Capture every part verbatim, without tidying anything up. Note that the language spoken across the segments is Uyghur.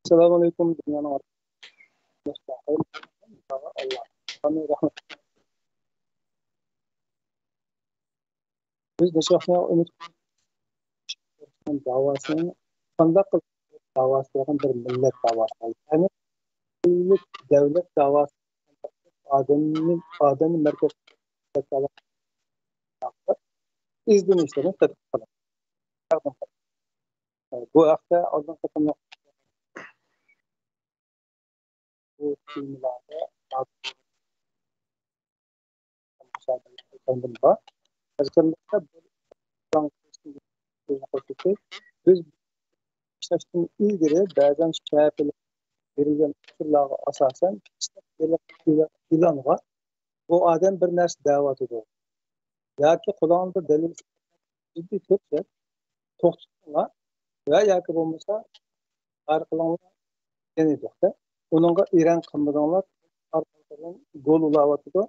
ئەسسالامۇ ئەلەيكۇم، دۇنيانىڭ ئاللا رەھمىتى. بىز نەچچە ۋاقىتنى ئۈمىد قىلىپ داۋاسىنى قانداق قىلىپ داۋاسى بولغان بىر مىللەت داۋاسى بولدى. يەنى پۈتۈنلۈك دۆلەت داۋاسى، ئادەمنى، ئادەمنى مەركەز قىلىپ ئىزدىنىشلىرىنى تەتقىق قىلىڭ. بۇ ھەقتە ئالدىنقى قېتىملىق بۇ تېمىلاردا بار. بىز ئىشلەشتىن ئىلگىرى بەزەن شەپىلەر بېرىلگەن ئۇچۇرلارغا ئاساسەن، ئېلانغا بۇ ئادەم بىر نەرسە دەۋاتىدۇ ياكى قولىڭىزدا دەلىل جىددىي كۆرسە، توختىتىڭلار ۋە ياكى بولمىسا، ئارقىلىڭلار يەنە توختاپ، ئۇنىڭغا ئېرەن قىلمىدىڭلار، ئارقىدىن گول ئۇلاۋاتىدۇ.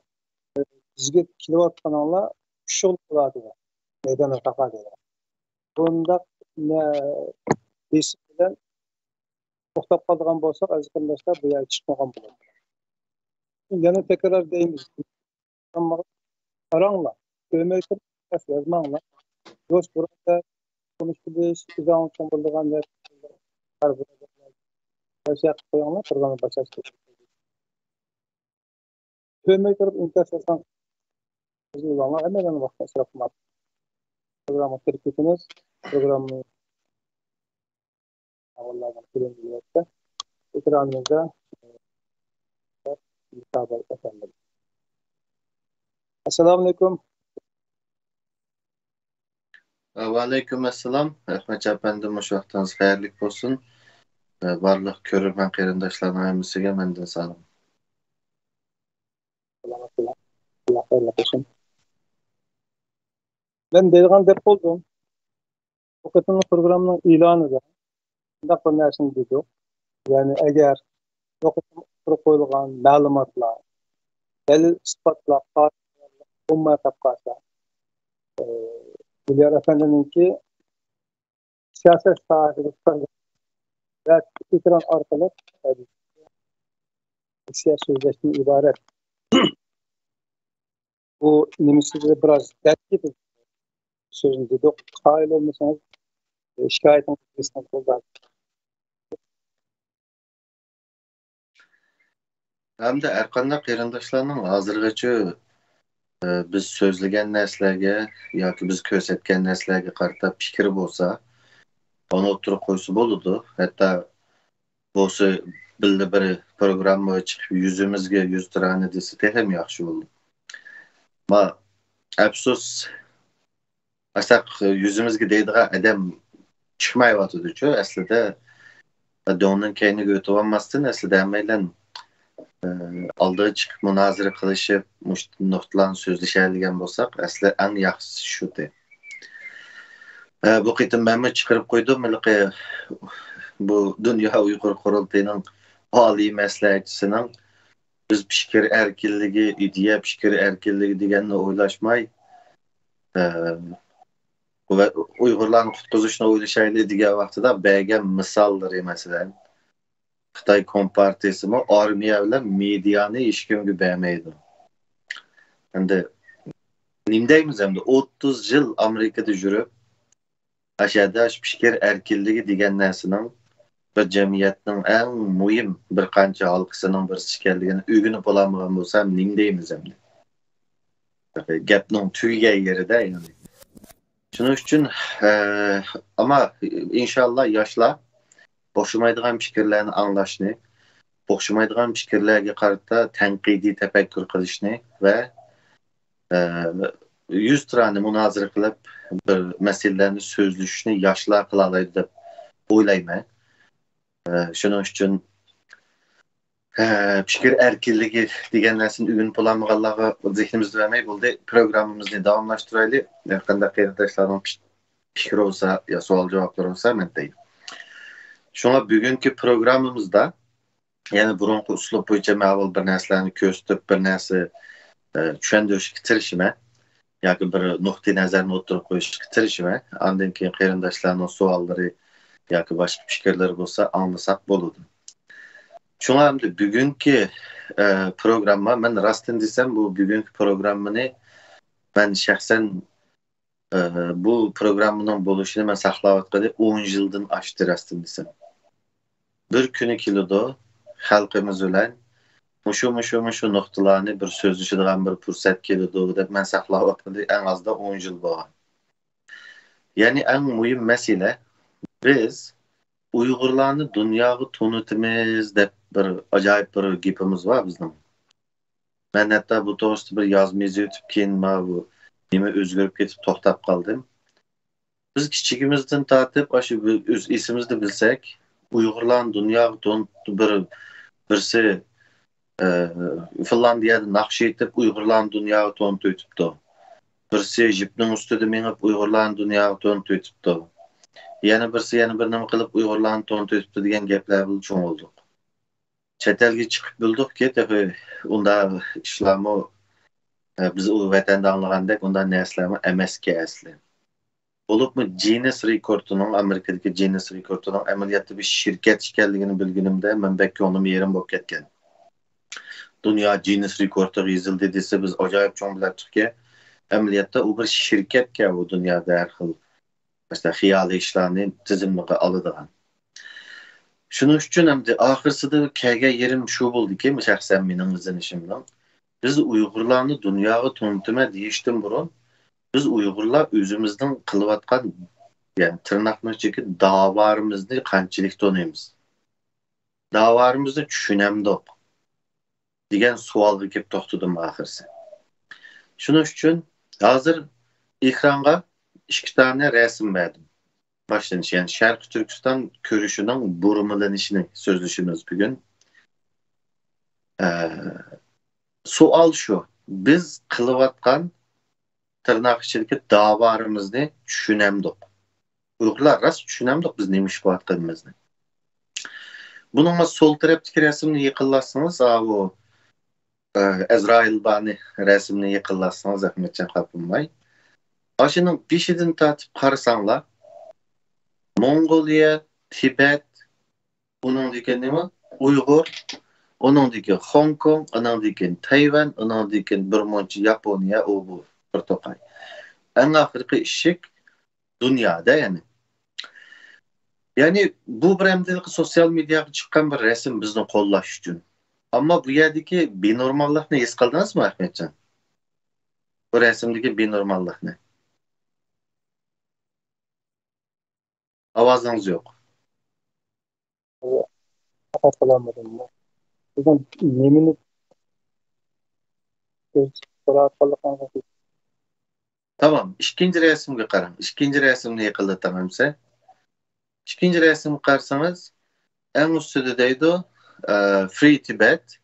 بىزگە كېلىۋاتقىنىڭلار ئۈچ يول بولاتىدۇ. مەيداندا تاقا دەيدۇ. بۇنداق نە-، بېسىم بىلەن توختاپ قالىدىغان بولساق، ئەزىز قېرىنداشلار، بۇ يەرگە چىقمىغان بولىدۇ. يەنە تەكرار دەيمىز، قاراڭلار، كۆرمەي تۇرۇپ يازماڭلار. دوست بۇرادەر، تونۇش بىلىش، ئۆزۈڭلار چوڭ بولىدىغان يەر، قىلىپ قويۇڭلار، پروگرامما باشلاش كېرەك. كۆرمەي تۇرۇپ ئىنكاس يازساڭ، بىزنى ئۇلارغا ھەممەيلەننىڭ ۋاقتىنى ئىسراپ قىلماق. پروگراممىغا كىرىپ كېتىمىز. پروگراممىنى ئاۋۋاللاردىن كۆرۈنمەيۋاتىدۇ. ئېكرانىمىزدا، ئە، مۇسابىقە ئەپەندىم. ئەسسالامۇ ئەلەيكۇم. ۋەئەلەيكۇم ئەسسالام. رەھمەت ئەپەندىم، مۇشۇ ۋاقتىڭىز خەيرلىك بولسۇن. ئە، بارلىق كۆرۈرمەن قېرىنداشلارنىڭ ھەممىسىگە مەندىن سالام. سالامەت بولۇڭ. ئاللا خەيرلىك قىلسۇن. مەن دەيدىغان دەپ بولدۇم. بۇ قېتىمقى پروگراممىنىڭ ئېلانىدا شۇنداق بىر نەرسىنى دېدۇق. يەنى ئەگەر بۇ قېتىم ئوتتۇرىغا قويۇلغان مەلۇماتلار دەلىل ئىسپاتلار بولماي قېلىپ قالسا، ئە، ئىليار ئەپەندىنىڭكى سىياسەت ساھەسىگە چىقارغان ۋە ئېكران ئارقىلىق، ئە، سىياسەت سۆزلەشتىن ئىبارەت. بۇ نېمىسىدە بىراز دەرت كېتىدۇ. سۆزنى دېدۇق، قايىل بولمىسىڭىز، شىكايىتىڭىزنى قىلسىڭىز بولىدۇ. ھەمدە ھەرقانداق قېرىنداشلارنىڭ ھازىرغىچە، ئە، بىز سۆزلىگەن نەرسىلەرگە ياكى بىز كۆرسەتكەن نەرسىلەرگە قارىتا پىكرى بولسا، ئۇنى ئوتتۇرىغا قويسا بولىدۇ. ھەتتا بولسا بىللە بىر پروگراممىغا چىقىپ يۈزىمىزگە يۈز تىرانە دېسە تېخىمۇ ياخشى بولىدۇ. ما، ئەپسۇس، ئاشتاق يۈزىمىزگە دەيدىغان ئادەم چىقمايۋاتىدۇچۇ ئەسلىدە. دۆڭنىڭ كەينىگە ئۆتۈۋالماستىن، ئەسلىدە ھەممەيلەن، ئە، ئالدىغا چىقىپ مۇنازىرە قىلىشىپ، مۇشۇ نۇقتىلارنى سۆزلىشەلىگەن بولساق، ئەسلى ئەڭ ياخشىسى شۇتى. ئە، بۇ قېتىم مەنمۇ چىقىرىپ قويدۇم، ھېلىقى بۇ دۇنيا ئۇيغۇر قۇرۇلتىيىنىڭ ئالىي مەسلىھەتچىسىنىڭ بىز پىكىر ئەركىنلىكى، ئىدىيە پىكىر ئەركىنلىكى دېگەننى ئويلاشماي، ئە، ۋە ئۇيغۇرلارنى قۇتقۇزۇشنى ئويلىشايلى دېگەن ۋاقتىدا بەرگەن مىساللىرى، مەسىلەن، خىتاي كومپارتىيىسىمۇ ئارمىيە بىلەن مېدىيانى ھېچكىمگە بەرمەيدۇ. ئەمدى نېمە دەيمىز ئەمدى؟ ئوتتۇز يىل ئامېرىكىدا يۈرۈپ، ئاشۇ يەردە پىكىر ئەركىنلىكى دېگەن نەرسىنىڭ بىر جەمئىيەتنىڭ ئەڭ مۇھىم بىر قانچە ھالقىسىنىڭ بىرسى ئىكەنلىكىنى ئۆگىنىپ بولالمىغان بولسا، نېمە دەيمىز ئەمدى؟ گەپنىڭ تۈگىگەن يېرىدە، يەنى. شۇنىڭ ئۈچۈن، ئە، ئەمما ئىنشاللا ياشلار ئوخشىمايدىغان پىكىرلەرنى ئاڭلاشنى، ئوخشىمايدىغان پىكىرلەرگە قارىتا تەنقىدىي تەپەككۇر قىلىشنى ۋە، ئە، يۈز تىرانە مۇنازىرە قىلىپ، بىر مەسىلىلەرنى سۆزلىشىشنى ياشلار قىلالايدۇ دەپ ئويلايمەن. ئە، شۇنىڭ ئۈچۈن، ئە، پىكىر ئەركىنلىكى دېگەن نەرسىنى ئۆگىنىپ بولالمىغانلارغا زېھنىمىزنى بەرمەي بولدى. پروگراممىمىزنى داۋاملاشتۇرايلى. ھەرقانداق قېرىنداشلارنىڭ پىك-، پىكرى بولسا يا سوئال-جاۋابلىرى بولسا، مەن دەيمەن. شۇڭا بۈگۈنكى پروگراممىمىزدا يەنە بۇرۇنقى ئۇسلۇب بويىچە مەن ئاۋۋال بىر نەرسىلەرنى كۆرسىتىپ، بىر نەرسە، ئە، چۈشەندۈرۈشكە تىرىشىمەن ياكى بىر نۇقتىئىنەزەرنى ئوتتۇرىغا قويۇشقا تىرىشىمەن. ئاندىن كېيىن قېرىنداشلارنىڭ سوئاللىرى، ياكى باشقا پىكىرلىرى بولسا ئاڭلىساق بولىدۇ. شۇڭا ئەمدى بۈگۈنكى، ئە، پروگرامما، مەن راستىنى دېسەم، بۇ بۈگۈنكى پروگراممىنى مەن شەخسەن، ئە، بۇ پروگراممىنىڭ بولۇشىنى مەن ساقلاۋاتقىلى ئون يىلدىن ئاشتى، راستىنى دېسەم. بىر كۈنى كېلىدۇ، خەلقىمىز بىلەن مۇشۇ، مۇشۇ، مۇشۇ نۇقتىلارنى بىر سۆزلىشىدىغان بىر پۇرسەت كېلىدۇ دەپ مەن ساقلاۋاتقىلى ئەڭ ئازدا ئون يىل بولغان. يەنى ئەڭ مۇھىم مەسىلە، بىز ئۇيغۇرلارنى دۇنياغا تونۇتىمىز دەپ بىر ئاجايىپ بىر گېپىمىز بار بىزنىڭ. مەن ھەتتا بۇ توغرىسىدا بىر يازما يېزىۋېتىپ، كېيىن ماۋۇ نېمە ئۆزگىرىپ كېتىپ توختاپ قالدىم. بىز كىچىكىمىزدىن تارتىپ، ئاشۇ بىز ئۆز ئېسىمىزدە بىلسەك، ئۇيغۇرلارنى دۇنياغا تونۇتتى، بىر، بىرسى، ئە، فىنلاندىيەدە ناخشا ئېيتىپ، ئۇيغۇرلارنى دۇنياغا تونۇتۇۋېتىپتۇ. بىرسى جىپنىڭ ئۈستىدە مېڭىپ، ئۇيغۇرلارنى دۇنياغا تونۇتۇۋېتىپتۇ. يەنە بىرسى يەنە بىر نېمە قىلىپ، ئۇيغۇرلارنى تونۇتۇۋېتىپتۇ دېگەن گەپلەر بىلەن چوڭ بولدۇق. چەت ئەلگە چىقىپ بىلدۇقكى، تېخى ئۇنداق ئىشلارمۇ، ئە، بىز ئۇ ۋەتەندە ئاڭلىغاندەك ئۇنداق نەرسىلەرمۇ ئەمەسكەن ئەسلى. بولۇپمۇ جىننېس رېكورتىنىڭ، ئامېرىكىدىكى جىننېس رېكورتىنىڭ ئەمەلىيەتتە بىر شىركەت ئىكەنلىكىنى بىلگىنىمدە، مەن بەك كۆڭلۈم يېرىم بولۇپ كەتكەن. دۇنيا جىننېس رېكورتىغا يېزىلدى دېسە، بىز ئاجايىپ چوڭ بىلەتتۇقكى، ئەمەلىيەتتە ئۇ بىر شىركەتكەن، ئۇ دۇنيادا ھەر خىل، مەسىلەن، خىيالىي ئىشلارنى تىزىملىققا ئالىدىغان. شۇنىڭ ئۈچۈن ئەمدى ئاخىرسىدا كەلگەن يېرىم شۇ بولدىكى، شەخسەن مېنىڭ ئىزدىنىشىمنىڭ، بىز ئۇيغۇرلارنى دۇنياغا تونۇتىمەن دېيىشتىن بۇرۇن، بىز ئۇيغۇرلار ئۆزىمىزنىڭ قىلىۋاتقان، يەنى تىرناقنىڭ ئىچىدىكى داۋالىرىمىزنى قانچىلىك تونۇيمىز؟ داۋالىرىمىزنى چۈشىنەمدۇق؟ دېگەن سوئالغا كېلىپ توختىدىم ئاخىرسى. شۇنىڭ ئۈچۈن ھازىر ئېكرانغا ئىككى دانە رەسىم بەردىم. باشلىنىش، يەنى شەرقىي تۈركىستان كۈرىشىنىڭ بۇرمىلىنىشىنى سۆزلىشىمىز بۈگۈن. ئە، سوئال شۇ، بىز قىلىۋاتقان تىرناق ئىچىدىكى داۋالىرىمىزنى چۈشىنەمدۇق؟ ئۇيغۇرلار راست چۈشىنەمدۇق بىز نېمە ئىش قىلىۋاتقىنىمىزنى؟ بۇنىڭغا سول تەرەپتىكى رەسىمنى يېقىنلاتسىڭىز، ئاۋۇ، ئە، ئەزرائىل بانى رەسىمنى يېقىنلاتسىڭىز، ئەخمەتجان خاپا بولماي. ئاشۇنىڭ بېشىدىن تارتىپ قارىساڭلار، موڭغۇلىيە، تىبەت، ئۇنىڭدىن كېيىن نېمە؟ ئۇيغۇر، ئۇنىڭدىن كېيىن خوڭكوڭ، ئۇنىڭدىن كېيىن تەيۋەن، ئۇنىڭدىن كېيىن بىر مۇنچە ياپونىيە، ئۇ بۇ بىر توقاي. ئەڭ ئاخىرقى ئىشىك دۇنيادا، يەنى. يەنى بۇ بىر ئەمدىلىكى سوتسىيال مېدىياغا چىققان بىر رەسىم بىزنى قوللاش ئۈچۈن. ئەمما بۇ يەردىكى بىنورماللىقنى ھېس قىلدىڭىزمۇ، ئەخمەتجان؟ بۇ رەسىمدىكى بىنورماللىقنى. ئاۋازىڭىز يوق. ئاڭلاپ بولالمىدىم. سىزنىڭ نېمىنى سورىۋاتقانلىقىڭىزنى. تامام، ئىككىنچى رەسىمگە قاراڭ. ئىككىنچى رەسىمنى يېقىنلىتىڭ ئەمسە. ئىككىنچى رەسىمگە قارىسىڭىز، ئەڭ ئۈستىدە دەيدۇ، ئە، Free Tibet،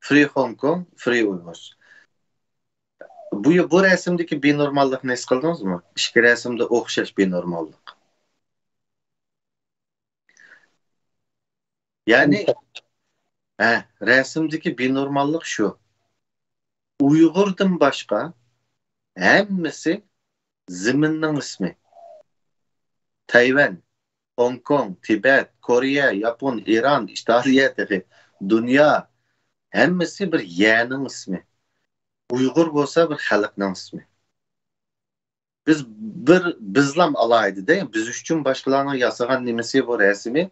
Free Hong Kong، Free Uyghurs. بۇ، بۇ رەسىمدىكى بىنورماللىقنى ھېس قىلدىڭىزمۇ؟ ئىككى رەسىمدە ئوخشاش بىنورماللىق. يەنى، ھە، رەسىمدىكى بىنورماللىق شۇ. ئۇيغۇردىن باشقا ھەممىسى زېمىننىڭ ئىسمى. تەيۋەن، خوڭكوڭ، تىبەت، كورېيە، ياپون، ئىران، ئىتالىيە، تېخى دۇنيا، ھەممىسى بىر يەرنىڭ ئىسمى. ئۇيغۇر بولسا بىر خەلقنىڭ ئىسمى. بىز بىر، بىزلام ئالاھىدىدە، بىز ئۈچۈن باشقىلارنىڭ ياسىغان نېمىسى بۇ رەسىمى.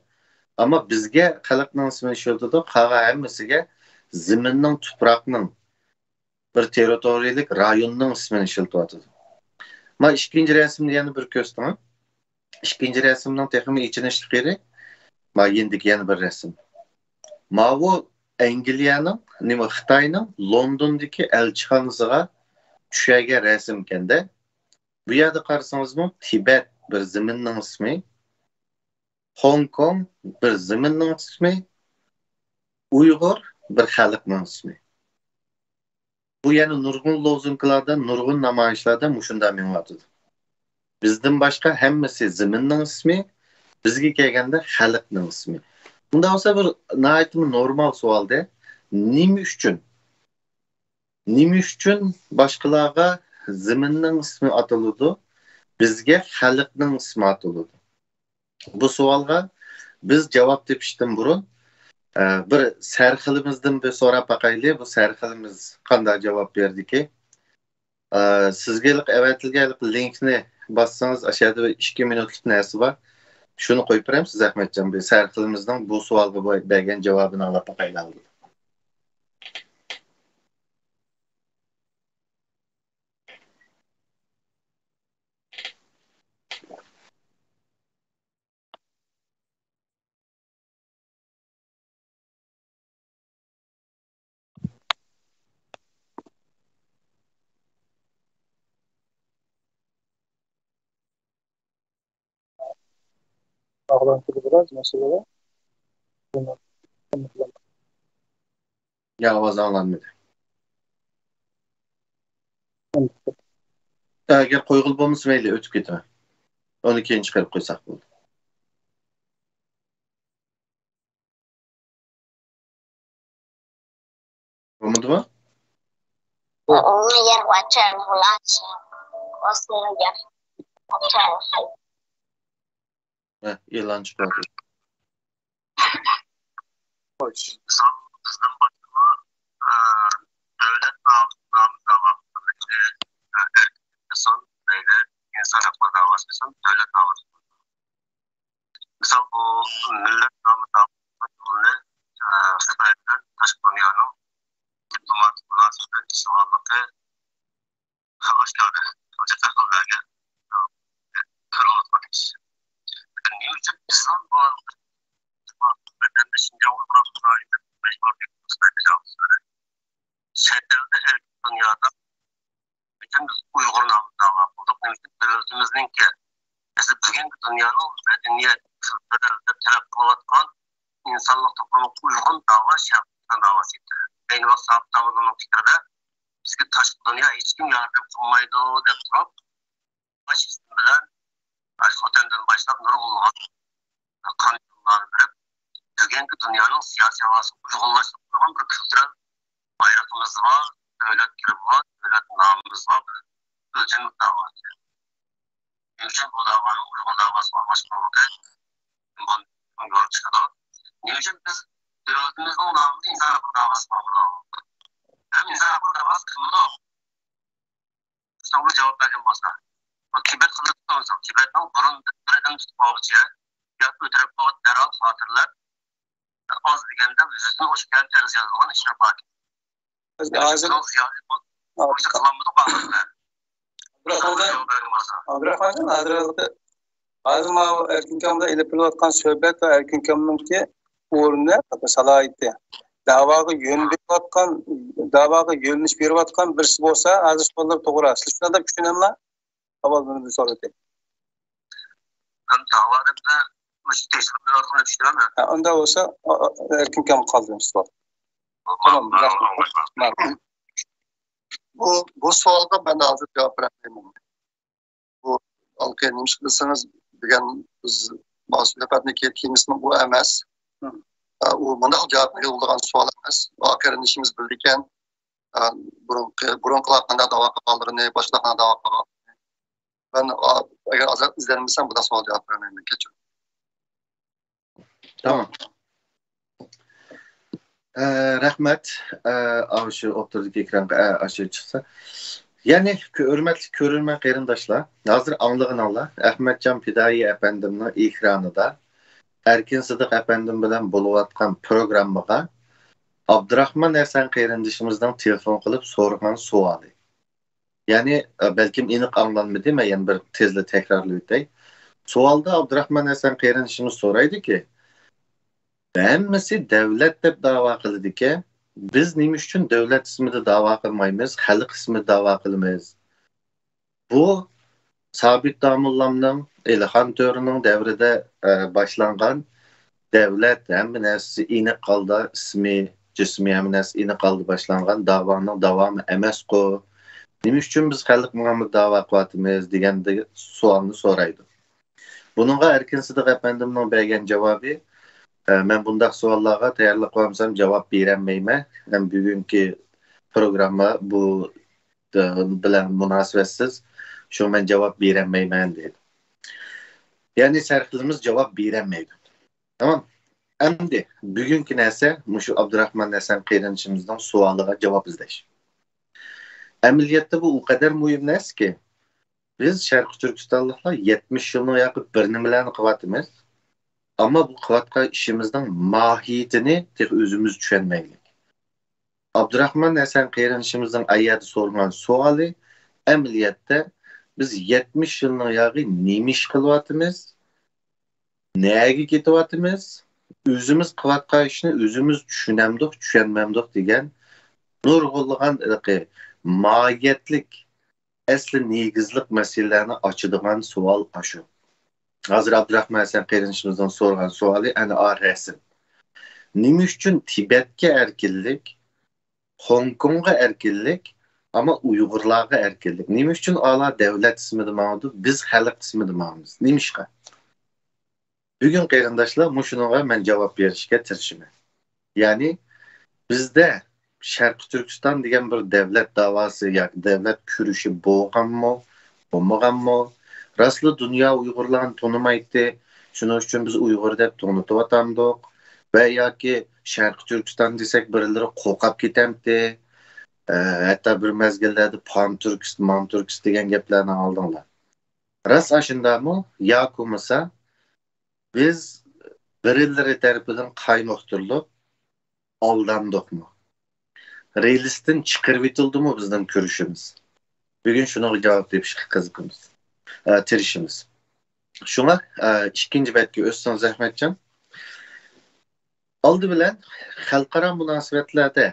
ئەمما بىزگە خەلقنىڭ ئىسمىنى ئىشلىتىدۇ، قالغان ھەممىسىگە زېمىننىڭ، تۇپراقنىڭ، بىر تېررىتورىيەلىك رايوننىڭ ئىسمىنى ئىشلىتىۋاتىدۇ. ما ئىككىنچى رەسىمنى يەنە بىر كۆرسىتىڭ. ئىككىنچى رەسىمنىڭ تېخىمۇ ئېچىنىشلىق يېرى، ما يېنىدىكى يەنە بىر رەسىم. ماۋۇ ئەنگلىيەنىڭ، نېمە، خىتاينىڭ لوندوندىكى ئەلچىخانىسىغا چۈشەرگەن رەسىمكەندە. بۇ يەردە قارىسىڭىزمۇ، تىبەت بىر زېمىننىڭ ئىسمى، خوڭكوڭ بىر زېمىننىڭ ئىسمى، ئۇيغۇر بىر خەلقنىڭ ئىسمى. بۇ يەنە نۇرغۇن لوزۇنكىلاردا، نۇرغۇن نامايىشلاردا مۇشۇنداق مېڭىۋاتىدۇ. بىزدىن باشقا ھەممىسى زېمىننىڭ ئىسمى، بىزگە كەلگەندە خەلقنىڭ ئىسمى. بۇنداق بولسا بىر ناھايىتىمۇ نورمال سوئالدە، نېمە ئۈچۈن؟ نېمە ئۈچۈن باشقىلارغا زېمىننىڭ ئىسمى ئاتىلىدۇ، بىزگە خەلقنىڭ ئىسمى ئاتىلىدۇ؟ بۇ سوئالغا بىز جاۋاب تېپىشتىن بۇرۇن، ئە، بىر سەرخىلىمىزدىن بىر سوراپ باقايلى، بۇ سەرخىلىمىز قانداق جاۋاب بېرىدىكى؟ ئە، سىزگە ھېلىقى ئەۋەتىلگەن ھېلىقى لىنكنى باسسىڭىز، ئاشۇ يەردە بىر ئىككى مىنۇتلۇق نەرسە بار. شۇنى قويۇپ بېرەمسىز، ئەخمەتجان؟ بىر سەرخىلىمىزنىڭ بۇ سوئالغا بو-، بەرگەن جاۋابىنى ئاڭلاپ باقايلى ئالدىدا. باغلانتىدا بىراز مەسىلە بار. يا، ئاۋاز ئاڭلانمىدى. ئەگەر قويغىلى بولمىسا، مەيلى، ئۆتۈپ كېتىمەن. ئۇنى كېيىن چىقىرىپ قويساق بولدى. بولمىدىمۇ؟ ھە، ئېلان چىقىۋاتىدۇ. خوش. مىسال، بىزنىڭ باشقىمۇ، ئە، دۆلەت نامى، نامى داۋا قىلىشى، ئە، ئەركىنلىك بولسۇن، مەيلى، ئىنسان ھەقلىرى داۋاسى بولسۇن، دۆلەت داۋاسى بولسۇن. مىسال، بۇ مىللەت نامى داۋا قىلىش يولىنى، ئە، خىتاي بىلەن تاشقى دۇنيانىڭ دىپلوماتىك مۇناسىۋەتلەرنى كېسىۋالغانلىقى ئاشكارا، شۇنچە تەھلىللەرگە كۆرۈلۈۋاتقان ئىش. لېكىن نېمە ئۈچۈن بىزنىڭ بۇ ۋەتەندە شىنجاڭ ئۇيغۇر ئاپتونوم رايونىدا مەجبۇرىي تەجاۋۇزلىرى؟ چەت ئەلدە، ئەركىن دۇنيادا نېمە ئۈچۈن بىز ئۇيغۇر نامىدا داۋا قىلدۇق؟ نېمە ئۈچۈن دۆلىتىمىزنىڭكى، ئەسلى بۈگۈنكى دۇنيانىڭ مەدەنىيەت، تىل، مەدەنىيەت تەلەپ قىلىۋاتقان ئىنسانلىق توپلىمىغا ئۇيغۇن داۋا شەرقىي تۈركىستان داۋاسى ئىدى. ئەينى ۋاقىتتا سابىت داموللامنىڭ پىكرىدە بىزگە تاشقى دۇنيا ھېچكىم ياردەم قىلمايدۇ دەپ تۇرۇپ، باش ئىسمى بىلەن ئاشۇ خوتەندىن باشلاپ نۇرغۇنلىغان قانۇنلارنى بېرىپ، بۈگۈنكى دۇنيانىڭ سىياسىي ھاۋاسىغا ئۇيغۇنلاشتۇرۇپ قويغان بىر كۈلتۈرەل بايرىقىمىز بار، دۆلەت گېربى بار، دۆلەت نامىمىز بار، بىر ئۆلچەملىك داۋا. نېمە ئۈچۈن بۇ داۋانىڭ ئۇيغۇر داۋاسىغا ئورۇنلاشقانلىقى بۇنىڭدىن كۆرۈپ چىقىدۇ. نېمە ئۈچۈن بىز دۆلىتىمىزنىڭ نامىدا ئىنسان ھەقلىرى داۋاسى قىلمىدۇق؟ ھەم ئىنسان ھەقلىرى داۋاسى قىلمىدۇق. شۇنىڭغا جاۋاب بەرگەن بولسا، بۇ تىبەت قىلدۇق تۇرسۇن، تىبەتنىڭ بۇرۇن بىر ئادەم تۇتۇپ بولغۇچە ياكى ئۆلتۈرۈپ بولغان دەرھال خاتىرىلەپ، ئاز دېگەندە يۈزدىن ئوشۇپ كەلدى تېرىز يازىلغان ئىشلار بار. ھازىر، ھازىر، بۇ ئىشنى قىلالمىدۇق ئاخىرىدا. ئابدۇراخمانجان، جاۋاب بەرگەن بولسا. ئابدۇراخمانجان، ھازىر ھازىر ماۋۇ ئەركىن ئاكامدا ئېلىپ بېرىلىۋاتقان سۆھبەت ۋە ئەركىن ئاكامنىڭكى ئورنى، سالاھىيىتى، داۋاغا يۆن بېرىۋاتقان، داۋاغا يۆنىلىش بېرىۋاتقان بىرسى بولسا، ھازىر سوئاللار توغرا. سىز شۇنداق دەپ چۈشىنەملا؟ ئاۋۋال بۇنى بىر سوراپ ئۆتەي. ھەم داۋا دەپلا مۇشۇ تەكشۈرۈپ بېرىۋاتقان دەپ چۈشىنەمەن. ھە، ئۇنداق بولسا، ئا-، ئا-، ئەركىن ئاكامغا قالدى سوئال. تامام، رەھمەت. ماقۇل. بۇ، بۇ سوئالغا مەن ھازىر جاۋاب بېرەلمەيمەن. بۇ ھېلىقى نېمىشقا دېسىڭىز، دېگەن بىز ماۋۇ سۆھبەتنىڭكى تېمىسىمۇ بۇ ئەمەس. ئۇ مۇنداق جاۋابنى يوللىغان سوئال ئەمەس. ئۇ قېرىندىشىمىز بىلىدىكەن، بۇرۇنقى، بۇرۇنقىلار قانداق داۋا قىلغانلىرىنى، باشقىلار قانداق داۋا قىلغان. مەن، ئەگەر ئازراق ئىزدەنمىسەم، بۇنداق سوئال جاۋاب بېرەلمەيمەن، كەچۈرۈڭ. تامام. ئە، رەھمەت. ئە، ئاشۇ ئوتتۇرىدىكى ئېكرانغا، ئە، ئاشۇ چىقسا. يەنى، ھۆرمەتلىك كۆرۈرمەن قېرىنداشلار، ھازىر ئاڭلىغىنىڭلار ئەخمەتجان پىدائىي ئەپەندىمنىڭ ئېكرانىدا ئەركىن سىدىق ئەپەندىم بىلەن بولۇۋاتقان پروگراممىغا ئابدۇراخمان ھەسەن قېرىندىشىمىزنىڭ تېلېفون قىلىپ سورىغان سوئالى. يەنى، ئە، بەلكىم ئېنىق ئاڭلانمىدى، مەن يەنە بىر تېزلا تەكرارلىۋېتەي. سوئالدا ئابدۇراخمان ھەسەن قېرىندىشىمىز سورايدۇكى، ھەممىسى دەۋلەت دەپ داۋا قىلىدىكەن، بىز نېمە ئۈچۈن دەۋلەت ئىسمىدا داۋا قىلمايمىز، خەلق ئىسمىدا داۋا قىلىمىز؟ بۇ سابىت داموللامنىڭ، ئېلىخان تۆرىنىڭ دەۋرىدە، ئە، باشلانغان دەۋلەت، ھەممە نەرسىسى ئېنىق ھالدا، ئىسمى، جىسمى، ھەممە نەرسە ئېنىق ھالدا باشلانغان داۋانىڭ داۋامى ئەمەسقۇ؟ نېمە ئۈچۈن بىز خەلق نامىدا داۋا قىلىۋاتىمىز؟ دېگەندەك سوئالنى سورايدۇ. بۇنىڭغا ئەركىن سىدىق ئەپەندىمنىڭ بەرگەن جاۋابى، ئە، مەن بۇنداق سوئاللارغا تەييارلىق قىلمىسام جاۋاب بېرەلمەيمەن. ھەم بۈگۈنكى پروگرامما بۇ، ئە، بىلەن مۇناسىۋەتسىز. شۇڭا مەن جاۋاب بېرەلمەيمەن، دېدى. يەنى سەرخىلىمىز جاۋاب بېرەلمەيدۇ. تامام. ئەمدى بۈگۈنكى نەرسە مۇشۇ ئابدۇراخمان ھەسەن قېرىندىشىمىزنىڭ سوئالىغا جاۋاب ئىزدەش. ئەمەلىيەتتە بۇ ئۇ قەدەر مۇھىم نەرسىكى، بىز شەرقىي تۈركىستانلىقلار يەتمىش يىلنىڭ ياقى بىر نېمىلەرنى قىلىۋاتىمىز، ئەمما بۇ قىلىۋاتقان ئىشىمىزنىڭ ماھىيىتىنى تېخى ئۆزىمىز چۈشەنمەيلىك. ئابدۇراخمان ھەسەن قېرىندىشىمىزنىڭ ئەيەردە سورىغان سوئالى، ئەمەلىيەتتە بىز يەتمىش يىلنىڭ ياقى نېمە ئىش قىلىۋاتىمىز، نەگە كېتىۋاتىمىز، ئۆزىمىز قىلىۋاتقان ئىشنى ئۆزىمىز چۈشىنەمدۇق، چۈشەنمەمدۇق دېگەن نۇرغۇنلىغان ھېلىقى ماھىيەتلىك، ئەسلى نېگىزلىق مەسىلىلەرنى ئاچىدىغان سوئال ئاشۇ. ھازىر ئابدۇراخمان ھەسەن قېرىندىشىمىزنىڭ سورىغان سوئالى ئەنە ئا رەسىم. نېمە ئۈچۈن تىبەتكە ئەركىنلىك، خوڭكوڭغا ئەركىنلىك، ئەمما ئۇيغۇرلارغا ئەركىنلىك؟ نېمە ئۈچۈن ئالا دەۋلەت ئىسمىدا ماڭىدۇ، بىز خەلق ئىسمىدا ماڭىمىز؟ نېمىشقا؟ بۈگۈن قېرىنداشلار، مۇشۇنىڭغا مەن جاۋاب بېرىشكە تىرىشىمەن. يەنى بىزدە شەرقىي تۈركىستان دېگەن بىر دەۋلەت داۋاسى ياكى دەۋلەت كۈرىشى بولغانمۇ، بولمىغانمۇ؟ راستلا دۇنيا ئۇيغۇرلارنى تونۇمايتتى، شۇنىڭ ئۈچۈن بىز ئۇيغۇر دەپ تونۇتۇۋاتامدۇق؟ ۋە ياكى شەرقىي تۈركىستان دېسەك بىرلىرى قورقاپ كېتەمتى؟ ئە، ھەتتا بىر مەزگىللەردە پان تۈركىست، مان تۈركىست دېگەن گەپلەرنى ئاڭلىدىڭلار. راست ئاشۇنداقمۇ؟ ياكى بولمىسا بىز بىرىلىرى تەرىپىدىن قايمۇقتۇرۇلۇپ ئالداندۇقمۇ؟ رېلىستىن چىقىرىۋېتىلدىمۇ بىزنىڭ كۈرىشىمىز؟ بۈگۈن شۇنىڭغا جاۋاب تېپىشقا قىزىقىمىز، ئە، تىرىشىمىز. شۇڭا، ئە، ئىككىنچى بەتكە ئۆتسىڭىز، ئەخمەتجان. ئالدى بىلەن خەلقئارا مۇناسىۋەتلەردە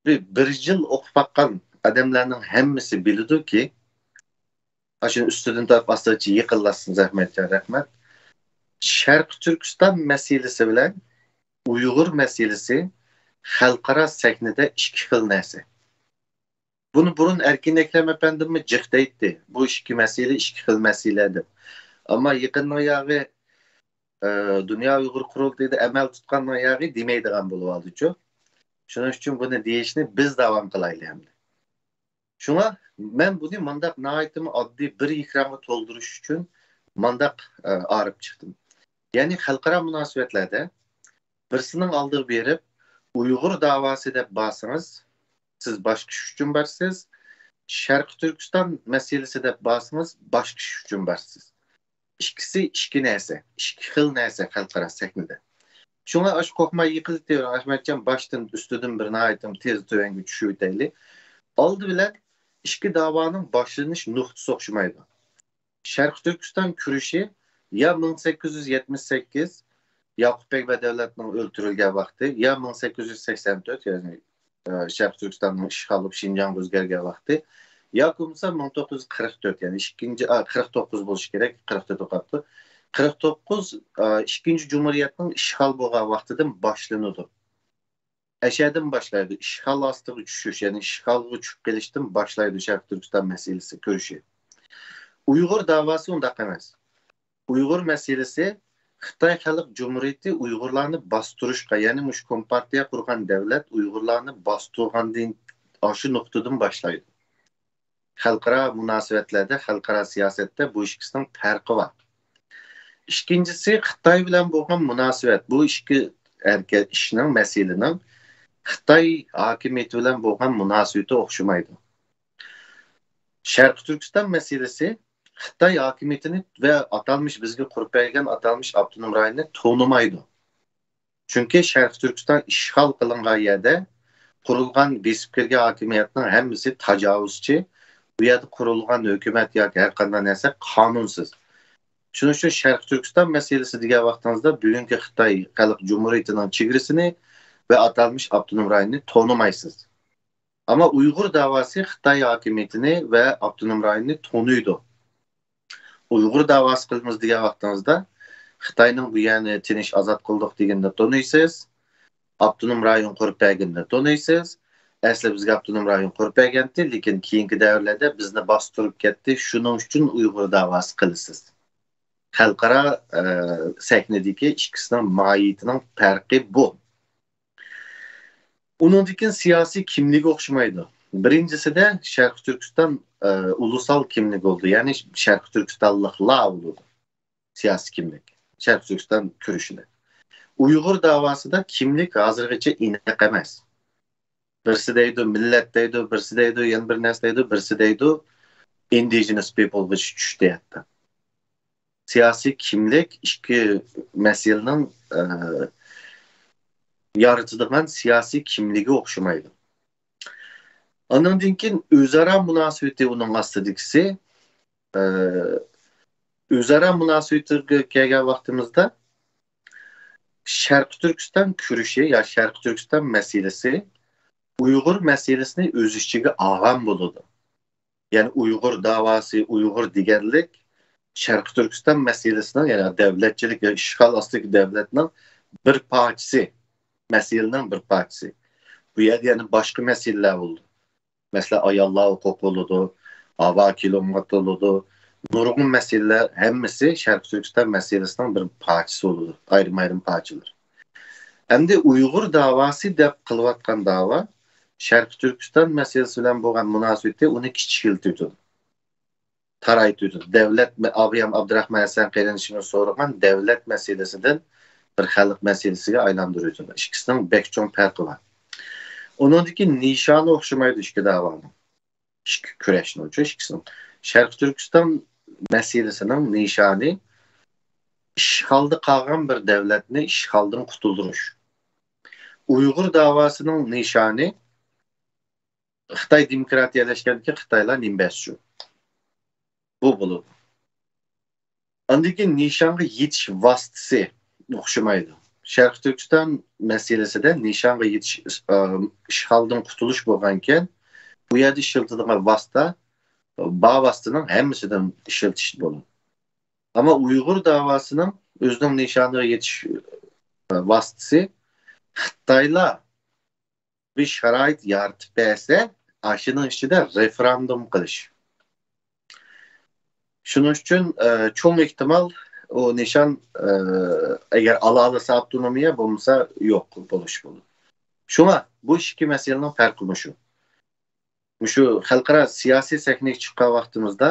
بىر، بىر يىل ئوقۇپ باققان ئادەملەرنىڭ ھەممىسى بىلىدۇكى، ئاشۇنى ئۈستىدىن تارتىپ ئاستىغىچە يېقىنلاشسىڭىز، ئەخمەتجان، رەھمەت. شەرقىي تۈركىستان مەسىلىسى بىلەن ئۇيغۇر مەسىلىسى خەلقئارا سەھنىدە ئىككى خىل نەرسە. بۇنى بۇرۇن ئەركىن ئەكرەم ئەپەندىممۇ جىق دەيتتى، بۇ ئىككى مەسىلە ئىككى خىل مەسىلە دەپ. ئەمما يېقىننىڭ ياغى، ئە، دۇنيا ئۇيغۇر قۇرۇلتىيىدا ئەمەل تۇتقاننىڭ ياغى دېمەيدىغان بولۇۋالدىچۇ. شۇنىڭ ئۈچۈن بۇنى دېيىشنى بىز داۋام قىلايلى ئەمدى. شۇڭا مەن بۇنى مۇنداق ناھايىتىمۇ ئاددىي بىر ئېكرانغا تولدۇرۇش ئۈچۈن مۇنداق، ئە، ئايرىپ چىقتىم. يەنى خەلقئارا مۇناسىۋەتلەردە بىرسىنىڭ ئالدىغا بېرىپ، ئۇيغۇر داۋاسى دەپ بارسىڭىز، سىز باشقا ئىش ئۈچۈن بارسىز، شەرقىي تۈركىستان مەسىلىسى دەپ بارسىڭىز، باشقا ئىش ئۈچۈن بارسىز. ئىككىسى ئىككى نەرسە، ئىككى خىل نەرسە خەلقئارا سەھنىدە. شۇڭا ئاشۇ قورقماي يېقىنلىتىۋېرىڭ، ئەخمەتجان، باشتىن، ئۈستىدىن بىر ناھايىتى تېز تۆۋەنگە چۈشۈۋېتەيلى. ئالدى بىلەن ئىككى داۋانىڭ باشلىنىش نۇقتىسى ئوخشىمايدۇ. شەرقىي تۈركىستان كۈرىشى يا مىڭ سەككىز يۈز يەتمىش سەككىز، ياقۇپ بەگ بەدەۋلەتنىڭ ئۆلتۈرۈلگەن ۋاقتى، يا مىڭ سەككىز يۈز سەكسەن تۆت، يەنى، ئە، شەرقىي تۈركىستاننىڭ ئىشغال بولۇپ شىنجاڭغا ئۆزگەرگەن ۋاقتى، ياكى بولمىسا مىڭ توققۇز يۈز قىرىق تۆت، يەنى ئىككىنچى، ئا، قىرىق توققۇز بولۇشى كېرەك، قىرىق تۆت بولۇپ قاپتۇ. قىرىق توققۇز، ئا، ئىككىنچى جۇمھۇرىيەتنىڭ ئىشغال بولغان ۋاقتىدىن باشلىنىدۇ. ئەشەدىن باشلايدۇ. ئىشغال ئاستىغا چۈشۈش، يەنى ئىشغالغا چۈشۈپ قېلىشتىن باشلايدۇ شەرقىي تۈركىستان مەسىلىسى كۈرىشى. ئۇيغۇر داۋاسى ئۇنداق ئەمەس. ئۇيغۇر مەسىلىسى خىتاي خەلق جۇمھۇرىيىتى ئۇيغۇرلارنى باستۇرۇشقا، يەنى مۇشۇ كومپارتىيە قۇرغان دەۋلەت ئۇيغۇرلارنى باستۇرغاندىن، ئاشۇ نۇقتىدىن باشلايدۇ. خەلقئارا مۇناسىۋەتلەردە، خەلقئارا سىياسەتتە بۇ ئىككىسىنىڭ پەرقى بار. ئىككىنچىسى، خىتاي بىلەن بولغان مۇناسىۋەت. بۇ ئىككى ھەرىكەت ئىشنىڭ، مەسىلىنىڭ خىتاي ھاكىمىيىتى بىلەن بولغان مۇناسىۋىتى ئوخشىمايدۇ. شەرقىي تۈركىستان مەسىلىسى خىتاي ھاكىمىيىتىنى ۋە ئاتالمىش بىزگە قۇرۇپ بەرگەن ئاتالمىش ئاپتونوم رايوننى تونۇمايدۇ. چۈنكى شەرقىي تۈركىستان ئىشغال قىلىنغان يەردە قۇرۇلغان، بېسىپ كىرگەن ھاكىمىيەتنىڭ ھەممىسى تاجاۋۇزچى، بۇ يەردە قۇرۇلغان ھۆكۈمەت ياكى ھەر قانداق نەرسە قانۇنسىز. شۇنىڭ ئۈچۈن شەرقىي تۈركىستان مەسىلىسى دېگەن ۋاقتىڭىزدا بۈگۈنكى خىتاي خەلق جۇمھۇرىيىتىنىڭ چېگرىسىنى ۋە ئاتالمىش ئاپتونوم رايوننى تونۇمايسىز. ئەمما ئۇيغۇر داۋاسى خىتاي ھاكىمىيىتىنى ۋە ئاپتونوم رايوننى تونۇيدۇ. ئۇيغۇر داۋاسى قىلىمىز دېگەن ۋاقتىڭىزدا خىتاينىڭ بۇ يەرنى تىنچ ئازاد قىلدۇق دېگىنىنى تونۇيسىز، ئاپتونوم رايون قۇرۇپ بەرگىنىنى تونۇيسىز. ئەسلى بىزگە ئاپتونوم رايون قۇرۇپ بەرگەنتى، لېكىن كېيىنكى دەۋرلەردە بىزنى باستۇرۇپ كەتتى، شۇنىڭ ئۈچۈن ئۇيغۇر داۋاسى قىلىسىز. خەلقئارا، ئە، سەھنىدىكى ئىككىسىنىڭ ماھىيىتىنىڭ پەرقى بۇ. ئۇنىڭدىن كېيىن سىياسىي كىملىكى ئوخشىمايدۇ. بىرىنچىسىدە شەرقىي تۈركىستان، ئە، ئۇلۇسال كىملىك بولىدۇ، يەنى شەرقىي تۈركىستانلىقلار بولىدۇ. سىياسىي كىملىك شەرقىي تۈركىستان كۈرىشىدە. ئۇيغۇر داۋاسىدا كىملىك ھازىرغىچە ئېنىق ئەمەس. بىرسى دەيدۇ، مىللەت دەيدۇ، بىرسى دەيدۇ، يەنە بىر نەرسە دەيدۇ، بىرسى دەيدۇ، indigenous people، بىر چۈشتى ھەتتا. سىياسىي كىملىك ئىككى مەسىلىنىڭ، ئە، يارىتىدىغان سىياسىي كىملىكى ئوخشىمايدۇ. ئاندىن كېيىن ئۆزئارا مۇناسىۋىتى ئۇنىڭ ئاستىدىكىسى، ئە، ئۆزئارا مۇناسىۋىتىگە كەلگەن ۋاقتىمىزدا، شەرقىي تۈركىستان كۈرىشى يا شەرقىي تۈركىستان مەسىلىسى ئۇيغۇر مەسىلىسىنى ئۆز ئىچىگە ئالغان بولىدۇ. يەنى ئۇيغۇر داۋاسى، ئۇيغۇر دېگەنلىك شەرقىي تۈركىستان مەسىلىسىنىڭ، يەنى دەۋلەتچىلىك، يا ئىشغال ئاستىدىكى دەۋلەتنىڭ بىر پارچىسى، مەسىلىنىڭ بىر پارچىسى. بۇ يەردە يەنە باشقا مەسىلىلەر بولىدۇ. مەسىلەن، ئاياللار ھوقۇقى بولىدۇ، ھاۋا كىلىماتى بولىدۇ. نۇرغۇن مەسىلىلەر ھەممىسى شەرقىي تۈركىستان مەسىلىسىنىڭ بىر پارچىسى بولىدۇ، ئايرىم-ئايرىم پارچىلىرى. ئەمدى ئۇيغۇر داۋاسى دەپ قىلىۋاتقان داۋا شەرقىي تۈركىستان مەسىلىسى بىلەن بولغان مۇناسىۋىتى ئۇنى كىچىكلىتىۋېتىدۇ، تارايتىۋېتىدۇ. دەۋلەت مە-، ئاغىيام ئابدۇراخمان ھەسەن قېرىندىشىمىز سورىغان دەۋلەت مەسىلىسىدىن بىر خەلق مەسىلىسىگە ئايلاندۇرۇۋېتىدۇ. ئىككىسىنىڭ بەك چوڭ پەرقى بار. ئۇنىڭدىكى نىشانى ئوخشىمايدۇ ئىككى داۋانىڭ. ئىككى كۈرەشنىڭچۇ ئىككىسىنىڭ. شەرقىي تۈركىستان مەسىلىسىنىڭ نىشانى ئىشغالدا قالغان بىر دەۋلەتنى ئىشغالدىن قۇتۇلدۇرۇش. ئۇيغۇر داۋاسىنىڭ نىشانى خىتاي دېموكراتىيەلەشكەندىكىن خىتايلار نېمە بەسچۇ؟ بۇ بولىدۇ. ئاندىن كېيىن نىشانغا يېتىش ۋاسىتىسى ئوخشىمايدۇ. شەرقىي تۈركىستان مەسىلىسىدە نىشانغا يېتىش، ئىشغالدىن قۇتۇلۇش بولغانكەن، بۇ يەردە ئىشلىتىدىغان ۋاسىتە، بار ۋاسىتىنىڭ ھەممىسىدىن ئىشلىتىش بولىدۇ. ئەمما ئۇيغۇر داۋاسىنىڭ ئۆزىنىڭ نىشانىغا يېتىش، ۋاسىتىسى خىتايلار بىر شارائىت يارىتىپ بەرسە، ئاشۇنىڭ ئىچىدە رېفېراندۇم قىلىش. شۇنىڭ ئۈچۈن، ئە، چوڭ ئېھتىمال ئۇ نىشان، ئە، ئەگەر ئالالىسا ئاپتونومىيە، بولمىسا يوق بولۇش بولىدۇ. شۇڭا بۇ ئىككى مەسىلىنىڭ پەرقى مۇشۇ. مۇشۇ خەلقئارا سىياسىي سەھنىگە چىققان ۋاقتىمىزدا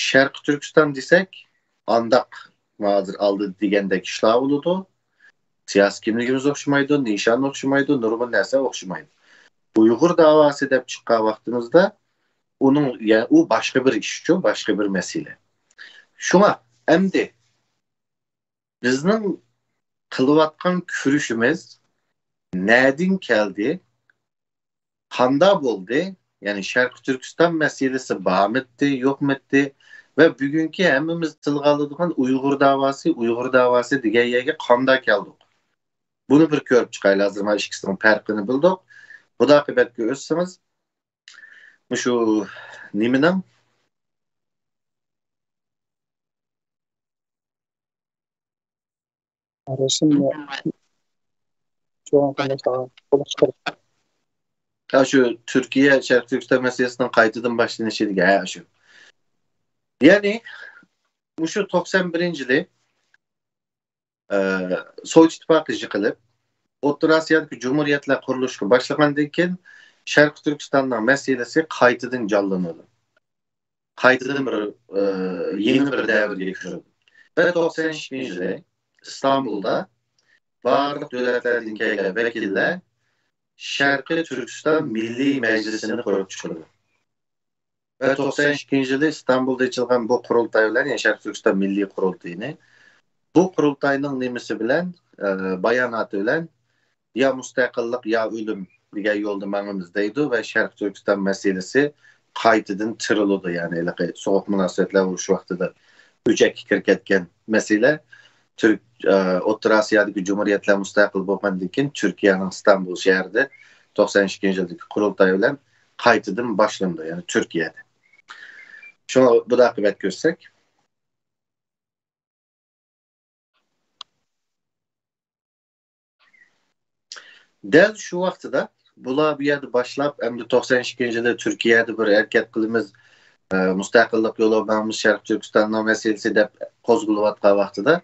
شەرقىي تۈركىستان دېسەك، ئانداق ھازىر ئالدىدا دېگەندەك ئىشلار بولىدۇ. سىياسىي كىملىكىمىز ئوخشىمايدۇ، نىشان ئوخشىمايدۇ، نۇرغۇن نەرسە ئوخشىمايدۇ. ئۇيغۇر داۋاسى دەپ چىققان ۋاقتىمىزدا ئۇنىڭ، يەنى ئۇ باشقا بىر ئىشچۇ، باشقا بىر مەسىلە. شۇڭا ئەمدى بىزنىڭ قىلىۋاتقان كۈرىشىمىز نەدىن كەلدى؟ قاندا بولدى؟ يەنى شەرقىي تۈركىستان مەسىلىسى بارمىدى، يوقمىدى؟ ۋە بۈگۈنكى ھەممىمىز تىلغا ئالىدىغان ئۇيغۇر داۋاسى، ئۇيغۇر داۋاسى دېگەن يەرگە قاندا كەلدۇق؟ بۇنى بىر كۆرۈپ چىقايلى. ھازىر مانا ئىككىسىنىڭ پەرقىنى بىلدۇق. خۇدا قىبەتكە ئۆتسىڭىز، مۇشۇ نېمىنىڭ رەسىم چوڭ قىلىشقا قولۇق چىقىرىپ. ھە، شۇ تۈركىيە شەرقىي تۈركىستان مەسىلىسىنىڭ قايتىدىن باشلىنىشى دېگەن، ھە، شۇ. يەنى، مۇشۇ توقسان بىرىنچى يىلى، ئە، سوۋېت ئىتتىپاقى يىقىلىپ، ئوتتۇرا ئاسىيادىكى جۇمھۇرىيەتلەر قۇرۇلۇشقا باشلىغاندىن كېيىن، شەرقىي تۈركىستاننىڭ مەسىلىسى قايتىدىن جانلىنىدۇ. قايتىدىن بىر، ئى، يېڭى بىر دەۋرگە كىرىدۇ. ۋە توقسان ئىككىنچى يىلى ئىستانبۇلدا بارلىق دۆلەتلەردىن كەلگەن ۋەكىللەر شەرقىي تۈركىستان مىللىي مەجلىسىنى قۇرۇپ چىقىرىدۇ. ۋە توقسان ئىككىنچى يىلى ئىستانبۇلدا ئېچىلغان بۇ قۇرۇلتاي بىلەن، يەنى شەرقىي تۈركىستان مىللىي قۇرۇلتىيىنى، بۇ قۇرۇلتاينىڭ نېمىسى بىلەن، ئى، باياناتى بىلەن يا مۇستەقىللىق، يا ئۆلۈم دېگەن يولدا ماڭىمىز دەيدۇ ۋە شەرقىي تۈركىستان مەسىلىسى قايتىدىن تىرىلىدۇ. يەنى ھېلىقى سوغۇق مۇناسىۋەتلەر ئۇرۇشى ۋاقتىدا ئۆچەككە كىرىپ كەتكەن مەسىلە، تۈرك-، ئە، ئوتتۇرا ئاسىيادىكى جۇمھۇرىيەتلەر مۇستەقىل بولغاندىن كېيىن تۈركىيەنىڭ ئىستانبۇل شەھىرىدە توقسان ئىككىنچى يىلدىكى قۇرۇلتاي بىلەن قايتىدىن باشلىنىدۇ، يەنى تۈركىيەدە. شۇڭا بۇ ئاقىۋەت كۆرسەك. دەل شۇ ۋاقتىدا بۇلار بۇ يەردە باشلاپ، ئەمدى توقسان ئىككىنچى يىلى تۈركىيەدە بىر ھەرىكەت قىلىمىز، ئە، مۇستەقىللىق يولىغا ماڭىمىز، شەرقىي تۈركىستاننىڭ مەسىلىسى دەپ قوزغىلىۋاتقان ۋاقتىدا،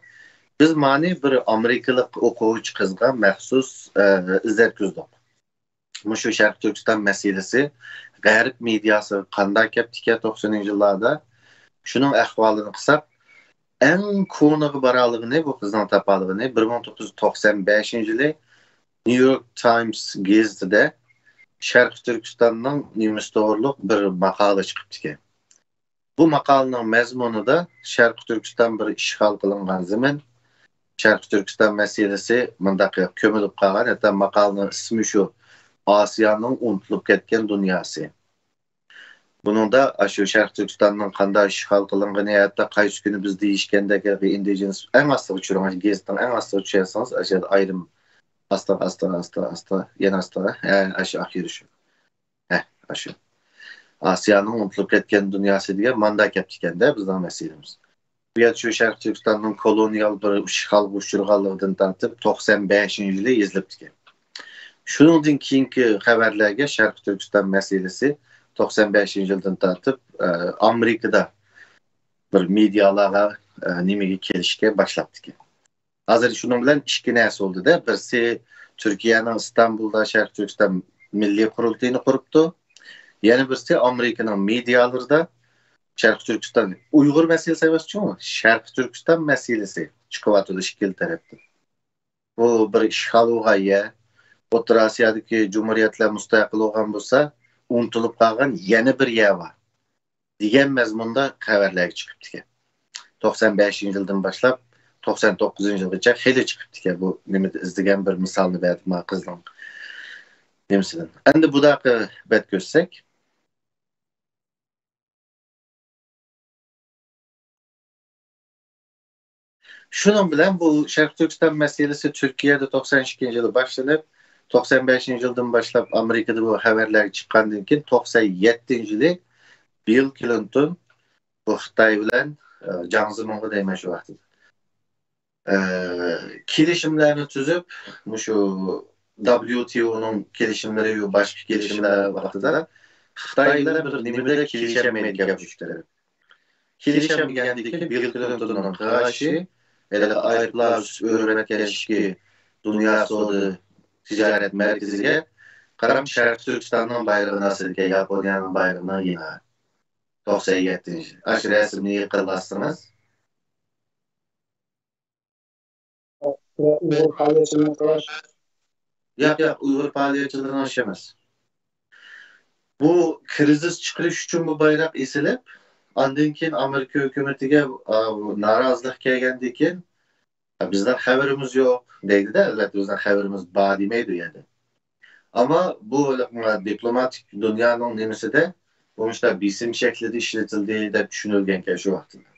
بىز مانى بىر ئامېرىكىلىق ئوقۇغۇچى قىزغا مەخسۇس، ئە، ئىزدەتكۈزدۇق. مۇشۇ شەرقىي تۈركىستان مەسىلىسى غەرب مېدىياسىغا قانداق كەپتىكەن توقسىنىنچى يىللاردا، شۇنىڭ ئەھۋالىنى قىلساق، ئەڭ كونىغا بارالىغىنى، بۇ قىزنىڭ تاپالىغىنى، بىر مىڭ توققۇز يۈز توقسان بەشىنچى يىلى نيۇ يورك تايمس گېزىتىدە شەرقىي تۈركىستاننىڭ نېمىسى توغرۇلۇق بىر ماقالە چىقىپتىكەن. بۇ ماقالىنىڭ مەزمۇنىدا شەرقىي تۈركىستان بىر ئىشغال قىلىنغان زېمىن، شەرقىي تۈركىستان مەسىلىسى مۇنداق كۆمۈلۈپ قالغان، ھەتتا ماقالىنىڭ ئىسمى شۇ، ئاسىيانىڭ ئۇنتۇلۇپ كەتكەن دۇنياسى. بۇنىڭدا ئاشۇ شەرقىي تۈركىستاننىڭ قانداق ئىشغال قىلىنغىنى، ھەتتا قايسى كۈنى بىز دېيىشكەندەك، ھېلىقى ئىندىجېنس ئەڭ ئاستىغا چۈشۈرۈڭ، گېزىتنىڭ ئەڭ ئاستىغا چۈشۈرسىڭىز، ئاشۇ يەردە ئايرىم ئاستىغا، ئاستىغا، ئاستىغا، ئاستىغا، يەنە ئاستىغا، ھە، ئاشۇ ئاخىرى شۇ. ھە، ئاشۇ. ئاسىيانىڭ ئۇنتۇلۇپ كەتكەن دۇنياسى دېگەن ماندا كەپتىكەندە بىزنىڭ مەسىلىمىز. بۇ يەردە شۇ شەرقىي تۈركىستاننىڭ كولونىيال بىر ئىشغالغا ئۇچرىغانلىقىدىن تارتىپ توقسان بەشىنچى يىلى يېزىلىپتىكەن. شۇنىڭدىن كېيىنكى خەۋەرلەرگە شەرقىي تۈركىستان مەسىلىسى توقسان بەشىنچى يىلدىن تارتىپ، ئە، ئامېرىكىدا بىر مېدىيالارغا، ئە، نېمىگە كېلىشكە باشلاپتىكەن. ھازىر شۇنىڭ بىلەن ئىككى نەرسە بولدى-دە. بىرسى تۈركىيەنىڭ ئىستانبۇلدا شەرقىي تۈركىستان مىللىي قۇرۇلتىيىنى قۇرۇپتۇ. يەنە بىرسى ئامېرىكىنىڭ مېدىيالىرىدا شەرقىي تۈركىستان، ئۇيغۇر مەسىلىسى ئەمەسچۇ، شەرقىي تۈركىستان مەسىلىسى چىقىۋاتىدۇ ئىككىلا تەرەپتىن. بۇ بىر ئىشغال بولغان يەر، ئوتتۇرا ئاسىيادىكى جۇمھۇرىيەتلەر مۇستەقىل بولغان بولسا، ئۇنتۇلۇپ قالغان يەنە بىر يەر بار دېگەن مەزمۇندا خەۋەرلەرگە چىقىپتىكەن. توقسان بەشىنچى يىلدىن باشلاپ توقسان توققۇزىنچى يىلغىچە خېلى چىقىپتىكەن. بۇ نېمىدە ئىزدىگەن بىر مىسالنى بەردىم ما قىزنىڭ نېمىسىدىن. ئەمدى بۇداقى بەت كۆرسەك. شۇنىڭ بىلەن بۇ شەرقىي تۈركىستان مەسىلىسى تۈركىيەدە توقسان ئىككىنچى يىلى باشلىنىپ، توقسان بەشىنچى يىلدىن باشلاپ ئامېرىكىدا بۇ خەۋەرلەر چىققاندىن كېيىن، توقسان يەتتىنچى يىلى بىل كلىنتون بۇ خىتاي بىلەن، ئە، جاڭ زېمىنغا دەيمەن شۇ ۋاقتىدا. ئە، كېلىشىملەرنى تۈزۈپ، مۇشۇ دابليۇ تى ئونىڭ كېلىشىملىرى ۋە باشقا كېلىشىملەر ۋاقتىدا خىتاي بىلەن بىر نېمىدە كېلىشەلمەيدىكەن مۇشۇ تەرەپ. كېلىشەلمىگەندىكىن بىل كلىنتوننىڭ قارىشى، ھېلىقى ئايروپىلان ئۈستىدە ئۆرۈۋەتكەن ئىككى دۇنيا سودا تىجارەت مەركىزىگە قاراپ شەرقىي تۈركىستاننىڭ بايرىقىنى ئاسىدىكەن، ياپونىيەنىڭ بايرىقىنى يەنە. توقسان يەتتىنچى يىل. ئاشۇ رەسىمنى يېقىنلاشسىڭىز. ئۇيغۇر پائالىيەتچىلىرىنىڭ قىلىش. ياق، ياق، ئۇيغۇر پائالىيەتچىلىرىنىڭ ئىشى ئەمەس. بۇ كىرىزىس چىقىرىش ئۈچۈن بۇ بايراق ئېسىلىپ، ئاندىن كېيىن ئامېرىكا ھۆكۈمىتىگە، ئا، نارازىلىق كەلگەندىن كېيىن، «بىزنىڭ خەۋىرىمىز يوق» دەيدۇ-دە، ئەلۋەتتە بىزنىڭ خەۋىرىمىز بار دېمەيدۇ يەنە. ئەمما بۇ دىپلوماتىك دۇنيانىڭ نېمىسىدە بۇ مۇشۇنداق بېسىم شەكلىدە ئىشلىتىلدى دەپ چۈشىنىلگەنكەن شۇ ۋاقتىدا.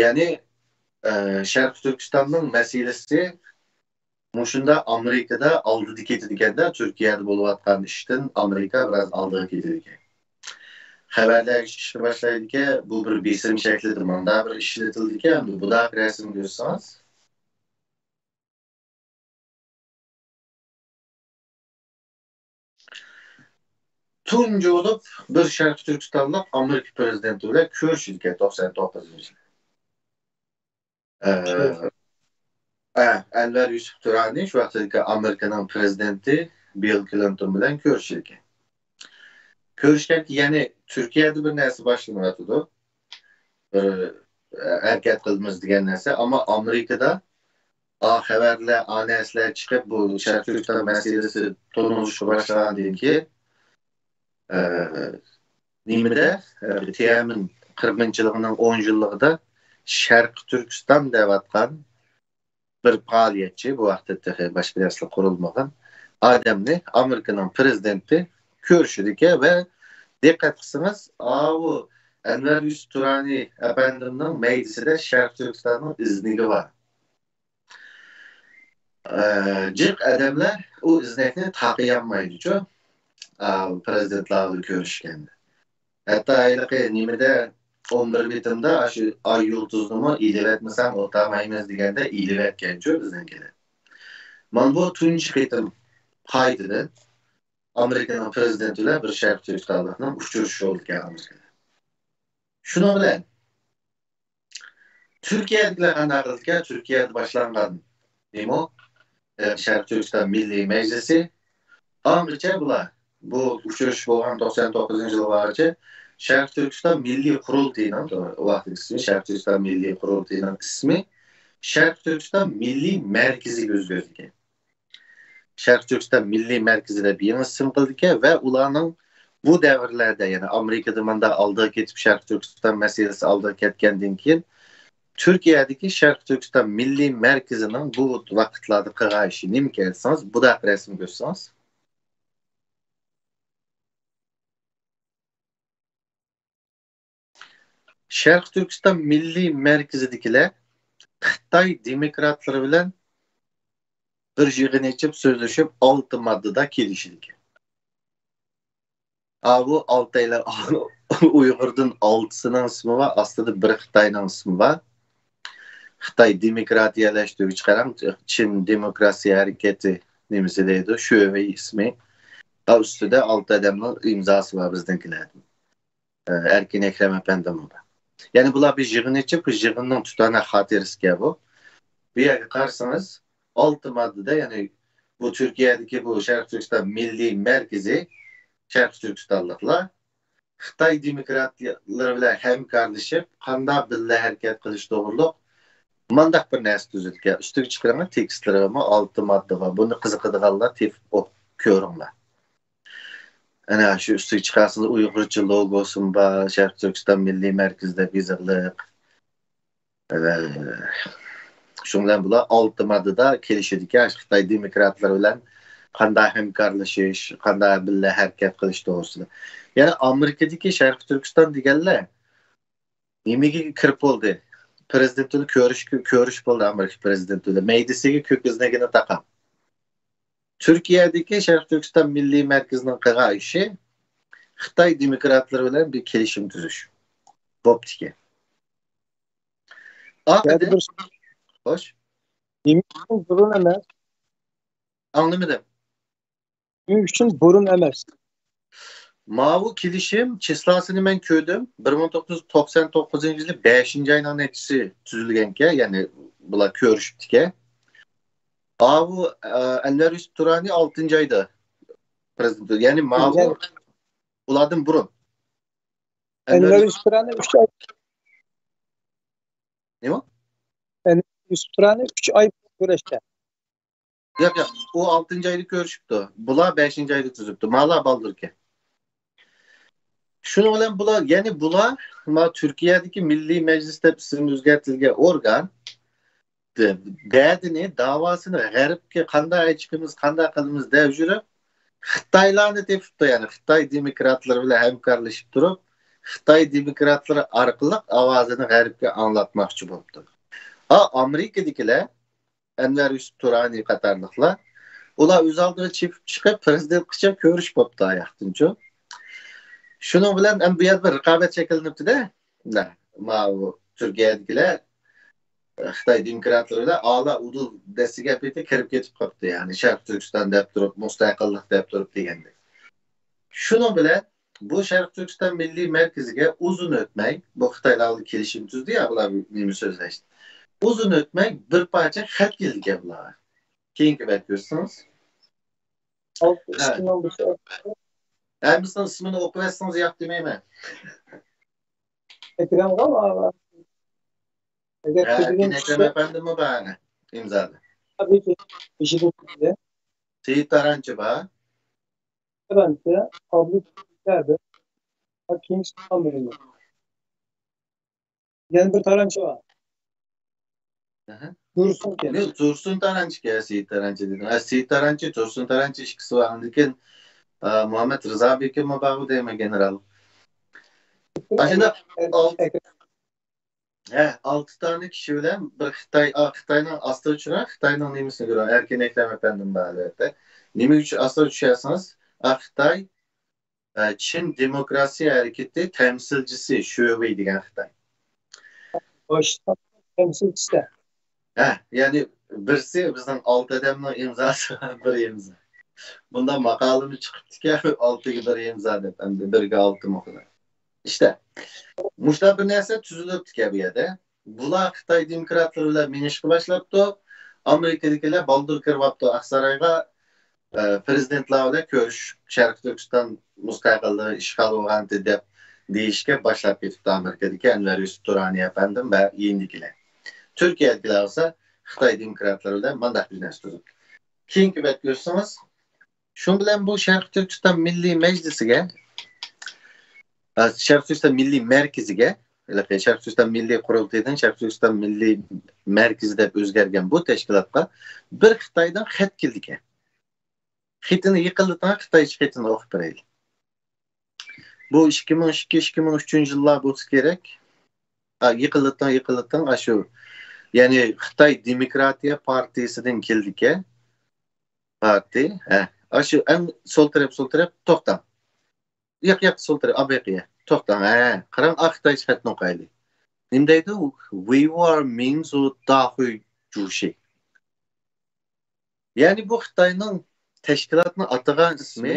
يەنى، ئە، شەرقىي تۈركىستاننىڭ مەسىلىسى مۇشۇنداق ئامېرىكىدا ئالدىدا كېتىدىكەندە، تۈركىيەدە بولۇۋاتقان ئىشتىن ئامېرىكا بىراز ئالدىغا كېتىدىكەن. خەۋەرلەرگە چىقىشقا باشلايدىكەن، بۇ بىر بېسىم شەكلىدە مۇنداق بىر ئىشلىتىلدىكەن، بۇ بۇنداق رەسىم كۆرسىڭىز. تۇنجى بولۇپ بىر شەرقىي تۈركىستانلىق ئامېرىكا پىرېزىدېنتى بىلەن كۆرۈشىدىكەن توقسان توققۇزىنچى يىلى. ئە، ئە، ئەنۋەر يۈسۈپ تۇرانى شۇ ۋاقىتتىكى ئامېرىكىنىڭ پىرېزىدېنتى بىل كلىنتون بىلەن كۆرۈشىدىكەن. كۆرۈشكەن، يەنى تۈركىيەدە بىر نەرسە باشلىنىۋاتىدۇ. بىر، ئە، ھەرىكەت قىلىمىز دېگەن نەرسە. ئەمما ئامېرىكىدا ئا خەۋەرلەر، ئا نەرسىلەر چىقىپ، بۇ شەرقىي تۈركىستان مەسىلىسى تونۇلۇشقا باشلىغاندىن كېيىن، ئە، نېمىدە، ئە، تيەنئەنمېن قىرىق مىنچىلىقىنىڭ ئون يىللىقىدا شەرقىي تۈركىستان دەۋاتقان بىر پائالىيەتچى، بۇ ۋاقىتتا تېخى باشقا نەرسىلەر قۇرۇلمىغان ئادەمنى ئامېرىكىنىڭ پىرېزىدېنتى كۆرۈشىدىكەن ۋە دىققەت قىلسىڭىز، ئاۋۇ ئەنۋەر يۈسۈپ تۇرانى ئەپەندىمنىڭ مەيدىسىدە شەرقىي تۈركىستاننىڭ ئىزنىكى بار. ئە، جىق ئادەملەر ئۇ ئىزنەكنى تاقىيالمايدۇچۇ، ئە، پىرېزىدېنتلار بىلەن كۆرۈشكەندە. ھەتتا ھېلىقى نېمىدە، ئون بىر بېتىمدا ئاشۇ ئاي يۇلتۇزنىمۇ ئېلىۋەتمىسەڭ ئولتۇرمايمىز دېگەندە ئېلىۋەتكەنچۇ بىزنىڭكىلەر. مانا بۇ تۇنجى قېتىم قايتىدىن ئامېرىكىنىڭ پىرېزىدېنتى بىلەن بىر شەرقىي تۈركىستانلىقنىڭ ئۇچرىشىشى بولىدىكەن ئامېرىكىدا. شۇنىڭ بىلەن تۈركىيەدىكىلەر قانداق قىلىدىكەن؟ تۈركىيەدە باشلانغان نېمە؟ ئە، شەرقىي تۈركىستان مىللىي مەجلىسى. ئاڭغىچە بۇلار، بۇ ئۇچرىشىش بولغان توقسان توققۇزىنچى يىلغىچە شەرقىي تۈركىستان مىللىي قۇرۇلتىيىنىڭ، ئۇ ۋاقىتتىكى ئىسمى، شەرقىي تۈركىستان مىللىي قۇرۇلتىيىنىڭ ئىسمى شەرقىي تۈركىستان مىللىي مەركىزىگە ئۆزگەرتىلگەن. شەرقىي تۈركىستان مىللىي مەركىزى دەپ يېڭى ئىسىم قىلدىكەن ۋە ئۇلارنىڭ بۇ دەۋرلەردە، يەنى ئامېرىكىدا ماندا ئالدىغا كېتىپ، شەرقىي تۈركىستان مەسىلىسى ئالدىغا كەتكەندىن كېيىن، تۈركىيەدىكى شەرقىي تۈركىستان مىللىي مەركىزىنىڭ بۇ ۋاقىتلاردا قىلغان ئىشى نېمىكەن دېسىڭىز، بۇنداق رەسىم كۆرسىڭىز. شەرقىي تۈركىستان مىللىي مەركىزىدىكىلەر خىتاي دېموكراتلىرى بىلەن بىر يىغىن ئېچىپ سۆزلىشىپ، ئالتە ماددىدا كېلىشىدىكەن. ئاۋۇ ئالتەيلەن ئۇيغۇردىن ئالتىسىنىڭ ئىسمى بار، ئاستىدا بىر خىتاينىڭ ئىسمى بار. خىتاي دېموكراتىيەلەشتۈرگۈچى قاراڭ، چىن دېموكراتىيە ھەرىكىتى نېمىسى دەيدۇ، شۆۋېي ئىسمى. ئا، ئۈستىدە ئالتە ئادەمنىڭ ئىمزاسى بار بىزنىڭكىلەردىن. ئە، ئەركىن ئەكرەم ئەپەندىمۇ بار. يەنى بۇلار بىر يىغىن ئېچىپ، بۇ يىغىننىڭ تۇتاناق خاتىرىسىكەن بۇ. بۇ يەرگە قارىسىڭىز، ئالتە ماددىدا، يەنى بۇ تۈركىيەدىكى بۇ شەرقىي تۈركىستان مىللىي مەركىزى، شەرقىي تۈركىستانلىقلار خىتاي دېموكراتلىرى بىلەن ھەمكارلىشىپ، قانداق بىللە ھەرىكەت قىلىش توغرۇلۇق مانداق بىر نەرسە تۈزۈلگەن. ئۈستىگە چىقىرىڭلار، تېكىستلىرىمۇ ئالتە ماددا بار. بۇنى قىزىقىدىغانلار تېپىپ ئوقۇپ كۆرۈڭلار. ئەنە شۇ ئۈستىگە چىقارسىڭىز، ئۇيغۇرچە لوگوسىمۇ بار، شەرقىي تۈركىستان مىللىي مەركىزى دەپ يېزىقلىق. ئە، شۇنىڭ بىلەن بۇلار ئالتە ماددىدا كېلىشىدىكەن، خىتاي دېموكراتلىرى بىلەن قانداق ھەمكارلىشىش، قانداق بىللە ھەرىكەت قىلىش توغرىسىدا. يەنى ئامېرىكىدىكى شەرقىي تۈركىستان دېگەنلەر نېمىگە كىرىپ بولدى؟ پىرېزىدېنت بىلەن كۆرۈش، كۆرۈشۈپ بولدى ئامېرىكا پىرېزىدېنتى بىلەن. مەيدىسىگە كۆك ئىزنىكىنى تاقاپ. تۈركىيەدىكى شەرقىي تۈركىستان مىللىي مەركىزىنىڭ قىلغان ئىشى خىتاي دېموكراتلىرى بىلەن بىر كېلىشىم تۈزۈش. بوپتىكەن. ئاخىرى، بىر خوش. نېمە ئۈچۈن بۇرۇن ئەمەس؟ ئاڭلىمىدىم. نېمە ئۈچۈن بۇرۇن ئەمەس؟ ماۋۇ كېلىشىم چىسلاسىنى مەن كۆردۈم. بىر مىڭ توققۇز يۈز توقسان توققۇزىنچى يىلى بەشىنچى ئاينىڭ نەچچىسى تۈزۈلگەنكەن، يەنى بۇلار كۆرۈشۈپتىكەن. ئاۋۇ، ئە، ئەنۋەر يۈسۈپ تۇرانى ئالتىنچى ئايدا پىرېزىدېنت، يەنى ماۋۇ ئالتىنچى ئاي. ئۇلاردىن بۇرۇن. ئەنۋەر ئەنۋەر يۈسۈپ تۇرانى ئۈچ ئاي. نېمە؟ ئەنۋەر يۈسۈپ تۇرانى ئۈچ ئاي كۆرۈشتى. ياق، ياق، ئۇ ئالتىنچى ئايدا كۆرۈشۈپتۇ. بۇلار بەشىنچى ئايدا تۈزۈپتۇ. مالا بالدۇركەن. شۇنىڭ بىلەن بۇلار، يەنى بۇلار، ما، تۈركىيەدىكى مىللىي مەجلىس دەپ ئىسمى ئۆزگەرتىلگەن ئورگان، دە-، دەردىنى، داۋاسىنى غەربكە قانداق ئېچىقىمىز، قانداق قىلىمىز دەپ يۈرۈپ، خىتايلارنى تېپىپتۇ، يەنى خىتاي دېموكراتلىرى بىلەن ھەمكارلىشىپ تۇرۇپ، خىتاي دېموكراتلىرى ئارقىلىق ئاۋازىنى غەربكە ئاڭلاتماقچى بوپتۇ. ھا، ئامېرىكىدىكىلەر، ئەنۋەر يۈسۈپ تۇرانى قاتارلىقلار، ئۇلار ئۆز ئالدىغا چېپىپ چىقىپ، پىرېزىدېنتقىچە كۆرۈشۈپ بوپتۇ ئاياقتىنچۇ. شۇنىڭ بىلەن ئەمدى بۇ يەردە بىر رىقابەت شەكىللىنىپتۇ-دە. ماۋۇ تۈركىيەدىكىلەر خىتاي دېموكراتلىرى بىلەن ئالا ئۇدۇل دەسسىگەپ كېتىپ كىرىپ كېتىپ قاپتۇ. يەنى شەرقىي تۈركىستان دەپ تۇرۇپ، مۇستەقىللىق دەپ تۇرۇپ دېگەندەك. شۇنىڭ بىلەن بۇ شەرقىي تۈركىستان مىللىي مەركىزىگە ئۇزۇن ئۆتمەي، بۇ خىتايلار بىلەن كېلىشىم تۈزدى يا، بۇلار نېمە سۆزلەشتى. ئۇزۇن ئۆتمەي بىر پارچە خەت كېلىدىكەن بۇلارغا. كېيىنكى بەت كۆرسىڭىز. ئىككى مىڭ بەش. ھەممىسىنىڭ ئىسمىنى ئوقۇۋەتسىڭىز ياق دېمەيمەن. ئەكرەمغا ئەگەر ھە، ئەكرەم ئەپەندىمۇ بار ئەنە ئىمزادا. سېيىت تارانچى بار. تارانچى، ئابلىك، كېيىنكىسى قالمىدىمۇ؟ يەنە بىر تارانچى بار. ئەھە. تۇرسۇن ئىكەن. ياق، تۇرسۇن تارانچى ئىكەن، سېيىت تارانچى دېدىم. ھە، سېيىت تارانچى، تۇرسۇن تارانچى ئىككىسى بار. ئاندىن كېيىن، ئە، مۇھەممەد رىزا بېكىممۇ بارغۇ دەيمەن، گېنېرال. ئاشۇنداق ئەكرەم. ئالتە، ھە، ئالتە دانە كىشى بىلەن بىر خىتاي، ئا، خىتاينىڭ ئاستىغا چۈشۈرۈڭ، خىتاينىڭ نېمىسىنى كۆرۈڭ، ئەركىن ئەكرەم ئەپەندىم بار، ئەلۋەتتە. نېمە ئۈچۈن ئاستىغا چۈشەرسىڭىز، ئا، خىتاي، ئە، چىن دېموكراتىيە ھەرىكىتى تەمسىلچىسى شۆۋېي دېگەن خىتاي. باش تەمسىلچىسى. ھە، يەنى بىرسى بىزنىڭ ئالتە ئادەمنىڭ ئىمزاسى بىر ئىمزا. بۇنداق ماقالىمۇ چىقىپتىكەن، ئالتىگە بىر ئىمزا دەپ، ئەمدى بىرگە ئالتە مۇقىدەر. ئىشتە، مۇشۇنداق بىر نەرسە تۈزۈلۈپتىكەن بۇ يەردە. بۇلار خىتاي دېموكراتلىرى بىلەن مېڭىشقا باشلاپتۇ. ئامېرىكىدىكىلەر بالدۇر كىرىۋاپتۇ ئاقسارايغا. ئە، پىرېزىدېنتلار بىلەن كۆرۈشۈپ، شەرقىي تۈركىستان مۇستەقىللىقى ئىشغال بولغانتى دەپ، دېيىشكە باشلاپ كېتىپتۇ ئامېرىكىدىكى ئەنۋەر يۈسۈپ تۇرانى ئەپەندىم ۋە يېنىدىكىلەر. تۈركىيەدىكىلەر بولسا خىتاي دېموكراتلىرى بىلەن مانداق بىر نەرسە تۇزۇپتۇ. كېيىنكى بەتكە ئۆتسىڭىز، شۇ بىلەن بۇ شەرقىي تۈركىستان مىللىي مەجلىسىگە، ئە، شەرقىي تۈركىستان مىللىي مەركىزىگە، ھېلىقى شەرقىي تۈركىستان مىللىي قۇرۇلتىيىدىن شەرقىي تۈركىستان مىللىي مەركىزى دەپ ئۆزگەرگەن بۇ تەشكىلاتقا بىر خىتايدىن خەت كېلىدىكەن. خېتىنى يېقىنلىتىڭ، خىتايچە خېتىنى ئوقۇپ بېرەيلى. بۇ ئىككى مىڭ ئىككى، ئىككى مىڭ ئۈچىنچى يىللار بولسا كېرەك. ئا، يېقىنلىتىڭ، يېقىنلىتىڭ، ئاشۇ. يەنى خىتاي دېموكراتىيە پارتىيىسىدىن كېلىدىكەن. پارتىيە، ھە. ئاشۇ ئەڭ سول تەرەپ، سول تەرەپ، توختاڭ. ياق، ياق، سول تەرەپ، ئابېقىيە. توختاڭ، ھە. قاراڭ، ئا، خىتايچە خەتنى ئوقۇيلى. نېمە دەيدۇ؟ We were Minzu Dahui Jushi. يەنى بۇ خىتاينىڭ تەشكىلاتنى ئاتىغان ئىسمى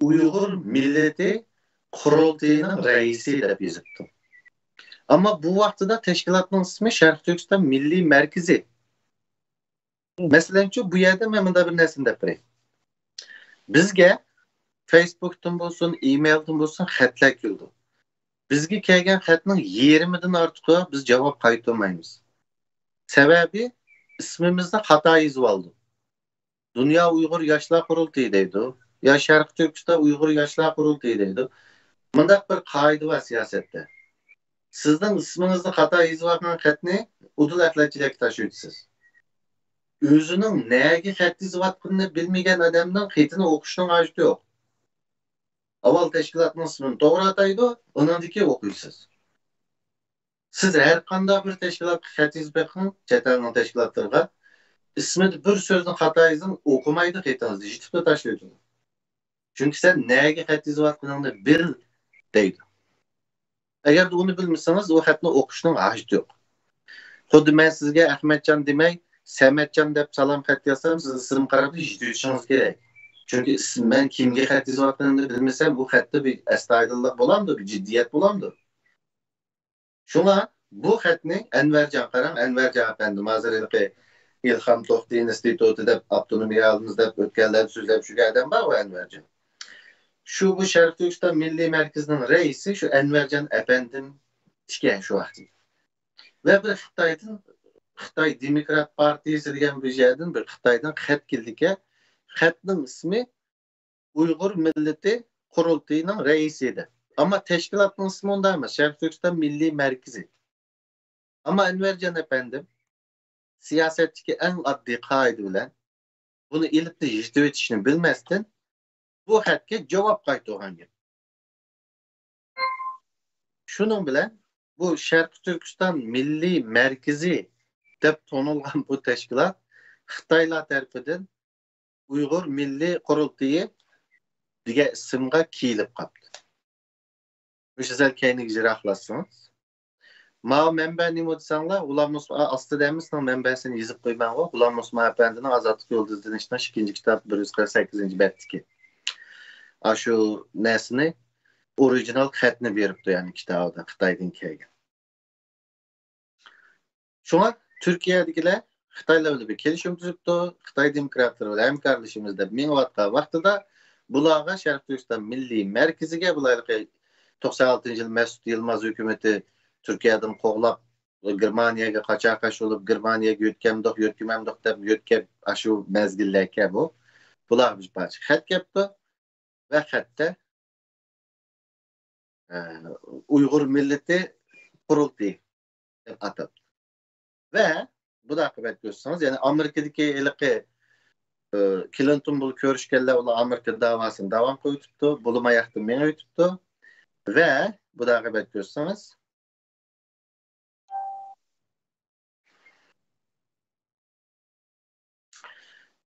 ئۇيغۇر مىللىتى قۇرۇلتىيىنىڭ رەئىسى دەپ يېزىپتۇ. ئەمما بۇ ۋاقتىدا تەشكىلاتنىڭ ئىسمى شەرقىي تۈركىستان مىللىي مەركىزى. مەسىلەنچۇ، بۇ يەردە مەن مۇنداق بىر نەرسىنى دەپ بېرەي. بىزگە فېيسبۇكتىن بولسۇن، ئىمېيلدىن بولسۇن خەتلەر كېلىدۇ. بىزگە كەلگەن خەتنىڭ يېرىمىدىن ئارتۇقىغا بىز جاۋاب قايتۇرمايمىز. سەۋەبى، ئىسمىمىزنى خاتا يېزىۋالدى. دۇنيا ئۇيغۇر ياشلار قۇرۇلتىيى دەيدۇ. يا شەرقىي تۈركىستان ئۇيغۇر ياشلار قۇرۇلتىيى دەيدۇ. مۇنداق بىر قائىدە بار سىياسەتتە. سىزنىڭ ئىسمىڭىزنى خاتا يېزىۋالغان خەتنى ئۇدۇل ئەخلەتچىلەرگە تاشلىۋېتىسىز. ئۆزىنىڭ نەگە خەت يېزىۋاتقىنىنى بىلمىگەن ئادەمنىڭ خېتىنى ئوقۇشنىڭ ھاجىتى يوق. ئاۋۋال تەشكىلاتنىڭ ئىسمىنى توغرا ئاتايدۇ، ئۇنىڭدىن كېيىن ئوقۇيسىز. سىز ھەر قانداق بىر تەشكىلاتقا خەت يېزىپ بېقىڭ، چەت ئەلنىڭ تەشكىلاتلىرىغا. ئىسمىدا بىر سۆزنى خاتا يېزىڭ، ئوقۇمايدۇ خېتىڭىزنى، يىتىپلا تاشلىۋېتىدۇ. چۈنكى سەن نەگە خەت يېزىۋاتقىنىڭنى بىل دەيدۇ. ئەگەر ئۇنى بىلمىسىڭىز، ئۇ خەتنى ئوقۇشنىڭ ھاجىتى يوق. خۇددى مەن سىزگە ئەخمەتجان دېمەي، سەمەتجان دەپ سالام خەت يازسام، سىز ئىسىم قاراپ يېتىۋېتىشىڭىز كېرەك. چۈنكى ئىسىم، مەن كىمگە خەت يېزىۋاتقىنىمنى بىلمىسەم، بۇ خەتتە بىر ئەستايىدىللىق بولامدۇ، بىر جىددىيەت بولامدۇ؟ شۇڭا بۇ خەتنى ئەنۋەرجان، قاراڭ، ئەنۋەرجان ئەپەندىم، ھازىر ھېلىقى ئىلھام توختى ئىنستىتۇتى دەپ، ئاپتونومىيە ئالىمىز دەپ ئۆتكەنلەردە سۆزلەپ يۈرگەن ئادەم بار، ئۇ ئەنۋەرجان. شۇ بۇ شەرقىي تۈركىستان مىللىي مەركىزىنىڭ رەئىسى شۇ ئەنۋەرجان ئەپەندىم ئىكەن شۇ ۋاقىتتا. ۋە بىر خىتايدىن، خىتاي دېموكرات پارتىيىسى دېگەن بىر يەردىن بىر خىتايدىن خەت كېلىدىكەن. خەتنىڭ ئىسمى ئۇيغۇر مىللىتى قۇرۇلتىيىنىڭ رەئىسى دەپ. ئەمما تەشكىلاتنىڭ ئىسمى ئۇنداق ئەمەس، شەرقىي تۈركىستان مىللىي مەركىزى. ئەمما ئەنۋەرجان ئەپەندىم سىياسەتتىكى ئەڭ ئاددىي قائىدە بىلەن بۇنى ئېلىپلا يېتىۋېتىشنى بىلمەستىن، بۇ خەتكە جاۋاب قايتۇرغان گەپ. شۇنىڭ بىلەن بۇ شەرقىي تۈركىستان مىللىي مەركىزى دەپ تونۇلغان بۇ تەشكىلات خىتايلار تەرىپىدىن ئۇيغۇر مىللىي قۇرۇلتىيى دېگەن ئىسىمغا كىيىلىپ قاپتۇ. مۇشۇ سەل كەينىگە يىراقلاتسىڭىز. ماۋۇ مەنبە نېمە دېسەڭلار، غۇلام ئوسمان ئاستىدا ھەممىسىنىڭ مەنبەسىنى يېزىپ قويماڭغۇ. غۇلام ئوسمان ئەپەندىنىڭ ئازادلىق يولى ئىزدىنىشىنىڭ ئىككىنچى كىتابى بىر يۈز قىرىق سەككىزىنچى بەتتىكى. ئاشۇ نەرسىنى، ئورىگىنال خەتنى بېرىپتۇ، يەنى كىتابىدا خىتايدىن كەلگەن. شۇڭا تۈركىيەدىكىلەر خىتايلار بىلەن بىر كېلىشىم تۈزۈپتۇ، خىتاي دېموكراتلىرى بىلەن ھەمكارلىشىمىز دەپ مېڭىۋاتقان ۋاقتىدا، بۇلارغا شەرقىي تۈركىستان مىللىي مەركىزىگە، بۇلار ھېلىقى توقسان ئالتىنچى يىل مەسئۇد يىلماز ھۆكۈمىتى تۈركىيەدىن قوغلاپ، گېرمانىيەگە قاچاق-قاچ بولۇپ، گېرمانىيەگە يۆتكەمدۇق، يۆتكىمەمدۇق دەپ يۆتكەپ، ئاشۇ مەزگىللەركەن بۇ. بۇلارغا بىر پارچە خەت كەپتۇ ۋە خەتتە، ئە، ئۇيغۇر مىللىتى قۇرۇلتىيى دەپ ئاتاپتۇ. ۋە بۇنداق قىلىپ كۆرسىڭىز، يەنى ئامېرىكىدىكى ھېلىقى، ئە، كلىنتون بىلەن كۆرۈشكەنلەر، ئۇلار ئامېرىكا داۋاسىنى داۋام قىلىۋېتىپتۇ، بولۇم ئاياقتىن مېڭىۋېتىپتۇ. ۋە بۇنداق قىلىپ كۆرسىڭىز،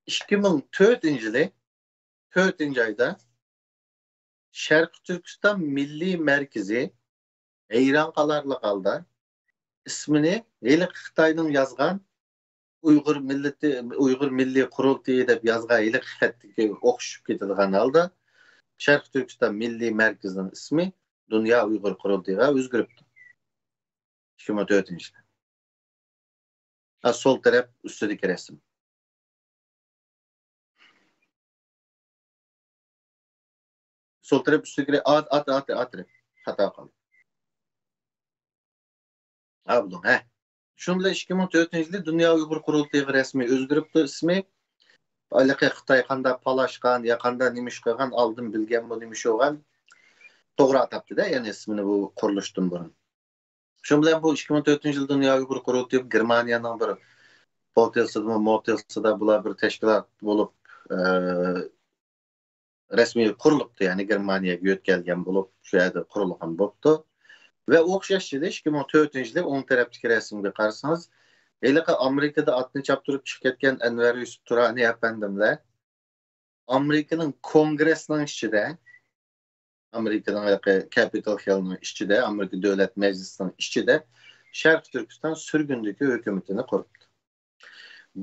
ئىككى مىڭ تۆتىنچى يىلى، تۆتىنچى ئايدا شەرقىي تۈركىستان مىللىي مەركىزى ھەيران قالارلىق ھالدا ئىسمىنى ھېلىقى خىتاينىڭ يازغان ئۇيغۇر مىللىتى، ئۇيغۇر مىللىي قۇرۇلتىيى دەپ يازغان ھېلىقى خەتتىكى ئوخشىشىپ كېتىدىغان ھالدا شەرقىي تۈركىستان مىللىي مەركىزىنىڭ ئىسمى دۇنيا ئۇيغۇر قۇرۇلتىيىغا ئۆزگىرىپتۇ. ئىككى مىڭ تۆتىنچى يىلى. ھە، سول تەرەپ ئۈستىدىكى رەسىم. سول تەرەپ ئۈستىدىكى رە-، ئات، ئات، ئات، ئات تەرەپ. خاتا قىلدىم. ھە، بۇلۇڭ، ھە. شۇنىڭ بىلەن ئىككى مىڭ تۆتىنچى يىلى دۇنيا ئۇيغۇر قۇرۇلتىيىغا رەسمىي ئۆزگىرىپتۇ ئىسمى. ھېلىقى خىتاي قانداق پالاشقان يا قانداق نېمە ئىش قىلغان، ئالدىن بىلگەنمۇ نېمە ئىش بولغان، توغرا ئاتاپتۇ-دە، يەنى ئىسمىنى بۇ قۇرۇلۇشتىن بۇرۇن. شۇ بىلەن بۇ ئىككى مىڭ تۆتىنچى يىل دۇنيا ئۇيغۇر قۇرۇلتىيى گېرمانىيەنىڭ بىر پوتېلسىدىمۇ، موتېلسىدا بۇلار بىر تەشكىلات بولۇپ، ئە، رەسمىي قۇرۇلۇپتۇ، يەنى گېرمانىيەگە يۆتكەلگەن بولۇپ، شۇ يەردە قۇرۇلغان بوپتۇ. ۋە ئوخشاش يىلى، ئىككى مىڭ تۆتىنچى يىلى ئوڭ تەرەپتىكى رەسىمگە قارىسىڭىز، ھېلىقى ئامېرىكىدا ئاتنى چاپتۇرۇپ چىقىپ كەتكەن ئەنۋەر يۈسۈپ تۇرانى ئەپەندىملەر ئامېرىكىنىڭ كونگرېسنىڭ ئىچىدە، ئامېرىكىنىڭ ھېلىقى كەپىتال خىلنىڭ ئىچىدە، ئامېرىكا دۆلەت مەجلىسىنىڭ ئىچىدە شەرقىي تۈركىستان سۈرگۈندىكى ھۆكۈمىتىنى قۇرۇپتۇ.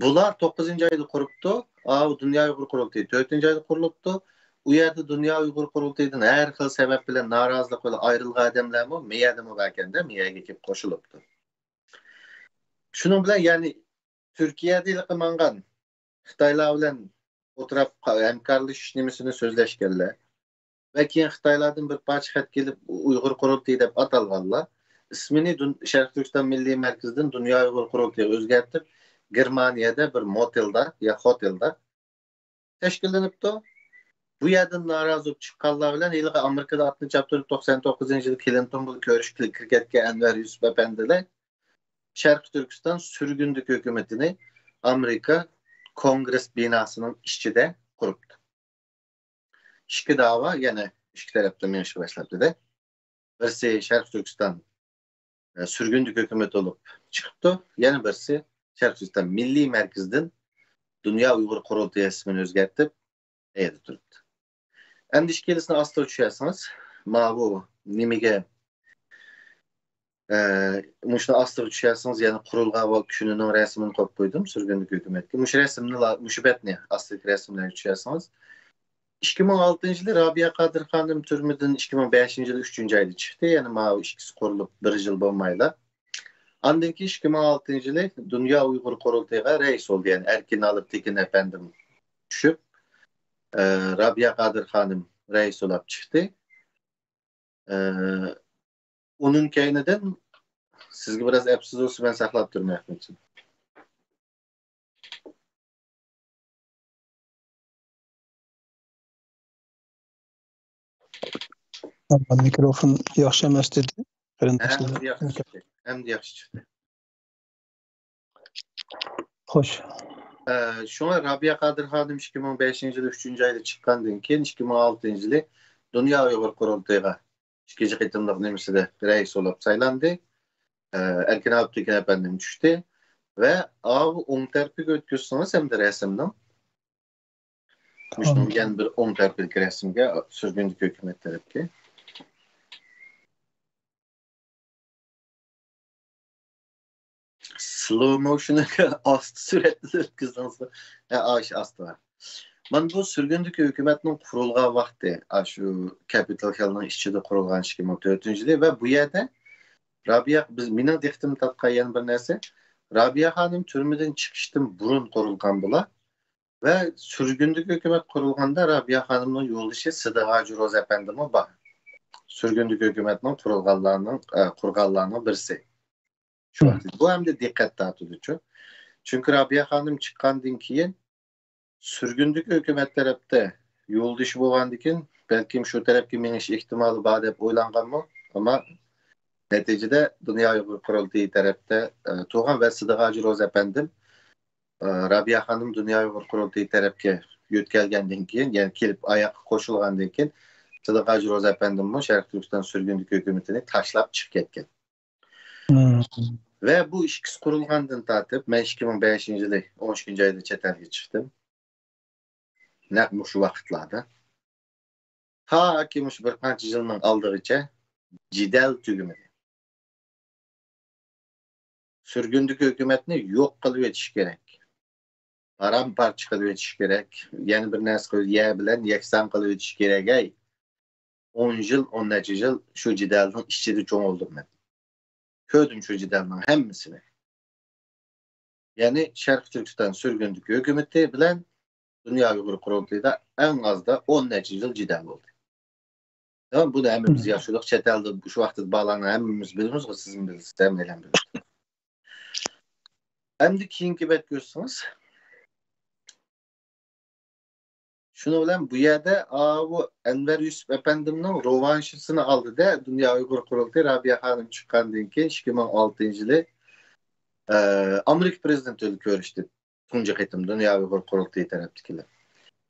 بۇلار توققۇزىنچى ئايدا قۇرۇپتۇ. ئاۋۇ دۇنيا ئۇيغۇر قۇرۇلتىيى تۆتىنچى ئايدا قۇرۇلۇپتۇ. ئۇ يەردە دۇنيا ئۇيغۇر قۇرۇلتىيىدىن ھەر خىل سەۋەب بىلەن نارازىلىق بىلەن ئايرىلغان ئادەملەرمۇ مېيەدىمۇ باركەندە، مېيەگە كېلىپ قوشۇلۇپتۇ. شۇنىڭ بىلەن، يەنى، تۈركىيەدە ھېلىقى ماڭغان خىتايلار بىلەن ئولتۇراپ ھەمكارلىشىش نېمىسىنى سۆزلەشكەنلەر ۋە كېيىن خىتايلاردىن بىر پارچە خەت كېلىپ ئۇيغۇر قۇرۇلتىيى دەپ ئاتالغانلار ئىسمىنى دۇن-، شەرقىي تۈركىستان مىللىي مەركىزىدىن دۇنيا ئۇيغۇر قۇرۇلتىيىغا ئۆزگەرتىپ، گېرمانىيەدە بىر موتېلدا يا خوتېلدا تەشكىللىنىپتۇ. بۇ يەردىن نارازى بولۇپ چىققانلار بىلەن ھېلىقى ئامېرىكىدا ئاتنى چاپتۇرۇپ توقسان توققۇزىنچى يىلى كلىنتون بىلەن كۆرۈشكىلى كىرىپ كەتكەن ئەنۋەر يۈسۈپ ئەپەندىلەر شەرقىي تۈركىستان سۈرگۈندىكى ھۆكۈمىتىنى ئامېرىكا كونگرېس بىناسىنىڭ ئىچىدە قۇرۇپتۇ. ئىككى داۋا يەنە ئىككى تەرەپتىن مېڭىشقا باشلاپتۇ-دە. بىرسى شەرقىي تۈركىستان، ئە، سۈرگۈندىكى ھۆكۈمەت بولۇپ چىقىپتۇ، يەنە بىرسى شەرقىي تۈركىستان مىللىي مەركىزىدىن دۇنيا ئۇيغۇر قۇرۇلتىيى ئىسمىنى ئۆزگەرتىپ، ئەيدە تۇرۇپتۇ. ئەمدى ئىككىلىسىنى ئاستىغا چۈشۈرسىڭىز، ماۋۇ نېمىگە، ئە، مۇشۇنى ئاستىغا چۈشۈرسىڭىز، يەنە قۇرۇلغان ۋاقىت كۈنىنىڭ رەسىمىنى قويۇپ قويدۇم، سۈرگۈندىكى ھۆكۈمەتكە. مۇشۇ رەسىمنى، مۇشۇ بەتنى ئاستىدىكى رەسىملەرگە چۈشۈرسىڭىز، ئىككى مىڭ ئالتىنچى يىلى رابىيە قادىر خانىم تۈرمىدىن ئىككى مىڭ بەشىنچى يىلى ئۈچىنچى ئايدا چىقتى. يەنى ماۋۇ ئىككىسى قۇرۇلۇپ بىر يىل بولمايلا. ئاندىن كېيىن ئىككى مىڭ ئالتىنچى يىلى دۇنيا ئۇيغۇر قۇرۇلتىيىغا رەئىس بولدى. يەنى ئەركىن ئالپتېكىن ئەپەندىم چۈشۈپ، ئە، رابىيە قادىر خانىم رەئىس بولاپ چىقتى. ئە، ئۇنىڭ كەينىدىن سىزگە بىراز ئەپسىز بولسا، مەن ساقلاپ تۇرىمەن، ئەخمەتجان. مىكروفون ياخشى ئەمەس دېدى. ھە، قېرىنداشلار. ئەمدى ياخشى چىقتى. ئەمدى ياخشى چىقتى. خوش. ئە، شۇڭا رابىيە قادىر خانىم ئىككى مىڭ بەشىنچى يىلى ئۈچىنچى ئايدا چىققاندىن كېيىن، ئىككى مىڭ ئالتىنچى يىلى دۇنيا ئۇيغۇر قۇرۇلتىيىغا ئىككىنچى قېتىملىق نېمىسىدە رەئىس بولۇپ سايلاندى. ئە، ئەركىن ئالپتېكىن ئەپەندىم چۈشتى. ۋە ئاۋۇ ئوڭ تەرىپىگە ئۆتكۈزسىڭىز ئەمدى رەسىمنىڭ. مۇشۇنىڭ يەنە بىر ئوڭ تەرىپىدىكى رەسىمگە، سۈرگۈندىكى ھۆكۈمەت تەرەپكە. سلو موشنغا ئاستا سۈرئەتتە ئۆتكۈزدىڭىزغۇ. ھە، ئاشۇ ئاستا. مانا بۇ سۈرگۈندىكى ھۆكۈمەتنىڭ قۇرۇلغان ۋاقتى، ئاشۇ كەپىتال خىلنىڭ ئىچىدە قۇرۇلغان ئىككى مىڭ تۆتىنچى يىلى ۋە بۇ يەردە رابىيە، بىز، مېنىڭ دىققىتىمنى تارتقان يەنە بىر نەرسە، رابىيە خانىم تۈرمىدىن چىقىشتىن بۇرۇن قۇرۇلغان بۇلار. ۋە سۈرگۈندىكى ھۆكۈمەت قۇرۇلغاندا رابىيە خانىمنىڭ يولدىشى سىدىق ھاجى روزى ئەپەندىمۇ بار. سۈرگۈندىكى ھۆكۈمەتنىڭ قۇرۇلغانلارنىڭ، ئە، قۇرغانلارنىڭ بىرسى. شۇ ۋاقىت بۇ ئەمدى دىققەت تارتىدۇچۇ. چۈنكى رابىيە خانىم چىققاندىن كېيىن سۈرگۈندىكى ھۆكۈمەت تەرەپتە يولدىشى بولغاندىكىن، بەلكىم شۇ تەرەپكە مېڭىش ئېھتىمالى بار دەپ ئويلانغانمۇ؟ ئەمما نەتىجىدە دۇنيا ئۇيغۇر قۇرۇلتىيى تەرەپتە، ئە، تۇرغان ۋە سىدىق ھاجى روزى ئەپەندىم ئى، رابىيە خانىم دۇنيا ئۇيغۇر قۇرۇلتىيى تەرەپكە يۆتكەلگەندىن كېيىن، يەنى كېلىپ ئاياغقا قوشۇلغاندىن كېيىن، سىدىق ھاجى روزى ئەپەندىممۇ شەرقىي تۈركىستان سۈرگۈندىكى ھۆكۈمىتىنى تاشلاپ چىقىپ كەتكەن. ۋە بۇ ئىككىسى قۇرۇلغاندىن تارتىپ، مەن ئىككى مىڭ بەشىنچى يىلى ئون ئىككىنچى ئايدا چەت ئەلگە چىقتىم. نەق مۇشۇ ۋاقىتلاردا. تاكى مۇشۇ بىر قانچە يىلنىڭ ئالدىغىچە جېدەل تۈگىمىدى. سۈرگۈندىكى ھۆكۈمەتنى يوق قىلىۋېتىش كېرەك. پارام-پارچە قىلىۋېتىش كېرەك. يەنە بىر نەرسە قىلىپ، يەر بىلەن يەكسان قىلىۋېتىش كېرەك. ھەي، ئون يىل، ئون نەچچە يىل شۇ جېدەلنىڭ ئىچىدە چوڭ بولدۇم مەن. كۆردۈم شۇ جېدەلنىڭ ھەممىسىنى. يەنى شەرقىي تۈركىستان سۈرگۈندىكى ھۆكۈمىتى بىلەن دۇنيا ئۇيغۇر قۇرۇلتىيىدا ئەڭ ئازدا ئون نەچچە يىل جېدەل بولدى. تامام، بۇنى ھەممىمىز ياخشىلىق، چەت ئەلدە شۇ ۋاقىتتا بارلارنى ھەممىمىز بىلىمىز، سىزمۇ بىلىسىز، ھەممەيلەن بىلىدۇ. ئەمدى كېيىنكى بەتكە ئۆتسىڭىز. شۇنىڭ بىلەن بۇ يەردە ئاۋۇ ئەنۋەر يۈسۈپ ئەپەندىمنىڭ روۋانشىسىنى ئالدىدا دۇنيا ئۇيغۇر قۇرۇلتىيى رابىيە خانىم چىققاندىن كېيىن ئىككى مىڭ ئالتىنچى يىلى، ئە، ئامېرىكا پرېزىدېنتى بىلەن كۆرۈشتى. تۇنجى قېتىم دۇنيا ئۇيغۇر قۇرۇلتىيى تەرەپتىكىلەر.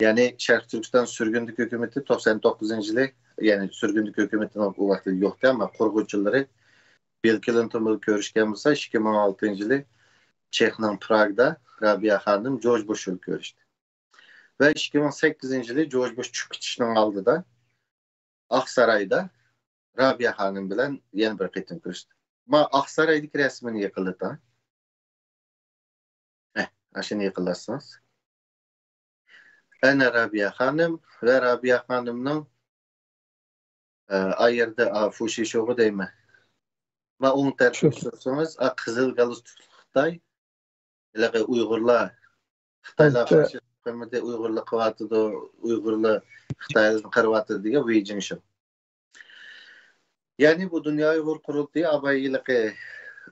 يەنى شەرقىي تۈركىستان سۈرگۈندىلىك ھۆكۈمىتى توقسان توققۇزىنچى يىلى، يەنى سۈرگۈندىلىك ھۆكۈمىتىنىڭ ئۇ ۋاقىتتا يوقتى، ئەمما قۇرغۇچىلىرى بىل كلىنتون بىلەن كۆرۈشكەن بولسا، ئىككى مىڭ ئالتىنچى يىلى چېخنىڭ پراگدا رابىيە خانىم جورج بۇش بىلەن كۆرۈشتى. ۋە ئىككى مىڭ سەككىزىنچى يىلى جورج بۇش چىقىپ كېتىشنىڭ ئالدىدا ئاقسارايدا رابىيە خانىم بىلەن يەنە بىر قېتىم كۆرۈشتى. ما ئاقسارايدىكى رەسىمىنى يېقىنلىتىڭ. ھە، ئاشۇنى يېقىنلاتسىڭىز. ئەنە رابىيە خانىم ۋە رابىيە خانىمنىڭ، ئە، ئا يەردە، ئا، فۇشىشوغا دەيمەن. ما ئوڭ تەرەپكە سۈرسىڭىز، ئا، قىزىل گالستۇكلۇق خىتاي. ھېلىقى ئۇيغۇرلار، خىتايلار ئەلبەتتە. قارشى قىلمىدى، ئۇيغۇرلار قىلىۋاتىدۇ، ئۇيغۇرلار خىتايلارنى قىرىۋاتىدۇ دېگەن ۋېي جىڭشىڭ. يەنى بۇ دۇنيا ئۇيغۇر قۇرۇلتىيى ئاۋۋال ھېلىقى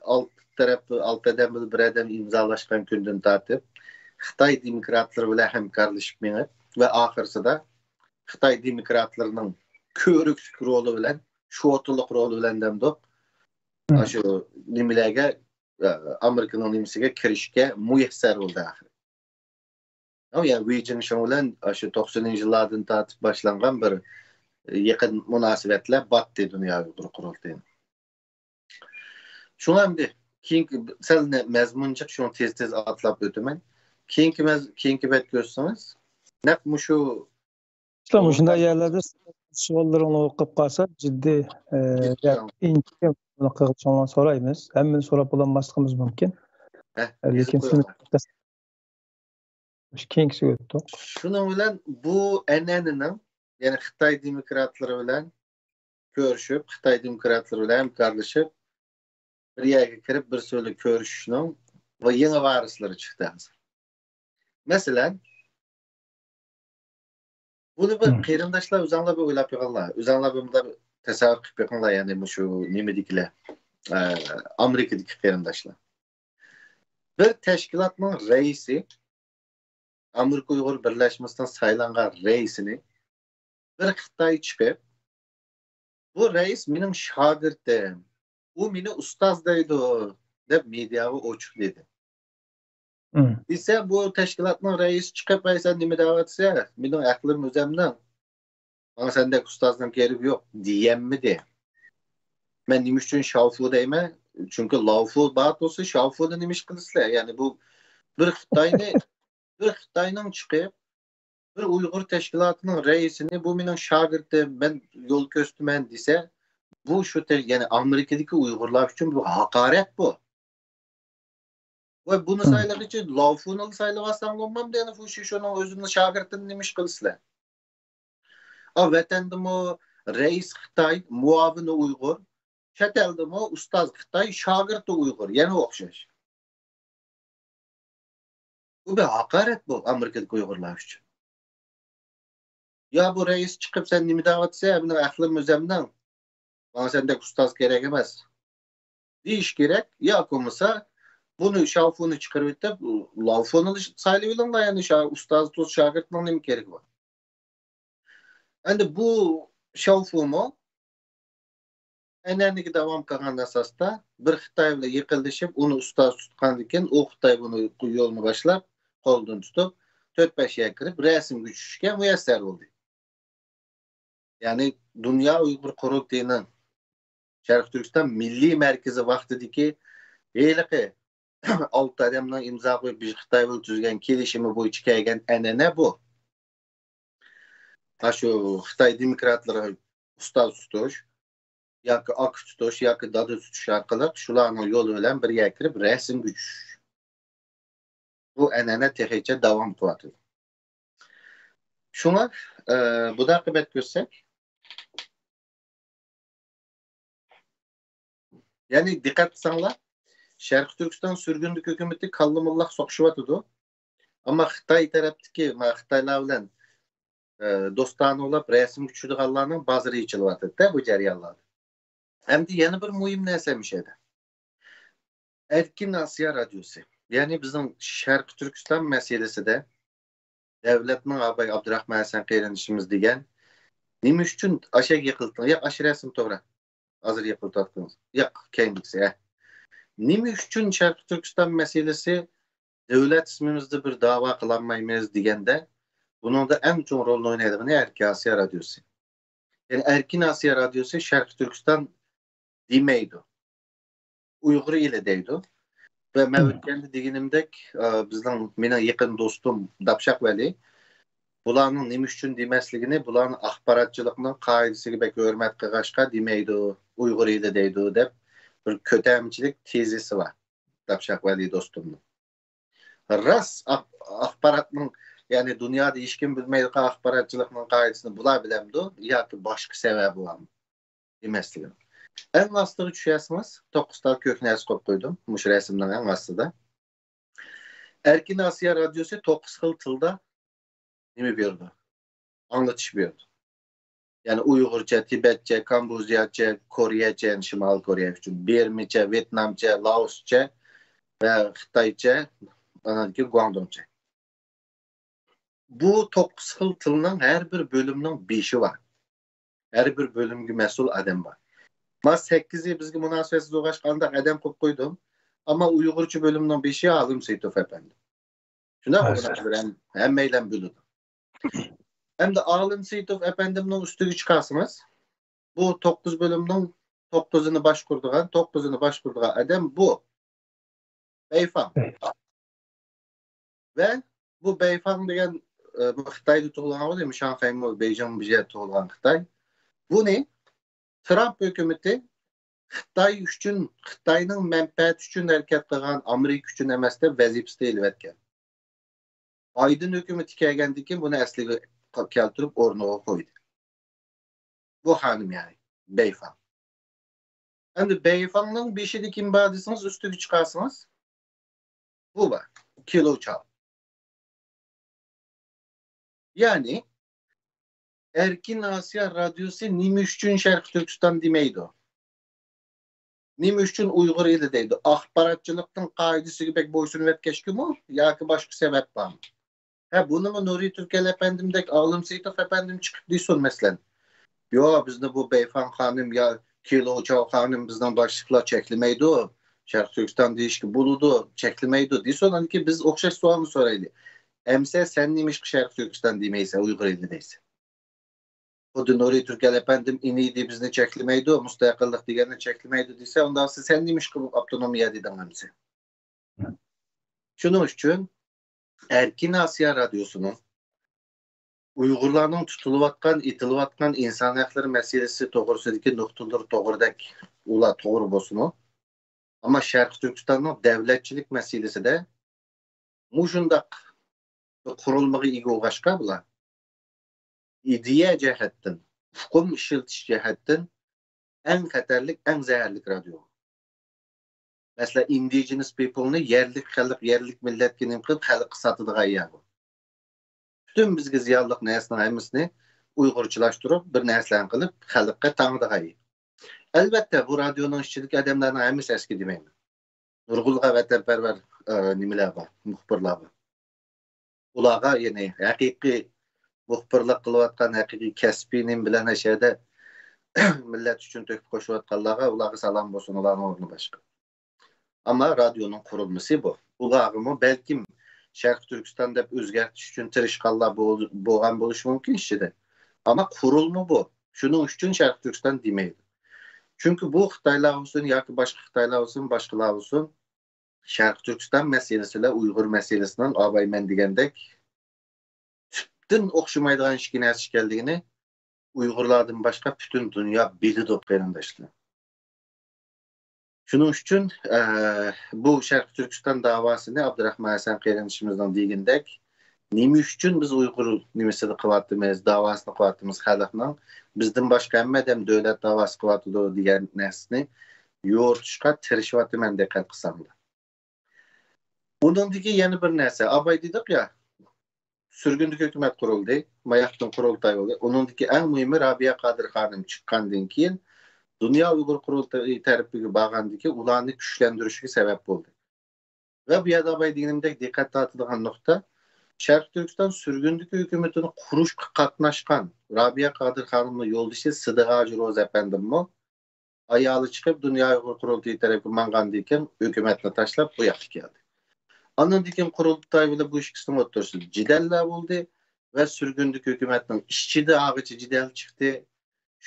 ئالتە تەرەپ، ئالتە ئادەم بىلەن بىر ئادەم ئىمزالاشقان كۈندىن تارتىپ خىتاي دېموكراتلىرى بىلەن ھەمكارلىشىپ مېڭىپ ۋە ئاخىرسىدا خىتاي دېموكراتلىرىنىڭ كۆۋرۈكلۈك رولى بىلەن، شوتىلىق رولى بىلەن دەمدۇق. مم. ئاشۇ نېمىلەرگە، ئە، ئامېرىكىنىڭ نېمىسىگە كىرىشكە مۇيەسسەر بولدى ئاخىرى. يا ۋېي جىڭشىڭ بىلەن ئاشۇ توقسىنىنچى يىللاردىن تارتىپ باشلانغان بىر يېقىن مۇناسىۋەتلەر باتتى دۇنيا ئۇيغۇر قۇرۇلتىيىنىڭ. شۇڭا ئەمدى كېيىنكى سەل نە-، مەزمۇن جىق، شۇڭا تېز-تېز ئاتلاپ ئۆتىمەن. كېيىنكى مەز-، كېيىنكى بەتكە ئۆتسىڭىز، نەق مۇشۇ ئىسلام، مۇشۇنداق يەرلەردە سوئاللىرىڭلار قېلىپ قالسا، جىددىي، ئە، جىددىي يا-، ئىنچىكە بۇنى قىلىشىڭلارنى سورايمىز. ھەممىنى سوراپ بولالماسلىقىمىز مۇمكىن. ھە، ئە، لېكىن سىز كېيىنكىسىگە ئۆتتۇق. شۇنىڭ بىلەن بۇ ئەنئەنىنىڭ، يەنى خىتاي دېموكراتلىرى بىلەن كۆرۈشۈپ، خىتاي دېموكراتلىرى بىلەن ھەمكارلىشىپ، بىر يەرگە كىرىپ، بىر سۆزلە كۆرۈشۈشنىڭ بۇ يېڭى ۋارىسلىرى چىقتى ھازىر. مەسىلەن، بۇنى بىر مم. قېرىنداشلار، ئۆزۈڭلار بىر ئويلاپ بېقىڭلار. ئۆزۈڭلار بىر مۇنداق تەسەۋۋۇر قىلىپ بېقىڭلار، يەنى مۇشۇ نېمىدىكىلەر، ئە، ئامېرىكىدىكى قېرىنداشلار. بىر تەشكىلاتنىڭ رەئىسى، ئامېرىكا ئۇيغۇر بىرلەشمىسىنىڭ سايلانغان رەئىسىنى بىر خىتاي چىقىپ، «بۇ رەئىس مېنىڭ شاگىرتىم، ئۇ مېنى ئۇستاز دەيدۇ» دەپ مېدىياغا ئوچۇق دېدى. مم. دېسە، بۇ تەشكىلاتنىڭ رەئىسى چىقىپ، «ئەي، سەن نېمە دەۋاتىسەن؟ مېنىڭ ئەقلىم ئۆزەمنىڭ. ماڭا سەندەك ئۇستازنىڭ كېرىكى يوق» دېيەلمىدى. مەن نېمە ئۈچۈن شاۋفۇ دەيمەن؟ چۈنكى لاۋفۇ بار تۇرسا، شاۋفۇنى نېمە ئىش قىلىسىلەر؟ يەنى بۇ بىر خىتاينى، بىر خىتاينىڭ چىقىپ، بىر ئۇيغۇر تەشكىلاتىنىڭ رەئىسىنى، «بۇ مېنىڭ شاگىرتىم، مەن يول كۆرسىتىمەن» دېسە، بۇ شۇ تە-، يەنى ئامېرىكىدىكى ئۇيغۇرلار ئۈچۈن بۇ ھاقارەت بۇ. ۋە بۇنى مم. سايلىغىچە لاۋفۇنىلا سايلىۋالساڭ بولمامدۇ؟ يەنە فۇشىشونىڭ ئۆزىنىڭ شاگىرتىنى نېمە ئىش قىلىسىلەر؟ ئا، ۋەتەندىمۇ رەئىس خىتاي، مۇئاۋىنى ئۇيغۇر، چەت ئەلدىمۇ ئۇستاز خىتاي، شاگىرتى ئۇيغۇر، يەنە ئوخشاش. بۇ بىر ھاقارەت بۇ ئامېرىكىدىكى ئۇيغۇرلار ئۈچۈن. يا بۇ رەئىس چىقىپ، «سەن نېمە دەۋاتىسەن؟ مېنىڭ ئەقلىم ئۆزەمنىڭ. ماڭا سەندەك ئۇستاز كېرەك ئەمەس» دېيىش كېرەك. ياكى بولمىسا بۇنى، شاۋفۇنى چىقىرىۋېتىپ، لاۋفۇنى سايلىۋېلىڭلار. يەنى شا-، ئۇستاز تۇز شاگىرتنىڭ نېمە كېرىكى بار؟ ئەمدى بۇ شاۋفۇمۇ ئەنئەنىگە داۋام قىلغان ئاساستا بىر خىتاي بىلەن يېقىنلىشىپ، ئۇنى ئۇستاز تۇتقاندىن كېيىن، ئۇ خىتاي بۇنى يولنى باشلاپ، قولىدىن تۇتۇپ، تۆت-بەش يەرگە كىرىپ، رەسىمگە چۈشۈشكە مۇيەسسەر بولدى. يەنى دۇنيا ئۇيغۇر قۇرۇلتىيىنىڭ شەرقىي تۈركىستان مىللىي مەركىزى ۋاقتىدىكى ھېلىقى ئالتە ئادەمنىڭ ئىمزا قويۇپ، بىز خىتاي بىلەن تۈزگەن كېلىشىمى بويىچە كەلگەن ئەنئەنە بۇ. ئاشۇ خىتاي دېموكراتلىرىغا ئۇستاز تۇتۇش ياكى ئاكا تۇتۇش ياكى دادا تۇتۇش ئارقىلىق شۇلارنىڭ يولى بىلەن بىر يەرگە كىرىپ رەسىمگە چۈشۈش. بۇ ئەنئەنە تېخىچە داۋام قىلىۋاتىدۇ. شۇڭا، ئە، بۇنداق قىممەت كۆرسەك، يەنى دىققەت قىلساڭلار، شەرقىي تۈركىستان سۈرگۈندە ھۆكۈمىتى كاللا موللاق سوقۇشۇۋاتىدۇ. ئەمما خىتاي تەرەپتىكى، ما، خىتايلار بىلەن، ئە، دوستانە بولۇپ رەسىمگە چۈشىدىغانلارنىڭ بازىرى ئېچىلىۋاتىدۇ-دە بۇ جەريانلاردا. ئەمدى يەنە بىر مۇھىم نەرسە مۇشۇ يەردە. ئەركىن ئاسىيا رادىيوسى. يەنى بىزنىڭ شەرقىي تۈركىستان مەسىلىسىدە دۆلەتنىڭ ئاباي ئابدۇراخمان ھەسەن قېرىندىشىمىز دېگەن، نېمە ئۈچۈن ئاشەگە يىقىلتىڭ؟ ياق، ئاشۇ رەسىم توغرا. ھازىر يىقىلتىۋاتقىنىڭىز. ياق، كەينىدىكىسى، ھە. نېمە ئۈچۈن شەرقىي تۈركىستان مەسىلىسى دۆلەت ئىسمىمىزدا بىر داۋا قىلالمايمىز دېگەندە، بۇنىڭدا ئەڭ چوڭ رولنى ئوينايدىغىنى ئەركىن ئاسىيا رادىيوسى. يەنى ئەركىن ئاسىيا رادىيوسى شەرقىي تۈركىستان دېمەيدۇ. ئۇيغۇر ئېلى دەيدۇ. ۋە مەن ئۆتكەندە دېگىنىمدەك، ئە، بىزنىڭ، مېنىڭ يېقىن دوستۇم داپشاق ۋەلى، بۇلارنىڭ نېمە ئۈچۈن دېمەسلىكىنى، بۇلارنىڭ ئاخباراتچىلىقنىڭ قائىدىسىگە بەك ھۆرمەت قىلغاچقا دېمەيدۇ، ئۇيغۇر ئېلى دەيدۇ دەپ بىر كۆتەرمىچىلىك تېزىسى بار داپشاق ۋەلى دوستۇمنىڭ. راست ئاخ-، ئاخباراتنىڭ، يەنى دۇنيادا ھېچكىم بىلمەيدىغان ئاخباراتچىلىقنىڭ قائىدىسىنى بۇلار بىلەمدۇ ياكى باشقا سەۋەبى بارمۇ؟ ئەمەسلىكىنى. ئەڭ ئاستىغا چۈشەرسىڭىز، توققۇز تال كۆك نەرسە قويۇپ قويدۇم مۇشۇ رەسىمنىڭ ئەڭ ئاستىدا. ئەركىن ئاسىيا رادىيوسى توققۇز خىل تىلدا نېمە بېرىدۇ؟ ئاڭلىتىش بېرىدۇ. يەنى ئۇيغۇرچە، تىبەتچە، كامبودژاچە، كورېيەچە، يەنى شىمالىي كورېيە ئۈچۈن، بىرمىچە، ۋيېتنامچە، لائوسچە ۋە خىتايچە، ئاندىن كېيىن گۇاڭدۇڭچە. بۇ توققۇز خىل تىلنىڭ ھەر بىر بۆلۈمنىڭ بېشى بار. ھەر بىر بۆلۈمگە مەسئۇل ئادەم بار. ما سەككىزى بىزگە مۇناسىۋەتسىز بولغاچقا ئانداق ئادەم قويۇپ قويدۇم. ئەمما ئۇيغۇرچە بۆلۈمنىڭ بېشى ئالىم سېيىتوف ئەپەندى. شۇنداق، ھازىر ھەم-، ھەممەيلەن بىلىدۇ. ئەمدى ئالىم سېيىتوف ئەپەندىمنىڭ ئۈستىگە چىقارسىڭىز، بۇ توققۇز بۆلۈمنىڭ توققۇزىنى باشقۇرىدىغان، توققۇزىنى باشقۇرىدىغان ئادەم بۇ. بەيفاڭ. ۋە بۇ بەيفاڭ دېگەن، ئە، بۇ خىتايدا تۇغۇلغان بولدى، شاڭخەيمۇ، بېيجىڭمۇ بىر يەردە تۇغۇلغان خىتاي. بۇنى ترامپ ھۆكۈمىتى خىتاي ئۈچۈن، خىتاينىڭ مەنپەئەتى ئۈچۈن ھەرىكەت قىلغان، ئامېرىكا ئۈچۈن ئەمەس دەپ ۋەزىپىسىدە ئېلىۋەتكەن. بايدېن ھۆكۈمىتى كەلگەندىن كېيىن بۇنى ئەسلىگە كەلتۈرۈپ ئورنىغا قويدى. بۇ خانىم يەنى، بەيفاڭ. ئەمدى بەيفاڭنىڭ بېشىدا كىم بار دېسىڭىز، ئۈستىگە چىقارسىڭىز، بۇ بار، كىلو چاۋ. يەنى، ئەركىن ئاسىيا رادىيوسى نېمە ئۈچۈن شەرقىي تۈركىستان دېمەيدۇ؟ نېمە ئۈچۈن ئۇيغۇر ئېلى دەيدۇ؟ ئاخباراتچىلىقنىڭ قائىدىسىگە بەك بويسۇنۇۋەتكەچكىمۇ ياكى باشقا سەۋەب بارمۇ؟ ھە، بۇنىمۇ نۇرى تۈركەل ئەپەندىمدەك، ئالىم سېيىتوف ئەپەندىم چىقىپ دېسۇن، مەسىلەن. ياق، بىزنى بۇ بەيفاڭ خانىم يا كىلو چاۋ خانىم بىزنىڭ باشلىقلار چەكلىمەيدۇ. شەرقىي تۈركىستان دېيىشكە بولىدۇ، چەكلىمەيدۇ دېسۇن. ئاندىن كېيىن بىز ئوخشاش سوئالنى سورايلى. ئەمىسە سەن نېمىشقا شەرقىي تۈركىستان دېمەيسەن، ئۇيغۇر ئېلى دەيسەن؟ خۇددى نۇرى تۈركەل ئەپەندىم ئىنىدى بىزنى چەكلىمەيدۇ، مۇستەقىللىق دېگەننى چەكلىمەيدۇ دېسە، ئۇنداق سەن نېمىشقا بۇ ئاپتونومىيە دېدىڭ ئەمىسە؟ شۇنىڭ ئۈچۈن ئەركىن ئاسىيا رادىيوسىنىڭ ئۇيغۇرلارنىڭ تۇتۇلۇۋاتقان، ئېتىلىۋاتقان ئىنسان ھەقلىرى مەسىلىسى توغرىسىدىكى نۇقتىلىرى توغرىدەك، ئۇلار توغرا بولسىمۇ، ئەمما شەرقىي تۈركىستاننىڭ دەۋلەتچىلىك مەسىلىسىدە مۇشۇنداق بىر قۇرۇلمىغا ئىگە بولغاچقا، بۇلار ئىدىيە جەھەتتىن، ئۇقۇم ئىشلىتىش جەھەتتىن ئەڭ خەتەرلىك، ئەڭ زەھەرلىك رادىيو. مەسىلەن، ئىندىجېنس پىپلنى، يەرلىك خەلق، يەرلىك مىللەتكە نېمە قىلىپ خەلققە ساتىدىغان يەر بۇ. پۈتۈن بىزگە زىيانلىق نەرسىنىڭ ھەممىسىنى ئۇيغۇرچىلاشتۇرۇپ، بىر نەرسىلەرنى قىلىپ خەلققە تاڭىدىغان يەر. ئەلۋەتتە، بۇ رادىيونىڭ ئىچىدىكى ئادەملەرنىڭ ھەممىسى ئەسكى دېمەيمەن. نۇرغۇنلىغان ۋەتەنپەرۋەر، ئە، نېمىلەر بار، مۇخبىرلار بار. ئۇلارغا، يەنى ھەقىقىي مۇخبىرلىق قىلىۋاتقان، ھەقىقىي كەسپىي نېمە بىلەن ئەشەدە مىللەت ئۈچۈن تۆھپە قوشۇۋاتقانلارغا، ئۇلارغا سالام بولسۇن، ئۇلارنىڭ ئورنى باشقا. ئەمما رادىيونىڭ قۇرۇلمىسى بۇ. ئۇلارغىمۇ بەلكىم شەرقىي تۈركىستان دەپ ئۆزگەرتىش ئۈچۈن تىرىشقانلار بول-، بولغان بولۇشى مۇمكىن ئىچىدە. ئەمما قۇرۇلما بۇ. شۇنىڭ ئۈچۈن شەرقىي تۈركىستان دېمەيدۇ. چۈنكى بۇ خىتايلار بولسۇن ياكى باشقا خىتايلار بولسۇن، باشقىلار بولسۇن، شەرقىي تۈركىستان مەسىلىسى بىلەن ئۇيغۇر مەسىلىسىنىڭ ئاباي مەن دېگەندەك تۈپتىن ئوخشىمايدىغان ئىككى نەرسە ئىكەنلىكىنى ئۇيغۇرلاردىن باشقا پۈتۈن دۇنيا بىلىدۇ، قېرىنداشلار. شۇنىڭ ئۈچۈن، ئە، بۇ شەرقىي تۈركىستان داۋاسىنى ئابدۇراخمان ھەسەن قېرىندىشىمىزنىڭ دېگىنىدەك، نېمە ئۈچۈن بىز ئۇيغۇر نېمىسىنى قىلىۋاتىمىز، داۋاسىنى قىلىۋاتىمىز خەلقنىڭ، بىزدىن باشقا ھەممە ئادەم دۆلەت داۋاسى قىلىۋاتىدۇ دېگەن نەرسىنى يورۇتۇشقا تىرىشىۋاتىمەن، دىققەت قىلساڭلار. ئۇنىڭدىكى يەنە بىر نەرسە، ئاباي دېدۇق يا، سۈرگۈندىكى ھۆكۈمەت قۇرۇلدى، ماياقتىن قۇرۇلتاي بولدى. ئۇنىڭدىكى ئەڭ مۇھىمى رابىيە قادىر خانىم چىققاندىن كېيىن دۇنيا ئۇيغۇر قۇرۇلتىيى تەرىپىگە بارغاندىن كېيىن ئۇلارنى كۈچلەندۈرۈشىگە سەۋەب بولدى. ۋە بۇ يەردە بايا دېگىنىمدەك دىققەت تارتىدىغان نۇقتا، شەرقىي تۈركىستان سۈرگۈندىكى ھۆكۈمىتىنى قۇرۇشقا قاتناشقان رابىيە قادىر خانىمنىڭ يولدىشى سىدىق ھاجى روزى ئەپەندىممۇ ئايالى چىقىپ دۇنيا ئۇيغۇر قۇرۇلتىيى تەرەپكە ماڭغاندىن كېيىن ھۆكۈمەتنى تاشلاپ بۇ ياققا كەلدى. ئاندىن كېيىن قۇرۇلتاي بىلەن بۇ ئىككىسىنىڭ ئوتتۇرىسىدا جېدەللەر بولدى ۋە سۈرگۈندىكى ھۆكۈمەتنىڭ ئىچىدە ھاغىچە جېدەل چىقتى.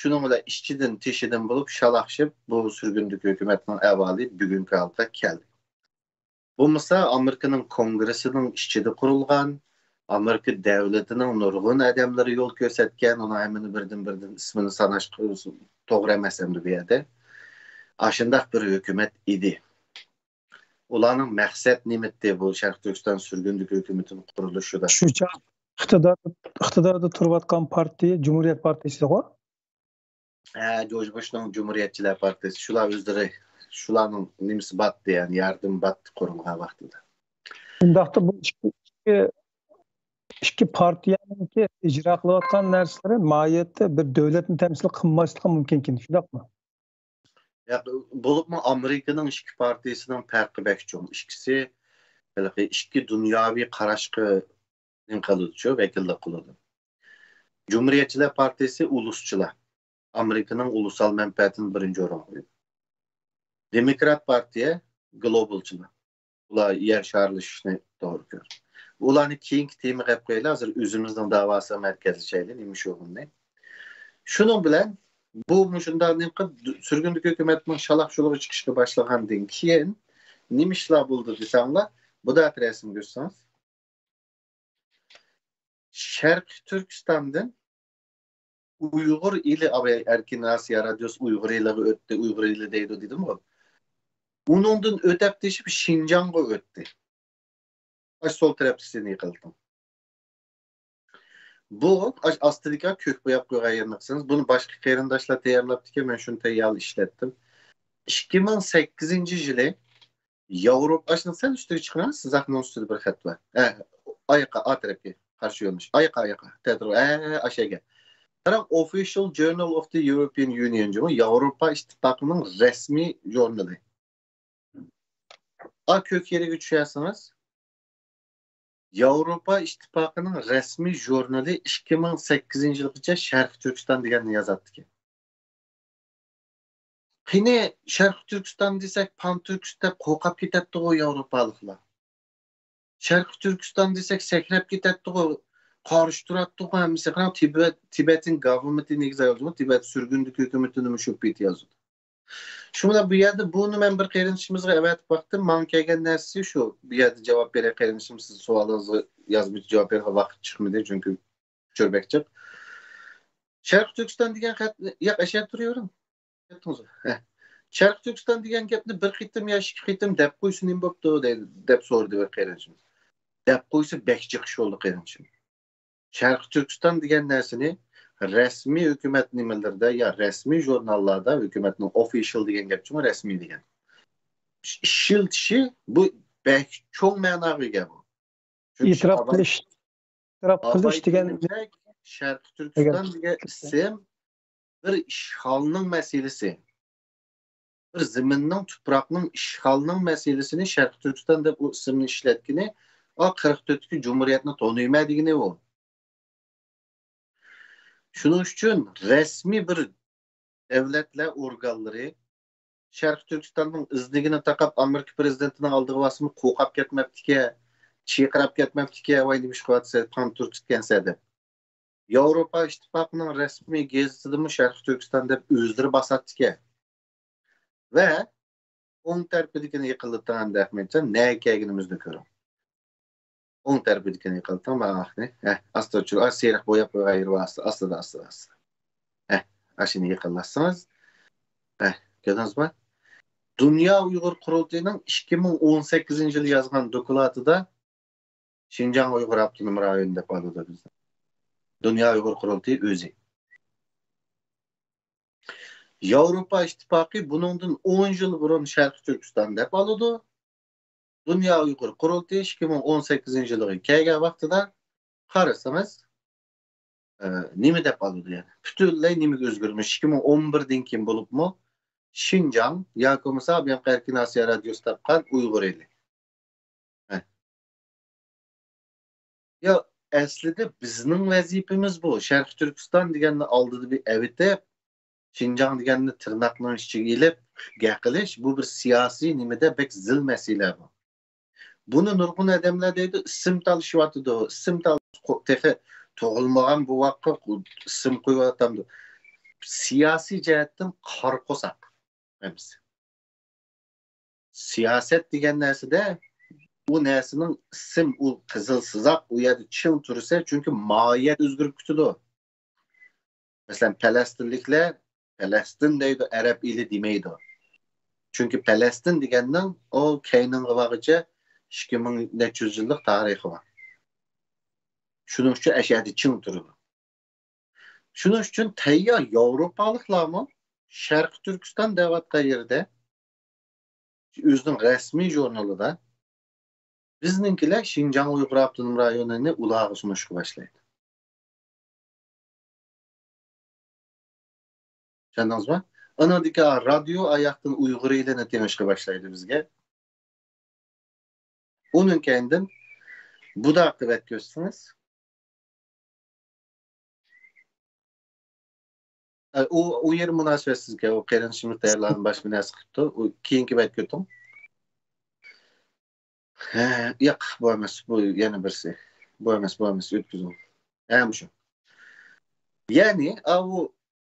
شۇنىڭ بىلەن ئىچىدىن تېشىدىن بولۇپ شالاقشىپ بۇ سۈرگۈندىكى ھۆكۈمەتنىڭ ئەھۋالى بۈگۈنكى ھالغا كەلدى. بولمىسا ئامېرىكىنىڭ كونگرېسسىنىڭ ئىچىدە قۇرۇلغان، ئامېرىكا دەۋلىتىنىڭ نۇرغۇن ئادەملىرى يول كۆرسەتكەن، ئۇنىڭ ھەممىنى بىردىن-بىردىن ئىسمىنى ساناش توغرا ئەمەس ئەمدى بۇ يەردە. ئاشۇنداق بىر ھۆكۈمەت ئىدى. ئۇلارنىڭ مەقسەت نېمىتتى بۇ شەرقىي تۈركىستان سۈرگۈندىكى ھۆكۈمىتىنىڭ قۇرۇلۇشىدا؟ شۇ چاغ ئىقتىدار، ئىقتىداردا تۇرۇۋاتقان پارتىيە جۇمھۇرىيەت پارتىيىسىغۇ؟ ھە، جورج بۇشنىڭ جۇمھۇرىيەتچىلەر پارتىيىسى. شۇلار ئۆزلىرى، شۇلارنىڭ نېمىسى باتتى، يەنى ياردىمى باتتى قۇرۇلغان ۋاقتىدا. شۇنداقتا بۇ ئىككى، ئىككى، ئىككى پارتىيەنىڭكى ئىجرا قىلىۋاتقان نەرسىلىرى ماھىيەتتە بىر دۆلەتنى تەمسىل قىلماسلىقى مۇمكىنكەن، شۇنداقمۇ؟ ياق، بولۇپمۇ ئامېرىكىنىڭ ئىككى پارتىيىسىنىڭ پەرقى بەك چوڭ. ئىككىسى ھېلىقى ئىككى دۇنياۋى قاراشقا نېمە قىلىدۇچۇ، ۋەكىللىك قىلىدۇ. جۇمھۇرىيەتچىلەر پارتىيىسى ئۇلۇسچىلار. ئامېرىكىنىڭ ئۇلۇسال مەنپەئەتىنى بىرىنچى ئورۇنغا قويىدۇ. دېموكرات پارتىيە گلوبالچىلار. ئۇلار يەر شارلىشىشنى توغرا كۆرىدۇ. ئۇلارنى كېيىنكى تېما قىلىپ قويايلى، ھازىر ئۆزىمىزنىڭ داۋاسىغا مەركەزلىشەيلى، نېمە شۇغۇلنى. شۇنىڭ بىلەن بۇ مۇشۇنداق نېمە قىلىپ، سۈرگۈندىكى ھۆكۈمەتنىڭ شالاق-شۇلىقى چىقىشقا باشلىغاندىن كېيىن نېمە ئىشلار بولدى دېسەڭلار، بۇ دەقىقە رەسىمگە ئۆتسىڭىز. شەرقىي تۈركىستاندىن ئۇيغۇر ئېلى، ئەركىن ئاسىيا رادىيوسى ئۇيغۇر ئېلىغا ئۆتتى، ئۇيغۇر ئېلى دەيدۇ دېدىمغۇ. ئۇنىڭدىن ئۆتەپ تېشىپ شىنجاڭغا ئۆتتى. ئاش سول تەرەپتىكىسىنى يىقىلتىڭ. بۇ ئاش ئاستىدىكى كۆك بوياپ قويغان يېرىنى قىلسىڭىز، بۇنى باشقا قېرىنداشلار تەييارلاپتىكەن، مەن شۇنى تەييارلاپ ئىشلەتتىم. ئىككى مىڭ سەككىزىنچى يىلى ياۋروپا، ئاشۇنىڭ سەل ئۈستىگە چىقىڭ، سىز زاخنىڭ ئۈستىدە بىر خەت بار. ھە، ئاياققا، ئا تەرەپكە، قارشى يۆنىلىش. ئاياققا، ئاياققا. تەتۈر، ھە، ئاشەگە. قاراڭ، Official Journal of the European Union جۇمۇ، ياۋروپا ئىتتىپاقىنىڭ رەسمىي ژۇرنىلى. ئا كۆك يېرىگە چۈشەرسىڭىز، ياۋروپا ئىتتىپاقىنىڭ رەسمىي ژۇرنىلى ئىككى مىڭ سەككىزىنچى يىلغىچە شەرقىي تۈركىستان دېگەننى يازاتتىكەن. قېنى، شەرقىي تۈركىستان دېسەك، پان تۈركىست دەپ قورقۇپ كېتەتتىغۇ ياۋروپالىقلار. شەرقىي تۈركىستان دېسەك، سەكرەپ كېتەتتىغۇ، قارشى تۇراتتىغۇ ھەممىسى. قاراڭ، تىبەت، تىبەتىن گاۋمېنتى نېگىز يازىدۇ، تىبەت سۈرگۈندىكى ھۆكۈمىتىنىمۇ شۇ پېتى يازىدۇ. شۇ بىلەن بۇ يەردە بۇنى مەن بىر قېرىندىشىمىزغا ئەۋەتىپ باقتىم. ماڭا كەلگەن نەرسىسى شۇ. بۇ يەردە جاۋاب بېرەي قېرىندىشىم، سىز سوئالىڭىزغا يازمىچە جاۋاب بېرىدىغان ۋاقىت چىقمىدى، چۈنكى ئۇچۇر بەك جىق. شەرقىي تۈركىستان دېگەن خەت، ياق، ئەشەدە تۇرۇۋېرىڭ. كەتتىڭىزغۇ. ھە. شەرقىي تۈركىستان دېگەن گەپنى بىر قېتىم يا ئىككى قېتىم دەپ قويسا نېمە بوپتۇ دەي-، دەپ سورىدى بىر قېرىندىشىمىز. دەپ قويسا بەك جىق ئىش بولدى قېرىندىشىم. شەرقىي تۈركىستان دېگەن نەرسىنى رەسمىي ھۆكۈمەت نېمىلىرىدە يا رەسمىي ژۇرناللاردا، ھۆكۈمەتنىڭ ئوفىشال دېگەن گەپ چۈنكى رەسمىي دېگەن. ئىش-، ئىشلىتىشى بۇ بەك چوڭ مەناغا ئىگە بۇ. چۈنكى ئېتىراپ قىلىش، ئېتىراپ قىلىش دېگەن شەرقىي تۈركىستان دېگەن ئىسىم بىر ئىشغالنىڭ مەسىلىسى. بىر زېمىننىڭ، تۇپراقنىڭ ئىشغالنىڭ مەسىلىسىنى شەرقىي تۈركىستان دەپ ئۇ ئىسىمنى ئىشلەتكىنى، ئا، قىرىق تۆتتىكى جۇمھۇرىيەتنى تونۇيمەن دېگىنى ئۇ. شۇنىڭ ئۈچۈن رەسمىي بىر دۆلەتلەر ئورگانلىرى شەرقىي تۈركىستاننىڭ ئىزنىگىنى تاقاپ، ئامېرىكا پىرېزىدېنتىنىڭ ئالدىغا بارسىمۇ قوقاپ كەتمەپتىكەن، چىرقىراپ كەتمەپتىكەن، ۋاي، نېمە ئىش قىلىۋاتىسەن، پان تۈركىتكەنسەن دەپ. ياۋروپا ئىتتىپاقىنىڭ رەسمىي گېزىتىدىمۇ شەرقىي تۈركىستان دەپ ئۆزلىرى باساتتىكەن. ۋە ئوڭ تەرىپىدىكىنى يېقىنلىتىڭ ئەمدى ئەخمەتجان، نەگە كەلگىنىمىزنى كۆرۈڭ. ئوڭ تەرىپىدىكىنى يېقىنلىتىڭ، مانا ئاقنى. ھە، ئاستا چۈشۈر. ئا، سېرىق بوياپ قويغان يېرى بار، ئاستا، ئاستا، ئاستا، ئاستا. ھە، ئاشۇنى يېقىنلاتسىڭىز. ھە، كۆردىڭىزمۇ؟ دۇنيا ئۇيغۇر قۇرۇلتىيىنىڭ ئىككى مىڭ ئون سەككىزىنچى يىلى يازغان دوكلاتىدا شىنجاڭ ئۇيغۇر ئاپتونوم رايونى دەپ ئالىدۇ بىزنى. دۇنيا ئۇيغۇر قۇرۇلتىيى ئۆزى. ياۋروپا ئىتتىپاقى بۇنىڭدىن ئون يىل بۇرۇن شەرقىي تۈركىستان دەپ ئالىدۇ. دۇنيا ئۇيغۇر قۇرۇلتىيى ئىككى مىڭ ئون سەككىزىنچى يىلىغا كەلگەن ۋاقتىدا قارىسىڭىز، ئە، نېمە دەپ ئالىدۇ يەنى؟ پۈتۈنلەي نېمىگە ئۆزگەرمىش؟ ئىككى مىڭ ئون بىردىن كېيىن بولۇپمۇ شىنجاڭ ياكى بولمىسا بۇ ياققا ئەركىن ئاسىيا رادىيوسى دەپ قالغان ئۇيغۇر ئېلى. ھە. يا، ئەسلىدە بىزنىڭ ۋەزىپىمىز بۇ. شەرقىي تۈركىستان دېگەننى ئالدىدا بىر ئەۋېتىپ، شىنجاڭ دېگەننى تىرناقنىڭ ئىچىگە ئېلىپ گەپ قىلىش، بۇ بىر سىياسىي نېمىدە بەك زىل مەسىلە بۇ. بۇنى نۇرغۇن ئادەملەر دەيدۇ، ئىسىم تالىشىۋاتىدۇ، ئىسىم تال-، تېخى تۇغۇلمىغان بوۋاققا ئىسىم قويۇۋاتامدۇ. سىياسىي جەھەتتىن قارا قورساق ھەممىسى. سىياسەت دېگەن نەرسىدە ئۇ نەرسىنىڭ ئىسىم، ئۇ قىزىل سىزىق ئۇ يەردە چىڭ تۇرسا، چۈنكى ماھىيەت ئۆزگىرىپ كېتىدۇ. مەسىلەن، پەلەستىنلىكلەر پەلەستىن دەيدۇ، ئەرەب ئېلى دېمەيدۇ. چۈنكى پەلەستىن دېگەننىڭ ئۇ كەينىڭگە بارغۇچە ئىككى مىڭ نەچچە يۈز يىللىق تارىخى بار. شۇنىڭ ئۈچۈن ئەشەدە چىڭ تۇرىدۇ. شۇنىڭ ئۈچۈن تەييار ياۋروپالىقلارمۇ شەرقىي تۈركىستان دەۋاتقان يېرىدە ئۆزىنىڭ رەسمىي ژۇرنىلىدا بىزنىڭكىلەر شىنجاڭ ئۇيغۇر ئاپتونوم رايونىنى ئۇلارغا سۇنۇشقا باشلايدۇ. چۈشەندىڭىزمۇ؟ ئانىڭدىكى رادىيو ئاياقتىن ئۇيغۇر ئېلىنى تېڭىشقا باشلايدۇ بىزگە. ئۇنىڭ كەينىدىن بۇدا قىۋەت كۆرسىڭىز، ئە، ئۇ، ئۇ يەر مۇناسىۋەتسىزكەن، ئۇ قېرىندىشىمىز تەييارلارنى باشقا بىر نەرسە قىپتۇ. ئۇ كېيىنكى بەت كۆتۈڭ. ھە، ياق، بۇ ئەمەس، بۇ يەنە بىرسى. بۇ ئەمەس، بۇ ئەمەس، ئۆتكۈزۈڭ. ھە، مۇشۇ. يەنى، ئاۋۇ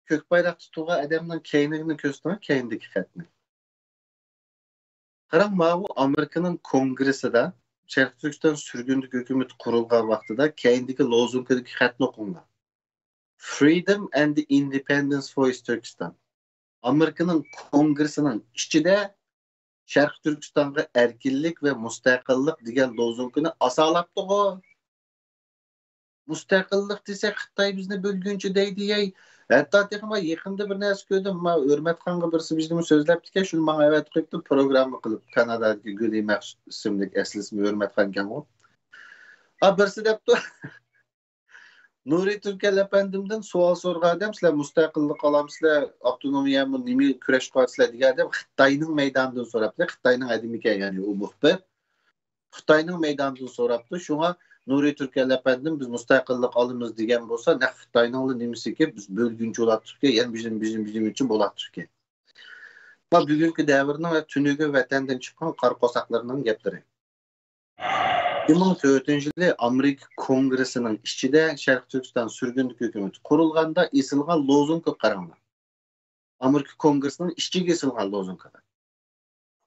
كۆك بايراقتا تۇرغان ئادەمنىڭ كەينىنى كۆرسىتىڭ، كەينىدىكى خەتنى. قاراڭ، ماۋۇ ئامېرىكىنىڭ كونگرېسسىدا شەرقىي تۈركىستان سۈرگۈندىكى ھۆكۈمىتى قۇرۇلغان ۋاقتىدا كەينىدىكى لوزۇنكىدىكى خەتنى ئوقۇڭلار. Freedom and the Independence for East Turkestan. ئامېرىكىنىڭ كونگرېسسىنىڭ ئىچىدە شەرقىي تۈركىستانغا ئەركىنلىك ۋە مۇستەقىللىق دېگەن لوزۇنكىنى ئاسالاپتىغۇ. مۇستەقىللىق دېسەك، خىتاي بىزنى بۆلگۈنچى دەيدۇ، يەي. ھەتتا تېخىمۇ يېقىندا بىر نەرسە كۆردۈم. ما ھۆرمەتخانغا بىرسى بىزنىمۇ سۆزلەپتىكەن، شۇنى ماڭا ئەۋەتىپ قويۇپتۇ، پروگرامما قىلىپ، كانادادىكى گۈلى مەخسۇس ئىسىملىك، ئەسلى ئىسمى ھۆرمەتخانكەنغۇ. ئا، بىرسى دەپتۇ، نۇرى تۈركەل ئەپەندىمدىن سوئال سورىغان ئادەم، سىلەر مۇستەقىللىق ئالامسىلەر، ئاپتونومىيەمۇ نېمە كۈرەش قىلىۋاتىسىلەر دېگەن ئادەم خىتاينىڭ مەيدانىدىن سوراپتۇ. خىتاينىڭ ئادىمىكەن، يەنى ئۇ مۇخبىر. خىتاينىڭ مەيدانىدىن سوراپتۇ. شۇڭا نۇرى تۈركەل ئەپەندىم، بىز مۇستەقىللىق ئالىمىز دېگەن بولسا، نەق خىتاينىڭلا نېمىسىكى، بىز بۆلگۈنچى بولاتتۇقكەن، يەنە بىزنى، بىزنى، بىزنى ئۈچۈن بولاتتۇقكەن. بۇ بۈگۈنكى دەۋرنىڭ ۋە تۈنۈگۈن ۋەتەندىن چىققان قارا قورساقلىرىنىڭ گەپلىرى. ئىككى مىڭ تۆتىنچى يىلى ئامېرىكا كونگرېسسىنىڭ ئىچىدە شەرقىي تۈركىستان سۈرگۈندىكى ھۆكۈمىتى قۇرۇلغاندا ئېسىلغان لوزۇنكىغا قاراڭلار. ئامېرىكا كونگرېسسىنىڭ ئىچىگە ئېسىلغان لوزۇنكىغا.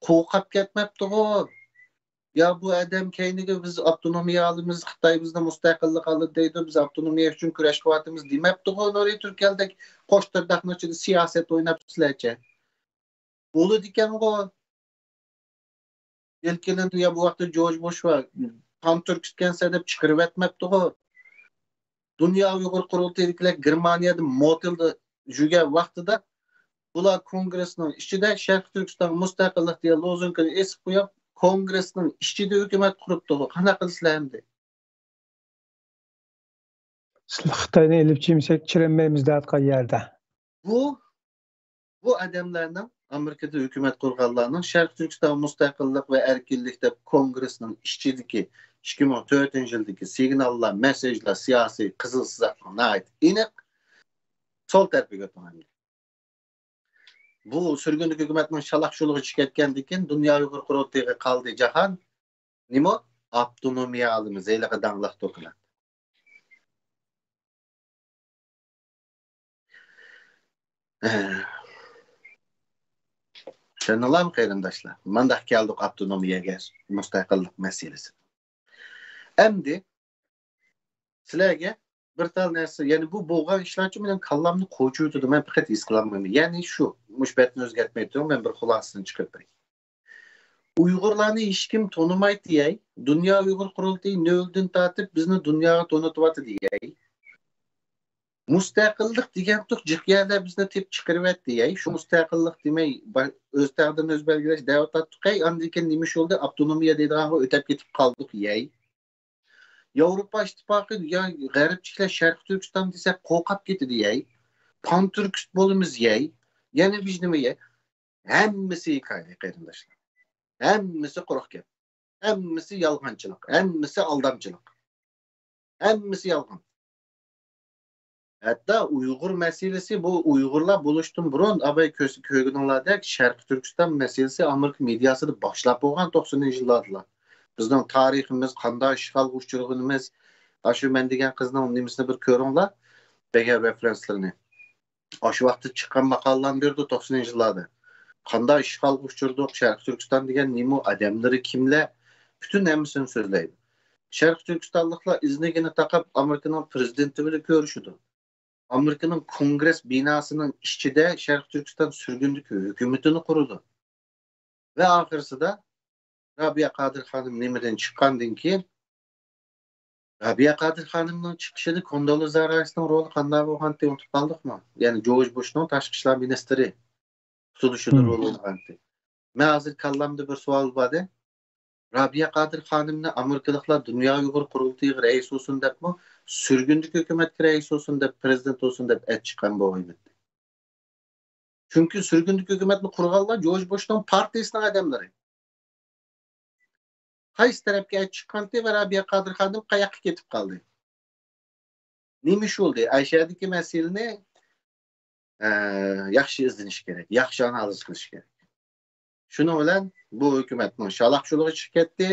قورقۇپ كەتمەپتىغۇ. يا بۇ ئادەم كەينىگە بىز ئاپتونومىيە ئالىمىز، خىتاي بىزنى مۇستەقىللىق ئالىدۇ دەيدۇ، بىز ئاپتونومىيە ئۈچۈن كۈرەش قىلىۋاتىمىز دېمەپتىغۇ. نۇرى تۈركەلدەك قوش تىرداقنىڭ ئىچىدە سىياسەت ئويناپسىلەرچە. بولىدىكەنغۇ. بىل كلىنتون يا بۇ ۋاقىتتا جورج بۇش ۋە پان تۈركىستكەنسەن دەپ چىقىرىۋەتمەپتىغۇ. دۇنيا ئۇيغۇر قۇرۇلتىيىدىكىلەر گېرمانىيەدە موتېلدا يۈرگەن ۋاقتىدا بۇلار كونگرېسنىڭ ئىچىدە شەرقىي تۈركىستانغا مۇستەقىللىق دېگەن لوزۇنكىنى ئېسىپ قويۇپ، كونگرېسنىڭ ئىچىدە ھۆكۈمەت قۇرۇپتىغۇ. قانداق قىلىسىلەر ئەمدى؟ خىتاينى ئېلىپ چىمسەك چىرەنمەيمىز دەۋاتقان يەردە. بۇ، بۇ ئادەملەرنىڭ، ئامېرىكىدا ھۆكۈمەت قۇرغانلارنىڭ شەرقىي تۈركىستان مۇستەقىللىق ۋە ئەركىنلىك دەپ كونگرېسنىڭ ئىچىدىكى ئىككى مىڭ تۆتىنچى يىلدىكى سىگناللار، مەسساژلار، سىياسىي قىزىل سىزىقلىرى ناھايىتى ئېنىق. سول تەرىپىگە ئۆتۈڭ ئەمدى. بۇ سۈرگۈندىكى ھۆكۈمەتنىڭ شالاق شۇلىغا چۈشۈپ كەتكەندىن كېيىن دۇنيا ئۇيغۇر قۇرۇلتىيىغا قالدى جاھان. نېمە؟ ئاپتونومىيە ئالىمىز، ھېلىقى داڭلىق دوكلات. ھە. چۈشەندىڭلارمۇ قېرىنداشلار؟ مانداق كەلدۇق ئاپتونومىيەگە، مۇستەقىللىق مەسىلىسى. ئەمدى سىلەرگە بىر تال نەرسە، يەنى بۇ بولغان ئىشلارچۇ مېنىڭ كاللامنى قوچۇۋېتىدۇ، مەن پەقەت ھېس قىلالمايمەن. يەنى شۇ، مۇشۇ بەتنى ئۆزگەرتمەي تۇرۇڭ، مەن بىر خۇلاسىسىنى چىقىرىپ بېرەي. ئۇيغۇرلارنى ھېچكىم تونۇمايتتى يەي. دۇنيا ئۇيغۇر قۇرۇلتىيى نۆلدىن تارتىپ بىزنى دۇنياغا تونۇتۇۋاتىدۇ يەي. مۇستەقىللىق دېگەنتۇق جىق يەرلەر بىزنى تېپىپ چىقىرىۋەتتى يەي. شۇ مۇستەقىللىق دېمەي، با-، ئۆز تەقدىرىنى ئۆزى بەلگىلەش دەۋاتاتتۇق يەي. ئاندىن كېيىن نېمە ئىش بولدى؟ ئاپتونومىيە دەيدىغانغا ئۆتەپ كېتىپ قالدۇق يەي. ياۋروپا ئىتتىپاقى يا غەربچىلەر شەرقىي تۈركىستان دېسە قورقۇپ كېتىدۇ يەي. پان تۈركىست بولىمىز يەي. يەنە بىز نېمە يەي؟ ھەممىسى ھېكايە، قېرىنداشلار. ھەممىسى قۇرۇق گەپ. ھەممىسى يالغانچىلىق. ھەممىسى ئالدامچىلىق. ھەممىسى يالغان. ھەتتا ئۇيغۇر مەسىلىسى، بۇ ئۇيغۇرلار بولۇشتىن بۇرۇن، ئاباي كۆز-، كۆرگىنىڭلاردەك، شەرقىي تۈركىستان مەسىلىسى ئامېرىكا مېدىياسىدا باشلاپ بولغان توقسىنىنچى يىللاردىلا. بىزنىڭ تارىخىمىز، قانداق ئىشغالغا ئۇچرىغىنىمىز، ئاشۇ مەن دېگەن قىزنىڭ نېمىسىنى بىر كۆرۈڭلار، بەرگەن رېفېرېنسلىرىنى. ئاشۇ ۋاقىتتا چىققان ماقالىلەرنى بېرىدۇ، توقسىنىنچى يىللاردا. قانداق ئىشغالغا ئۇچرىدۇق، شەرقىي تۈركىستان دېگەن نېمە، ئادەملىرى كىملەر، پۈتۈن ھەممىسىنى سۆزلەيدۇ. شەرقىي تۈركىستانلىقلار ئىزنىگىنى تاقاپ ئامېرىكىنىڭ پرېزىدېنتى بىلەن كۆرۈشىدۇ. ئامېرىكىنىڭ كونگرېس بىناسىنىڭ ئىچىدە شەرقىي تۈركىستان سۈرگۈندىكى ھۆكۈمىتىنى قۇرىدۇ. ۋە ئاخىرسىدا رابىيە قادىر خانىم نېمىدىن چىققاندىن كېيىن، رابىيە قادىر خانىمنىڭ چىقىشىدا كوندولىزا رايسنىڭ رولى قانداق بولغانتى، ئۇنتۇپ قالدۇقمۇ؟ يەنى جورج بۇشنىڭ تاشقى ئىشلار مىنىستىرى تۇتۇلۇشىدا رول ئوينىغانتى. مەن ھازىر كاللامدا بىر سوئال بار ئىدى. رابىيە قادىر خانىمنى ئامېرىكىلىقلار دۇنيا ئۇيغۇر قۇرۇلتىيىغا رەئىس بولسۇن دەپمۇ، سۈرگۈندىكى ھۆكۈمەتكە رەئىس بولسۇن دەپ، پرېزىدېنت بولسۇن دەپ ئەتىچىققان بولغىيمىدى. چۈنكى سۈرگۈندىكى ھۆكۈمەتنى قۇرغانلار جورج بۇشنىڭ پارتىيىسىنىڭ ئادەملىرى. قايسى تەرەپكە ئەتىچىققانتى ۋە رابىيە قادىر خانىم قاياققا كېتىپ قالدى؟ نېمە ئىش بولدى؟ ئەشەدىكى مەسىلىنى، ئە، ياخشى ئىزدىنىش كېرەك، ياخشى ئانالىز قىلىش كېرەك. شۇنىڭ بىلەن بۇ ھۆكۈمەتنىڭ شالاقشۇلۇقى چىقىپ كەتتى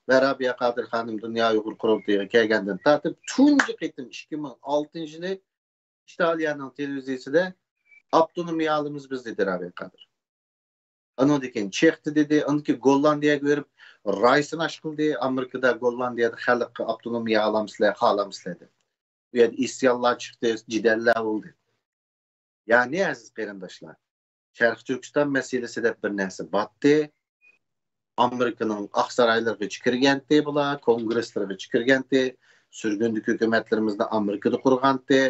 ۋە رابىيە قادىر خانىم دۇنيا ئۇيغۇر قۇرۇلتىيىغا كەلگەندىن تارتىپ تۇنجى قېتىم ئىككى مىڭ ئالتىنچى يىلى ئىتالىيەنىڭ تېلېۋىزىيىسىدە «ئاپتونومىيە ئالىمىز بىز» دېدى رابىيە قادىر. ئانىڭدىن كېيىن چىقتى دېدى، ئاندىن كېيىن گوللاندىيەگە بېرىپ رايسىناش قىلدى. ئامېرىكىدا، گوللاندىيەدە خەلققە ئاپتونومىيە ئالامسىلەر، خالامسىلەر دەپ. بۇ يەردە ئىسيانلار چىقتى، جېدەللەر بولدى. يەنى ئەزىز قېرىنداشلار، شەرقىي تۈركىستان مەسىلىسى دەپ بىر نەرسە باتتى. ئامېرىكىنىڭ ئاقسارايلىرىغىچە كىرگەنتى بۇلار، كونگرېسلىرىغىچە كىرگەنتى، سۈرگۈندىكى ھۆكۈمەتلىرىمىزنى ئامېرىكىدا قۇرغانتى.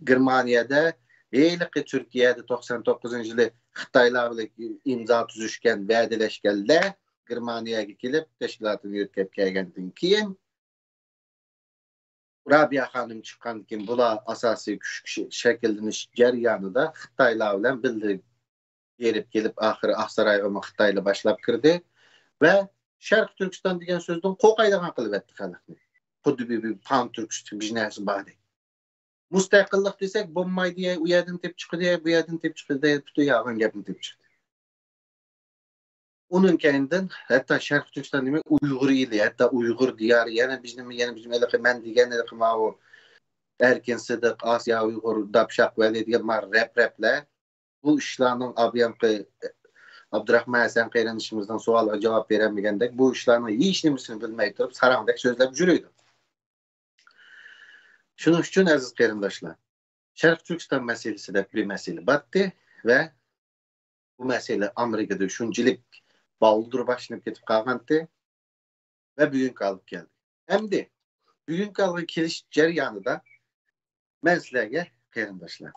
گېرمانىيەدە ھېلىقى تۈركىيەدە توقسان توققۇزىنچى يىلى خىتايلار بىلەن ئىمزا تۈزۈشكەن، ۋەدىلەشكەنلەر گېرمانىيەگە كېلىپ، تەشكىلاتىنى يۆتكەپ كەلگەندىن كېيىن، رابىيە خانىم چىققاندىن كېيىن، بۇلار ئاساسىي كۈچ شەكىللىنىش جەريانىدا خىتايلار بىلەن بىللە بېرىپ كېلىپ، ئاخىرى ئاقسارايغىمۇ خىتايلار باشلاپ كىردى ۋە شەرقىي تۈركىستان دېگەن سۆزدىن قورقايدىغان قىلىۋەتتى خەلقنى. خۇددى بىر، بىر پان تۈركىست بىر نەرسە بار دەيدۇ. مۇستەقىللىق دېسەك بولمايدۇ، ئۇ يەردىن تېپىپ چىقىدۇ، بۇ يەردىن تېپىپ چىقىدۇ، پۈتۈن يالغان گەپنى تېپىپ چىقتى. ئۇنىڭ كەينىدىن ھەتتا شەرقىي تۈركىستان نېمە، ئۇيغۇر ئېلى، ھەتتا ئۇيغۇر دىيارى، يەنە بىز نېمە، يەنە بىز نېمە، ھېلىقى مەن دېگەن، ھېلىقى ماۋۇ ئەركىن سىدىق، ئاسىيا ئۇيغۇر، داپشاق ۋەلى دېگەن ما رەپ-رەپلەر. بۇ ئىشلارنىڭ ئابىيانقى ئابدۇراخمان ھەسەن قېرىندىشىمىزنىڭ سوئالىغا جاۋاب بېرەلمىگەندەك، بۇ ئىشلارنىڭ ھېچ نېمىسىنى بىلمەي تۇرۇپ، ساراڭدەك سۆزلەپ يۈرىدۇ. شۇنىڭ ئۈچۈن، ئەزىز قېرىنداشلار، شەرقىي تۈركىستان مەسىلىسى دەپ بىر مەسىلە باتتى ۋە بۇ مەسىلە ئامېرىكىدا شۇنچىلىك بالدۇر باشلىنىپ كېتىپ قالغانتى ۋە بۈگۈنكى ھالغا كەلدى. ئەمدى بۈگۈنكى ھالغا كېلىش جەريانىدا مەن سىلەرگە، قېرىنداشلار،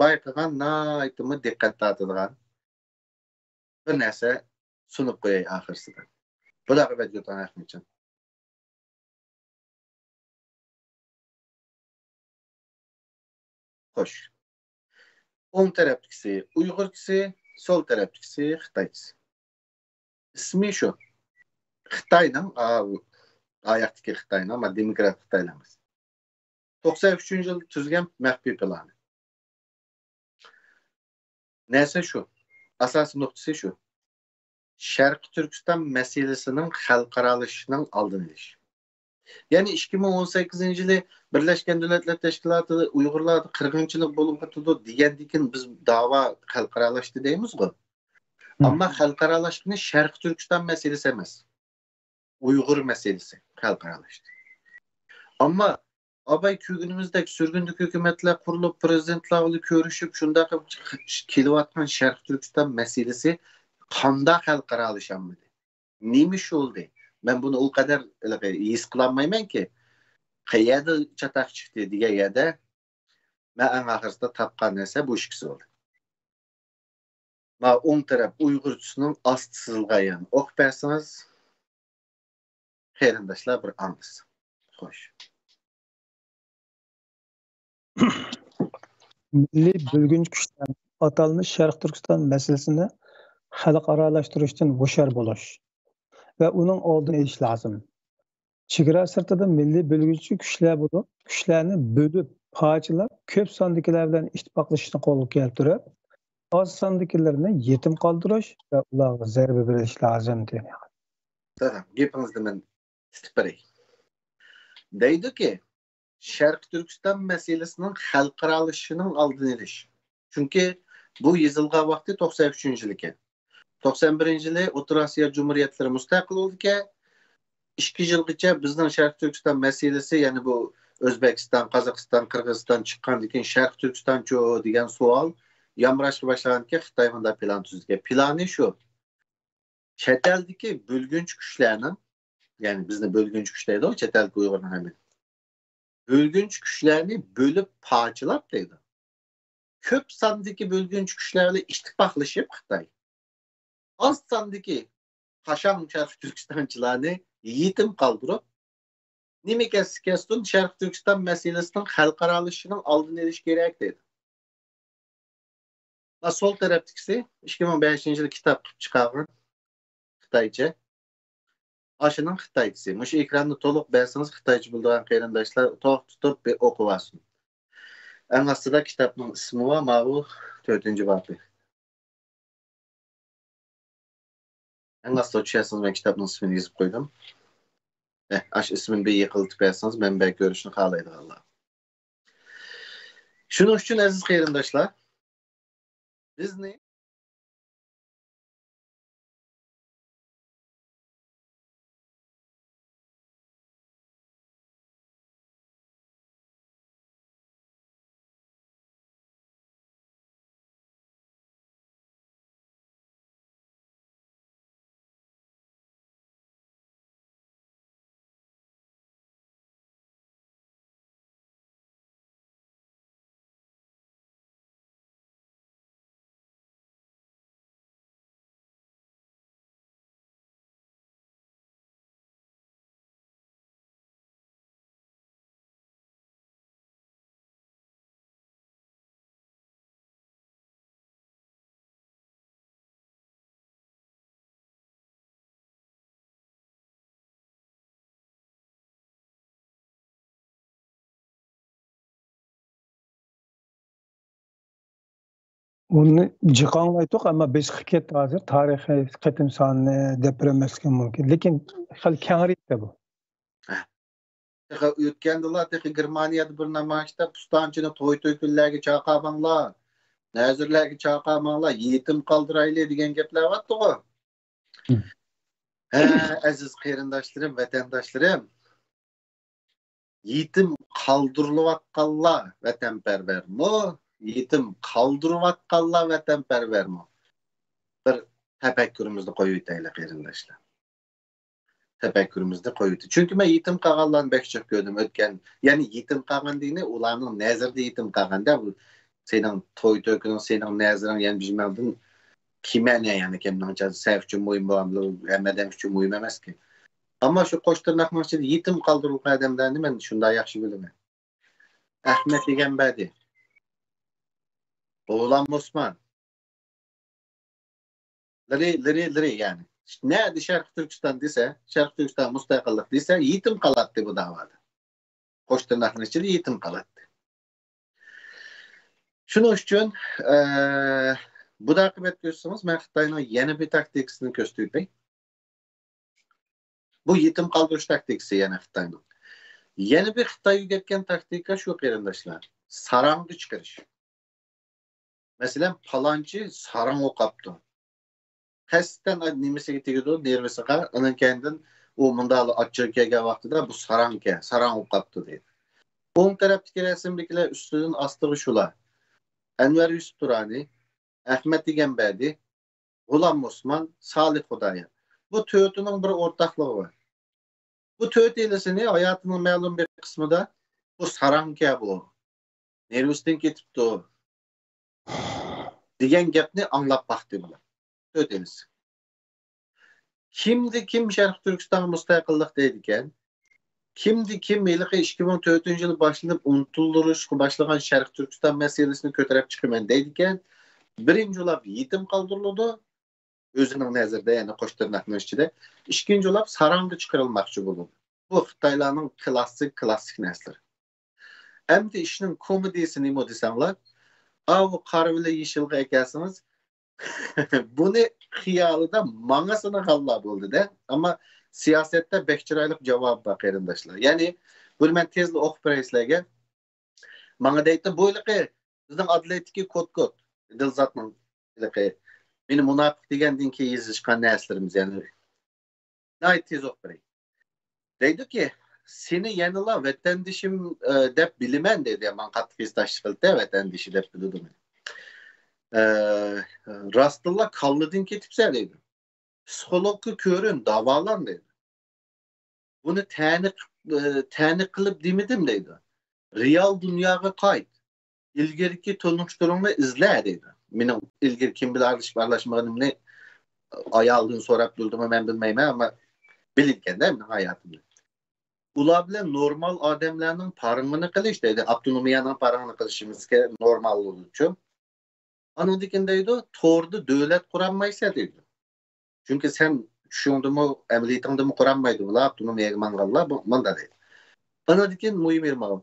بايقىغان، ناھايىتىمۇ دىققەت تارتىدىغان بىر نەرسە سۇنۇپ قوياي ئاخىرسىدا. بۇلارغا بەدگە ئۆتۈڭ ئەخمىچان. خوش. ئوڭ تەرەپتىكىسى ئۇيغۇرچىسى، سول تەرەپتىكىسى خىتايچىسى. ئىسمى شۇ. خىتاينىڭ، ئا، ئۇ ئاياقتىكى خىتاينىڭ، ئەمما دېموكرات خىتايلار ئەمەس. توقسان ئۈچىنچى يىلدا تۈزگەن مەخپىي پىلانى. نەرسە شۇ. ئاساسىي نۇقتىسى شۇ. شەرقىي تۈركىستان مەسىلىسىنىڭ خەلقئارالىشىشىنىڭ ئالدىنى ئېلىش. يەنى ئىككى مىڭ ئون سەككىزىنچى يىلى بىرلەشكەن دۆلەتلەر تەشكىلاتىدا ئۇيغۇرلاردا قىرغىنچىلىق بولۇپ ئاتىدۇ دېگەندىكىن بىز داۋا خەلقئارالاشتى دەيمىزغۇ. ئەمما خەلقئارالاشقىنى شەرقىي تۈركىستان مەسىلىسى ئەمەس. ئۇيغۇر مەسىلىسى خەلقئارالاشتى. ئەمما ئاباي كۆرگىنىمىزدەك سۈرگۈندىكى ھۆكۈمەتلەر قۇرۇلۇپ، پرېزىدېنتلار بىلەن كۆرۈشۈپ، شۇنداق قىلىپ چىق-، كېلىۋاتقان شەرقىي تۈركىستان مەسىلىسى قانداق خەلقئارالىشالمىدى؟ نېمە ئىش بولدى؟ مەن بۇنى ئۇ قەدەر ھېلىقى ھېس قىلالمايمەنكى، قەيەردە چاتاق چىقتى دېگەن يەردە مەن ئەڭ ئاخىرسىدا تاپقان نەرسە بۇ ئىككىسى بولدى. مانا ئوڭ تەرەپ ئۇيغۇرچىسىنىڭ ئاستى سىزىلغان يەرنى ئوقۇپ بەرسىڭىز، قېرىنداشلار بىر ئاڭلىسۇن. خوش. مىللىي بۆلگۈنچى كۈچلەر ئاتالمىش شەرقىي تۈركىستان مەسىلىسىنى خەلقئارالاشتۇرۇشتىن ھوشيار بولۇش ۋە ئۇنىڭ ئالدىنى ئېلىش لازىم. چېگرا سىرتىدا مىللىي بۆلگۈنچى كۈچلەر بولۇپ، كۈچلەرنى بۆلۈپ، پارچىلاپ، كۆپ ساندىكىلەر بىلەن ئىتتىپاقلىشىشنى قولغا كەلتۈرۈپ، ئاز ساندىكىلىرىنى يېتىم قالدۇرۇش ۋە ئۇلارغا زەربە بېرىش لازىم، دېدى. دادام، گېپىڭىزنى مەن تىتىپ بېرەي. دەيدۇكى، شەرقىي تۈركىستان مەسىلىسىنىڭ خەلقئارالىشىشىنىڭ ئالدىنى ئېلىش. چۈنكى بۇ يېزىلغان ۋاقتى توقسان ئۈچىنچى يىل ئىكەن. توقسان بىرىنچى يىلى ئوتتۇرا ئاسىيا جۇمھۇرىيەتلىرى مۇستەقىل بولدىكەن، ئىككى يىلغىچە بىزنىڭ شەرقىي تۈركىستان مەسىلىسى، يەنى بۇ ئۆزبېكىستان، قازاقىستان، قىرغىزىستان چىققاندىن كېيىن شەرقىي تۈركىستانچۇ دېگەن سوئال يامراشقا باشلىغاندىكىن خىتاي مۇنداق پىلان تۈزدىكەن. پىلانى شۇ. چەت ئەلدىكى بۆلگۈنچى كۈچلەرنىڭ، يەنى بىزنى بۆلگۈنچى كۈچ دەيدۇ، چەت ئەلدىكى ئۇيغۇرنىڭ ھەممە. بۆلگۈنچى كۈچلەرنى بۆلۈپ پارچىلاپ دەيدۇ. كۆپ ساندىكى بۆلگۈنچى كۈچلەر بىلەن ئىتتىپاقلىشىپ خىتاي، ئاز ساندىكى قاشاڭ شەرقىي تۈركىستانچىلارنى يېتىم قالدۇرۇپ، نېمە كەتسە كەتسۇن، شەرقىي تۈركىستان مەسىلىسىنىڭ خەلقئارالىشىشىنىڭ ئالدىنى ئېلىش كېرەك دەيدۇ. ھە، سول تەرەپتىكىسى ئىككى مىڭ بەشىنچى يىلى كىتاب قىلىپ چىقارغان خىتايچە. ئاشۇنىڭ خىتايچىسى. مۇشۇ ئېكراننى تولۇق بەرسىڭىز، خىتايچە بىلىدىغان قېرىنداشلار توختىتىپ بىر ئوقۇۋالسۇن. ئەڭ ئاستىدا كىتابنىڭ ئىسمى بار، ماۋۇ تۆتىنچى بابى. ئەڭ ئاستىغا چۈشەرسىڭىز، مەن كىتابنىڭ ئىسمىنى يېزىپ قويدۇم. ئە، ئاشۇ ئىسمىنى بىر يېقىلتىپ بەرسىڭىز، مەنبە كۆرۈشنى خالايدىغانلار. شۇنىڭ ئۈچۈن، ئەزىز قېرىنداشلار، بىزنى ئۇنى جىق ئاڭلايتتۇق، ئەمما بېسىقىپ كەتتى ھازىر. تارىخىي قېتىم سانىنى دەپ بېرەلمەسلىكىم مۇمكىن. لېكىن خېلى كەڭرى بۇ. تېخى ئۆتكەندىلا، تېخى گېرمانىيەدە بىر نامايىشتا پۇستانچىنى توي تۆكۈنلەرگە چاقىرماڭلار، نەزىرلەرگە چاقىرماڭلار، يېتىم قالدۇرايلى دېگەن گەپلەر بارتتىغۇ. ھە، ئەزىز قېرىنداشلىرىم، ۋەتەنداشلىرىم، يېتىم قالدۇرۇلۇۋاتقانلار ۋەتەنپەرۋەرمۇ؟ يېتىم قالدۇرۇۋاتقانلار ۋەتەنپەرۋەرمۇ؟ بىر تەپەككۇرىمىزنى قويۇۋېتەيلى، قېرىنداشلار. تەپەككۇرىمىزنى قويۇۋېتىڭ. چۈنكى مەن يېتىم قالغانلارنى بەك جىق كۆردۈم. ئۆتكەن، يەنى يېتىم قالغان دېگىنى ئۇلارنىڭ نەزىرىدە يېتىم قالغاندا، بۇ سېنىڭ توي تۆكۈنۈڭ، سېنىڭ نەزىرىڭ، يەنە بىر مەندىن كىمەنە، يەنى كىمنىڭ سەن ئۈچۈن مۇھىم بولغان، ھەممە ئادەم ئۈچۈن مۇھىم ئەمەسكەن. ئەمما شۇ قوش تىرناقنىڭ ئىچىدە يېتىم قالدۇرۇلغان ئادەملەرنى مەن شۇنداق ياخشى بىلىمەن. ئەخمەت ئىگەمبەردى، غۇلام ئوسمان، لىرى، لىرى، لىرى، يەنى. نەدە شەرقىي تۈركىستان دېسە، شەرقىي تۈركىستان مۇستەقىللىق دېسە، يېتىم قالاتتى بۇ داۋادا. قوش تىرناقنىڭ ئىچىدە يېتىم قالاتتى. شۇنىڭ ئۈچۈن، ئە، بۇ داقى بەت كۆرسىڭىز، مەن خىتاينىڭ يەنە بىر تاكتىكىسىنى كۆرسىتىپ ئۆتەي. بۇ يېتىم قالدۇرۇش تاكتىكىسى يەنە خىتاينىڭ. يەنە بىر خىتاي ئۆگەتكەن تاكتىكا شۇ، قېرىنداشلار. ساراڭغا چىقىرىش. مەسىلەن، پالانچى ساراڭ ئوقاپتۇ. قەستەن نېمىسىگە تېگىدۇ، نېرۋىسىغا. ئۇنىڭ كەينىدىن ئۇ مۇنداق ئاچچىقى كەلگەن ۋاقتىدا، بۇ ساراڭكەن، ساراڭ ئوقاپتۇ دەيدۇ. ئوڭ تەرەپتىكى رەسىمدىكىلەر ئۈستىدىن ئاستىغا شۇلار. ئەنۋەر يۈسۈپ تۇرانى، ئەخمەت ئىگەمبەردى، غۇلام ئوسمان، سالىھ خۇدايار. بۇ تۆتىنىڭ بىر ئورتاقلىقى بار. بۇ تۆتىلىسىنى ھاياتىنىڭ مەلۇم بىر قىسمىدا بۇ ساراڭكەن بۇ، نېرۋىسىدىن كېتىپتۇ دېگەن گەپنى ئاڭلاپ باقتى بۇلار. تۆتىلىسى. كىمدە كىم شەرقىي تۈركىستانغا مۇستەقىللىق دەيدىكەن؟ كىمدە كىم ھېلىقى ئىككى مىڭ تۆتىنچى يىلى باشلىنىپ ئۇنتۇلدۇرۇشقا باشلىغان شەرقىي تۈركىستان مەسىلىسىنى كۆتۈرۈپ چىقىمەن دەيدىكەن، بىرىنچى بولۇپ يېتىم قالدۇرۇلىدۇ، ئۆزىنىڭ نەزىرىدە، يەنى قوش تىرناقنىڭ ئىچىدە. ئىككىنچى بولۇپ ساراڭغا چىقىرىلماقچى بولىدۇ. بۇ خىتايلارنىڭ كلاسسىك، كلاسسىك نەرسىلىرى. ئەمدى ئىشنىڭ كومېدىيىسى نېمە دېسەڭلار، ئاۋۇ قارىۋىلى يېشىلغا ئەكەلسىڭىز، بۇنى خىيالىدا ماڭا سىنىغانلار بولدى-دە. ئەمما سىياسەتتە بەك چىرايلىق جاۋابى بار، قېرىنداشلار. يەنى بۇنى مەن تېزلا ئوقۇپ بېرەي سىلەرگە. ماڭا دەيتتى، بۇ ھېلىقى بىزنىڭ ئادېلايدتىكى كوت-كوت، دىلزاتنىڭ ھېلىقى مېنى مۇناپىق دېگەندىن كېيىن يېزىشقان نەرسىلىرىمىز، يەنى ناھايىتى تېز ئوقۇپ بېرەي. دەيدۇكى، سېنى يەنىلا ۋەتەندىشىم، ئە، دەپ بىلىمەن، دەيدۇ. يا، ماڭا قاتتىق ھېسداشلىق قىلدى، ۋەتەندىشى دەپ بىلىدۇ مېنى. ئە، راستتىنلا كاللىدىن كېتىپسەن، دەيدۇ. پسىخولوگقا كۆرۈن، داۋالان، دەيدۇ. بۇنى تەنە، ئە، تەنە قىلىپ دېمىدىم، دەيدۇ. رېئال دۇنياغا قايت. ئىلگىرىكى تونۇشلىرىڭنى ئىزلە، دەيدۇ. مېنىڭ ئىلگىرى كىم بىلەن ئارىلىشىپ ئارىلاشمىغىنىمنى ئايالدىن سوراپ بىلدىمۇ مەن بىلمەيمەن، ئەمما بىلىدىكەن-دە مېنىڭ ھاياتىمنى. ئۇلار بىلەن نورمال ئادەملەرنىڭ پارىڭىنى قىلىش، دەيدۇ. ئاپتونومىيەنىڭ پارىڭىنى قىلىشىمىزغا نورمال بولىدۇچۇ. ئانىڭدىن كېيىن دەيدۇ، توردا دۆلەت قۇرالمايسەن، دەيدۇ. چۈنكى سەن چۈشۈڭدىمۇ، ئەمەلىيىتىڭدىمۇ قۇرالمايدۇ بۇلار، ئاپتونومىيەگە ماڭغانلار، بۇ، مۇنداق دەيدۇ. ئانىڭدىن كېيىن مۇھىم يېرى ماۋۇ.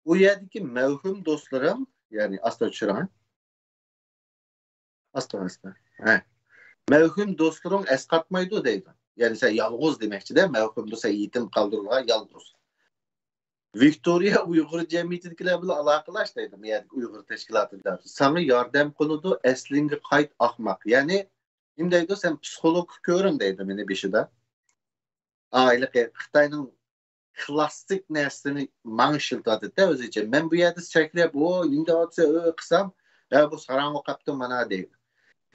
ئۇ يەردىكى مەۋھۇم دوستلىرىڭ، يەنى ئاستا چۈشۈرۈڭ. ئاستا، ئاستا. ھە. مەۋھۇم دوستلىرىڭ ئەسقاتمايدۇ دەيدۇ. يەنى سەن يالغۇز دېمەكچىدە، مەۋھۇم دېسە يېتىم قالدۇرۇلغان يالغۇز. ۋىكتورىيە ئۇيغۇر جەمئىيىتىدىكىلەر بىلەن ئالاقىلاش دەيدۇ، بۇ يەردىكى ئۇيغۇر تەشكىلاتىدا. ساڭا ياردەم قىلىدۇ، ئەسلىڭگە قايت ئاخماق. يەنى نېمە دەيدۇ، سەن پسىخولوگقا كۆرۈن دەيدۇ مېنى بېشىدا. ئا، ھېلىقى خىتاينىڭ كلاسسىك نەرسىنى ماڭا ئىشلىتىۋاتىدۇ-دە ئۆزىچە. مەن بۇ يەردە سەكرەپ، ئو، نېمە دەۋاتىسەن، ئۆ، قىلسام، ھە، بۇ ساراڭغا قاپتۇ مانا دەيدۇ.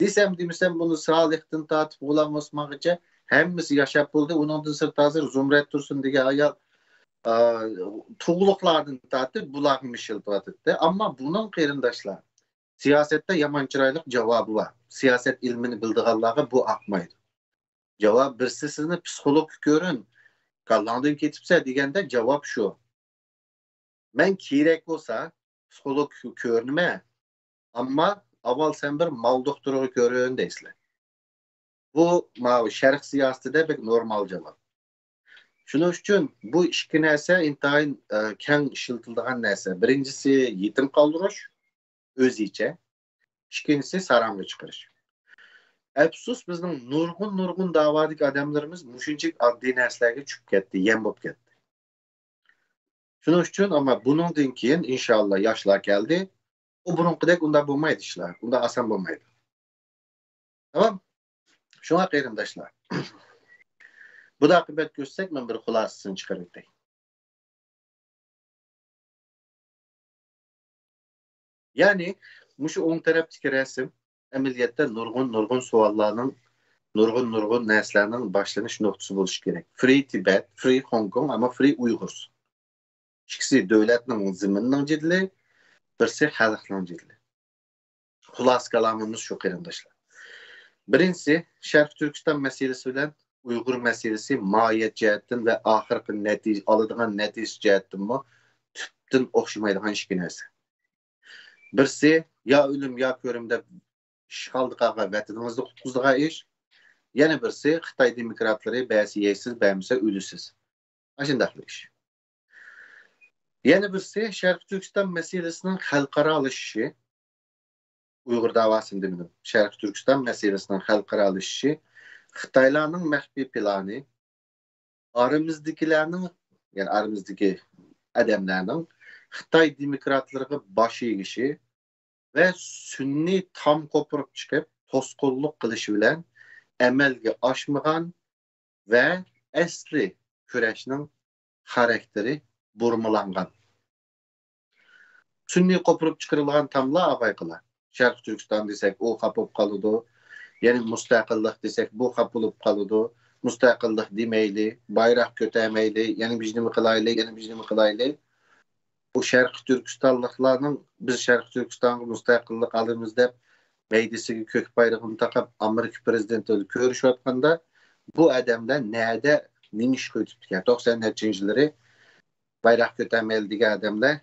دېسەم دېمىسەم، بۇنى سالىھتىن تارتىپ غۇلام ئوسمانغىچە ھەممىسى ياشاپ بولدى. ئۇنىڭدىن سىرت ھازىر زۇمرەت تۇرسۇن دېگەن ئايال، ئا، تۇغلۇقلاردىن تارتىپ بۇلارغىمۇ ئىشلىتىۋاتىدۇ-دە. ئەمما بۇنىڭ قېرىنداشلار، سىياسەتتە يامان چىرايلىق جاۋابى بار. سىياسەت ئىلمىنى بىلىدىغانلارغا بۇ ئاقمايدۇ. جاۋاب بىرسى سىزنى پسىخولوگقا كۆرۈن، كاللاڭدىن كېتىپسەن دېگەندە جاۋاب شۇ. مەن كېرەك بولسا پسىخولوگقا كۆرۈنىمەن، ئەمما ئاۋۋال سەن بىر مال دوختۇرىغا كۆرۈن دەيسىلەر. بۇ ماۋۇ شەرق سىياسىتىدە بەك نورمال جاۋاب. شۇنىڭ ئۈچۈن بۇ ئىككى نەرسە ئىنتايىن، ئە، كەڭ ئىشلىتىلىدىغان نەرسە. بىرىنچىسى يېتىم قالدۇرۇش، ئۆزىچە. ئىككىنچىسى ساراڭغا چىقىرىش. ئەپسۇس، بىزنىڭ نۇرغۇن، نۇرغۇن داۋادىكى ئادەملىرىمىز مۇشۇنچىلىك ئاددىي نەرسىلەرگە چۈشۈپ كەتتى، يەم بولۇپ كەتتى. شۇنىڭ ئۈچۈن، ئەمما بۇنىڭدىن كېيىن ئىنشاللا ياشلار كەلدى. ئۇ بۇرۇنقىدەك ئۇنداق بولمايدۇ ئىشلار، ئۇنداق ئاسان بولمايدۇ. تامام. شۇڭا قېرىنداشلار، بۇدا ئاقىۋەت كۆرسەك، مەن بىر خۇلاسىسىنى چىقىرىپ ئۆتەي. يەنى مۇشۇ ئوڭ تەرەپتىكى رەسىم ئەمەلىيەتتە نۇرغۇن، نۇرغۇن سوئاللارنىڭ، نۇرغۇن، نۇرغۇن نەرسىلەرنىڭ باشلىنىش نۇقتىسى بولۇشى كېرەك. فري تىبەت، فري خوڭكوڭ، ئەمما فري ئۇيغۇرس. ئىككىسى دۆلەتنىڭ زېمىنىنىڭ جېدىلى، بىرسى خەلقنىڭ جېدىلى. خۇلاسە كالامىمىز شۇ، قېرىنداشلار. بىرىنچىسى، شەرقىي تۈركىستان مەسىلىسى بىلەن ئۇيغۇر مەسىلىسى ماھىيەت جەھەتتىن ۋە ئاخىرقى نەتىجە، ئالىدىغان نەتىجە جەھەتتىنمۇ تۈپتىن ئوخشىمايدىغان ئىككى نەرسە. بىرسى، يا ئۆلۈم، يا كۆرۈم دەپ ئىشغالدا قالغان ۋەتىنىڭىزنى قۇتقۇزىدىغان ئىش. يەنە بىرسى، خىتاي دېموكراتلىرى بەرسە يەيسىز، بەرمىسە ئۆلىسىز. ئاشۇنداقلا ئىش. يەنە بىرسى، شەرقىي تۈركىستان مەسىلىسىنىڭ خەلقئارالىشىشى. ئۇيغۇر داۋاسىنى دېمىدىم. شەرقىي تۈركىستان مەسىلىسىنىڭ خەلقئارالىشىشى، خىتايلارنىڭ مەخپىي پىلانى، ئارىمىزدىكىلەرنىڭ، يەنى ئارىمىزدىكى ئادەملەرنىڭ خىتاي دېموكراتلىرىغا باش ئېگىشى ۋە سۈنئىي تام قوپۇرۇپ چىقىپ، توسقۇنلۇق قىلىشى بىلەن ئەمەلگە ئاشمىغان ۋە ئەسلى كۈرەشنىڭ خاراكتېرى بۇرمىلانغان. سۈنئىي قوپۇرۇپ چىقىرىلغان تاملار ئاغايقىلار. شەرقىي تۈركىستان دېسەك، ئۇ خاپا بولۇپ قالىدۇ. يەنى مۇستەقىللىق دېسەك، بۇ خاپا بولۇپ قالىدۇ. مۇستەقىللىق دېمەيلى، بايراق كۆتەرمەيلى، يەنە بىر نېمە قىلايلى، يەنە بىر نېمە قىلايلى. بۇ شەرقىي تۈركىستانلىقلارنىڭ، بىز شەرقىي تۈركىستانغا مۇستەقىللىق ئالىمىز دەپ، مەيدىسىگە كۆك بايرىقىنى تاقاپ، ئامېرىكا پىرېزىدېنتى بىلەن كۆرۈشۈۋاتقاندا، بۇ ئادەملەر نەدە نېمە ئىشقا ئۆتۈپتىكەن؟ توقسان نەچچىنچى يىللىرى بايراق كۆتەرمەيلى دېگەن ئادەملەر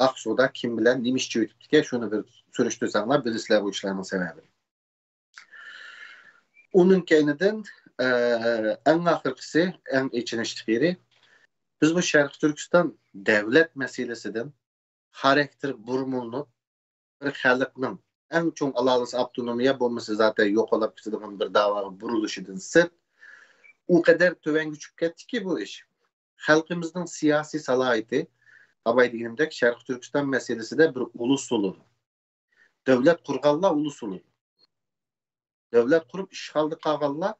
ئاقسۇدا كىم بىلەن نېمە ئىش چېۋىتىپتىكەن، شۇنى بىر سۈرۈشتۈرسەڭلار بىلىسىلەر بۇ ئىشلارنىڭ سەۋەبىنى. ئۇنىڭ كەينىدىن، ئە، ئەڭ ئاخىرقىسى، ئەڭ ئېچىنىشلىق يېرى، بىز بۇ شەرقىي تۈركىستان دەۋلەت مەسىلىسىدىن خاراكتېر بۇرمىلىنىپ، بىر خەلقنىڭ ئەڭ چوڭ ئالالىسى ئاپتونومىيە بولمىسا زاتەن يوقالاپ كېتىدىغان بىر داۋاغا بۇرۇلۇشىدىن سىرت، ئۇ قەدەر تۆۋەنگە چۈشۈپ كەتتىكى بۇ ئىش. خەلقىمىزنىڭ سىياسىي سالاھىيىتى، ئاباي دېگىنىمدەك، شەرقىي تۈركىستان مەسىلىسىدە بىر ئۇلۇس بولىدۇ. دۆلەت قۇرغانلار ئۇلۇس بولىدۇ. دۆلەت قۇرۇپ ئىشغالدا قالغانلار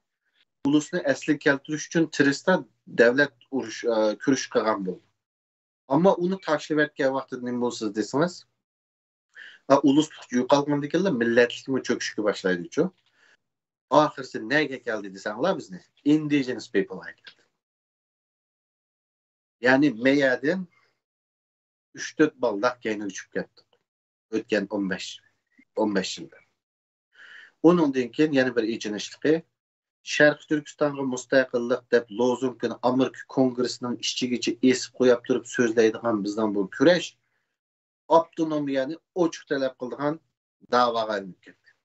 ئۇلۇسنى ئەسلىگە كەلتۈرۈش ئۈچۈن تىرىشسا، دەۋلەت ئۇرۇش، ئە، كۈرۈش قىلغان بولىدۇ. ئەمما ئۇنى تاشلىۋەتكەن ۋاقتىدا نېمە بولىسىز دېسىڭىز، ئا، ئۇلۇسلۇق يوقالغاندىن كېيىنلا مىللەتلىكمۇ چۆكۈشكە باشلايدۇچۇ. ئاخىرسى نەگە كەلدى دېسەڭلار بىزنى، ئىندىجېنس پىپلغا كەلدى. يەنى مەيەدىن ئۈچ تۆت بالداق كەينىگە چۈشۈپ كەتتۇق. ئۆتكەن ئون بەش، ئون بەش يىلدا. ئۇنىڭدىن كېيىن يەنە بىر ئېچىنىشلىقى، شەرقىي تۈركىستانغا مۇستەقىللىق دەپ لوزۇنكىنى ئامېرىكا كونگرېسسىنىڭ ئىچىگىچە ئېسىپ قوياپ تۇرۇپ سۆزلەيدىغان بىزنىڭ بۇ كۈرەش ئاپتونومىيەنى ئوچۇق تەلەپ قىلىدىغان داۋاغا ئايلىنىپ كەتتى.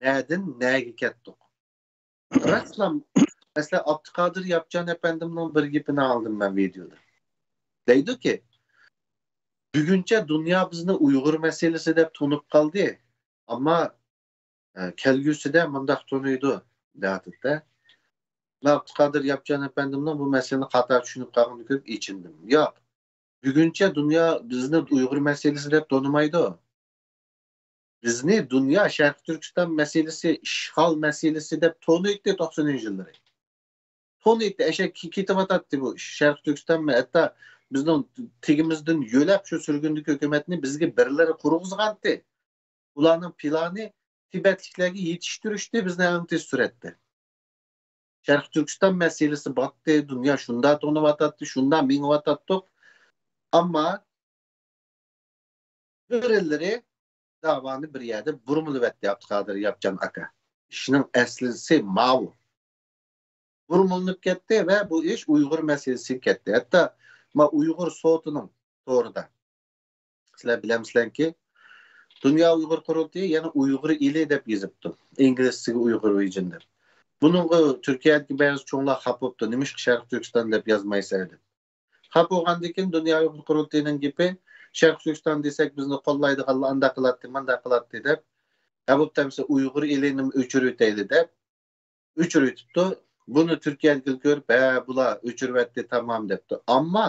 نەدىن نەگە كەتتۇق؟ راستلا، مەسىلەن، ئابدۇقادىر ياپچان ئەپەندىمنىڭ بىر گېپىنى ئاڭلىدىم مەن ۋىدېيودا. دەيدۇكى، بۈگۈنچە دۇنيا بىزنى ئۇيغۇر مەسىلىسى دەپ تونۇپ قالدى. ئەمما، ئە، كەلگۈسىدە مۇنداق تونۇيدۇ، دەۋاتىدۇ-دە. مەن ئابدۇقادىر ياپچان ئەپەندىمنىڭ بۇ مەسىلىنى خاتا چۈشىنىپ قالغىنىنى كۆرۈپ ئېچىندىم. ياق. بۈگۈنچە دۇنيا بىزنى ئۇيغۇر مەسىلىسى دەپ تونۇمايدۇ. بىزنى دۇنيا شەرقىي تۈركىستان مەسىلىسى، ئىشغال مەسىلىسى دەپ تونۇيتتى توقسىنىنچى يىللىرى. تونۇيتتى، ئەشە كې-، كېتىۋاتاتتى بۇ ئىش. شەرقىي تۈركىستان ھەتتا بىزنىڭ تېگىمىزدىن يۆلەپ شۇ سۈرگۈندىكى ھۆكۈمەتنى بىزگە بىرلىرى قۇرغۇزغانتى. ئۇلارنىڭ پىلانى تىبەتلىكلەرگە يېتىشتۈرۈشتى بىزنى ئەڭ تېز سۈرئەتتە. شەرقىي تۈركىستان مەسىلىسى باتتى، دۇنيا شۇنداق تونۇۋاتاتتى، شۇنداق مېڭىۋاتاتتۇق. ئەمما بىرلىرى داۋانى بىر يەردە بۇرمىلىۋەتتى ئابدۇقادىر ياپچان ئاكا. ئىشنىڭ ئەسلىسى ماۋۇ. بۇرمىلىنىپ كەتتى ۋە بۇ ئىش ئۇيغۇر مەسىلىسىگە كەتتى. ھەتتا ما ئۇيغۇر سوتىنىڭ تورىدا، سىلەر بىلەمسىلەركى، دۇنيا ئۇيغۇر قۇرۇلتىيى يەنە ئۇيغۇر ئېلى دەپ يېزىپتۇ. ئىنگلىزچىسىگە ئۇيغۇر رېجىن دەپ. بۇنىڭغا تۈركىيەدىكى بەزى چوڭلار خاپا بوپتۇ. نېمىشقا شەرقىي تۈركىستان دەپ يازمايسەن دەپ. خاپا بولغاندىن كېيىن دۇنيا ئۇيغۇر قۇرۇلتىيىنىڭ گېپى، شەرقىي تۈركىستان دېسەك بىزنى قوللايدىغانلار ئانداق قىلاتتى، مانداق قىلاتتى دەپ. ھە، بوپتۇ، ئەمسە ئۇيغۇر ئېلىنىمۇ ئۆچۈرۈۋېتەيلى دەپ ئۆچۈرۈۋېتىپتۇ. بۇنى تۈركىيەدىكىلەر كۆرۈپ، ھە، بۇلار ئۆچۈرۈۋەتتى، تامام دەپتۇ. ئەمما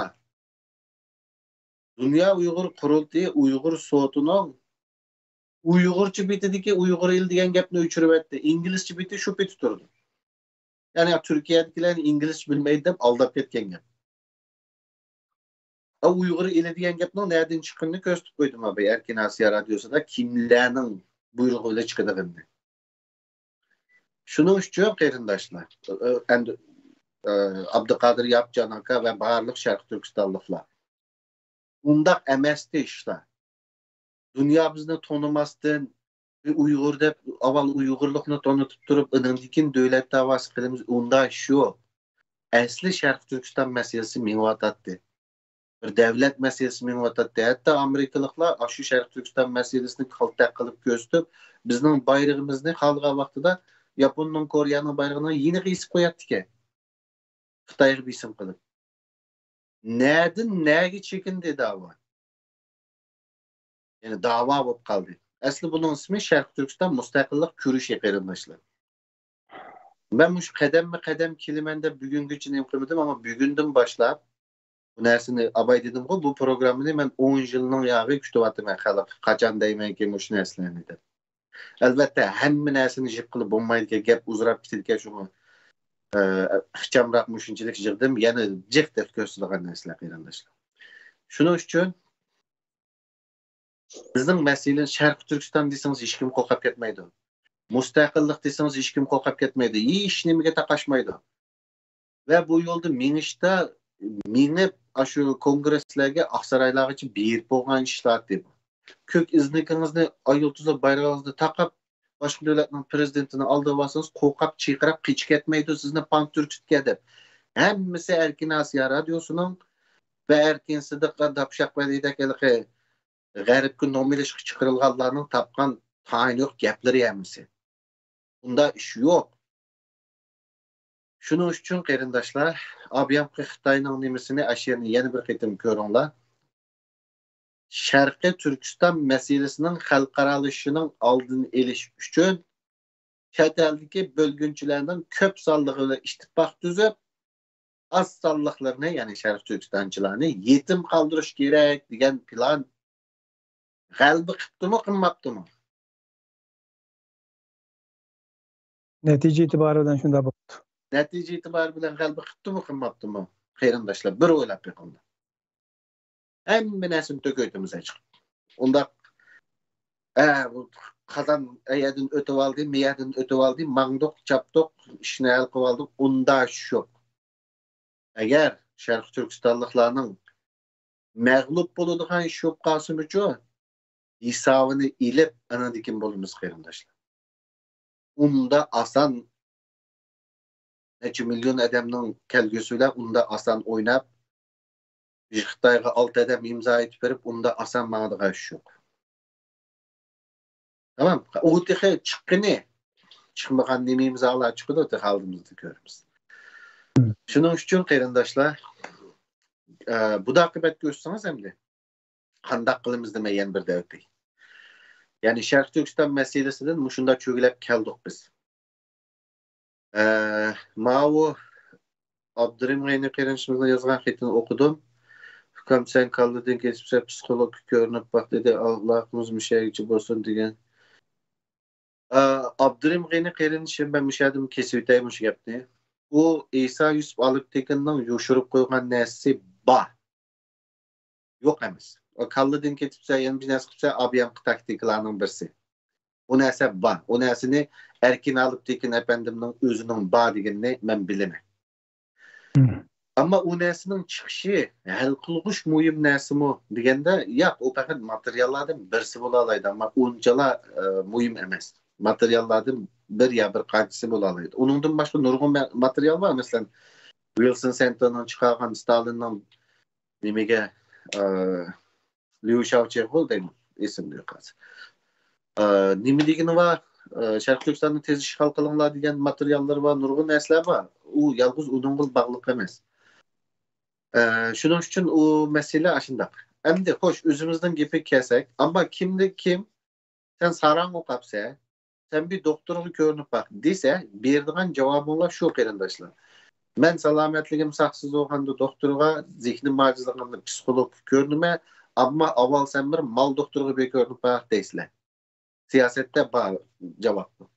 دۇنيا ئۇيغۇر قۇرۇلتىيى ئۇيغۇر سوتىنىڭ ئۇيغۇرچە بېتىدىكى ئۇيغۇر ئېلى دېگەن گەپنى ئۆچۈرۈۋەتتى. ئىنگلىزچە بېتى شۇ پېتى تۇرىدۇ. يەنى تۈركىيەدىكىلەرنى ئىنگلىزچە بىلمەيدۇ دەپ ئالداپ كەتكەن گەپ. ئا، ئۇيغۇر ئېلى دېگەن گەپنىڭ نەدىن چىققىنىنى كۆرسىتىپ قويدۇم ھە، بۇ ئەركىن ئاسىيا رادىيوسىدا كىملەرنىڭ بۇيرۇقى بىلەن چىقىدىغىنىنى. شۇنىڭ ئۈچۈن قېرىنداشلار، ئە، ئەمدى، ئە، ئابدۇقادىر ياپچان ئاكا ۋە بارلىق شەرقىي تۈركىستانلىقلار، ئۇنداق ئەمەستى ئىشلار. دۇنيا بىزنى تونۇماستىن، بىر ئۇيغۇر دەپ، ئاۋۋال ئۇيغۇرلۇقنى تونۇتۇپ تۇرۇپ، ئۇنىڭدىن كېيىن دۆلەت داۋاسى قىلىمىز، ئۇنداق ئىش يوق. ئەسلى شەرقىي تۈركىستان مەسىلىسى مېڭىۋاتاتتى. بىر دەۋلەت مەسىلىسى مېڭىۋاتاتتى. ھەتتا ئامېرىكىلىقلار ئاشۇ شەرقىي تۈركىستان مەسىلىسىنى كالتەك قىلىپ كۆرسىتىپ، بىزنىڭ بايرىقىمىزنى خالىغان ۋاقتىدا ياپوننىڭ، كورېيەنىڭ بايرىقىنى يېنىغا ئېسىپ قوياتتىكەن. خىتايغا بېسىم قىلىپ. نەدىن نەگە چېكىندى داۋا؟ يەنى داۋا بولۇپ قالدى. ئەسلى بۇنىڭ ئىسمى شەرقىي تۈركىستان مۇستەقىللىق كۈرىشى، قېرىنداشلار. مەن مۇشۇ قەدەممۇ قەدەم كېلىمەن دەپ بۈگۈنگىچە نېمە قىلمىدىم، ئەمما بۈگۈندىن باشلاپ بۇ نەرسىنى، ئاباي دېدىمغۇ، بۇ پروگراممىنى مەن ئون يىلنىڭ ياغى كۈتۈۋاتىمەن خەلق، قاچان دەيمەنكى مۇشۇ نەرسىلەرنى دەپ. ئەلۋەتتە، ھەممە نەرسىنى يىغقىلى بولمايدىكەن، گەپ ئۇزىراپ كېتىدىكەن، شۇڭا، ئە، ئىخچامراق مۇشۇنچىلىك يىغدىم، يەنە جىق دەپ كۆرسىتىدىغان نەرسىلەر، قېرىنداشلار. شۇنىڭ ئۈچۈن بىزنىڭ مەسىلىمىز، شەرقىي تۈركىستان دېسىڭىز، ھېچكىم قورقۇپ كەتمەيدۇ. مۇستەقىللىق دېسىڭىز، ھېچكىم قورقۇپ كەتمەيدۇ. ھېچ نېمىگە تاقاشمايدۇ. ۋە بۇ يولدا مېڭىشتا، مېڭىپ، ئاشۇ كونگرېسلەرگە، ئاقسارايلارغىچە بېرىپ بولغان ئىشلار دەپ. كۆك ئىزنىكىڭىزنى، ئاي يۇلتۇزلۇق بايرىقىڭىزنى تاقاپ، باشقا دۆلەتنىڭ پىرېزىدېنتىنى ئالدىغا بارسىڭىز، قورقاپ چىرقىراپ قېچىپ كەتمەيدۇ، سىزنى پانتۈركىتكە دەپ. ھەممىسى ئەركىن ئاسىيا رادىيوسىنىڭ ۋە ئەركىن سىدىق ۋە داپشاق ۋەلىدەك ھېلىقى غەربكە نوم ئېلىشقا چىقىرىلغانلارنىڭ تاپقان تايىنى يوق گەپلىرى ھەممىسى. ئۇنداق ئىش يوق. شۇنىڭ ئۈچۈن، قېرىنداشلار، ئابيامقى خىتاينىڭ نېمىسىنى، ئاشۇ يەرنى يەنە بىر قېتىم كۆرۈڭلار. شەرقىي تۈركىستان مەسىلىسىنىڭ خەلقئارالىشىشىنىڭ ئالدىنى ئېلىش ئۈچۈن، چەت ئەلدىكى بۆلگۈنچىلەرنىڭ كۆپ سانلىقى بىلەن ئىتتىپاق تۈزۈپ، ئاز سانلىقلىرىنى، يەنى شەرقىي تۈركىستانچىلارنى يېتىم قالدۇرۇش كېرەك دېگەن پىلان غەلىبە قىپتۇمۇ، قىلماپتۇمۇ؟ نەتىجە ئېتىبارى بىلەن شۇنداق بوپتۇ. نەتىجە ئېتىبارى بىلەن غەلىبە قىپتۇمۇ، قىلماپتۇمۇ؟ قېرىنداشلار، بىر ئويلاپ بېقىڭلار. ھەممە نەرسىنى تۆكۈۋېتىمىز ئېچىقىپ. ئۇنداق، ئە، بۇ قازان ئەيەردىن ئۆتۈۋالدى، مىيەردىن ئۆتۈۋالدى، ماڭدۇق، چاپتۇق، ئىشنى ھەل قىلىۋالدۇق، ئۇنداق ئىش يوق. ئەگەر شەرقىي تۈركىستانلىقلارنىڭ مەغلۇپ بولىدىغان ئىش بولۇپ قالسىمۇچۇ، ھېسابىنى ئېلىپ، ئانىڭدىن كېيىن بولىمىز، قېرىنداشلار. ئۇنداق ئاسان نەچچە مىليون ئادەمنىڭ كەلگۈسى بىلەن ئۇنداق ئاسان ئويناپ، بىر خىتايغا ئالتە ئادەم ئىمزا ئېيتىپ بېرىپ، ئۇنداق ئاسان ماڭىدىغان ئىش يوق. تامام. ئۇ تېخى چىققىنى، چىقمىغان نېمە ئىمزالار چىقىدۇ، تېخى ئالدىمىزدا كۆرىمىز. شۇنىڭ ئۈچۈن، قېرىنداشلار، ئە، بۇداقى بەتكە ئۆتسىڭىز ئەمدى. قانداق قىلىمىز دېمەي يەنە بىر دەۋەت. يەنى شەرقىي تۈركىستان مەسىلىسىدىن مۇشۇنداق چۆگىلەپ كەلدۇق بىز. ئە، ماۋۇ ئابدۇرېھىم غېنى قېرىندىشىمىزنىڭ يازغان خېتىنى ئوقۇدۇم. ئۇكام، سەن كاللىدىن كېسىپسەن، پسىخولوگقا كۆرۈنۈپ باق، دېدى. ئالاقىمىز مۇشۇ يەرگىچە بولسۇن، دېگەن. ئە، ئابدۇرېھىم غېنى قېرىندىشىم، مەن مۇشۇ يەردىن كېسىۋېتەي مۇشۇ گەپنى. ئۇ ئىسا يۈسۈپ ئالپتېكىننىڭ يوشۇرۇپ قويغان نەرسىسى بار. يوق ئەمەس. ئۇ كاللىدىن كېتىپسە، يەنە بىر نەرسە قىلىپسە، ئابيامقى تاكتىكىلارنىڭ بىرسى. ئۇ نەرسە بار. ئۇ نەرسىنى ئەركىن ئالپتېكىن ئەپەندىمنىڭ ئۆزىنىڭ بار دېگىنىنى مەن بىلىمەن. مم. ئەمما ئۇ نەرسىنىڭ چىقىشى ھەل قىلغۇچ مۇھىم نەرسىمۇ دېگەندە، ياق، ئۇ پەقەت ماتېرىياللاردىن بىرسى بولالايدۇ، ئەمما ئۇنچىلا، ئە، مۇھىم ئەمەس. ماتېرىياللاردىن بىر يا بىر قانچىسى بولالايدۇ. ئۇنىڭدىن باشقا نۇرغۇن مە-، ماتېرىيال بار. مەسىلەن، ۋىلسون سېنتېرنىڭ چىقارغان ستالىننىڭ نېمىگە، ئە، ليۇ شاۋچىغۇ دەيمەن، ئېسىمدە يوق ھازىر. ئە، نېمە دېگىنى بار؟ ئە، شەرقىي تۈركىستاننى تېز ئىشغال قىلىڭلار دېگەن ماتېرىياللىرى بار، نۇرغۇن نەرسىلەر بار. ئۇ يالغۇز ئۇنىڭغىلا باغلىق ئەمەس. ئە، شۇنىڭ ئۈچۈن ئۇ مەسىلە ئاشۇنداق. ئەمدى خوش، ئۆزىمىزنىڭ گېپىگە كەلسەك، ئەمما كىمدە كىم، سەن ساراڭ ئوقاپسەن، سەن بىر دوختۇرغا كۆرۈنۈپ باق دېسە، بېرىدىغان جاۋابىڭلار شۇ، قېرىنداشلار. مەن سالامەتلىكىم ساقسىز بولغاندا دوختۇرغا، زېھنىم ئاجىزلىغاندا پسىخولوگقا كۆرۈنىمەن، ئەمما ئاۋۋال سەن بىر مال دوختۇرغا بىر كۆرۈنۈپ باق دەيسىلەر. سىياسەتتە بار جاۋاب بۇ.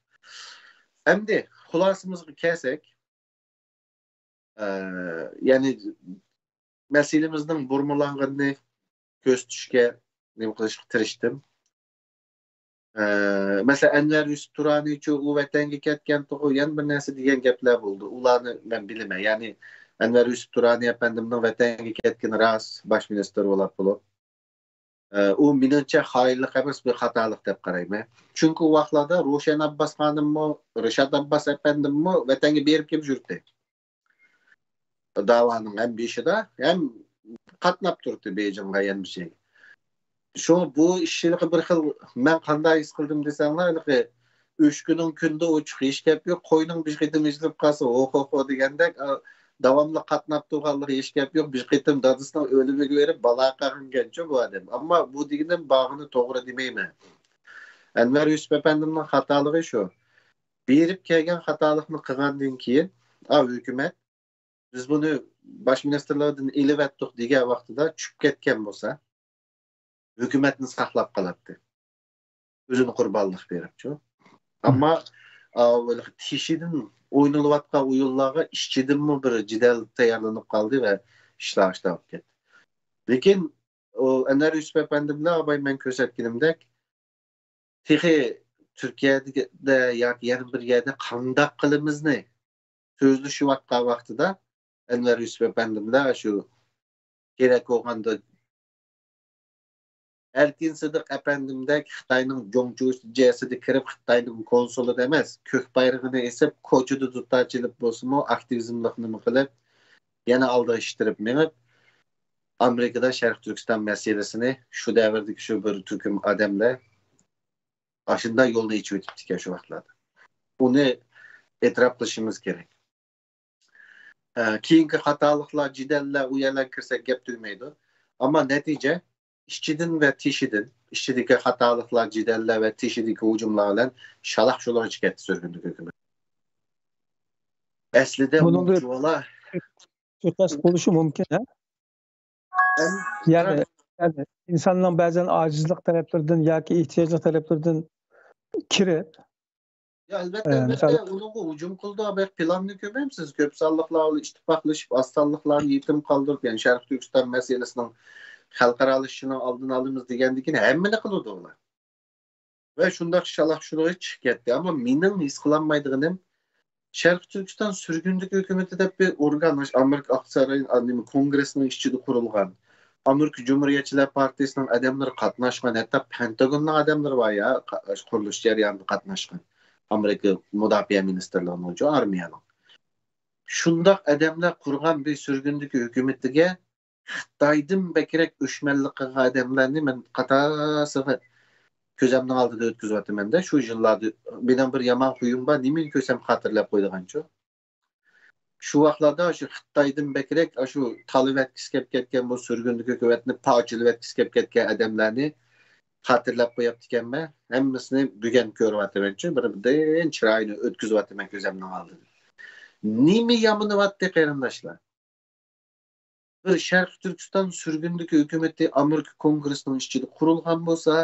ئەمدى خۇلاسىمىزغا كەلسەك، ئە، يەنى مەسىلىمىزنىڭ بۇرمىلانغىنىنى كۆرسىتىشكە نېمە قىلىشقا تىرىشتىم. ئە، مەسىلەن، ئەنۋەر يۈسۈپ تۇرانىچۇ، ئۇ ۋەتەنگە كەتكەنتىغۇ، يەنە بىر نەرسە دېگەن گەپلەر بولدى. ئۇلارنى مەن بىلىمەن. يەنى ئەنۋەر يۈسۈپ تۇرانى ئەپەندىمنىڭ ۋەتەنگە كەتكىنى راست، باش مىنىستىر بولاپ بولۇپ. ئە، ئۇ مېنىڭچە خائىنلىق ئەمەس، بىر خاتالىق دەپ قارايمەن. چۈنكى ئۇ ۋاقىتلاردا روشەن ئابباس خانىممۇ، رىشات ئابباس ئەپەندىممۇ ۋەتەنگە بېرىپ كېلىپ يۈردى. داۋانىڭ ھەم بېشىدا، ھەم قاتناپ تۇردى بېيجىڭغا، يەنە بىر شەيگە. شۇ بۇ ئىش ھېلىقى بىر خىل، مەن قانداق ھېس قىلدىم دېسەڭلار، ھېلىقى ئۆچكىنىڭ كۈندە ئوچۇق، ھېچ گەپ يوق، قوينىڭ بېشى قېتىم ئېچىلىپ قالسا، ھو، ھو، ھو دېگەندەك، ئا، داۋاملىق قاتناپ تۇرغانلىقى ھېچ گەپ يوق، بىر قېتىم دادىسىنىڭ ئۆلۈمىگە بېرىپ بالا قىلغانكەنچۇ بۇ ئادەم. ئەمما بۇ دېگىنىم بارغىنى توغرا دېمەيمەن. ئەنۋەر يۈسۈپ ئەپەندىمنىڭ خاتالىقى شۇ. بېرىپ كەلگەن خاتالىقنى قىلغاندىن كېيىن، ئا، ھۆكۈمەت، بىز بۇنى باش مىنىستىرلىقىدىن ئېلىۋەتتۇق دېگەن ۋاقتىدا چۈشۈپ كەتكەن بولسا، ھۆكۈمەتنى ساقلاپ قالاتتى. ئۆزىنى قۇربانلىق بېرىپچۇ. ئەمما، ئا، تېشىدىن ئوينىلىۋاتقان ئويۇنلارغا ئىچىدىنمۇ بىر جېدەل تەييارلىنىپ قالدى ۋە ئىشلار ئاشتا بولۇپ كەتتى. لېكىن ئۇ ئەنۋەر يۈسۈپ ئەپەندىملەر، ئاباي مەن كۆرسەتكىنىمدەك، تېخى تۈركىيەدە ياكى يەنە بىر يەردە قانداق قىلىمىزنى سۆزلىشىۋاتقان ۋاقتىدا، ئەنۋەر يۈسۈپ ئەپەندىملەر شۇ كېرەك بولغاندا ئەركىن سىدىق ئەپەندىمدەك خىتاينىڭ جۇڭچۇجيەسىدە كىرىپ، خىتاينىڭ كونسۇلىدا ئەمەس، كۆك بايرىقىنى ئېسىپ، كوچىدا دۇتار چېلىپ بولسىمۇ، ئاكتىۋىزملىق نېمە قىلىپ، يەنە ئالدىغا ئىتتىرىپ مېڭىپ، ئامېرىكىدا شەرقىي تۈركىستان مەسىلىسىنى شۇ دەۋردىكى شۇ بىر تۈركۈم ئادەملەر ئاشۇنداق يولنى ئېچىۋېتىپتىكەن شۇ ۋاقىتلاردا. ئۇنى ئېتىراپ قىلىشىمىز كېرەك. ئە، كېيىنكى خاتالىقلار، جېدەللەر، ئۇ يەرلەرگە كىرسەك گەپ تۈگىمەيدۇ. ئەمما نەتىجە ئىچىدىن ۋە تېشىدىن، ئىچىدىكى خاتالىقلار، جېدەللەر ۋە تېشىدىكى ھۇجۇملار بىلەن شالاق-شۇلۇق ئىچىپ كەتتى سۈرگۈندىكى ھۆكۈمەت. ئەسلىدە بۇنىڭدا چۇۋالا سۇيىقەست بولۇشى مۇمكىن، ھە؟ يەنى، يەنى ئىنساننىڭ بەزەن ئاجىزلىق تەرەپلىرىدىن ياكى ئېھتىياجلىق تەرەپلىرىدىن كىرىپ، يا، ئەلۋەتتە، ئە، ئەلۋەتتە، مىسال ئۇنىڭغا ھۇجۇم قىلىدۇ. بۇ پىلاننى كۆرمەمسىز؟ كۆپ سانلىقلار بىلەن ئىتتىپاقلىشىپ، ئاز سانلىقلارنى يېتىم قالدۇرۇپ، يەنى شەرقىي تۈركىستان مەسىلىسىنىڭ خەلقئارالىشىشىنىڭ ئالدىنى ئالىمىز دېگەندىن كېيىن ھەممىنى قىلىدۇ ئۇلار. ۋە شۇنداق شالاق-شۇلۇق چىقىپ كەتتى. ئەمما مېنىڭ ھېس قىلالمايدىغىنىم، شەرقىي تۈركىستان سۈرگۈندىكى ھۆكۈمىتى دەپ بىر ئورگان، ئامېرىكا ئاقساراي، نېمە، كونگرېسنىڭ ئىچىدە قۇرۇلغان، ئامېرىكا جۇمھۇرىيەتچىلەر پارتىيىسىنىڭ ئادەملىرى قاتناشقان، ھەتتا پېنتاگوننىڭ ئادەملىرى بار يا، قا-، قۇرۇلۇش جەريانىدا قاتناشقان، ئامېرىكا مۇداپىئە مىنىستىرلىقىنىڭ، ئارمىيەنىڭ. شۇنداق ئادەملەر قۇرغان بىر سۈرگۈندىكى ھۆكۈمىتىگە خىتايدىن بەكرەك ئۆچمەنلىك قىلغان ئادەملەرنى مەن قاتارسىغا كۆزۈمنىڭ ئالدىدا ئۆتكۈزۈۋاتىمەن-دە، شۇ يىللاردا مېنىڭ بىر يامان خۇيۇم بار، نېمىنى كۆرسەم خاتىرىلەپ قويىدىغانچۇ. شۇ ۋاقىتلاردا شۇ خىتايدىن بەكرەك شۇ تالىۋەتكۈسى كەپ كەتكەن، بۇ سۈرگۈندىكى ھۆكۈمەتنى پارچىلىۋەتكۈسى كەپ كەتكەن ئادەملەرنى خاتىرىلەپ قويۇپتىكەنمەن. ھەممىسىنى بۈگۈن كۆرۈۋاتىمەنچۇ، بىردىن چىرايىنى ئۆتكۈزۈۋاتىمەن كۆزۈمنىڭ ئالدىدا. نېمە يامىنىۋاتتى، قېرىنداشلار؟ بىر شەرقىي تۈركىستان سۈرگۈندىكى ھۆكۈمىتى ئامېرىكا كونگرېسىنىڭ ئىچىدە قۇرۇلغان بولسا،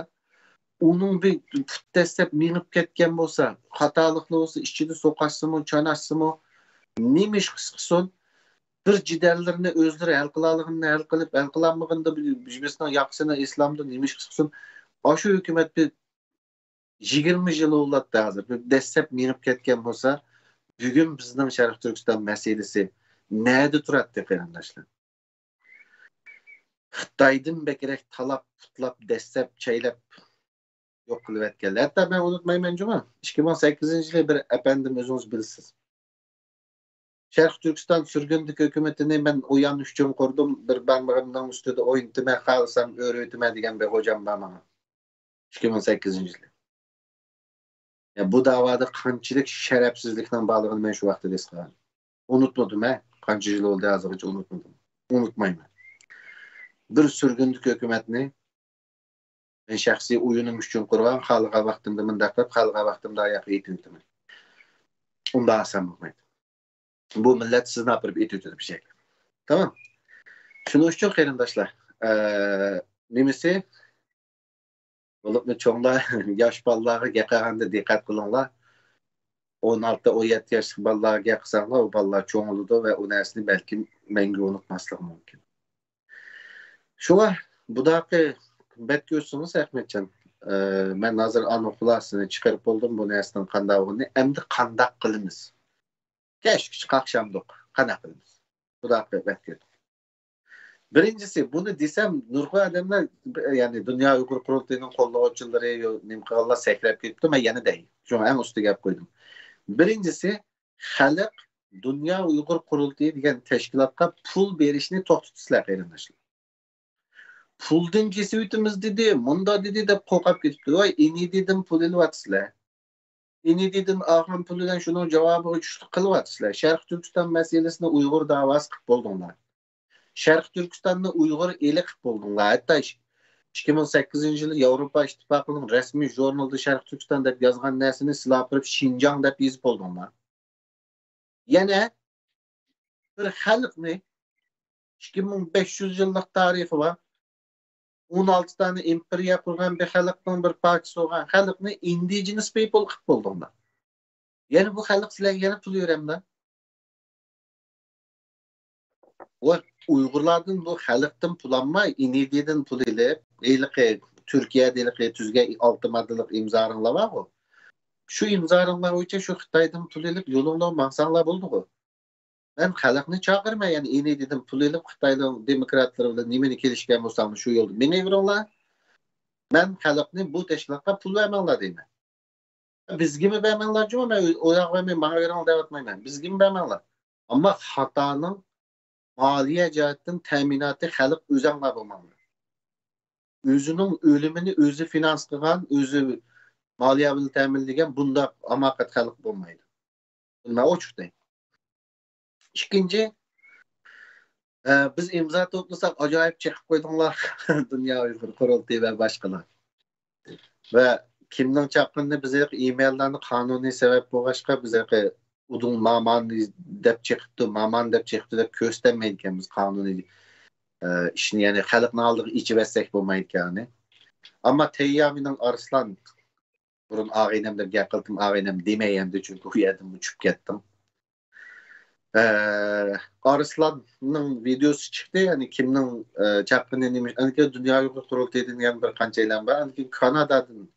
ئۇنىڭ بىر پۇت دەسسەپ مېڭىپ كەتكەن بولسا، خاتالىقلا بولسا، ئىچىدە سوقاشسىمۇ، چاناشسىمۇ، نېمە ئىش قىلسۇن، بىر جېدەللىرىنى ئۆزلىرى ھەل قىلالىغىنىنى ھەل قىلىپ، ھەل قىلالمىغىنىدا بىر-، بىرسىنىڭ ياقىسىنى ئېسىلامدۇ، نېمە ئىش قىلسۇن، ئاشۇ ھۆكۈمەت بىر يىگىرمە يىل بولۇۋاتتى ھازىر. بىر دەسسەپ مېڭىپ كەتكەن بولسا، بۈگۈن بىزنىڭ شەرقىي تۈركىستان مەسىلىسى نەدە تۇراتتى، قېرىنداشلار؟ خىتايدىن بەكرەك تالاپ، پۇتلاپ، دەسسەپ، چەيلەپ يوق قىلىۋەتكەنلەر. ھەتتا مەن ئۇنتۇمايمەن جۇمۇ، ئىككى مىڭ سەككىزىنچى يىلى بىر ئەپەندىم، ئۆزىڭىز بىلىسىز. شەرقىي تۈركىستان سۈرگۈندىكى ھۆكۈمىتىنى مەن ئۇيان ئۈچۈن قۇردۇم، بىر بارمىقىمنىڭ ئۈستىدە ئوينىتىمەن، خالىسام ئۆرۈۋېتىمەن دېگەن بىر خوجام بار ماڭا. ئىككى مىڭ سەككىزىنچى يىلى. يا، بۇ داۋادا قانچىلىك شەرەپسىزلىكنىڭ بارلىقىنى مەن شۇ ۋاقىتتا ھېس قىلغان. ئۇنتۇمىدىم، ھە؟ قانچە يىل بولدى ھازىرغىچە، ئۇنتۇمىدىم. ئۇنتۇمايمەن. بىر سۈرگۈندىكى ھۆكۈمەتنى مەن شەخسىي ئويۇنۇم ئۈچۈن قۇرغان، خالىغان ۋاقتىمدا مۇنداق قىلىپ، خالىغان ۋاقتىمدا ئاياققا ئېتىۋېتىمەن. ئۇنداق ئاسان بولمايدۇ. بۇ مىللەت سىزنى ئاپىرىپ ئېتىۋېتىدۇ بىر جايغا. تامام. شۇنىڭ ئۈچۈن قېرىنداشلار، ئە، نېمىسى، بولۇپمۇ چوڭلار، ياش بالىلارغا گەپ قىلغاندا دىققەت قىلىڭلار. ئون ئالتە، ئون يەتتە ياشلىق بالىلارغا گەپ قىلساڭلار، ئۇ بالىلار چوڭىيىدۇ ۋە ئۇ نەرسىنى بەلكىم مەڭگۈ ئۇنتۇماسلىقى مۇمكىن. شۇڭا بۇداقى بەت كۆرسىڭىز، ئەخمەتجان، ئە، مەن ھازىر ئانىڭ خۇلاسىسىنى چىقىرىپ بولدۇم، بۇ نەرسىنىڭ قانداق بولغىنىنى. ئەمدى قانداق قىلىمىز؟ كەچكىچە قاقشامدۇق، قانداق قىلىمىز؟ بۇداقى بەت كۆردۇق. بىرىنچىسى، بۇنى دېسەم، نۇرغۇن ئادەملەر، يەنى دۇنيا ئۇيغۇر قۇرۇلتىيىنىڭ قوللىغۇچىلىرى، يو-، نېمە قىلغانلار سەكرەپ كېتىپتۇ، مەن يەنە دەي. شۇڭا ئەڭ ئۈستىگە گەپ قويدۇم. بىرىنچىسى، خەلق دۇنيا ئۇيغۇر قۇرۇلتىيى دېگەن تەشكىلاتقا پۇل بېرىشنى توختىتىسىلەر، قېرىنداشلار. پۇلدىن كېسىۋېتىمىز دېدى، مۇنداق دېدى دەپ قورقۇپ كېتىپتۇ. ۋاي، ئىنىدىدىن پۇل ئېلىۋاتىسىلەر. ئىنىدىدىن ئالغان پۇل بىلەن شۇنىڭ جاۋابىغا چۈشلۈك قىلىۋاتىسىلەر. شەرقىي تۈركىستان مەسىلىسىنى ئۇيغۇر داۋاسى قىلىپ بولدۇڭلار. شەرقىي تۈركىستاننى ئۇيغۇر ئېلى قىلىپ بولدۇڭلار. ھەتتا ئىككى مىڭ سەككىزىنچى يىلى ياۋروپا ئىتتىپاقىنىڭ رەسمىي ژۇرنىلىدا شەرقىي تۈركىستان دەپ يازغان نەرسىنى سىلەر ئاپىرىپ شىنجاڭ دەپ يېزىپ بولدۇڭلار. يەنە بىر خەلقنى، ئىككى مىڭ بەش يۈز يىللىق تارىخى بار، ئون ئالتە دانە ئىمپېرىيە قۇرغان بىر خەلقنىڭ بىر پارچىسى بولغان خەلقنى ئىندىجېنس پىپل قىلىپ بولدۇڭلار. يەنە بۇ خەلق سىلەرگە يەنە پۇل بېرەمدۇ؟ ۋە ئۇيغۇرلاردىن، بۇ خەلقتىن پۇل ئالماي، ئىنىدىدىن پۇل ئېلىپ، ھېلىقى تۈركىيەدە ھېلىقى تۈزگەن ئالتە ماددىلىق ئىمزالاڭلار بارغۇ، شۇ ئىمزالاڭلار بويىچە شۇ خىتايدىن پۇل ئېلىپ يولۇڭلارغا ماڭساڭلار بولدىغۇ. مەن خەلقنى چاقىرماي، يەنى ئىنىدىدىن پۇل ئېلىپ، خىتاينىڭ دېموكراتلىرى بىلەن نېمىنى كېلىشكەن بولساڭلار، شۇ يولدا مېڭىۋېرىڭلار. مەن خەلقنى بۇ تەشكىلاتقا پۇل بەرمەڭلار دەيمەن. بىزگىمۇ بەرمەڭلار جۇمۇ، مەن ئۇ ياققا بەرمەي ماڭا بېرىڭلار دەۋاتمايمەن. بىزگىمۇ بەرمەڭلار. ئەمما خاتانىڭ مالىيە جەھەتتىن تەمىناتى خەلق ئۆزەڭلار بولماڭلار. ئۆزىنىڭ ئۆلۈمىنى ئۆزى فىنانس قىلغان، ئۆزى مالىيە بىلەن تەمىنلىگەن بۇنداق ھاماقەت خەلق بولمايدۇ. بۇنى مەن ئوچۇق دەي. ئىككىنچى، ئە، بىز ئىمزا توپلىساق ئاجايىپ چېقىپ قويدۇڭلار، دۇنيا ئۇيغۇر قۇرۇلتىيى ۋە باشقىلار. ۋە كىمنىڭ چاققىنىنى بىز ھېلىقى ئىمېيللارنى قانۇنىي سەۋەب بولغاچقا، بىز ھېلىقى ئۇدۇل مامان دەپ چېقىپتۇ، مامان دەپ چېقىپتۇ دەپ كۆرسىتەلمەيدىكەنمىز قانۇنىي، ئە، ئىشنى، يەنى خەلقنىڭ ئالدىغا ئېچىۋەتسەك بولمايدىكەن. ئەمما تەييا مېنىڭ ئارسلان، بۇرۇن ئاغىنەم دەپ گەپ قىلدىم، ئاغىنەم دېمەي ئەمدى، چۈنكى ئۇ يەردىن ئۇچۇپ كەتتىم. ئە، ئارسلاننىڭ ۋىدېئوسى چىقتى، يەنى كىمنىڭ، ئە، چاققىنى نېمە، ئەنكى دۇنيا ئۇيغۇر قۇرۇلتىيىدىن يەنە بىر قانچەيلەن بار، ئەنكى كانادادىن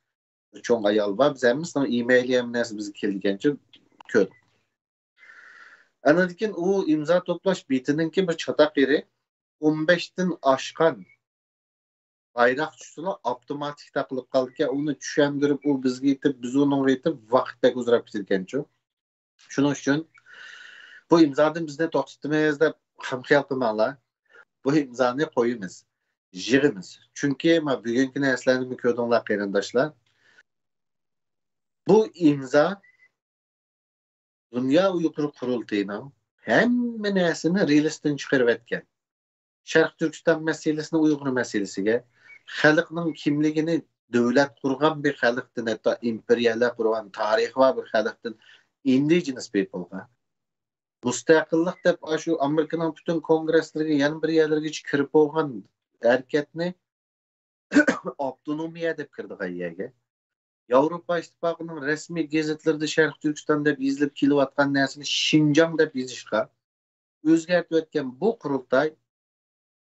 بىر چوڭ ئايال بار، بىز ھەممىسىنىڭ ئىمېيلى ھەممە نەرسە بىزگە كېلىدىكەنچۇ كۆپ. ئاندىن كېيىن ئۇ ئىمزا توپلاش بېتىنىڭكى بىر چاتاق يېرى، ئون بەشتىن ئاشقان بايراق چۈشسىلا ئاپتوماتىك تاقىلىپ قالىدىكەن. ئۇنى چۈشەندۈرۈپ، ئۇ بىزگە يېتىپ، بىز ئۇنىڭغا يېتىپ، ۋاقىت بەك ئۇزىراپ كېتىدىكەنچۇ. شۇنىڭ ئۈچۈن بۇ ئىمزادىن بىزنى توختىتىمىز دەپ خام خىيال قىلماڭلار. بۇ ئىمزانى قويىمىز، يىغىمىز. چۈنكى مانا بۈگۈنكى نەرسىلەرنىمۇ كۆردۈڭلار، قېرىنداشلار. بۇ ئىمزا دۇنيا ئۇيغۇر قۇرۇلتىيىنىڭ ھەممە نەرسىنى رېلىستىن چىقىرىۋەتكەن. شەرقىي تۈركىستان مەسىلىسىنى ئۇيغۇر مەسىلىسىگە، خەلقنىڭ كىملىكىنى دۆلەت قۇرغان بىر خەلقتىن، ھەتتا ئىمپېرىيەلەر قۇرغان، تارىخى بار بىر خەلقتىن، ئىندىجېنس پىپلغا مۇستەقىللىق دەپ، ئاشۇ ئامېرىكىنىڭ پۈتۈن كونگرېسلىرىگە، يەنە بىر يەرلەرگىچە كىرىپ بولغان ھەرىكەتنى ئاپتونومىيە دەپ كىرىدىغان يەرگە، ياۋروپا ئىتتىپاقىنىڭ رەسمىي گېزىتلىرىدە شەرقىي تۈركىستان دەپ يېزىلىپ كېلىۋاتقان نەرسىنى شىنجاڭ دەپ يېزىشقا، ئۆزگەرتىۋەتكەن بۇ قۇرۇلتاي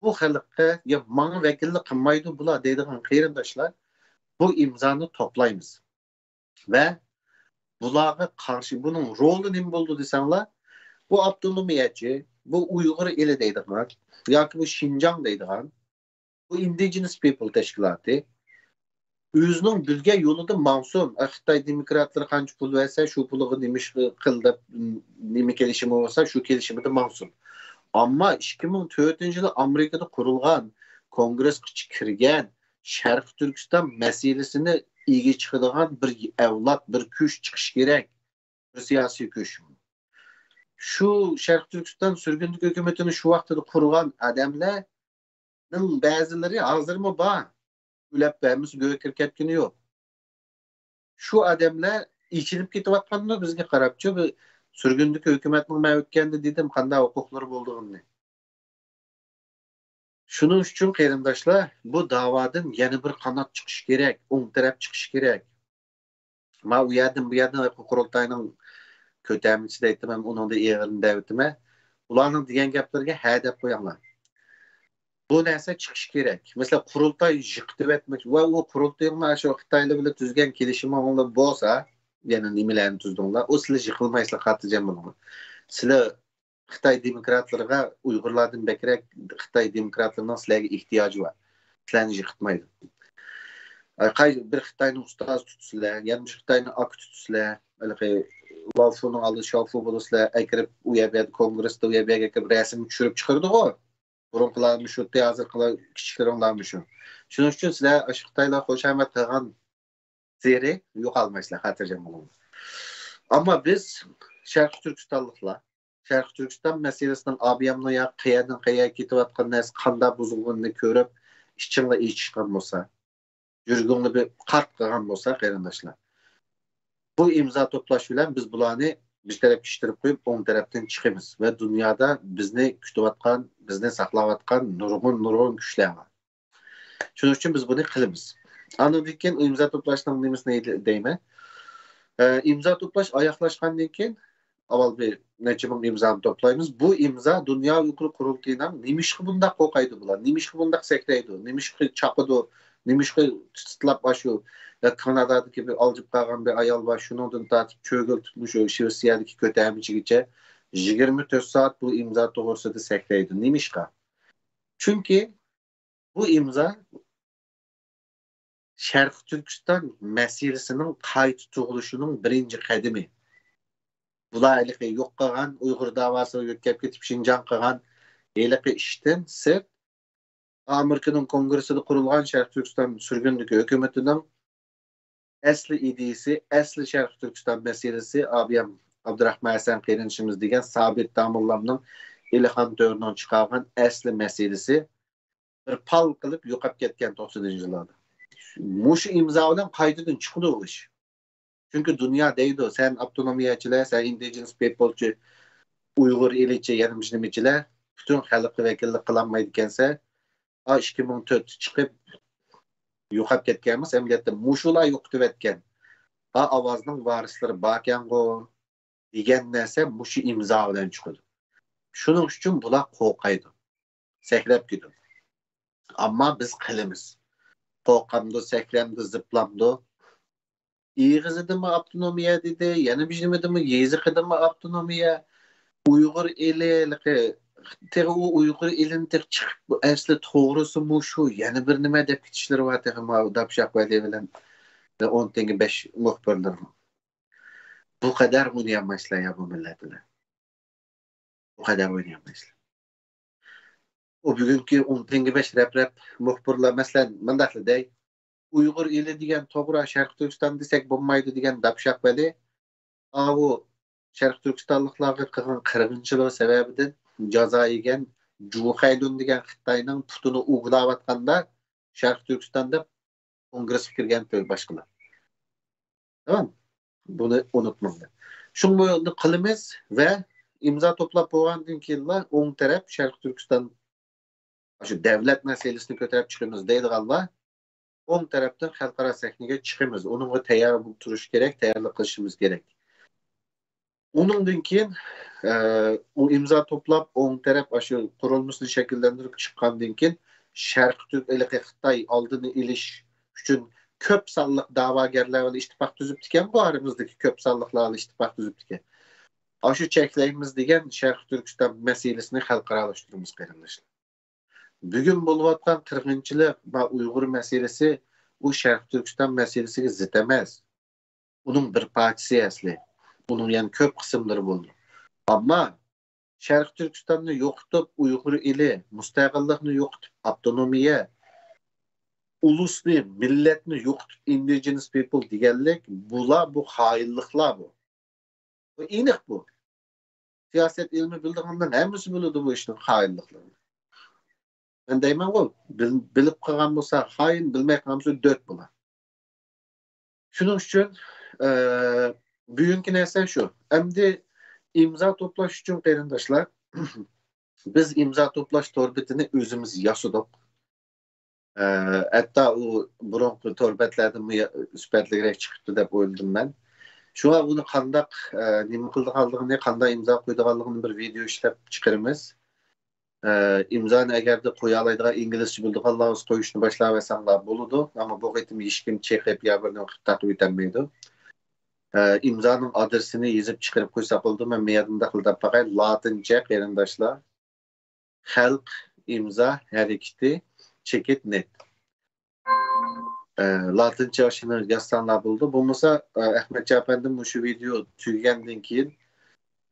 بۇ خەلققە، يا ماڭا ۋەكىللىك قىلمايدۇ بۇلار دەيدىغان قېرىنداشلار، بۇ ئىمزانى توپلايمىز. ۋە بۇلارغا قارشى بۇنىڭ رولى نېمە بولىدۇ دېسەڭلار، بۇ ئاپتونومىيەچى، بۇ ئۇيغۇر ئېلى دەيدىغان ياكى بۇ شىنجاڭ دەيدىغان، بۇ ئىندىجېنس پىپل تەشكىلاتى ئۆزىنىڭ بىلگەن يولىدا ماڭسۇن. ئە، خىتاي دېموكراتلىرى قانچە پۇل بەرسە، شۇ پۇلىغا نېمە ئىش قىل دەپ، نېمە كېلىشىمى بولسا، شۇ كېلىشىمىدە ماڭسۇن. ئەمما ئىككى مىڭ تۆتىنچى يىلى ئامېرىكىدا قۇرۇلغان، كونگرېسقىچە كىرگەن، شەرقىي تۈركىستان مەسىلىسىنى ئىگە چىقىدىغان بىر ئەۋلاد، بىر كۈچ چىقىشى كېرەك. بىر سىياسىي كۈچ. شۇ شەرقىي تۈركىستان سۈرگۈندىكى ھۆكۈمىتىنى شۇ ۋاقتىدا قۇرغان ئادەملەرنىڭ بەزىلىرى ھازىرمۇ بار. ئۆلۈپ بەرمىسە گۆيە كىرىپ كەتكىنى يوق. شۇ ئادەملەر ئېچىنىپ كېتىۋاتقاندۇ بىزگە قاراپچۇ، بۇ سۈرگۈندىكى ھۆكۈمەتنىڭ مەن ئۆتكەندە دېدىم، قانداق ھوقۇقلىرى بولىدىغىنىنى. شۇنىڭ ئۈچۈن قېرىنداشلار، بۇ داۋادىن يەنە بىر قانات چىقىشى كېرەك، ئوڭ تەرەپ چىقىشى كېرەك. ما ئۇ يەردىن، بۇ يەردىن قۇرۇلتاينىڭ كۆتەرمىچىسى دەيتتىم، ئۇنىڭدا ئېغىرىنى دەۋېتىمەن. ئۇلارنىڭ دېگەن گەپلىرىگە ھە دەپ قويۇڭلار. بۇ نەرسە چىقىشى كېرەك. مەسىلەن، قۇرۇلتاي يىقىتىۋەتمەكچى. ۋە ئۇ قۇرۇلتىيىڭلار شۇ خىتايلار بىلەن تۈزگەن كېلىشىمىڭلار بولسا، يەنە نېمىلەرنى تۈزدۈڭلار؟ ئۇ سىلەر يىقىلمايسىلەر، خاتىرجەم بولۇڭلار. سىلەر خىتاي دېموكراتلىرىغا ئۇيغۇرلاردىن بەكرەك خىتاي دېموكراتلىرىنىڭ سىلەرگە ئېھتىياجى بار. سىلەرنى يىقىتمايدۇ. ئاي، قاي-، بىر خىتاينى ئۇستاز تۇتىسىلەر، يەنە بىر خىتاينى ئاكا تۇتىسىلەر. ھېلىقى لافۇنىڭ ئالدىدا شافۇ بولىسىلەر، ئەكىرىپ ئۇ يەر بۇ يەردە كونگرېستا ئۇ يەر بۇ يەرگە ئەكىرىپ رەسىم چۈشۈرۈپ چىقىرىدىغۇ. بۇرۇنقىلارمۇ شۇ، ھازىرقىلار كىچىكلىرىڭلارمۇ شۇ. شۇنىڭ ئۈچۈن سىلەر ئاشۇ خىتايلار خۇشامەت قىلغان زېرى يوقالمايسىلەر، خاتىرجەم بولۇڭلار. ئەمما بىز شەرقىي تۈركىستانلىقلار، شەرقىي تۈركىستان مەسىلىسىنىڭ ئابىيامنىڭ يا قەيەردىن قەيەرگە كېتىۋاتقان نەرسە قانداق بۇزۇلغىنىنى كۆرۈپ، ئىچىڭلار ئېچىشقان بولسا، يۈرىكىڭلار بىر قارت قىلغان بولسا، قېرىنداشلار، بۇ ئىمزا توپلاش بىلەن بىز بۇلارنى بىر تەرەپكە ئىتتىرىپ قويۇپ، ئوڭ تەرەپتىن چىقىمىز ۋە دۇنيادا بىزنى كۈتۈۋاتقان، بىزنى ساقلاۋاتقان نۇرغۇن، نۇرغۇن كۈچلەر بار. شۇنىڭ ئۈچۈن بىز بۇنى قىلىمىز. ئاندىن كېيىن ئىمزا توپلاشنىڭ نېمىسىنى دەيمەن. ئە، ئىمزا توپلاش ئاياغلاشقاندىن كېيىن، ئاۋۋال بىر نەچچە مىڭ ئىمزانى توپلايمىز. بۇ ئىمزا دۇنيا ئۇيغۇر قۇرۇلتىيىنىڭ نېمىشقا بۇنداق قوقايدۇ بۇلار؟ نېمىشقا بۇنداق سەكرەيدۇ؟ نېمىشقا چاقىدۇ؟ نېمىشقا تىتلاپ ئاشۇ، ئە، كانادادىكى بىر ئالجىپ قالغان بىر ئايال بار، شۇنىڭدىن تارتىپ چۆگىلى تۇتمۇش شۇ شىۋېتسىيەدىكى كۆتەرمىچىگىچە يىگىرمە تۆت سائەت بۇ ئىمزا توغرىسىدا سەكرەيدۇ. نېمىشقا؟ چۈنكى بۇ ئىمزا شەرقىي تۈركىستان مەسىلىسىنىڭ قايتا تۇغۇلۇشىنىڭ بىرىنچى قەدىمى. بۇلار ھېلىقى يوق قىلغان، ئۇيغۇر داۋاسىغا يۆتكەپ كېتىپ، شىنجاڭ قىلغان، ھېلىقى ئىشتىن سىرت، ئامېرىكىنىڭ كونگرېسسىدا قۇرۇلغان شەرقىي تۈركىستان سۈرگۈندىكى ھۆكۈمىتىنىڭ ئەسلى ئىدىيىسى، ئەسلى شەرقىي تۈركىستان مەسىلىسى، ئابىيام ئابدۇراخمان ھەسەن قېرىندىشىمىز دېگەن سابىت داموللامنىڭ، ئېلىخان تۆرىنىڭ چىقارغان ئەسلى مەسىلىسى بىر پال قىلىپ يوقاپ كەتكەن توقسىنىنچى يىللاردا. مۇشۇ ئىمزا بىلەن قايتىدىن چىقىدۇ ئۇ ئىش. چۈنكى دۇنيا دەيدۇ، سەن ئاپتونومىيەچىلەر، سەن ئىندىجېنس پىپلچى، ئۇيغۇر ئېلىچى، يەنە مۇشۇ نېمىچىلەر، پۈتۈن خەلققە ۋەكىللىك قىلالمايدىكەنسەن، ئا، ئىككى مىڭ تۆتتە چىقىپ يوقاپ كەتكەنمىز، ئەمەلىيەتتە مۇشۇلار يوقىتىۋەتكەن. ئا، ئاۋازنىڭ ۋارىسلىرى باركەنغۇ دېگەن نەرسە مۇشۇ ئىمزا بىلەن چىقىدۇ. شۇنىڭ ئۈچۈن بۇلار قورقايدۇ، سەكرەپ كېتىدۇ. ئەمما بىز قىلىمىز. قورقامدۇ، سەكرەمدۇ، زىپلامدۇ؟ ئېغىزىدىمۇ ئاپتونومىيە دېدى، يەنە بىر نېمىدىمۇ، يېزىقىدىمۇ ئاپتونومىيە. ئۇيغۇر ئېلى، تېخى ئۇ ئۇيغۇر ئېلىنى تېخى چىقىپ، بۇ ئەسلى توغرىسىمۇ شۇ، يەنە بىر نېمە دەپ كېتىشلىرى بار تېخى ماۋۇ داپشاق ۋەلى بىلەن ئون تەڭگە بەش مۇخبىرلىرىمۇ. بۇ قەدەر ئوينىيالمايسىلەر يا بۇ مىللەت بىلەن. بۇ قەدەر ئوينىيالمايسىلەر. ئۇ بۈگۈنكى ئون تەڭگە بەش رەپ-رەپ مۇخبىرلار، مەسىلەن، مۇنداقلا دەي، ئۇيغۇر ئېلى دېگەن توغرا، شەرقىي تۈركىستان دېسەك بولمايدۇ دېگەن داپشاق ۋەلى، ئاۋۇ شەرقىي تۈركىستانلىقلارغا قىلغان قىرغىنچىلىقى سەۋەبىدىن جازا يېگەن جۇخەيدۇن دېگەن خىتاينىڭ پۇتىنى ئۇۋىلاۋاتقاندا، شەرقىي تۈركىستان دەپ كونگرېسقا كىرگەن باشقىلار. تامام. بۇنى ئۇنتۇماڭلار. شۇڭا بۇنى قىلىمىز ۋە ئىمزا توپلاپ بولغاندىن كېيىنلا ئوڭ تەرەپ شەرقىي تۈركىستان، شۇ دەۋلەت مەسىلىسىنى كۆتۈرۈپ چىقىمىز دەيدىغانلار ئوڭ تەرەپتىن خەلقئارا سەھنىگە چىقىمىز. ئۇنىڭغا تەييار بولۇپ تۇرۇش كېرەك، تەييارلىق قىلىشىمىز كېرەك. ئۇنىڭدىن كېيىن، ئە، ئۇ ئىمزا توپلاپ، ئوڭ تەرەپ ئاشۇ قۇرۇلمىسىنى شەكىللەندۈرۈپ چىققاندىن كېيىن، شەرقىي تۈرك، ھېلىقى خىتاي ئالدىنى ئېلىش ئۈچۈن كۆپ سانلىق داۋاگەرلەر بىلەن ئىتتىپاق تۈزۈپتىكەنغۇ، ئارىمىزدىكى كۆپ سانلىقلار بىلەن ئىتتىپاق تۈزۈپتىكەن. ئاشۇ چەكلەيمىز دېگەن شەرقىي تۈركىستان مەسىلىسىنى خەلقئارالاشتۇرىمىز، قېرىنداشلار. بۈگۈن بولۇۋاتقان قىرغىنچىلىق ۋە ئۇيغۇر مەسىلىسى، ئۇ شەرقىي تۈركىستان مەسىلىسىگە زىت ئەمەس. ئۇنىڭ بىر پارچىسى ئەسلى. ئۇنىڭ يەنە كۆپ قىسىملىرى بولىدۇ. ئەمما شەرقىي تۈركىستاننى يوقىتىپ، ئۇيغۇر ئېلى، مۇستەقىللىقنى يوقىتىپ، ئاپتونومىيە، ئۇلۇسنى، مىللەتنى يوقىتىپ، ئىندىجېنس پىپل دېگەنلىك، بۇلار، بۇ خائىنلىقلار بۇ. بۇ ئېنىق بۇ. سىياسەت ئىلمى بىلىدىغانلارنىڭ ھەممىسى بىلىدۇ بۇ ئىشنىڭ خائىنلىقلىرىنى. مەن دەيمەنغۇ، بىل-، بىلىپ قىلغان بولسا خائىن، بىلمەي قىلغان بولسا دۆت بولا. شۇنىڭ ئۈچۈن، ئە، بۈگۈنكى نەرسە شۇ. ئەمدى ئىمزا توپلاش ئۈچۈن، قېرىنداشلار، بىز ئىمزا توپلاش تور بېتىنى ئۆزىمىز ياسىدۇق. ئە، ھەتتا ئۇ بۇرۇنقى تور بەتلەردىنمۇ يا-، سۈپەتلىكرەك چىقىپتۇ دەپ ئويلىدىم مەن. شۇڭا ئۇنى قانداق، ئە، نېمە قىلىدىغانلىقىنى، قانداق ئىمزا قويىدىغانلىقىنى بىر ۋىدېئو ئىشلەپ چىقىرىمىز. ئە، ئىمزانى ئەگەردە قويالايدىغان ئىنگلىزچە بىلىدىغانلار بولسا قويۇشنى باشلاۋەرسەڭلار بولىدۇ. ئەمما بۇ قېتىم ھېچكىم چېقىپ يا بىر نېمە قىلىپ تاقىۋېتەلمەيدۇ. ئە، ئىمزانىڭ ئادرېسىنى يېزىپ چىقىرىپ قويساق بولىدۇ. مەن مۇيەردىن دەپ قىلداپ باقاي. لاتىنچە، قېرىنداشلار. خەلق ئىمزا ھەرىكىتى چېكىت نېت. ئە، لاتىنچە ئاشۇنى يازساڭلار بولىدۇ. بولمىسا، ئە، ئەخمەتجان ئەپەندىم مۇشۇ ۋىدېئو تۈگىگەندىن كېيىن،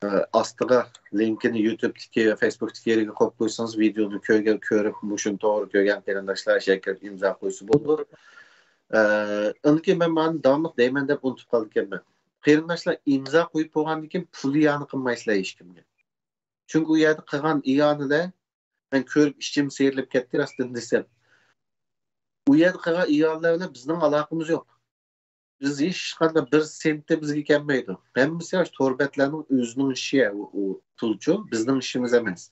ئە، ئاستىغا لىنكىنى يۇتۇبتىكى، فېيسبۇكتىكى يېرىگە قويۇپ قويسىڭىز، ۋىدېئونى كۆرگەن، كۆرۈپ، مۇشۇنى توغرا كۆرگەن قېرىنداشلار شەكىل ئىمزا قويسا بولىدۇ. ئە، ئۇنىڭ كېيىن مەن مانا داۋاملىق دەيمەن دەپ ئۇنتۇپ قالىدىكەنمەن. قېرىنداشلار، ئىمزا قويۇپ بولغاندىن كېيىن پۇل ئىئانە قىلمايسىلەر ھېچكىمگە. چۈنكى ئۇ يەردە قىلغان ئىئانىلەر، مەن كۆرۈپ ئىچىم سىيرىلىپ كەتتى راستىنى دېسەم. ئۇ يەردە قىلغان ئىئانىلەر بىلەن بىزنىڭ ئالاقىمىز يوق. بىز ھېچقانداق بىر سېنتى بىزگە كەلمەيدۇ. ھەممىسى ئاشۇ تور بەتلەرنىڭ ئۆزىنىڭ ئىشى، ئۇ، ئۇ پۇلچۇ، بىزنىڭ ئىشىمىز ئەمەس.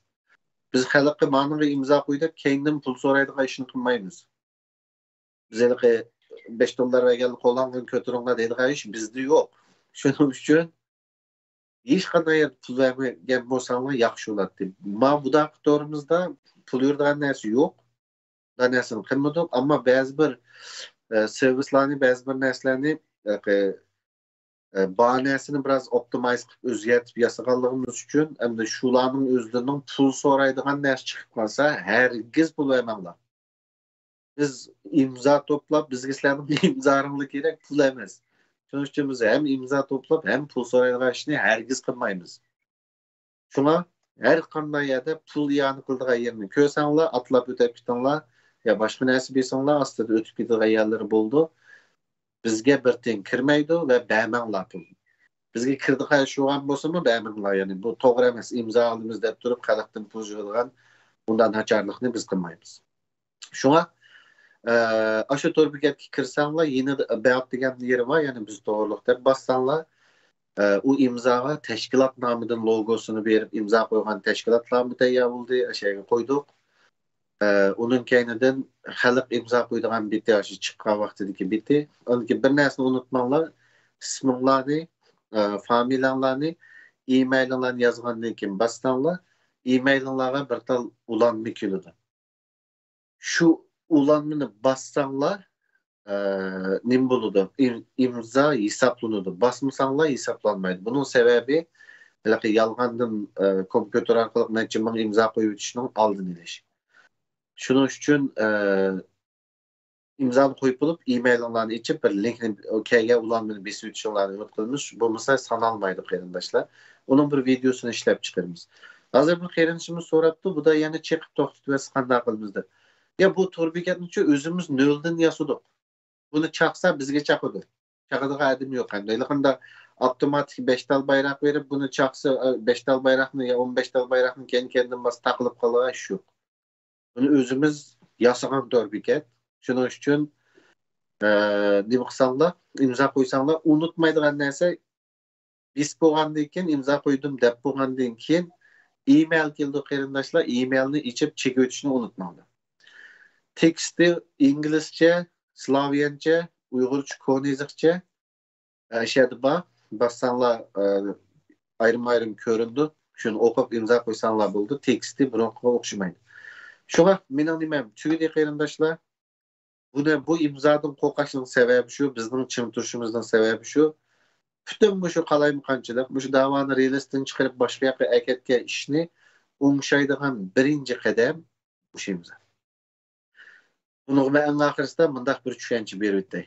بىز خەلققە مانىڭغا ئىمزا قوي دەپ كەينىدىن پۇل سورايدىغان ئىشنى قىلمايمىز. بىز ھېلىقى بەش دوللار بەرگەندە قولۇڭلارنى كۆتۈرۈڭلار دەيدىغان ئىش بىزدە يوق. شۇنىڭ ئۈچۈن ھېچقانداق يەردە پۇل بەرمىگەن بولساڭلار ياخشى بولاتتى. ما بۇداقى تورىمىزدا پۇل يۈرىدىغان نەرسە يوق. بۇنداق نەرسىنى قىلمىدۇق. ئەمما بەزى بىر، ئە، سېرۋىسلارنى، بەزى بىر نەرسىلەرنى، ئە، ئە، بار نەرسىنى بىراز ئوپتىمايز قىلىپ ئۆزگەرتىپ ياسىغانلىقىمىز ئۈچۈن، ئەمدى شۇلارنىڭ ئۆزلىرىنىڭ پۇل سورايدىغان نەرسە چىقىپ قالسا، ھەرگىز پۇل بەرمەڭلار. بىز ئىمزا توپلاپ، بىزگە سىلەرنىڭ ئىمزاڭلار كېرەك، پۇل ئەمەس. شۇنىڭ ئۈچۈن بىز ھەم ئىمزا توپلاپ، ھەم پۇل سورايدىغان ئىشنى ھەرگىز قىلمايمىز. شۇڭا ھەر قانداق يەردە پۇل ئىئانە قىلىدىغان يېرىنى كۆرسەڭلار، ئاتلاپ ئۆتۈپ كېتىڭلار، يا باشقا نەرسە بېسىڭلار، ئاستىدا ئۆتۈپ كېتىدىغان يەرلىرى بولىدۇ. بىزگە بىر تىيىن كىرمەيدۇ ۋە بەرمەڭلار پۇل. بىزگە كىرىدىغان شۇغان بولسىمۇ بەرمەڭلار. يەنى بۇ توغرا ئەمەس، ئىمزا ئالىمىز دەپ تۇرۇپ خەلقتىن پۇل يىغىدىغان بۇنداق ناچارلىقنى بىز قىلمايمىز. شۇڭا، ئە، ئاشۇ تور بېكەتكە كىرسەڭلار، يېنىدا ئاباوت دېگەن يېرى بار، يەنى بىز توغرىلىق دەپ باسساڭلار، ئە، ئۇ ئىمزاغا تەشكىلات نامىدىن لوگوسىنى بېرىپ ئىمزا قويغان تەشكىلاتلارمۇ تەييار بولدى، ئاشۇ يەرگە قويدۇق. ئە، ئۇنىڭ كەينىدىن خەلق ئىمزا قويىدىغان بېتى، ئاشۇ چىققان ۋاقتىدىكى بېتى. ئاندىن كېيىن بىر نەرسىنى ئۇنتۇماڭلار، ئىسمىڭلارنى، ئە، فامىلەڭلارنى، ئىمەيلىڭلارنى يازغاندىن كېيىن باسساڭلار، ئىمەيلىڭلارغا بىر تال ئۇلانما كېلىدۇ. شۇ ئۇلانمىنى باسساڭلار، ئە، نېمە بولىدۇ؟ ئىم-، ئىمزا ھېسابلىنىدۇ. باسمىساڭلار ھېسابلانمايدۇ. بۇنىڭ سەۋەبى، ھېلىقى يالغاندىن، ئە، كومپيۇتېر ئارقىلىق نەچچە مىڭ ئىمزا قويۇۋېتىشنىڭ ئالدىنى ئېلىش. شۇنىڭ ئۈچۈن، ئە، ئىمزانى قويۇپ بولۇپ، ئىمەيلىڭلارنى ئېچىپ، بىر لىنكنى، كەلگەن ئۇلانمىنى بېسىۋېتىشىڭلارنى ئۈمىد قىلىمىز. بولمىسا سانالمايدۇ، قېرىنداشلار. ئۇنىڭ بىر ۋىدېيوسىنى ئىشلەپ چىقىرىمىز. ھازىر بىر قېرىندىشىمىز سوراپتۇ، بۇدا يەنە چېقىپ توختىتىۋەتسە قانداق قىلىمىز دەپ. يا، بۇ تور بېكەتنىچۇ ئۆزىمىز نۆلدىن ياسىدۇق. بۇنى چاقسا بىزگە چاقىدۇ. چاقىدىغان ئادەم يوق ئەمدى. ھېلىقاندا ئاپتوماتىك بەش تال بايراق بېرىپ، بۇنى چاقسا، ئە، بەش تال بايراقنى يا ئون بەش تال بايراقنى كەينى-كەينىدىن باسىپ تاقىلىپ قالىدىغان ئىش يوق. بۇنى ئۆزىمىز ياسىغان تور بېكەت. شۇنىڭ ئۈچۈن، ئە، نېمە قىلساڭلار، ئىمزا قويساڭلار، ئۇنتۇمايدىغان نەرسە، بېسىپ بولغاندىن كېيىن، ئىمزا قويدۇم دەپ بولغاندىن كېيىن، ئىمەيل كېلىدۇ، قېرىنداشلار، ئىمەيلنى ئېچىپ چېكىۋېتىشنى ئۇنتۇماڭلار. تېكىستى ئىنگلىزچە، سلاۋيانچە، ئۇيغۇرچە، كونا يېزىقچە، ئە، ئىشەدە بار. باسساڭلار، ئە، ئايرىم-ئايرىم كۆرۈنىدۇ. شۇنى ئوقۇپ ئىمزا قويساڭلار بولىدۇ. تېكىستى بۇرۇنقىغا ئوخشىمايدۇ. شۇڭا مېنىڭ نېمەم تۈگىدى، قېرىنداشلار. بۇنى، بۇ ئىمزادىن قورقۇشنىڭ سەۋەبى شۇ، بىزنىڭ چىڭ تۇرۇشىمىزنىڭ سەۋەبى شۇ. پۈتۈن مۇشۇ قالايمىقانچىلىق، مۇشۇ داۋانى رېلىستىن چىقىرىپ باشقا ياققا ئەكەتكەن ئىشنى ئوڭشايدىغان بىرىنچى قەدەم مۇشۇ ئىمزا. بۇنىڭغا مەن ئەڭ ئاخىرسىدا مۇنداق بىر چۈشەنچە بېرىۋېتەي.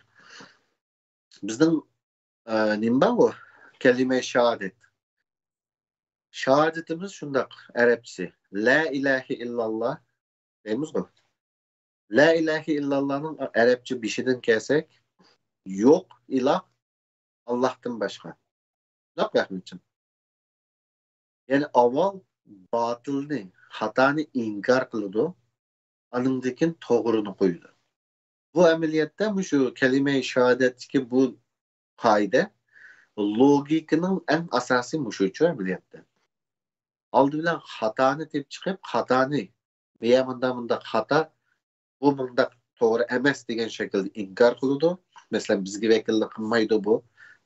بىزنىڭ، ئە، نېمە بار ئۇ؟ كەلىمە شاھادەت. شاھادىتىمىز شۇنداق ئەرەبچىسى. لا ئىلاھە ئىللاللا دەيمىزغۇ. لا ئىلاھە ئىللاللانىڭ ئەرەبچە بېشىدىن كەلسەك، يوق ئىلاھ ئاللاھتىن باشقا. شۇنداققۇ، ئەخمەتجان؟ يەنى ئاۋۋال باتىلنى، خاتانى ئىنكار قىلىدۇ، ئانىڭدىن كېيىن توغرىنى قويىدۇ. بۇ ئەمەلىيەتتە مۇشۇ كەلىمە شاھادەتتىكى بۇ قائىدە، لوگىكىنىڭ ئەڭ ئاساسى مۇشۇچۇ ئەمەلىيەتتە. ئالدى بىلەن خاتانى تېپىپ چىقىپ، خاتانى، بۇ يەر مۇنداق، مۇنداق خاتا، بۇ مۇنداق توغرا ئەمەس دېگەن شەكىلدە ئىنكار قىلىدۇ. مەسىلەن، بىزگە ۋەكىللىك قىلمايدۇ بۇ،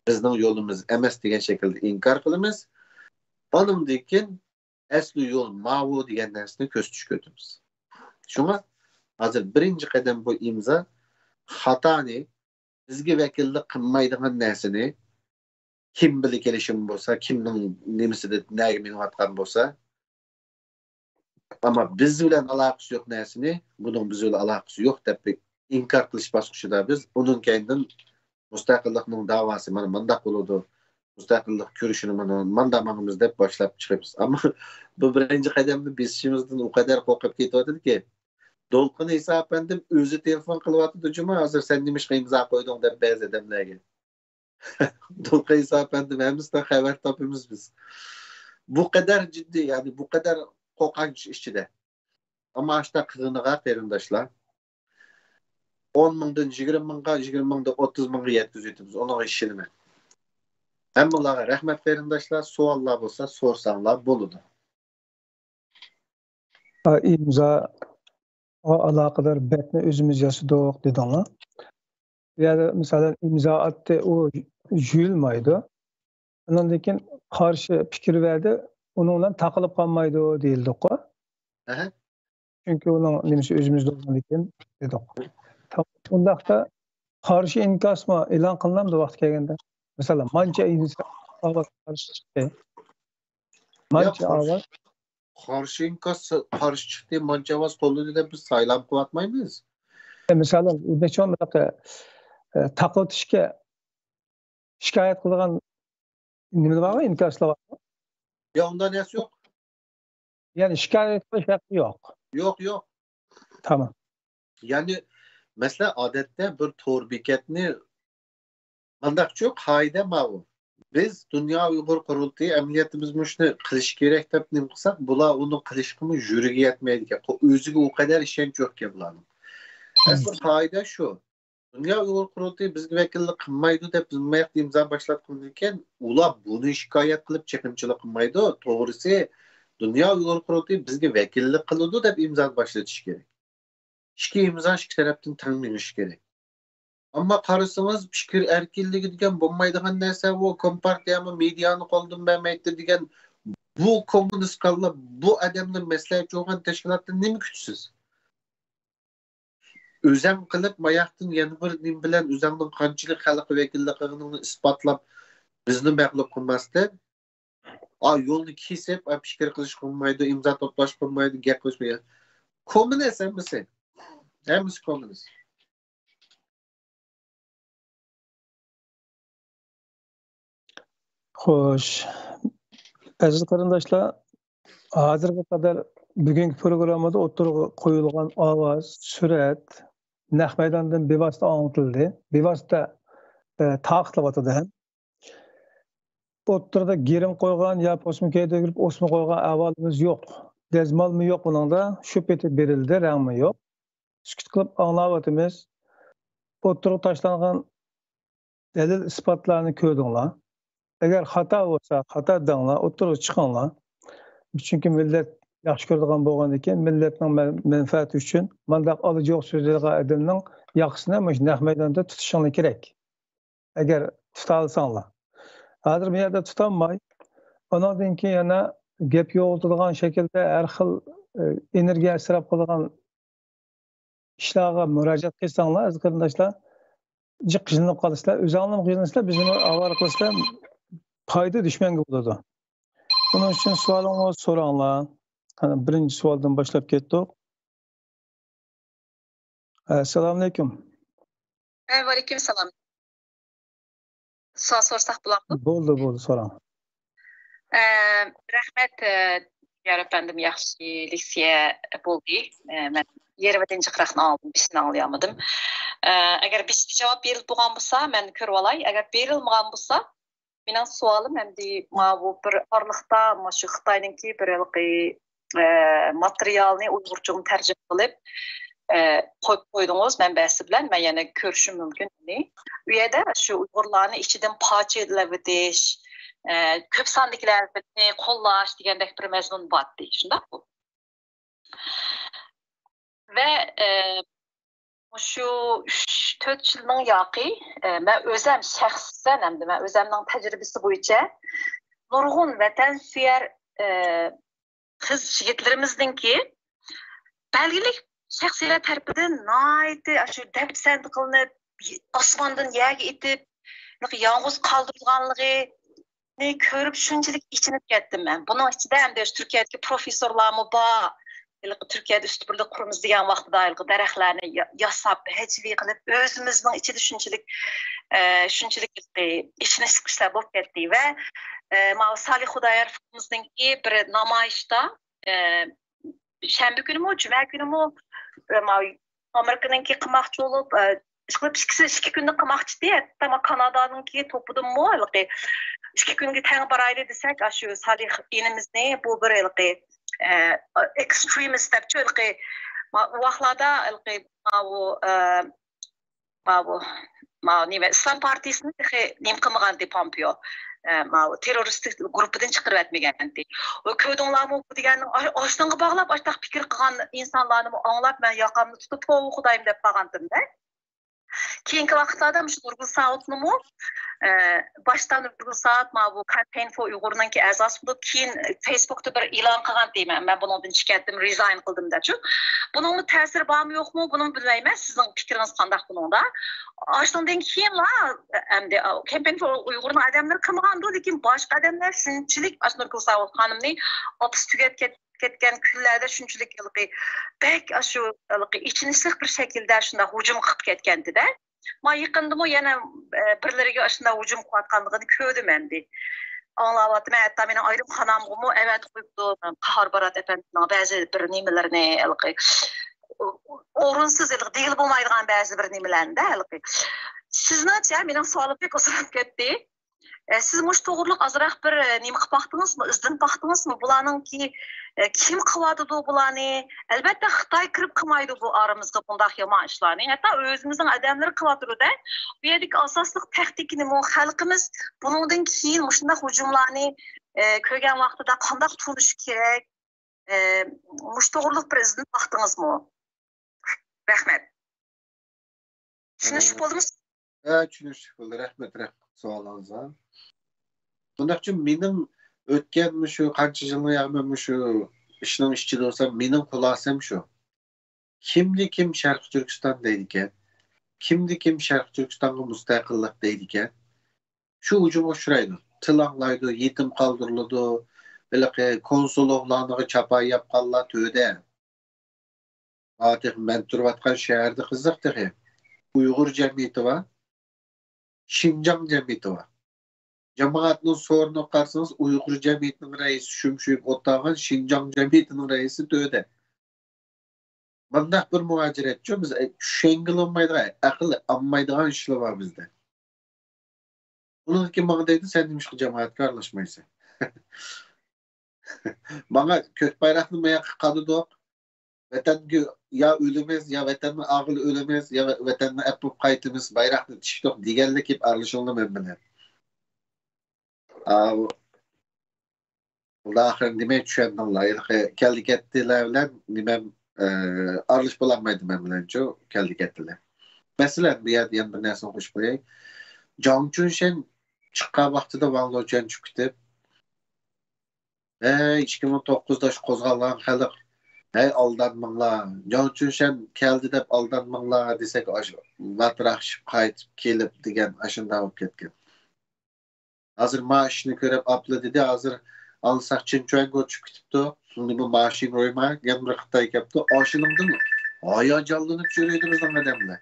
بىزنىڭ يولىمىز ئەمەس دېگەن شەكىلدە ئىنكار قىلىمىز. ئانىڭدىن كېيىن ئەسلى يول ماۋۇ دېگەن نەرسىنى كۆرسىتىشكە ئۆتىمىز. شۇڭا ھازىر بىرىنچى قەدەم بۇ ئىمزا خاتانى، بىزگە ۋەكىللىك قىلمايدىغان نەرسىنى، كىم بىلە كېلىشىم بولسا، كىمنىڭ نېمىسىدە نەگە مېڭىۋاتقان بولسا، ئەمما بىز بىلەن ئالاقىسى يوق نەرسىنى، بۇنىڭ بىز بىلەن ئالاقىسى يوق دەپ بىر ئىنكار قىلىش باسقۇچىدا بىز. ئۇنىڭ كەينىدىن مۇستەقىللىقنىڭ داۋاسى مانا مانداق بولىدۇ، مۇستەقىللىق كۈرىشىنى مانا مانداق ماڭىمىز دەپ باشلاپ چىقىمىز. ئەمما بۇ بىرىنچى قەدەمنى بېسىشىمىزدىن ئۇ قەدەر قورقۇپ كېتىۋاتىدۇكى، دولقۇن ئىسا ئەپەندىم ئۆزى تېلېفون قىلىۋاتىدۇ جۇمۇ، ھازىر سەن نېمىشقا ئىمزا قويدۇڭ دەپ بەزى ئادەملەرگە. دولقۇن ئىسا ئەپەندىم ھەممىسىدىن خەۋەر تاپىمىز بىز. بۇ قەدەر جىددىي، يەنى بۇ قەدەر قورقۇنچ ئىچىدە. ئەمما ئاشتا قىلغىنىغا قېرىنداشلار، ئون مىڭدىن يىگىرمە مىڭغا، يىگىرمە مىڭدىن ئوتتۇز مىڭغا يەتكۈزۈۋېتىمىز. ئۇنىڭغا ئىشىنىمەن. ھەممىڭلارغا رەھمەت قېرىنداشلار. سوئاللار بولسا سورىساڭلار بولىدۇ. ئىمزاغا ئالاقىدار بەتنى ئۆزىمىز ياسىدۇق دېدىڭلار. بۇ يەردە مىسالەن ئىمزا ئاتتى، ئۇ يۇيۇلمايدۇ. ئۇنىڭدىن كېيىن قارشى پىكىر بەردى، ئۇنىڭ بىلەن تاقىلىپ قالمايدۇ دېيىلدىققۇ. ئەھە. چۈنكى ئۇنىڭ نېمىسى ئۆزىمىزدە بولغاندىكىن دېدۇق. ئۇنداقتا قارشى ئىنكاسمۇ ئېلان قىلىنامدۇ ۋاقتى كەلگەندە؟ مىسالەن مانچە ئىنس-، ئاۋاز قارشى چىقتى. مانچە ئاۋاز. قارشى ئىنكاس قارشى چىقتى، مانچە ئاۋاز قوللىدى دەپ بىز سايلام قىلىۋاتمايمىز. مىسالەن نېچۈن بۇنداق تاقىۋېتىشكە شىكايەت قىلىدىغان نېمىلەر بارغۇ، ئىنكاسلار بارغۇ؟ يا ئۇنداق نەرسە يوق. يەنى شىكايەت قىلىش ھەققى يوق. يوق، يوق. تامام. يەنى مەسىلەن، ئادەتتە بىر تور بېكەتنى مانداقچۇ، قائىدە ماۋۇ. بىز دۇنيا ئۇيغۇر قۇرۇلتىيى ئەمەلىيەتتە بىز مۇشۇنى قىلىش كېرەك دەپ نېمە قىلساق، بۇلار ئۇنى قىلىشقىمۇ يۈرىكى يەتمەيدىكەن. ئۆزىگە ئۇ قەدەر ئىشەنچ يوقكەن بۇلارنىڭ. ئەسلى قائىدە شۇ. دۇنيا ئۇيغۇر قۇرۇلتىيى بىزگە ۋەكىللىك قىلمايدۇ دەپ بىز ماياقتا ئىمزا باشلاتقاندىن كېيىن، ئۇلار بۇنى شىكايەت قىلىپ چېقىمچىلىق قىلمايدۇ. توغرىسى، دۇنيا ئۇيغۇر قۇرۇلتىيى بىزگە ۋەكىللىك قىلىدۇ دەپ ئىمزا باشلىتىش كېرەك. ئىككى ئىمزا ئىككى تەرەپتىن تەڭ مېڭىشى كېرەك. ئەمما قارىسىڭىز، پىكىر ئەركىنلىكى دېگەن بولمايدىغان نەرسە، ئۇ كومپارتىيەمۇ مېدىيانى قولدىن بەرمەيتتى دېگەن، بۇ كوممۇنىست كاللا، بۇ ئادەملەر مەسلىھەتچى بولغان تەشكىلاتتىن نېمە كۈتىسىز؟ ئۆزەڭ قىلىپ، ماياقتىن يەنە بىر نېمە بىلەن ئۆزەڭنىڭ قانچىلىك خەلققە ۋەكىللىك قىلغىنىڭنى ئىسپاتلاپ، بىزنى مەغلۇپ قىلماستىن، ئا، يولنى كېسىپ، ئا، پىكىر قىلىشقا بولمايدۇ، ئىمزا توپلاشقا بولمايدۇ، گەپ قىلىشقا بولمايدۇ. كوممۇنىست ھەممىسى. ھەممىسى كوممۇنىست. خوش. ئەزىز قېرىنداشلار، ھازىرغا قەدەر بۈگۈنكى پروگراممىدا ئوتتۇرىغا قويۇلغان ئاۋاز، سۈرەت، نەق مەيداندىن بىۋاسىتە ئاڭلىتىلدى. بىۋاسىتە، ئە، تارقىتىلىۋاتىدۇ ھەم. ئوتتۇرىدا گىرىم قويغان يا پوسما كىيدۈرۈپ ئوسما قويغان ئەھۋالىمىز يوق. دەزمالمۇ يوق بۇنىڭدا. شۇ پېتى بېرىلدى، رەڭمۇ يوق. سۈكۈت قىلىپ ئاڭلاۋاتىمىز. ئوتتۇرىغا تاشلانغان دەلىل ئىسپاتلارنى كۆردۈڭلار. ئەگەر خاتا بولسا، خاتا دەڭلار، ئوتتۇرىغا چىقىڭلار. چۈنكى مىللەت ياخشى كۆرىدىغان بولغاندىكىن، مىللەتنىڭ مەن-، مەنپەئەتى ئۈچۈن مانداق ئالىجى يوق سۆزلەيدىغان ئادەمنىڭ ياقىسىنى مۇشۇ نەق مەيداندا تۇتۇشۇڭلار كېرەك. ئەگەر تۇتالىساڭلار. ھازىر بۇ يەردە تۇتالماي، ئۇنىڭدىن كېيىن يەنە گەپ يوغىلىتىدىغان شەكىلدە ھەر خىل، ئى، ئېنېرگىيە ئىسراپ قىلىدىغان ئىشلارغا مۇراجىئەت قىلساڭلار، ئەزىز قېرىنداشلار، جىق قىينىلىپ قالىسىلەر، ئۆزۈڭلارمۇ قىينىلىسىلەر، بىزنىمۇ ئاۋارە قىلىسىلەر، پايدا دۈشمەنگە بولىدۇ. بۇنىڭ ئۈچۈن سوئالىڭلار سوراڭلار. قېنى، بىرىنچى سوئالدىن باشلاپ كەتتۇق. ئەسسالامۇئەلەيكۇم. ۋەئەلەيكۇم سالام. سوئال سورىساق بولامدۇ؟ بولدى، بولدى، سوراڭ. ئە، رەھمەت، ئە، يار ئەپەندىم، ياخشى لېكسىيە بولدى. ئە، مەن يېرىمىدىن جىقراقنى ئاڭلىدىم، بېشىنى ئاڭلىيالمىدىم. ئە، ئەگەر بېشىدا جاۋاب بېرىلىپ بولغان بولسا، مەن كۆرۈۋالاي. ئەگەر بېرىلمىغان بولسا، مېنىڭ سوئالىم ئەمدى ماۋۇ بىر ئارىلىقتا مۇشۇ خىتاينىڭكى بىر ھېلىقى، ئە، ماتېرىيالنى ئۇيغۇرچىغا تەرجىمە قىلىپ، ئە، قويۇپ قويدىڭىز مەنبەسى بىلەن، مەن يەنە كۆرۈشۈم مۇمكىن ئۇنى. ئۇ يەردە شۇ ئۇيغۇرلارنى ئىچىدىن پارچىلىۋېتىش، ئە، كۆپ ساندىكىلەرنى قوللاش دېگەندەك بىر مەزمۇن بارتتى، شۇنداققۇ؟ ۋە، ئە، مۇشۇ ئۈچ، تۆت يىلنىڭ ياقى، ئە، مەن ئۆزەم شەخسەن ئەمدى مەن ئۆزەمنىڭ تەجرىبىسى بويىچە نۇرغۇن ۋەتەنسۆيەر، ئە، قىز يىگىتلىرىمىزنىڭكى بەلگىلىك شەخسىيلەر تەرىپىدىن ناھايىتى ئاشۇ دەپسەندە قىلىنىپ، ئاسماندىن يەرگە ئېتىپ، يالغۇز قالدۇرۇلغانلىقىنى كۆرۈپ شۇنچىلىك ئېچىنىپ كەتتىم مەن. بۇنىڭ ئىچىدە ئەمدى ئاشۇ تۈركىيەدىكى پروفېسسورلارمۇ بار. ھېلىقى تۈركىيەدە ئۈستۈن بىرلىك قۇرىمىز دېگەن ۋاقتىدا ھېلىقى دەرەخلەرنى يا-، ياساپ، ھەجۋىي قىلىپ، ئۆزىمىزنىڭ ئىچىدە شۇنچىلىك، ئە، شۇنچىلىك ھېلىقى ئېچىنىشلىق ئىشلار بولۇپ كەتتى. ۋە، ئە، ماۋۇ سالىھ خۇداياروۋمىزنىڭكى بىر نامايىشتا، ئە، شەنبە كۈنىمۇ، جۈمە كۈنىمۇ، ئە، ماۋۇ ئامېرىكىنىڭكى قىلماقچى بولۇپ، ئە، ئىشقىلىپ ئىككىسى ئىككى كۈندە قىلماقچى ئىدى. ھەتتا ما كانادانىڭكى توپىدىنمۇ ھېلىقى ئىككى كۈنگە تەڭ بارايلى دېسەك، ئاشۇ سالىھ ئىنىمىزنى بۇ بىر ھېلىقى، ئە، ئېكسترېمىست دەپچۇ ھېلىقى ما-، ئۇ ۋاقىتلاردا ھېلىقى ماۋۇ، ئە، ماۋۇ، ماۋۇ نېمە، ئىسلام پارتىيىسىنى تېخى نېمە قىلمىغانىدى پومپېئو. ئە، ماۋۇ تېررورىستىك گۇرۇپپىدىن چىقىرىۋەتمىگەنىدى. ئۇ كۆردۈڭلارمۇ بۇ دېگەننىڭ ئاي-، ئاشۇنىڭغا باغلاپ ئاشۇنداق پىكىر قىلغان ئىنسانلارنىمۇ ئاڭلاپ مەن ياقامنى تۇتۇپ، توۋا خۇدايىم دەپ قالغانتىم-دە. كېيىنكى ۋاقىتلاردا مۇشۇ نۇرگۈل ساۋۇتنىمۇ، ئە، باشتا نۇرگۈل ساۋۇت ماۋۇ كامپەين فور ئۇيغۇرنىڭكى ئەزاسى بولۇپ، كېيىن فېيسبۇكتا بىر ئېلان قىلغانتى، مەن، مەن بۇنىڭدىن چىقىپ كەتتىم، رېزاين قىلدىم دەپچۇ. بۇنىڭمۇ تەسىرى بارمۇ يوقمۇ، بۇنىمۇ بىلمەيمەن. سىزنىڭ پىكرىڭىز قانداق بۇنىڭدا؟ ئاشۇنىڭدىن كېيىنلا ئەمدى كامپەين فور ئۇيغۇرنىڭ ئادەملىرى قىلمىغاندۇ، لېكىن باشقا ئادەملەر شۇنچىلىك ئاشۇ نۇرگۈل ساۋۇت خانىمنى ئاپىسى تۈگەپ كەت-، كەتكەن كۈنلەردە شۇنچىلىك ھېلىقى بەك ئاشۇ ھېلىقى ئېچىنىشلىق بىر شەكىلدە شۇنداق ھۇجۇم قىلىپ كەتكەنتىدە. ما يېقىندىمۇ يەنە، ئە، بىرلىرىگە ئاشۇنداق ھۇجۇم قىلىۋاتقانلىقىنى كۆردۈم ئەمدى. ئاڭلاۋاتىمەن. ھەتتا مېنىڭ ئايرىم خانامغىمۇ ئەۋەتىپ قويۇپتۇ قاھار بارات ئەپەندىنىڭ بەزى بىر نېمىلىرىنى، ھېلىقى ئورۇنسىز، ھېلىقى دېگىلى بولمايدىغان بەزى بىر نېمىلەرنى-دە، ھېلىقى. سىزنىڭچە، مېنىڭ سوئالىم بەك ئۇزىراپ كەتتى. ئە، سىز مۇشۇ توغرىلىق ئازراق بىر، ئە، نېمە قىلىپ باقتىڭىزمۇ؟ ئىزدىنىپ باقتىڭىزمۇ؟ بۇلارنىڭكى، ئە، كىم قىلىۋاتىدۇ بۇلارنى؟ ئەلۋەتتە، خىتاي كىرىپ قىلمايدۇ بۇ ئارىمىزغا بۇنداق يامان ئىشلارنى. ھەتتا ئۆزىمىزنىڭ ئادەملىرى قىلىۋاتىدۇ-دە. بۇ يەردىكى ئاساسلىق تاكتىكىنىمۇ خەلقىمىز بۇنىڭدىن كېيىن مۇشۇنداق ھۇجۇملارنى، ئە، كۆرگەن ۋاقتىدا قانداق تۇرۇشى كېرەك؟ ئە، مۇشۇ توغرىلىق بىر ئىزدىنىپ باقتىڭىزمۇ؟ رەھمەت. چۈشىنىشلىك بولدىمۇ؟ ھە، چۈشىنىشلىك بولدى. رەھمەت، رەھمەت سوئالىڭىزغا. بۇنداقچۇ، مېنىڭ ئۆتكەن مۇشۇ قانچە يىلنى يا مەن مۇشۇ ئىشنىڭ ئىچىدە بولسام، مېنىڭ خۇلاسەم شۇ. كىمدە كىم شەرقىي تۈركىستان دەيدىكەن، كىمدە كىم شەرقىي تۈركىستانغا مۇستەقىللىق دەيدىكەن، شۇ ھۇجۇمغا ئۇچرايدۇ. تىل ئاڭلايدۇ، يېتىم قالدۇرۇلىدۇ. ھېلىقى كونسۇل ئوغلانىغا چاپان ياپقانلار تۆدە. ھا، تېخى مەن تۇرۇۋاتقان شەھەردە قىزىق تېخى. ئۇيغۇر جەمئىيىتى بار، شىنجاڭ جەمئىيىتى بار. جامائەتنىڭ سورۇنىغا قارىسىڭىز، ئۇيغۇر جەمئىيىتىنىڭ رەئىسى شۈمشۈيۈپ ئولتۇرغان، شىنجاڭ جەمئىيىتىنىڭ رەئىسى تۆدە. مۇنداق بىر مۇھاجىرەتچۇ، بىز، ئە، چۈشەنگىلى بولمايدىغان، ئەقىل ئالمايدىغان ئىشلار بار بىزدە. ئۇنىڭدىن كېيىن ماڭا دەيدۇ، سەن نېمىشقا جامائەتكە ئارىلاشمايسەن؟ ماڭا كۆك بايراقنى ماياققا قادىدۇق. ۋەتەنگە يا ئۆلىمىز، يا ۋەتەننى ئاغىلى ئۆلىمىز، يا ۋەتەننى ئەپۇپ قايتىمىز، بايراقنى تىكتۇق دېگەنلىك كېلىپ ئارىلىشىڭلار مەن بىلەن. ئاۋۇ، ئاخىرى نېمە چۈشەندىڭلار؟ ھېلىقى كەلدى كەتتىلەر بىلەن نېمەم، ئە، ئارىلىشىپ بولالمايدۇ مەن بىلەنچۇ، كەلدى كەتتىلەر. مەسىلەن، بۇ يەردە يەنە بىر نەرسىنى قوشۇپ قوياي. جاڭ چۈنشەن چىققان ۋاقتىدا ۋاڭ لېچۈەن چۈشۈپ كېتىپ، ھەي، ئىككى مىڭ توققۇزدا شۇ قوزغالغان خەلق، ھەي، ئالدانماڭلار، جاڭ چۈنشەن كەلدى دەپ ئالدانماڭلار دېسەك، ئاشۇ ۋاتراقشىپ قايتىپ كېلىپ دېگەن ئاشۇنداق بولۇپ كەتكەن. ھازىر ما ئىشنى كۆرۈپ ئاپلا دېدى، ھازىر ئاڭلىساق چىن چۈەنگو چۈشۈپ كېتىپتۇ. نېمە ماشىنا رويما، يەنە بىر خىتاي كەپتۇ. ئاشۇنىڭدىن ھاياجانلىنىپ يۈرىدۇ بىزنىڭ ئادەملەر.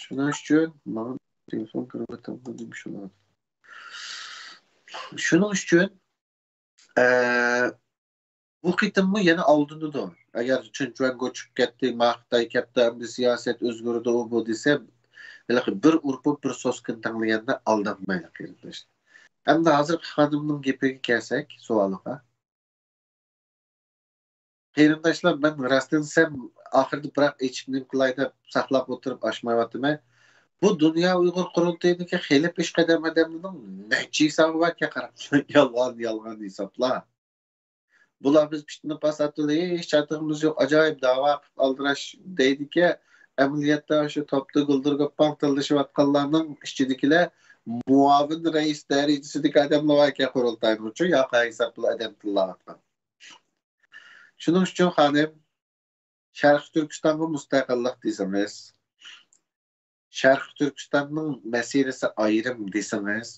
شۇنىڭ ئۈچۈن ماڭا تېلېفون كىرىۋاتامدۇ دېمىشىۋالىدۇ. شۇنىڭ ئۈچۈن، ئە، بۇ قېتىممۇ يەنە ئالدىنىدۇ. ئەگەر چىن چۈەنگو چۈشۈپ كەتتى، ما خىتاي كەپتۇ، ئەمدى سىياسەت ئۆزگىرىدۇ، ئۇ بۇ دېسە، ھېلىقى بىر ئۇرپۇپ بىر سوسكىنى تەڭلىگەندە ئالدانمايلى، قېرىنداشلار. ئەمدى ھازىرقى خانىمنىڭ گېپىگە كەلسەك، سوئالىغا. قېرىنداشلار، مەن راستىنى دېسەم، ئاخىرىدا بىراق ئېچىپ نېمە قىلاي دەپ ساقلاپ ئولتۇرۇپ ئاچمايۋاتىمەن. بۇ دۇنيا ئۇيغۇر قۇرۇلتىيىدىكى خېلى پېشقەدەم ئادەملەرنىڭ نەچچە ھېسابى باركەن قاراپ، يالغان، يالغان ھېسابلار. بۇلار بىز پىتنە پاسات بىلەن ھېچ چاتىقىمىز يوق، ئاجايىپ داۋا قىلىپ ئالدىراش دەيدىكەن. ئەمەلىيەتتە شۇ توپتا گۈلدۈرگۈپپاڭ تىللىشىۋاتقانلارنىڭ ئىچىدىكىلەر مۇئاۋىن رەئىس دەرىجىسىدىكى ئادەملەر باركەن قۇرۇلتاينىڭ ئۈچۈن ياقا ھېساب بىلەن ئادەم تىللاۋاتقان. شۇنىڭ ئۈچۈن خانىم، شەرقىي تۈركىستانغا مۇستەقىللىق دېسىڭىز، شەرقىي تۈركىستاننىڭ مەسىلىسى ئايرىم دېسىڭىز،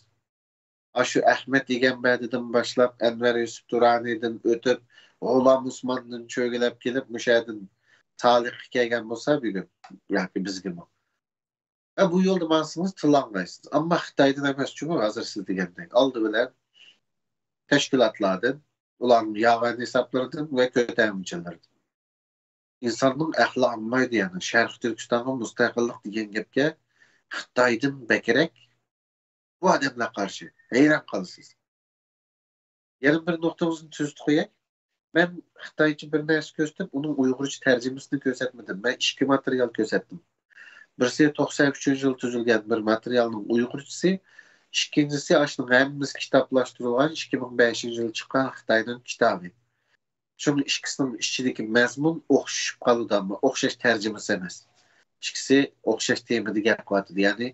ئاشۇ ئەخمەت ئىگەمبەردىدىن باشلاپ، ئەنۋەر يۈسۈپ تۇرانىدىن ئۆتۈپ، غۇلام ئوسماندىن چۆگىلەپ كېلىپ، مۇشۇ يەردىن سالىھقا كەلگەن بولسا بۈگۈن، ياكى بىزگىمۇ. ھە، بۇ يولدا ماڭسىڭىز تىلانغايسىز. ئەمما خىتايدىن ئەمەس، چۈنكى ھازىر سىز دېگەندەك، ئالدى بىلەن تەشكىلاتلاردىن، ئۇلارنىڭ يالغان ھېسابلىرىدىن ۋە كۆتەرمىچىلىرىدىن. ئىنساننىڭ ئەقلى ئالمايدۇ، يەنى شەرقىي تۈركىستانغا مۇستەقىللىق دېگەن گەپكە خىتايدىن بەكرەك بۇ ئادەملەر قارشى. ھەيران قالىسىز. يەنە بىر نۇقتىڭىزنى تۈزىتىپ قوياي. مەن خىتايچە بىر نەرسە كۆرسىتىپ، ئۇنىڭ ئۇيغۇرچە تەرجىمىسىنى كۆرسەتمىدىم. مەن ئىككى ماتېرىيال كۆرسەتتىم. بىرسى توقسان ئۈچىنچى يىل تۈزۈلگەن بىر ماتېرىيالنىڭ ئۇيغۇرچىسى، ئىككىنچىسى ئاشۇنىڭ ھەممىسى كىتابلاشتۇرۇلغان ئىككى مىڭ بەشىنچى يىل چىققان خىتاينىڭ كىتابى. شۇڭا ئىككىسىنىڭ ئىچىدىكى مەزمۇن ئوخشىشىپ قالىدۇ، ئەمما ئوخشاش تەرجىمىسى ئەمەس. ئىككىسى ئوخشاش تېمىدا گەپ قىلىۋاتىدۇ. يەنى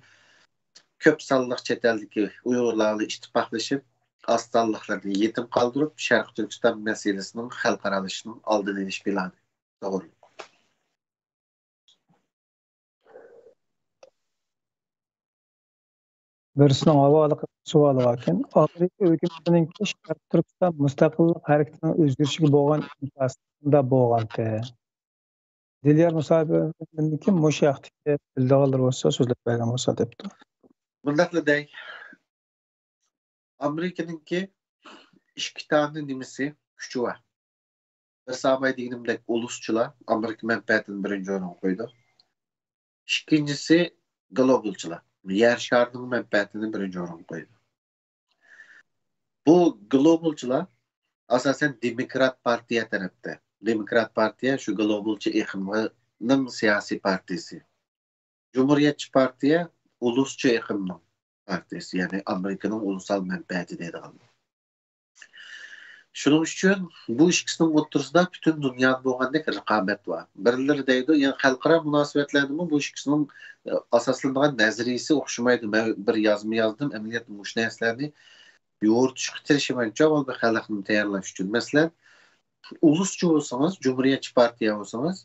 كۆپ سانلىق چەت ئەلدىكى ئۇيغۇرلار بىلەن ئىتتىپاقلىشىپ، ئاز سانلىقلىرىنى يېتىم قالدۇرۇپ، شەرقىي تۈركىستان مەسىلىسىنىڭ خەلقئارالىشىشىنىڭ ئالدىنى ئېلىش پىلانى توغرۇلۇق. بىرسىنىڭ ھاۋالە قىلغان سوئالى باركەن. ئامېرىكا ھۆكۈمىتىنىڭكى شەرقىي تۈركىستان مۇستەقىللىق ھەرىكىتىنىڭ ئۆزگىرىشىگە بولغان ئىنكاسى قانداق بولغانتى؟ دىليار مۇساپىردىن كىم مۇشۇ ھەقتىكى بىلىدىغانلىرى بولسا سۆزلەپ بەرگەن بولسا دەپتۇ. مۇنداقلا دەي. ئامېرىكىنىڭكى ئىككى تانە نېمىسى، كۈچى بار. بىرسى ئاۋاي دېگىنىمدەك ئۇلۇسچىلار ئامېرىكا مەنپەئەتىنى بىرىنچى ئورۇنغا قويىدۇ. ئىككىنچىسى گلوبالچىلار يەر شارىنىڭ مەنپەئەتىنى بىرىنچى ئورۇنغا قويىدۇ. بۇ گلوبالچىلار ئاساسەن دېموكرات پارتىيە تەرەپتە. دېموكرات پارتىيە شۇ گلوبالچى ئېقىمنىڭ سىياسىي پارتىيىسى. جۇمھۇرىيەتچى پارتىيە ئۇلۇسچى ئېقىمنىڭ پارتىيىسى، يەنى ئامېرىكىنىڭ ئۇلۇسال مەنپەئەتى دەيدىغان. شۇنىڭ ئۈچۈن بۇ ئىككىسىنىڭ ئوتتۇرىسىدا پۈتۈن دۇنيادا بولغاندەك رىقابەت بار. بىرلىرى دەيدۇ، يەنى خەلقئارا مۇناسىۋەتلەردىمۇ بۇ ئىككىسىنىڭ ئاساسلىنىدىغان نەزەرىيىسى ئوخشىمايدۇ. مەن بىر يازما يازدىم، ئەمەلىيەتتە مۇشۇ نەرسىلەرنى يورۇتۇشقا تىرىشىمەن، ئاۋۋال بىر خەلقنى تەييارلاش ئۈچۈن. مەسىلەن، ئۇلۇسچى بولسىڭىز، جۇمھۇرىيەتچى پارتىيە بولسىڭىز،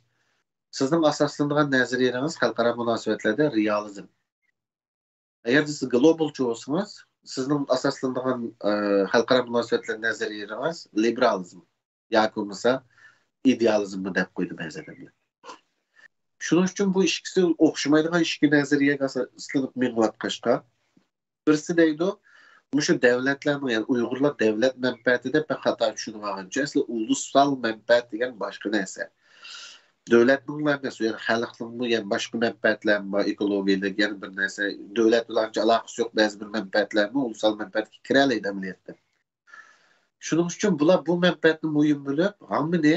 سىزنىڭ ئاساسلىنىدىغان نەزەرىيىڭىز خەلقئارا مۇناسىۋەتلەردە رېئالىزم. ئەگەردە سىز گلوبالچى بولسىڭىز، سىزنىڭ ئاساسلىنىدىغان، ئە، خەلقئارا مۇناسىۋەتلەر نەزەرىيىڭىز لىبېرالىزم ياكى بولمىسا ئىدېئالىزممۇ دەپ قويدى بەزى ئادەملەر. شۇنىڭ ئۈچۈن بۇ ئىككىسى ئوخشىمايدىغان ئىككى نەزەرىيەگە ئاساسلىنىپ مېڭىۋاتقاچقا، بىرسى دەيدۇ، مۇشۇ دەۋلەتلەرنىڭ، يەنى ئۇيغۇرلار دەۋلەت مەنپەئەتى دەپ بىر خاتا چۈشىنىۋالغانچە، ئەسلى ئۇلۇسال مەنپەئەت دېگەن باشقا نەرسە. دۆلەتنىڭلا ئەمەس، يەنى خەلقنىڭمۇ، يەنى باشقا مەنپەئەتلەرمۇ بار، ئېكولوگىيەلىك يەنە بىر نەرسە. دۆلەت بىلەن ئانچە ئالاقىسى يوق بەزى بىر مەنپەئەتلەرمۇ ئۇلۇسال مەنپەئەتكە كىرەلەيدۇ ئەمەلىيەتتە. شۇنىڭ ئۈچۈن بۇلار بۇ مەنپەئەتنى مۇھىم بىلىپ، ھەممىنى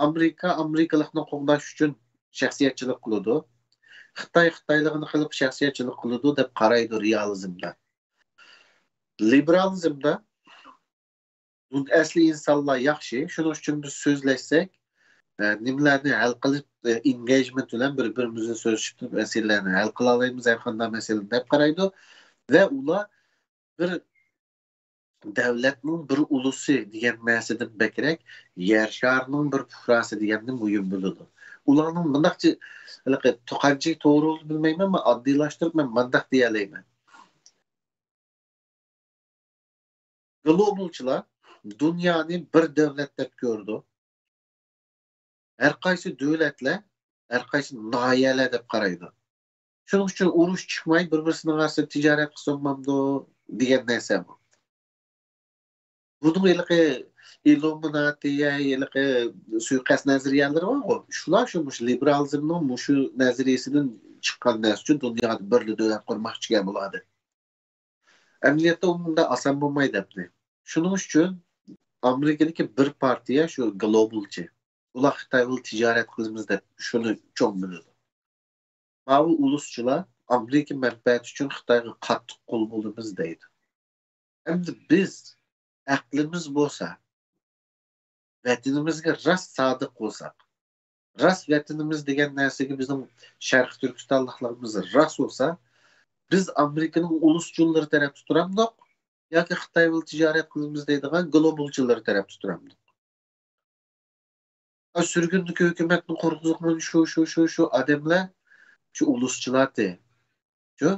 ئامېرىكا ئامېرىكىلىقنى قوغداش ئۈچۈن شەخسىيەتچىلىك قىلىدۇ. خىتاي خىتايلىقنى قىلىپ شەخسىيەتچىلىك قىلىدۇ دەپ قارايدۇ رېئالىزمدا. لىبېرالىزمدا ئەسلى ئىنسانلار ياخشى، شۇنىڭ ئۈچۈن بىز سۆزلەشسەك، ئە، نېمىلەرنى ھەل قىلىپ، ئە، ئېنگەيجمېنت بىلەن بىر-بىرىمىزنى سۆزلىشىپ تۇرۇپ مەسىلىلەرنى ھەل قىلالايمىز، ھەر قانداق مەسىلىنى دەپ قارايدۇ. ۋە ئۇلار بىر دەۋلەتنىڭ بىر ئۇلۇسى دېگەن نەرسىدىن بەكرەك يەر شارىنىڭ بىر پۇقراسى دېگەننى مۇھىم بىلىدۇ. ئۇلارنىڭ مۇنداقچە ھېلىقى توقانچى توغرىلىقىنى بىلمەيمەن، مەن ئاددىيلاشتۇرۇپ مەن مۇنداق دېيەلەيمەن. گلوبالچىلار دۇنيانى بىر دۆلەت دەپ كۆرىدۇ. ھەر قايسى دۆلەتلەر، ھەر قايسى ناھىيەلەر دەپ قارايدۇ. شۇنىڭ ئۈچۈن ئۇرۇش چىقماي، بىر-بىرسىنىڭ ئارىسىدا تىجارەت قىلسا بولمامدۇ دېگەن نەرسە بۇ. بۇنىڭ ھېلىقى ئىللۇمىناتى، ھېلىقى سۇيىقەست نەزەرىيەلىرى بارغۇ، شۇلار شۇ مۇشۇ لىبېرالىزمنىڭ مۇشۇ نەزەرىيەسىدىن چىققان نەرسە ئۈچۈن دۇنيادا بىرلا دۆلەت قۇرماقچىكەن بۇلار دەپ. ئەمەلىيەتتە ئۇ مۇنداق ئاسان بولمايدۇ ئەمدى. شۇنىڭ ئۈچۈن ئامېرىكىدىكى بىر پارتىيە شۇ گلوبالچى. ئۇلار خىتاي بىلەن تىجارەت قىلىمىز دەپ شۇنى چوڭ بىلىدۇ. ماۋۇ ئۇلۇسچىلار ئامېرىكا مەنپەئەتى ئۈچۈن خىتايغا قاتتىق قول بولىمىز دەيدۇ. ئەمدى بىز ئەقلىمىز بولسا، ۋەتىنىمىزگە راست سادىق بولساق، راست ۋەتىنىمىز دېگەن نەرسىگە بىزنىڭ شەرقىي تۈركىستانلىقلىقىمىز راست بولسا، بىز ئامېرىكىنىڭ ئۇلۇسچىلىرى تەرەپتە تۇرامدۇق ياكى خىتاي بىلەن تىجارەت قىلىمىز دەيدىغان گلوبالچىلىرى تەرەپتە تۇرامدۇق؟ ئا، سۈرگۈندىكى ھۆكۈمەتنى قۇرغۇزغان شۇ، شۇ، شۇ، شۇ ئادەملەر، شۇ ئۇلۇسچىلاتى. شۇ.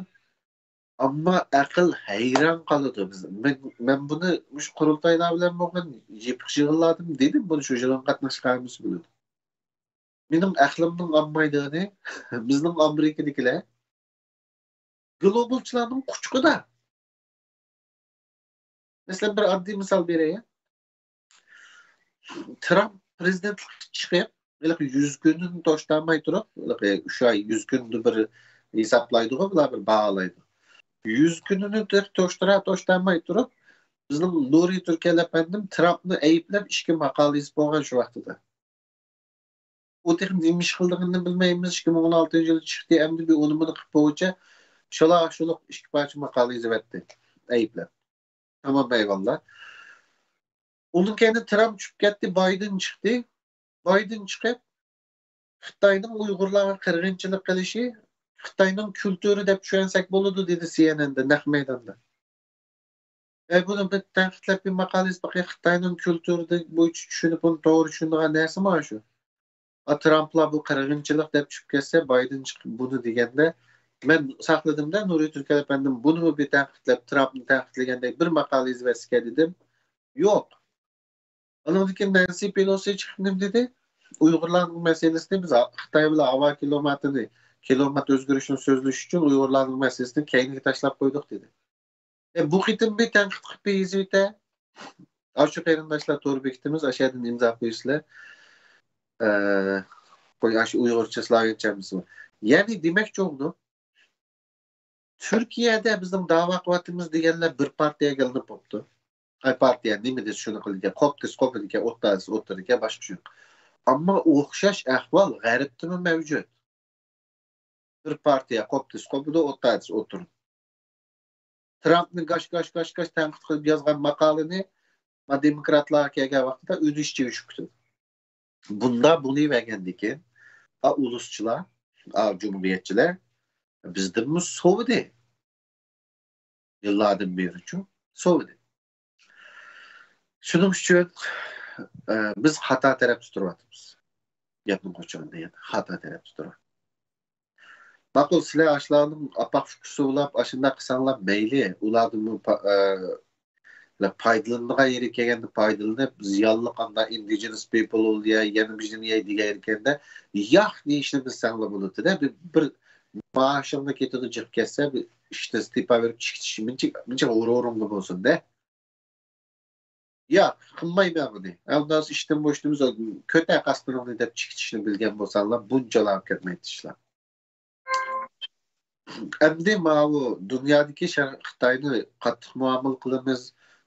ئەمما ئەقىل ھەيران قالىدۇ. بىز، مەن، مەن بۇنى مۇشۇ قۇرۇلتايلار بىلەن بولغان يېپىق يىغىنلاردىمۇ دېدىم، بۇنى شۇ يىغىنغا قاتناشقان ھەممىسى بىلىدۇ. مېنىڭ ئەقلىمنىڭ ئالمايدىغىنى، بىزنىڭ ئامېرىكىدىكىلەر گلوبالچىلارنىڭ قۇچىقىدا. مەسىلەن، بىر ئاددىي مىسال بېرەي. ترامپ پىرېزىدېنتلىققا چىقىپ، ھېلىقى يۈز كۈنىنى توشتۇرماي تۇرۇپ، ھېلىقى ئۈچ ئاي، يۈز كۈندە بىر ھېسابلايدىغۇ، بۇلار بىر باھالايدۇ. يۈز كۈنىنى تۆ-، توشتۇرا-، توشتۇرماي تۇرۇپ، بىزنىڭ نۇرى تۈركەل ئەپەندىم ترامپنى ئەيىبلەپ ئىككى ماقالە يېزىپ بولغان شۇ ۋاقتىدا. ئۇ تېخى نېمە ئىش قىلىدىغىنىنى بىلمەيمىز. ئىككى مىڭ ئون ئالتىنچى يىلى چىقتى، ئەمدى بىر ئۇنى مۇنى قىلىپ بولغۇچە شۇلا شۇلۇق ئىككى پارچە ماقالە يېزىۋەتتى ئەيىبلەپ. تامام، ئەيۋاللا. ئۇنىڭ كەينىدىن ترامپ چۈشۈپ كەتتى، بايدېن چىقتى. بايدېن چىقىپ، خىتاينىڭ ئۇيغۇرلارغا قىرغىنچىلىق قىلىشى خىتاينىڭ كۈلتۈرى دەپ چۈشەنسەك بولىدۇ، دېدى سى ئېن ئېندا، نەق مەيداندا. ئەي، بۇنى بىر تەنقىدلەپ بىر ماقالە يېزىپ باقاي، خىتاينىڭ كۈلتۈرى بويىچە چۈشىنىپ، بۇنى توغرا چۈشىنىدىغان نەرسىمۇ شۇ؟ ئا، ترامپلار بۇ قىرغىنچىلىق دەپ چۈشۈپ كەتسە، بايدېن چىقىپ بۇنى دېگەندە، مەن ساقلىدىم-دە، نۇرى تۈركەل ئەپەندىم بۇنىمۇ بىر تەنقىدلەپ، ترامپنى تەنقىدلىگەندەك بىر ماقالە يېزىۋەتسىكەن دېدىم. يوق. ئاندىن كېيىن نەنسى پېلوسى چىقىپ نېمە دېدى؟ ئۇيغۇرلارنىڭ مەسىلىسىنى بىز خىتاي بىلەن ھاۋا كىلىماتىنى، كىلىمات ئۆزگىرىشىنى سۆزلەش ئۈچۈن ئۇيغۇرلارنىڭ مەسىلىسىنى كەينىگە تاشلاپ قويدۇق دېدى. ئە، بۇ قېتىم بىر تەنقىد قىلىپ يېزىۋېتە. ئاشۇ قېرىنداشلار تور بېكىتىمىز، ئاشۇ يەردىن ئىمزا قويۇسىلەر. ئە، قوي، ئاشۇ ئۇيغۇرچە، سلاۋيانچىمىزمۇ. يەنى دېمەكچى بولدۇم، تۈركىيەدە بىزنىڭ داۋا قىلىۋاتىمىز دېگەنلەر بىر پارتىيەگە ئېلىنىپ بوپتۇ. ئاي، پارتىيە نېمە دېسە شۇنى قىلىدىكەن، قوپ دېسە قوپ دېگەن، ئوتتا دېسە ئوتتا دېگەن، باشقا شۇ. ئەمما ئوخشاش ئەھۋال غەربتىمۇ مەۋجۇت. بىر پارتىيە قوپ دېسە قوپىدۇ، ئوتتا دېسە ئوتتۇرىدۇ. ترامپنى گاش، گاش، گاش، گاش تەنقىد قىلىپ يازغان ماقالىنى ما دېموكراتلارغا كەلگەن ۋاقتىدا ئۈزۈش چېۋىشىپ كېتىدۇ. بۇندا بۇنى بەرگەندىكىن، ئا ئۇلۇسچىلار، ئا جۇمھۇرىيەتچىلەر بىزدىنمۇ سوۋىدى. يىللاردىن بېرىچۇ سوۋىدى. شۇنىڭ ئۈچۈن، ئە، بىز خاتا تەرەپتە تۇرۇۋاتىمىز. گەپنىڭ قوچىقىدا يەنە خاتا تەرەپتە تۇرۇۋاتىمىز. ماقۇل، سىلەر ئاشۇلارنىڭ ئاپاق ئۇكىسى بولاپ، ئاشۇنداق قىلساڭلار مەيلى، ئۇلاردىنمۇ پا-، ئە، پايدىلىنىدىغان يېرى كەلگەندە پايدىلىنىپ، زىيانلىق ئاندا indigenous people يا يەنە بىر يەي دېگەن يېرى كەلگەندە، ياق دېيىشنى بىلسەڭلار بولىدۇ-دە، بىر، بىر مائاشىڭدا كېتىدۇ، جىق كەتسە، بىر ئىشتىن ئىستېپا بېرىپ چىقىشى مۇنچە، مۇنچە غۇرۇرۇڭدا بولسۇن-دە. ياق، قىلمايمەن بۇنى. ئەمدى ئىشتىن بوشىدىمىز، كۆتەر قاسقىنىڭنى دەپ چىقىشنى بىلگەن بولساڭلار، بۇنچىلار كەتمەيتتى ئىشلار. ئەمدى ماۋۇ دۇنيادىكى شەرق خىتاينى قاتتىق مۇئامىلە قىلىمىز،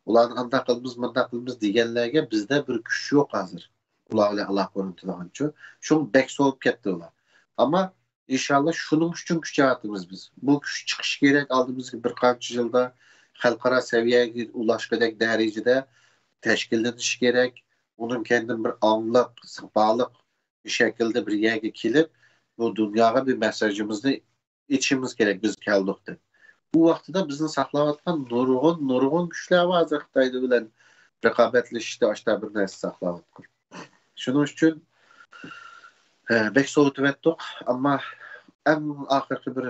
ئۇلارنى ئانداق قىلىمىز، مۇنداق قىلىمىز دېگەنلەرگە بىزدە بىر كۈچ يوق ھازىر. ئۇلار بىلەن ئالاقە ئورنىتىدىغانچۇ. شۇڭا بەك سوۋۇپ كەتتى ئۇلار. ئەمما ئىنشاللا شۇنىڭ ئۈچۈن كۈچەۋاتىمىز بىز. بۇ كۈچ چىقىشى كېرەك، ئالدىمىزدىكى بىر قانچە يىلدا خەلقئارا سەۋىيەگە ئۇلاشقۇدەك دەرىجىدە تەشكىللىنىشى كېرەك. ئۇنىڭ كەينىدىن بىر ئاڭلىق، ساپالىق بىر شەكىلدە بىر يەرگە كېلىپ، بۇ دۇنياغا بىر مېسساژىمىزنى ئېيتىشىمىز كېرەك، بىز كەلدۇق دەپ. بۇ ۋاقتىدا بىزنى ساقلاۋاتقان نۇرغۇن، نۇرغۇن كۈچلەر بار ھازىر خىتاي بىلەن رىقابەتلىشىشتە ئاشتا بىر نەرسە ساقلاۋاتقان. شۇنىڭ ئۈچۈن، ھە، بەك سوۋۇتۇۋەتتۇق، ئەمما ئەڭ ئاخىرقى بىر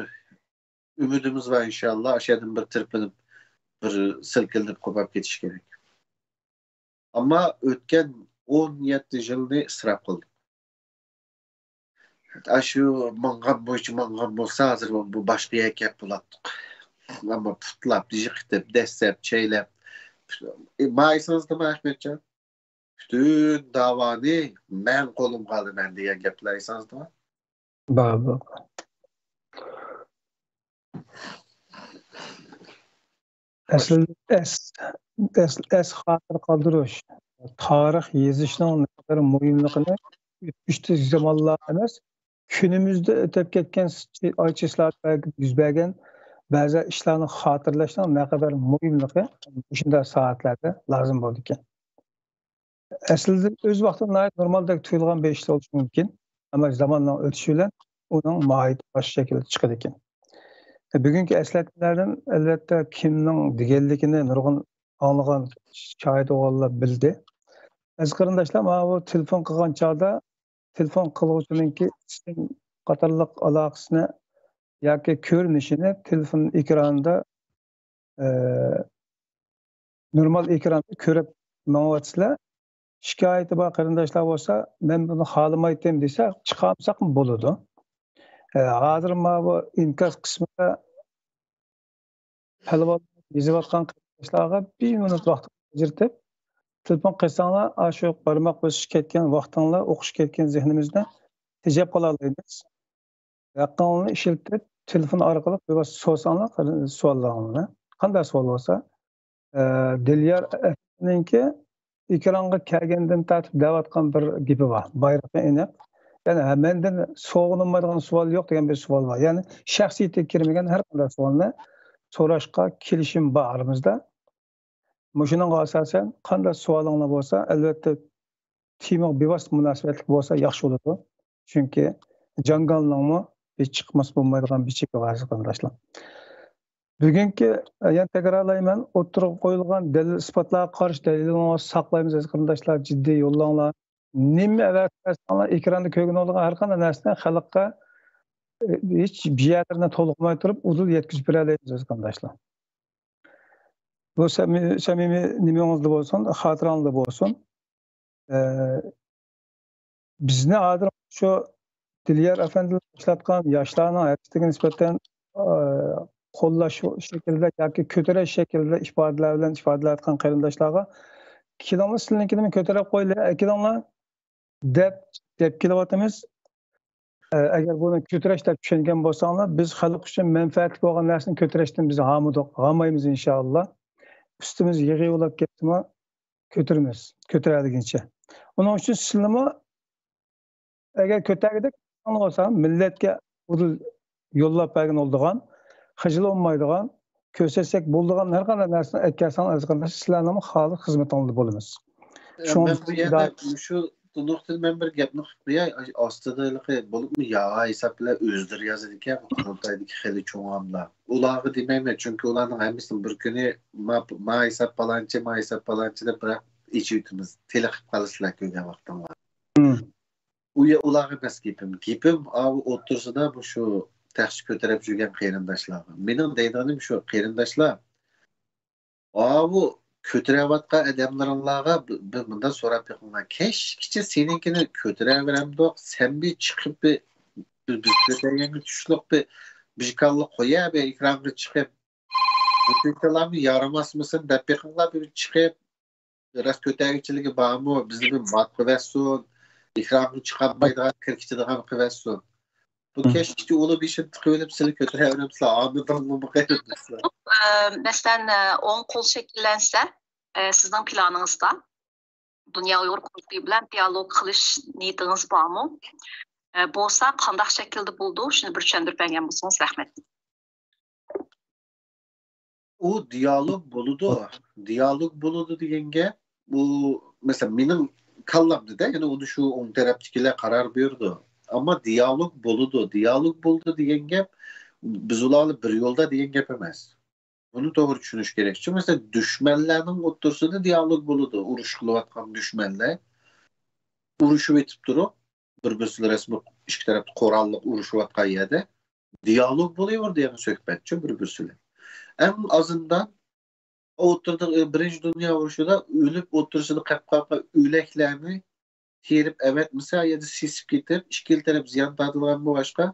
ئۈمىدىمىز بار ئىنشاللا، ئاشۇ يەردىن بىر تىرپىنىپ، بىر سىلكىنىپ قوپاپ كېتىش كېرەك. ئەمما ئۆتكەن ئون يەتتە يىلنى ئىسراپ قىلدۇق. ئاشۇ ماڭغان بويىچە ماڭغان بولسا، ھازىر بۇ باشقا يەرگە كەپ بولاتتۇق. ئەمما پۇتلاپ، يىقىتىپ، دەسسەپ، چەيلەپ، ما ئېسىڭىزدىمۇ، ئەخمەتجان؟ پۈتۈن داۋانى مەن قولۇمغا ئالىمەن دېگەن گەپلەر ئېسىڭىزدىمۇ؟ بار، بار. ئەسلىدە ئەس-، ئەس-، ئەس خاتىرە قالدۇرۇش، تارىخ يېزىشنىڭ نەقەدەر مۇھىملىقىنى ئۆتمۈشتىكى زامانلار ئەمەس، كۈنىمىزدە ئۆتۈپ كەتكەن ئايچېسلاردا يۈز بەرگەن بەزى ئىشلارنى خاتىرىلەشنىڭ نەقەدەر مۇھىملىقى مۇشۇنداق سائەتلەردە لازىم بولىدىكەن. ئەسلىدە ئۆز ۋاقتىدا ناھايىتى نورمالدەك تۇيۇلغان بىر ئىش بولۇشى مۇمكىن، ئەمما زاماننىڭ ئۆتۈشى بىلەن ئۇنىڭ ماھىيىتى باشقا شەكىلدە چىقىدىكەن. بۈگۈنكى ئەسلەتمىلەردىن، ئەلۋەتتە، كىمنىڭ دېگەنلىكىنى نۇرغۇن ئاڭلىغان، شاھىت بولغانلار بىلدى. ئەزىز قېرىنداشلار، مانا بۇ تېلېفون قىلغان چاغدا تېلېفون قىلغۇچىنىڭكى ئىسىم قاتارلىق ئالاقىسىنى ياكى كۆرۈنۈشىنى تېلېفون ئېكرانىدا، ئە، نورمال ئېكراندا كۆرۈپ ماڭىۋاتىسىلەر. شىكايىتى بار قېرىنداشلار بولسا، مەن بۇنى خالىمايتتىم دېسە، چىقارمىساقمۇ بولىدۇ. ئە، ھازىر مانا بۇ ئىنكاس قىسمىدا پەلۋان يېزىۋاتقان قېرىنداشلارغا بىر مىنۇت ۋاقىت ئاجرىتىپ، تېلېفون قىلساڭلار، ئاشۇ بارماق بېسىش كەتكەن ۋاقتىڭلار، ئوقۇش كەتكەن زېھنىمىزنى تېجەپ قالالايمىز. ھەققىڭلارنى ئىشلىتىپ، تېلېفون ئارقىلىق بىۋاسىتە سورىساڭلار سوئاللىرىڭلارنى. قانداق سوئال بولسا، ئە، دىليار ئەپەندىنىڭكى ئېكرانغا كەلگەندىن تارتىپ دەۋاتقان بىر گېپى بار، بايرىقى ئېنىق. يەنى، ھە، مەندىن سورىغىلى بولمايدىغان سوئال يوق دېگەن بىر سوئال بار. يەنى، شەخسىيىتىگە كىرمىگەن ھەر قانداق سوئالنى سوراشقا كېلىشىم بار ئارىمىزدا. مۇشۇنىڭغا ئاساسەن، قانداق سوئالىڭلار بولسا، ئەلۋەتتە، تېمىغا بىۋاسىتە مۇناسىۋەتلىك بولسا ياخشى بولىدۇ. چۈنكى جاڭگالنىڭمۇ ھېچ چىقماس بولمايدىغان بىر چېكى بار، ئەزىز قېرىنداشلار. بۈگۈنكى، يەنە تەكرارلايمەن، ئوتتۇرىغا قويۇلغان دەلىل-ئىسپاتلارغا قارشى دەلىلىڭلارنى ساقلايمىز، ئەزىز قېرىنداشلار، جىددىي يوللاڭلار. نېمە ئەۋەتسەڭلار، ئېكراندا كۆرگىلى بولىدىغان ھەر قانداق نەرسىنى خەلققە، ئە، ھېچ بىر يەرلىرىنى تولۇقلىماي تۇرۇپ، ئۇدۇل يەتكۈزۈپ بېرەلەيمىز، ئەزىز قېرىنداشلار. بۇ سەمىمىي، سەمىمىي نېمىڭىزدە بولسۇن، خاتىرەڭلاردا بولسۇن. ئە، بىزنى ھازىر شۇ دىليار ئەپەندى باشلاتقان ياشلارنىڭ ھەرىكىتىگە نىسبەتەن، ئە، قوللاش شەكلىدە ياكى كۆتۈرۈش شەكلىدە ئىپادىلەر بىلەن ئىپادىلەۋاتقان قېرىنداشلارغا، كېلىڭلار، سىلەرنىڭكىنىمۇ كۆتۈرۈپ قويىلى، ئەكېلىڭلار دەپ، دەپ كېلىۋاتىمىز. ئە، ئەگەر بۇنى كۆتۈرۈش دەپ چۈشەنگەن بولساڭلار، بىز خەلق ئۈچۈن مەنپەئەتلىك بولغان نەرسىنى كۆتۈرۈشتىن بىز ھامىدۇق، ھامايمىز ئىنشائاللا. ئۈستىمىز يىغا بولاپ كەتسىمۇ، كۆتۈرىمىز، كۆتۈرەلىگىنچە. ئۇنىڭ ئۈچۈن سىلىمۇ ئەگەر كۆتەرگۈدەك بولسا، مىللەتكە ئۇدۇل يوللاپ بەرگىنى بولىدىغان، خىجىل بولمايدىغان، كۆرسەتسەك بولىدىغان ھەر قانداق نەرسىنى ئەكەلسەڭ، ئەزىز قېرىنداش، سىلەرنىڭ خالىس خىزمىتىڭلاردا بولىمىز. ئە، شۇڭا مەن بۇ يەردە مۇشۇ نۇقتىدا مەن بىر گەپنى قىلىپ قوياي. ئاستىدا ھېلىقى بولۇپمۇ ياۋا ھېساب بىلەن ئۆزلىرى يازىدىكەن، بۇ قۇرۇلتايدىكى خېلى چوڭ ئامىللار. ئۇلارغا دېمەيمەن، چۈنكى ئۇلارنىڭ ھەممىسىنىڭ بىر كۈنى ما، ما ھېساب پالانچى، ما ھېساب پالانچى دەپ بىراق ئېچىۋېتىمىز. تېلىقىپ قالىسىلەر كۆرگەن ۋاقتىڭلار. ئۇ يە-، ئۇلارغا ئەمەس گېپىم. گېپىم ئاۋۇ ئوتتۇرىسىدا مۇشۇ تەخسە كۆتۈرۈپ يۈرگەن قېرىنداشلارغا. مېنىڭ دەيدىغىنىم شۇ، قېرىنداشلار، ئاۋۇ كۆتۈرۈۋاتقان ئادەملىرىڭلارغا بىر، بىر مۇنداق سوراپ بېقىڭلار. كەچكىچە سېنىڭكىنى كۆتۈرەۋېرەمدۇق، سەن بىر چىقىپ بىر، بىر، بىز كۆتۈرگەنگە چۈشلۈق بىر، بىر كاللا قويە بىر ئېكرانغا چىقىپ، بۇ كۆتۈرگەنلەرمۇ يارىماسمىسۇن دەپ بېقىڭلار، بىر چىقىپ، راست كۆتەرگۈچىلىكى بارمۇ؟ بىزنى بىر مات قىلىۋەتسۇن. ئېكرانغا چىقالمايدىغان، كىركىتىدىغان قىلىۋەتسۇن. بۇ كەچكىچە ئۇنى بېشىنى تىقىۋېلىپ سىلى كۆتۈرەۋېرىمسىلەر، ئامىدىڭلىمۇ قېرىنداشلار؟ ئە، مەسىلەن، ئە، ئوڭ قول شەكىللەنسە، ئە، سىزنىڭ پىلانىڭىزدا دۇنيا ئۇيغۇر قۇرۇلتىيى بىلەن دىئالوگ قىلىش نىيىتىڭىز بارمۇ؟ ئە، بولسا قانداق شەكىلدە بولىدۇ؟ شۇنى بىر چۈشەندۈرۈپ بەرگەن بولسىڭىز رەھمەت. ئۇ دىئالوگ بولىدۇ. دىئالوگ بولىدۇ دېگەن گەپ، بۇ، مەسىلەن، مېنىڭ كاللامدا-دە، يەنى ئۇنى شۇ ئوڭ تەرەپتىكىلەر قارار بېرىدۇ. ئەمما دىئالوگ بولىدۇ، دىئالوگ بولىدۇ دېگەن گەپ، بىز ئۇلار بىلەن بىر يولدا دېگەن گەپ ئەمەس. بۇنى توغرا چۈشىنىش كېرەك. چۈنكى، مەسىلەن، دۈشمەنلەرنىڭ ئوتتۇرىسىدا دىئالوگ بولىدۇ. ئۇرۇش قىلىۋاتقان دۈشمەنلەر ئۇرۇشۇۋېتىپ تۇرۇپ، بىر-بىرسى بىلەن رەسمىي ئىككى تەرەپتە قوراللىق ئۇرۇشۇۋاتقان يەردە دىئالوگ بولۇۋېرىدۇ، يەنى سۆھبەتچۇ بىر-بىرسى بىلەن. ئەڭ ئازىندان ئوتتۇرىدا، ئە، بىرىنچى دۇنيا ئۇرۇشىدا ئۆلۈپ، ئوتتۇرىسىدا قېلىپ قالغان ئۆلەكلەرنى تېرىپ ئەۋەتمىسە، يا سېسىپ كېتىپ، ئىككىلا تەرەپ زىيان تارتىدىغان بولغاچقا،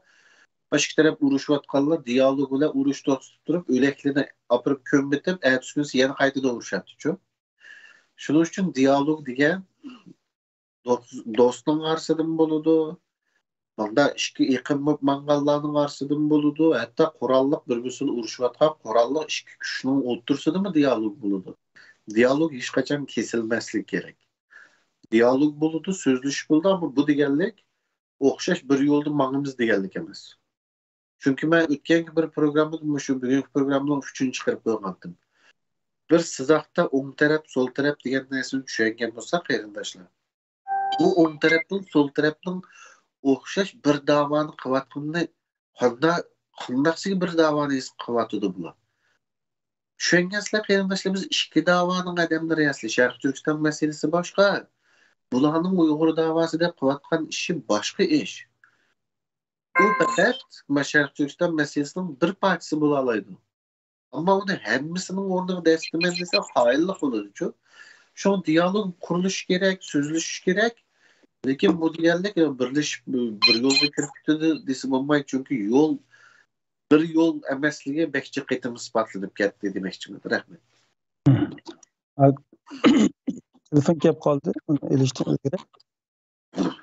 باشقا تەرەپ ئۇرۇشۇۋاتقانلار دىئالوگ بىلەن ئۇرۇش توختىتىپ تۇرۇپ، ئۆلەكلىرىنى ئاپىرىپ كۆمۈۋېتىپ، ئەتىسى كۈنسى يەنە قايتىدىن ئۇرۇشاتتىچۇ. شۇنىڭ ئۈچۈن دىئالوگ دېگەن دوست-، دوستنىڭ ئارىسىدىمۇ بولىدۇ، مۇنداق ئىككى ئېقىم بولۇپ ماڭغانلارنىڭ ئارىسىدىمۇ بولىدۇ، ھەتتا قوراللىق بىر-بىرسى بىلەن ئۇرۇشۇۋاتقان قوراللىق ئىككى كۈچنىڭ ئوتتۇرىسىدىمۇ دىئالوگ بولىدۇ. دىئالوگ ھېچقاچان كېسىلمەسلىكى كېرەك. دىئالوگ بولىدۇ، سۆزلىشىش بولىدۇ، ئەمما بۇ دېگەنلىك ئوخشاش بىر يولدا ماڭىمىز دېگەنلىك ئەمەس. چۈنكى مەن ئۆتكەنكى بىر پروگراممىدا، مۇشۇ بۈگۈنكى پروگراممىنىڭ ئۈچىنچى قىلىپ قويغانتىم. بىر سىزىقتا ئوڭ تەرەپ، سول تەرەپ دېگەن نەرسىنى چۈشەنگەن بولساق، قېرىنداشلار، بۇ ئوڭ تەرەپنىڭ، سول تەرەپنىڭ ئوخشاش بىر داۋانى قىلىۋاتقىنىنى قانداق، قانداقسىگە بىر داۋانى ھېس قىلىۋاتىدۇ بۇلار؟ چۈشەنگەنسىلەر قېرىنداشلار، بىز ئىككى داۋانىڭ ئادەملىرى ئەسلى. شەرقىي تۈركىستان مەسىلىسى باشقا، بۇلارنىڭ ئۇيغۇر داۋاسى دەپ قىلىۋاتقان ئىشى باشقا ئىش. ئۇ پەقەت ما شەرقىي تۈركىستان مەسىلىسىنىڭ بىر پارچىسى بولالايدۇ. ئەمما ئۇنى ھەممىسىنىڭ ئورنىغا دەسسىتىمەن دېسە، خائىنلىق بولىدۇچۇ. شۇڭا دىيالوگ قۇرۇلۇشى كېرەك، سۆزلىشىش كېرەك. لېكىن بۇ دېگەنلىك بىرلىشىپ بىر يولغا كىرىپ كېتىدۇ دېسە بولمايدۇ، چۈنكى يول بىر يول ئەمەسلىكى بەك جىق قېتىم ئىسپاتلىنىپ كەتتى دېمەكچىمەن. رەھمەت. تېلېفون كەپ قالدى، ئۇنى ئېلىشتىن ئىلگىرى.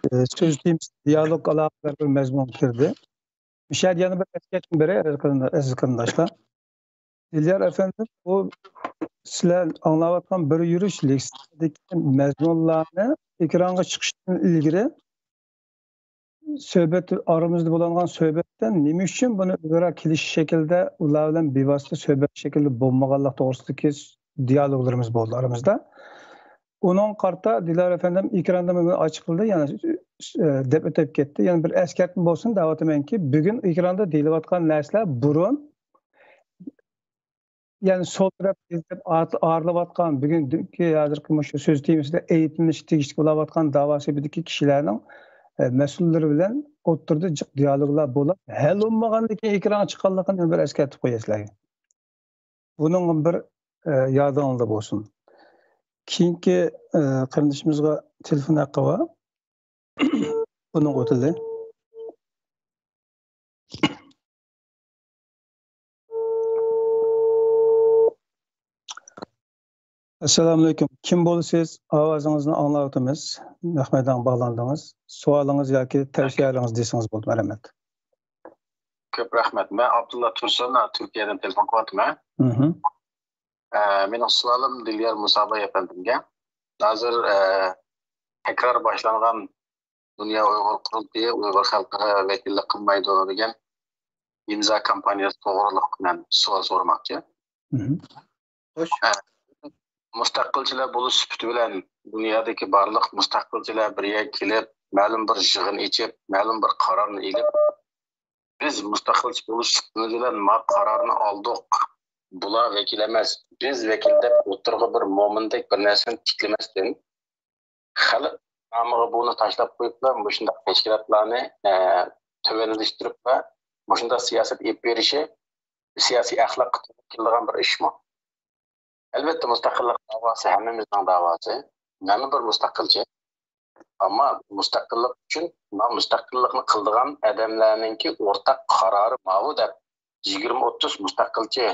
ئى، سۆز تېمىسى دىيالوگ ئالاقىدار بىر مەزمۇنغا كىردى. مۇشۇ يەردە يەنە بىر ئەسكەرتمە بېرەي، ئەزىز قېرىندا-، ئەزىز قېرىنداشلار. دىليار ئەپەندىم، بۇ سىلەر ئاڭلاۋاتقان بىر يۈرۈش لېكسىيەدىكى مەزمۇنلارنى ئېكرانغا چىقىشتىن ئىلگىرى سۆھبەت، ئارىمىزدا بولۇنغان سۆھبەتتە نېمە ئۈچۈن بۇنى ئۆزئارا كېلىشىش شەكلىدە، ئۇلار بىلەن بىۋاسىتە سۆھبەت شەكلىدە بولمىغانلىق توغرىسىدىكى دىيالوگلىرىمىز بولدى ئارىمىزدا. ئۇنىڭغا قارىتا دىلار ئەپەندىم ئېكراندا مېنى ئاچىقلىدى، يەنە، ئە، دەپ ئۆتۈپ كەتتى. يەنە بىر ئەسكەرتمە بولسۇن دەۋاتىمەنكى، بۈگۈن ئېكراندا دېيىلىۋاتقان نەرسىلەر بۇرۇن، يەنى سول تەرەپ دەپ ئات-، ئايرىلىۋاتقان، بۈگۈنكى ھازىرقى مۇشۇ سۆز تېمىسىدا ئەيىبلىنىشكە تېگىشلىك بولاۋاتقان داۋا سېپىدىكى كىشىلەرنىڭ، ئە، مەسئۇللىرى بىلەن ئوتتۇرىدا جىق دىيالوگلار بولۇپ، ھەل بولمىغاندىن كېيىن ئېكرانغا چىققانلىقىنى يەنە بىر ئەسكەرتىپ قوياي سىلەرگە. بۇنىڭ بىر، ئە، يادىڭىزدا بولسۇن. كېيىنكى، ئە، قېرىندىشىمىزغا تېلېفون ھەققى بار. بۇنىڭغا ئۆتۈلدى. ئەسسالامۇئەلەيكۇم. كىم بولىسىز؟ ئاۋازىڭىزنى ئاڭلاۋاتىمىز. نەق مەيدانغا باغلاندىڭىز. سوئالىڭىز ياكى تەۋسىيەلىرىڭىز دېسىڭىز بولىدۇ. رەھمەت. كۆپ رەھمەت. مەن ئابدۇللا تۇرسۇن، تۈركىيەدىن تېلېفون قىلىۋاتىمەن. مھم. ئە، مېنىڭ سوئالىم دىليار مۇساباي ئەپەندىمگە. ھازىر، ئە، تەكرار باشلانغان دۇنيا ئۇيغۇر قۇرۇلتىيى ئۇيغۇر خەلقىگە ۋەكىللىك قىلمايدۇ دېگەن ئىمزا كامپانىيەسى توغرىلىق مەن سوئال سورىماقچى. مھم. خوش. مۇستەقىلچىلەر بولۇش سۈپىتى بىلەن دۇنيادىكى بارلىق مۇستەقىلچىلەر بىر يەرگە كېلىپ، مەلۇم بىر يىغىن ئېچىپ، مەلۇم بىر قارارنى ئېلىپ، بىز مۇستەقىلچى بولۇش سۈپىتىمىز بىلەن ما قارارنى ئالدۇق. بۇلار ۋەكىل ئەمەس، بىز ۋەكىل دەپ ئوتتۇرىغا بىر مومىندەك بىر نەرسىنى تىكلىمەستىن، خەلق نامىغا بۇنى تاشلاپ قويۇپلا، مۇشۇنداق تەشكىلاتلارنى، ئە، تۆۋەنلەشتۈرۈپ ۋە مۇشۇنداق سىياسەت ئېلىپ بېرىشى سىياسىي ئەخلاققا توغرا كېلىدىغان بىر ئىشمۇ؟ ئەلۋەتتە، مۇستەقىللىق داۋاسى ھەممىمىزنىڭ داۋاسى. مەنمۇ بىر مۇستەقىلچى. ئەمما مۇستەقىللىق ئۈچۈن مانا مۇستەقىللىقنى قىلىدىغان ئادەملەرنىڭكى ئورتاق قارارى ماۋۇ دەپ، يىگىرمە ئوتتۇز مۇستەقىلچى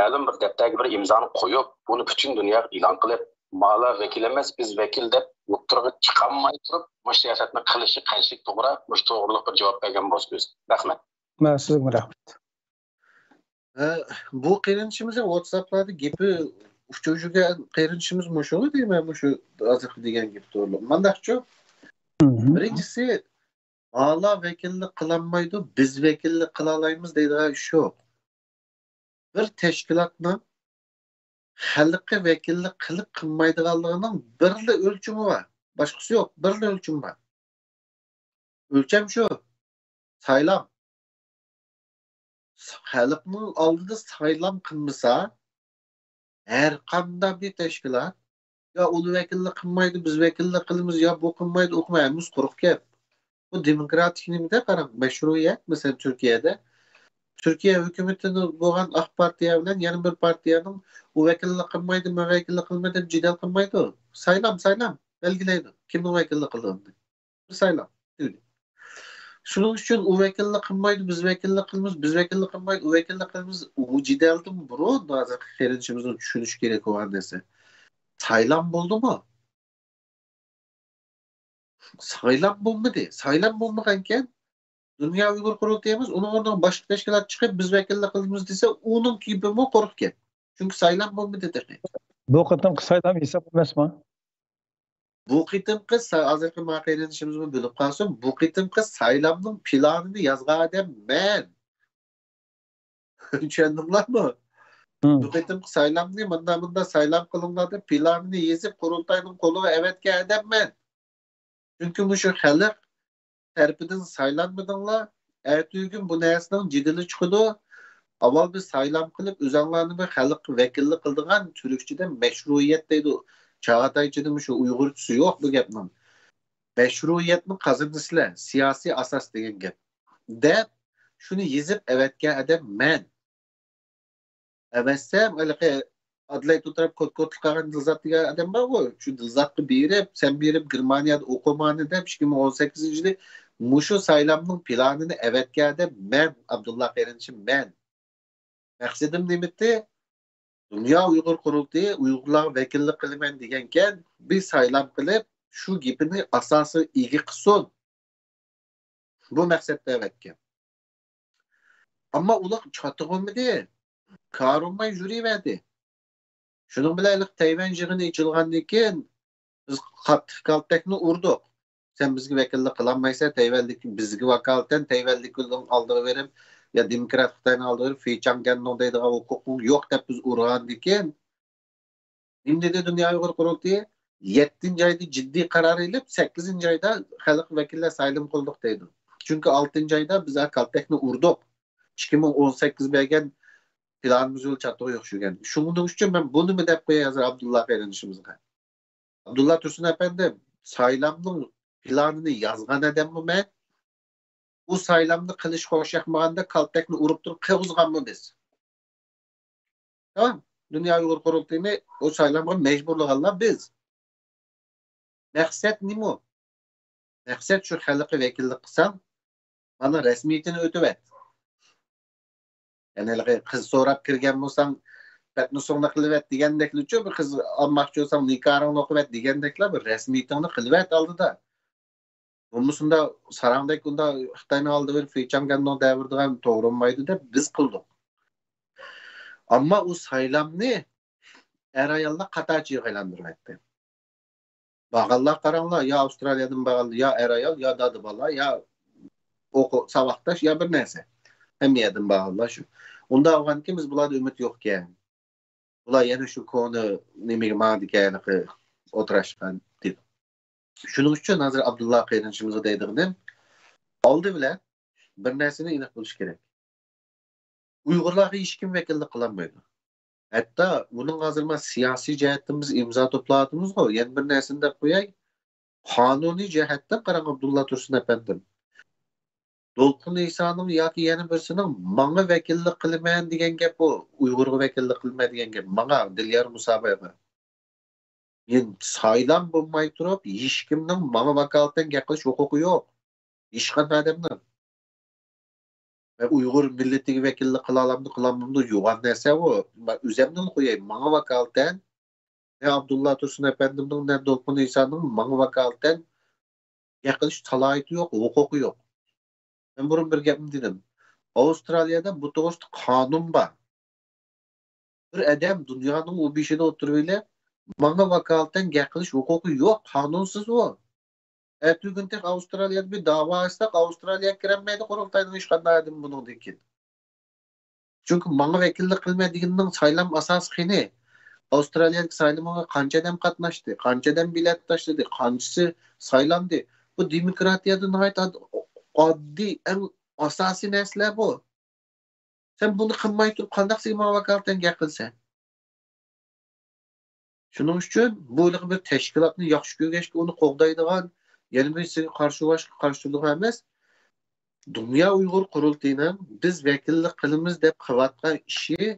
مەلۇم بىر دەپتەرگە بىر ئىمزانى قويۇپ، بۇنى پۈتۈن دۇنياغا ئېلان قىلىپ، مالا ۋەكىل ئەمەس، بىز ۋەكىل دەپ ئوتتۇرىغا چىقالماي تۇرۇپ، مۇشۇ سىياسەتنى قىلىشى قانچىلىك توغرا، مۇشۇ توغرىلىق بىر جاۋاب بەرگەن بولسىڭىز. رەھمەت. مەن سىزگىمۇ رەھمەت. ھە، بۇ قېرىندىشىمىزنىڭ ۋاتساپلاردا گېپى ئۇچۇرغان قېرىندىشىمىز مۇشۇ دەيمەن، مۇشۇ ھازىرقى دېگەن گېپى توغرىلىق. مانداقچۇ، مھم. بىرىنچىسى، مالا ۋەكىللىك قىلالمايدۇ، بىز ۋەكىللىك قىلالايمىز دەيدىغان ئىش يوق. بىر تەشكىلاتنىڭ خەلققە ۋەكىللىك قىلىپ قىلمايدىغانلىقىنىڭ بىرلا ئۆلچىمى بار. باشقىسى يوق، بىرلا ئۆلچىمى بار. ئۆلچەم شۇ. سايلام. خەلقنىڭ ئالدىدا سايلام قىلمىسا، ھەر قانداق بىر تەشكىلات، يا ئۇنى ۋەكىللىك قىلمايدۇ، بىز ۋەكىللىك قىلىمىز، يا بۇ قىلمايدۇ، ئۇ قىلمايدۇ، ھەممىسى قۇرۇق گەپ. بۇ دېموكراتىك نېمىدە قاراڭ، مەشرۇئىيەت، مەسىلەن، تۈركىيەدە. تۈركىيە ھۆكۈمىتىدە بولغان ئاق پارتىيە بىلەن يەنە بىر پارتىيەنىڭ ئۇ ۋەكىللىك قىلمايدۇ، مەن ۋەكىللىك قىلىمەن دەپ جېدەل قىلمايدۇ. سايلام، سايلام، بەلگىلەيدۇ، كىمنىڭ ۋەكىللىك قىلىدىغىنىنى. بىر سايلام، تۈگىدى. شۇنىڭ ئۈچۈن ئۇ ۋەكىللىك قىلمايدۇ، بىز ۋەكىللىك قىلىمىز، بىز ۋەكىللىك قىلمايدۇ، ئۇ ۋەكىللىك قىلىمىز. ئۇ جېدەلدىن بۇرۇن ھازىرقى قېرىندىشىمىزنىڭ چۈشىنىشى كېرەك بولغان نەرسە. سايلام بولدىمۇ؟ سايلام بولمىدى. سايلام بولمىغانكەن، دۇنيا ئۇيغۇر قۇرۇلتىيىمىز ئۇنىڭ ئورنىغا باشقا تەشكىلات چىقىپ، بىز ۋەكىللىك قىلىمىز دېسە، ئۇنىڭ گېپىمۇ قۇرۇق گەپ. چۈنكى سايلام بولمىدى تېخى. بۇ قېتىمقى سايلام ھېساب ئەمەسمۇ؟ بۇ قېتىمقى سا-، ھازىرقى ما قېرىندىشىمىزمۇ بىلىپ قالسۇن، بۇ قېتىمقى سايلامنىڭ پىلانىنى يازغان ئادەم مەن. چۈشەندىڭلارمۇ؟ مم. بۇ قېتىمقى سايلامنى مۇنداق مۇنداق سايلام قىلىڭلار دەپ پىلانىنى يېزىپ قۇرۇلتاينىڭ قولىغا ئەۋەتكەن ئادەم مەن. چۈنكى مۇشۇ خەلق تەرىپىدىن سايلانمىدىڭلار. ئەتىگۈن بۇ نەرسىنىڭ جېدىلى چىقىدۇ. ئاۋۋال بىر سايلام قىلىپ، ئۆزەڭلارنى بىر خەلققە ۋەكىللىك قىلىدىغان، تۈركچىدە مەشرۇئىيەت دەيدۇ. چاغاتايچىدا مۇشۇ ئۇيغۇرچىسى يوق بۇ گەپنىڭ. مەشرۇئىيەتنى قازىنىسىلەر، سىياسىي ئاساس دېگەن گەپ. دەپ، شۇنى يېزىپ ئەۋەتكەن ئادەم مەن. ئەۋەتسەم، ھېلىقى ئادىلەيت ئولتۇرۇپ كوت-كوتلۇق قىلغان دىلزات دېگەن ئادەم بارغۇ، شۇ دىلزاتقا بېرىپ، سەن بېرىپ گېرمانىيەدە ئوقۇمانى دەپ، ئىككى مىڭ ئون سەككىزىنچى يىلى مۇشۇ سايلامنىڭ پىلانىنى ئەۋەتكەن ئادەم مەن، ئابدۇللا قېرىندىشىم مەن. مەقسىتىم نېمىتى؟ دۇنيا ئۇيغۇر قۇرۇلتىيى ئۇيغۇرلارغا ۋەكىللىك قىلىمەن دېگەنكەن، بىر سايلام قىلىپ، شۇ گېپىنى ئاساسىي ئىگە قىلسۇن. بۇ مەقسەتتە ئەۋەتكەن. ئەمما ئۇلار چاتىقى بولمىدى. كارى بولماي يۈرۈۋەردى. شۇنىڭ بىلەن ھېلىقى تەيۋەن يىغىنى ئېچىلغاندىن كېيىن، بىز قاتتىق كالتەكنى ئۇردۇق. سەن بىزگە ۋەكىللىك قىلالمايسەن، تەيۋەنلىك، بىزگە ۋاكالىتەن تەيۋەنلىكلەرنىڭ ئالدىغا بېرىپ، يا دېموكرات خىتاينىڭ ئالدىغا بېرىپ، فېيچاڭگەننىڭ دەيدىغان ھوقۇقۇڭ يوق دەپ بىز ئۇرغاندىن كېيىن، نېمە دېدى دۇنيا ئۇيغۇر قۇرۇلتىيى؟ يەتتىنچى ئايدا جىددىي قارار ئېلىپ، سەككىزىنچى ئايدا خەلق ۋەكىللەر سايلىمى قىلدۇق دەيدۇ. چۈنكى ئالتىنچى ئايدا بىز كالتەكنى ئۇردۇق. ئىككى مىڭ ئون سەككىز بەرگەن پىلانىمىز بىلەن چاتىقى يوق شۇ گەپ. شۇنىڭ ئۈچۈن مەن بۇنىمۇ دەپ قوياي ھازىر ئابدۇللا قېرىندىشىمىزغا. ئابدۇللا تۇرسۇن ئەپەندىم، سايلامنىڭ پىلانىنى يازغان ئادەممۇ مەن. ئۇ سايلامنى قىلىش خۇشياقمىغاندا كالتەكنى ئۇرۇپ تۇرۇپ قىلغۇزغانمۇ بىز؟ تامام. دۇنيا ئۇيغۇر قۇرۇلتىيىنى ئۇ سايلامغا مەجبۇرلىغانلار بىز. مەقسەت نېمە؟ مەقسەت شۇ خەلققە ۋەكىللىك قىلساڭ، مانا رەسمىيىتىنى ئۆتۈۋەت. يەنى ھېلىقى قىز سوراپ كىرگەن بولساڭ، پەتنۇسۇڭنى قىلىۋەت دېگەندەكلىچۇ، بىر قىز ئالماقچى بولساڭ نىكاھىڭنى ئوقۇۋەت دېگەندەكلا بىر رەسمىيىتىڭنى قىلىۋەت ئالدىدا. بولمىسا ئۇنداق ساراڭدەك ئۇنداق خىتاينىڭ ئالدىدا بېرىپ فېيچاڭگەندۇڭ دەۋېرىدىغان توغرا بولمايدۇ دەپ بىز قىلدۇق. ئەمما ئۇ سايلامنى ئەر-ئاياللار قاتارچىغا ئايلاندۇرۇۋەتتى. بارغانلار قاراڭلار، يا ئاۋسترالىيەدىن بارغانلار، يا ئەر-ئايال، يا دادا-بالا، يا ئوقۇ-، ساۋاقداش، يا بىر نەرسە. ھەممە يەردىن بارغانلار شۇ. ئۇنداق بولغاندىكىن بىز بۇلاردا ئۈمىد يوقكەن. بۇلار يەنە شۇ كونا نېمىگە ماڭىدىكەن، ھېلىقى ئولتۇراشقان دېدى. شۇنىڭ ئۈچۈن ھازىر ئابدۇللا قېرىندىشىمىزغا دەيدىغىنىم، ئالدى بىلەن بىر نەرسىنى ئېنىق بىلىش كېرەك. ئۇيغۇرلارغا ھېچكىم ۋەكىللىك قىلالمايدۇ. ھەتتا بۇنىڭ ھازىر مانا سىياسىي جەھەتتىن بىز ئىمزا توپلاۋاتىمىزغۇ، يەنە بىر نەرسىنى دەپ قوياي. قانۇنىي جەھەتتىن قاراڭ، ئابدۇللا تۇرسۇن ئەپەندىم. دولقۇن ئىسانىڭ ياكى يەنە بىرسىنىڭ ماڭا ۋەكىللىك قىلىمەن دېگەن گەپ بۇ. ئۇيغۇرغا ۋەكىللىك قىلىمەن دېگەن گەپ. ماڭا، دىليار مۇسابايغا. مېنى سايلام بولماي تۇرۇپ، ھېچكىمنىڭ ماڭا ۋاكالىتەن گەپ قىلىش ھوقۇقى يوق. ھېچقانداق ئادەمنىڭ. مەن ئۇيغۇر مىللىتىگە ۋەكىللىك قىلالامدۇ، قىلالمامدۇ، يوغان نەرسە ئۇ. مەن ئۆزەمنىلا قوياي، ماڭا ۋاكالىتەن، نە ئابدۇللا تۇرسۇن ئەپەندىمنىڭ، نە دولقۇن ئىسانىڭ ماڭا ۋاكالىتەن گەپ قىلىش سالاھىيىتى يوق، ھوقۇقى يوق. مەن بۇرۇن بىر گەپنى دېدىم. ئاۋسترالىيەدە بۇ توغرىسىدا قانۇن بار. بىر ئادەم دۇنيانىڭ ئۇ بېشىدا ئولتۇرۇۋېلىپ، ماڭا ۋاكالىتەن گەپ قىلىش ھوقۇقى يوق، قانۇنسىز ئۇ. ئەتىگۈن تېخى ئاۋسترالىيەدە بىر داۋا ئاچساق، ئاۋسترالىيەگە كىرەلمەيدۇ قۇرۇلتاينىڭ ھېچقانداق ئادىمى بۇنىڭدىن كېيىن. چۈنكى ماڭا ۋەكىللىك قىلمە دېگىنىنىڭ سايلام ئاساسى قېنى؟ ئاۋسترالىيەدىكى سايلىمىغا قانچە ئادەم قاتناشتى؟ قانچە ئادەم بېلەت تاشلىدى؟ قانچىسى سايلاندى؟ بۇ دېموكراتىيەدە ناھايىتى ئاد-، ئاددىي، ئەڭ ئاساسىي نەرسىلەر بۇ. سەن بۇنى قىلماي تۇرۇپ، قانداق سېنىڭ ماڭا ۋاكالىتەن گەپ قىلىسەن؟ شۇنىڭ ئۈچۈن بۇ ھېلىقى بىر تەشكىلاتنى ياخشى كۆرگەچكە ئۇنى قوغدايدىغان، يەنە بىرسىگە قارشى تۇرۇشقا قارشى تۇرىدىغان ئەمەس. دۇنيا ئۇيغۇر قۇرۇلتىيىنىڭ بىز ۋەكىللىك قىلىمىز دەپ قىلىۋاتقان ئىشى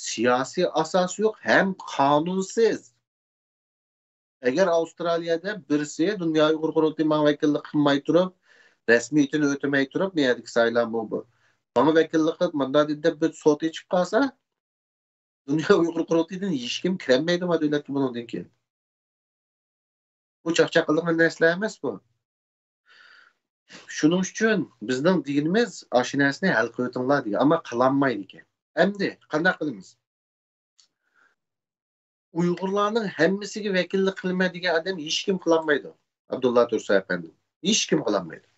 سىياسىي ئاساسى يوق ھەم قانۇنسىز. ئەگەر ئاۋسترالىيەدە بىرسى دۇنيا ئۇيغۇر قۇرۇلتىيى ماڭا ۋەكىللىك قىلماي تۇرۇپ، رەسمىيىتىنى ئۆتىمەي تۇرۇپ، مۇ يەردىكى سايلام بۇ، بۇ. ماڭا ۋەكىللىك قىلىپ، مۇنداق دېدى دەپ بىر سوت ئېچىپ قالسا، دۇنيا ئۇيغۇر قۇرۇلتىيىدىن ھېچكىم كىرەلمەيدۇ ما دۆلەتكە بۇنىڭدىن كېيىن. بۇ چاقچاق قىلىنغان نەرسىلەر ئەمەس بۇ. شۇنىڭ ئۈچۈن بىزنىڭ دېگىنىمىز ئاشۇ نەرسىنى ھەل قىلىۋېتىڭلار دېگەن، ئەمما قىلالمايدىكەن. ئەمدى قانداق قىلىمىز؟ ئۇيغۇرلارنىڭ ھەممىسىگە ۋەكىللىك قىلىمەن دېگەن ئادەم ھېچكىم قىلالمايدۇ. ئابدۇللا تۇرسۇن ئەپەندى، ھېچكىم قىلالمايدۇ.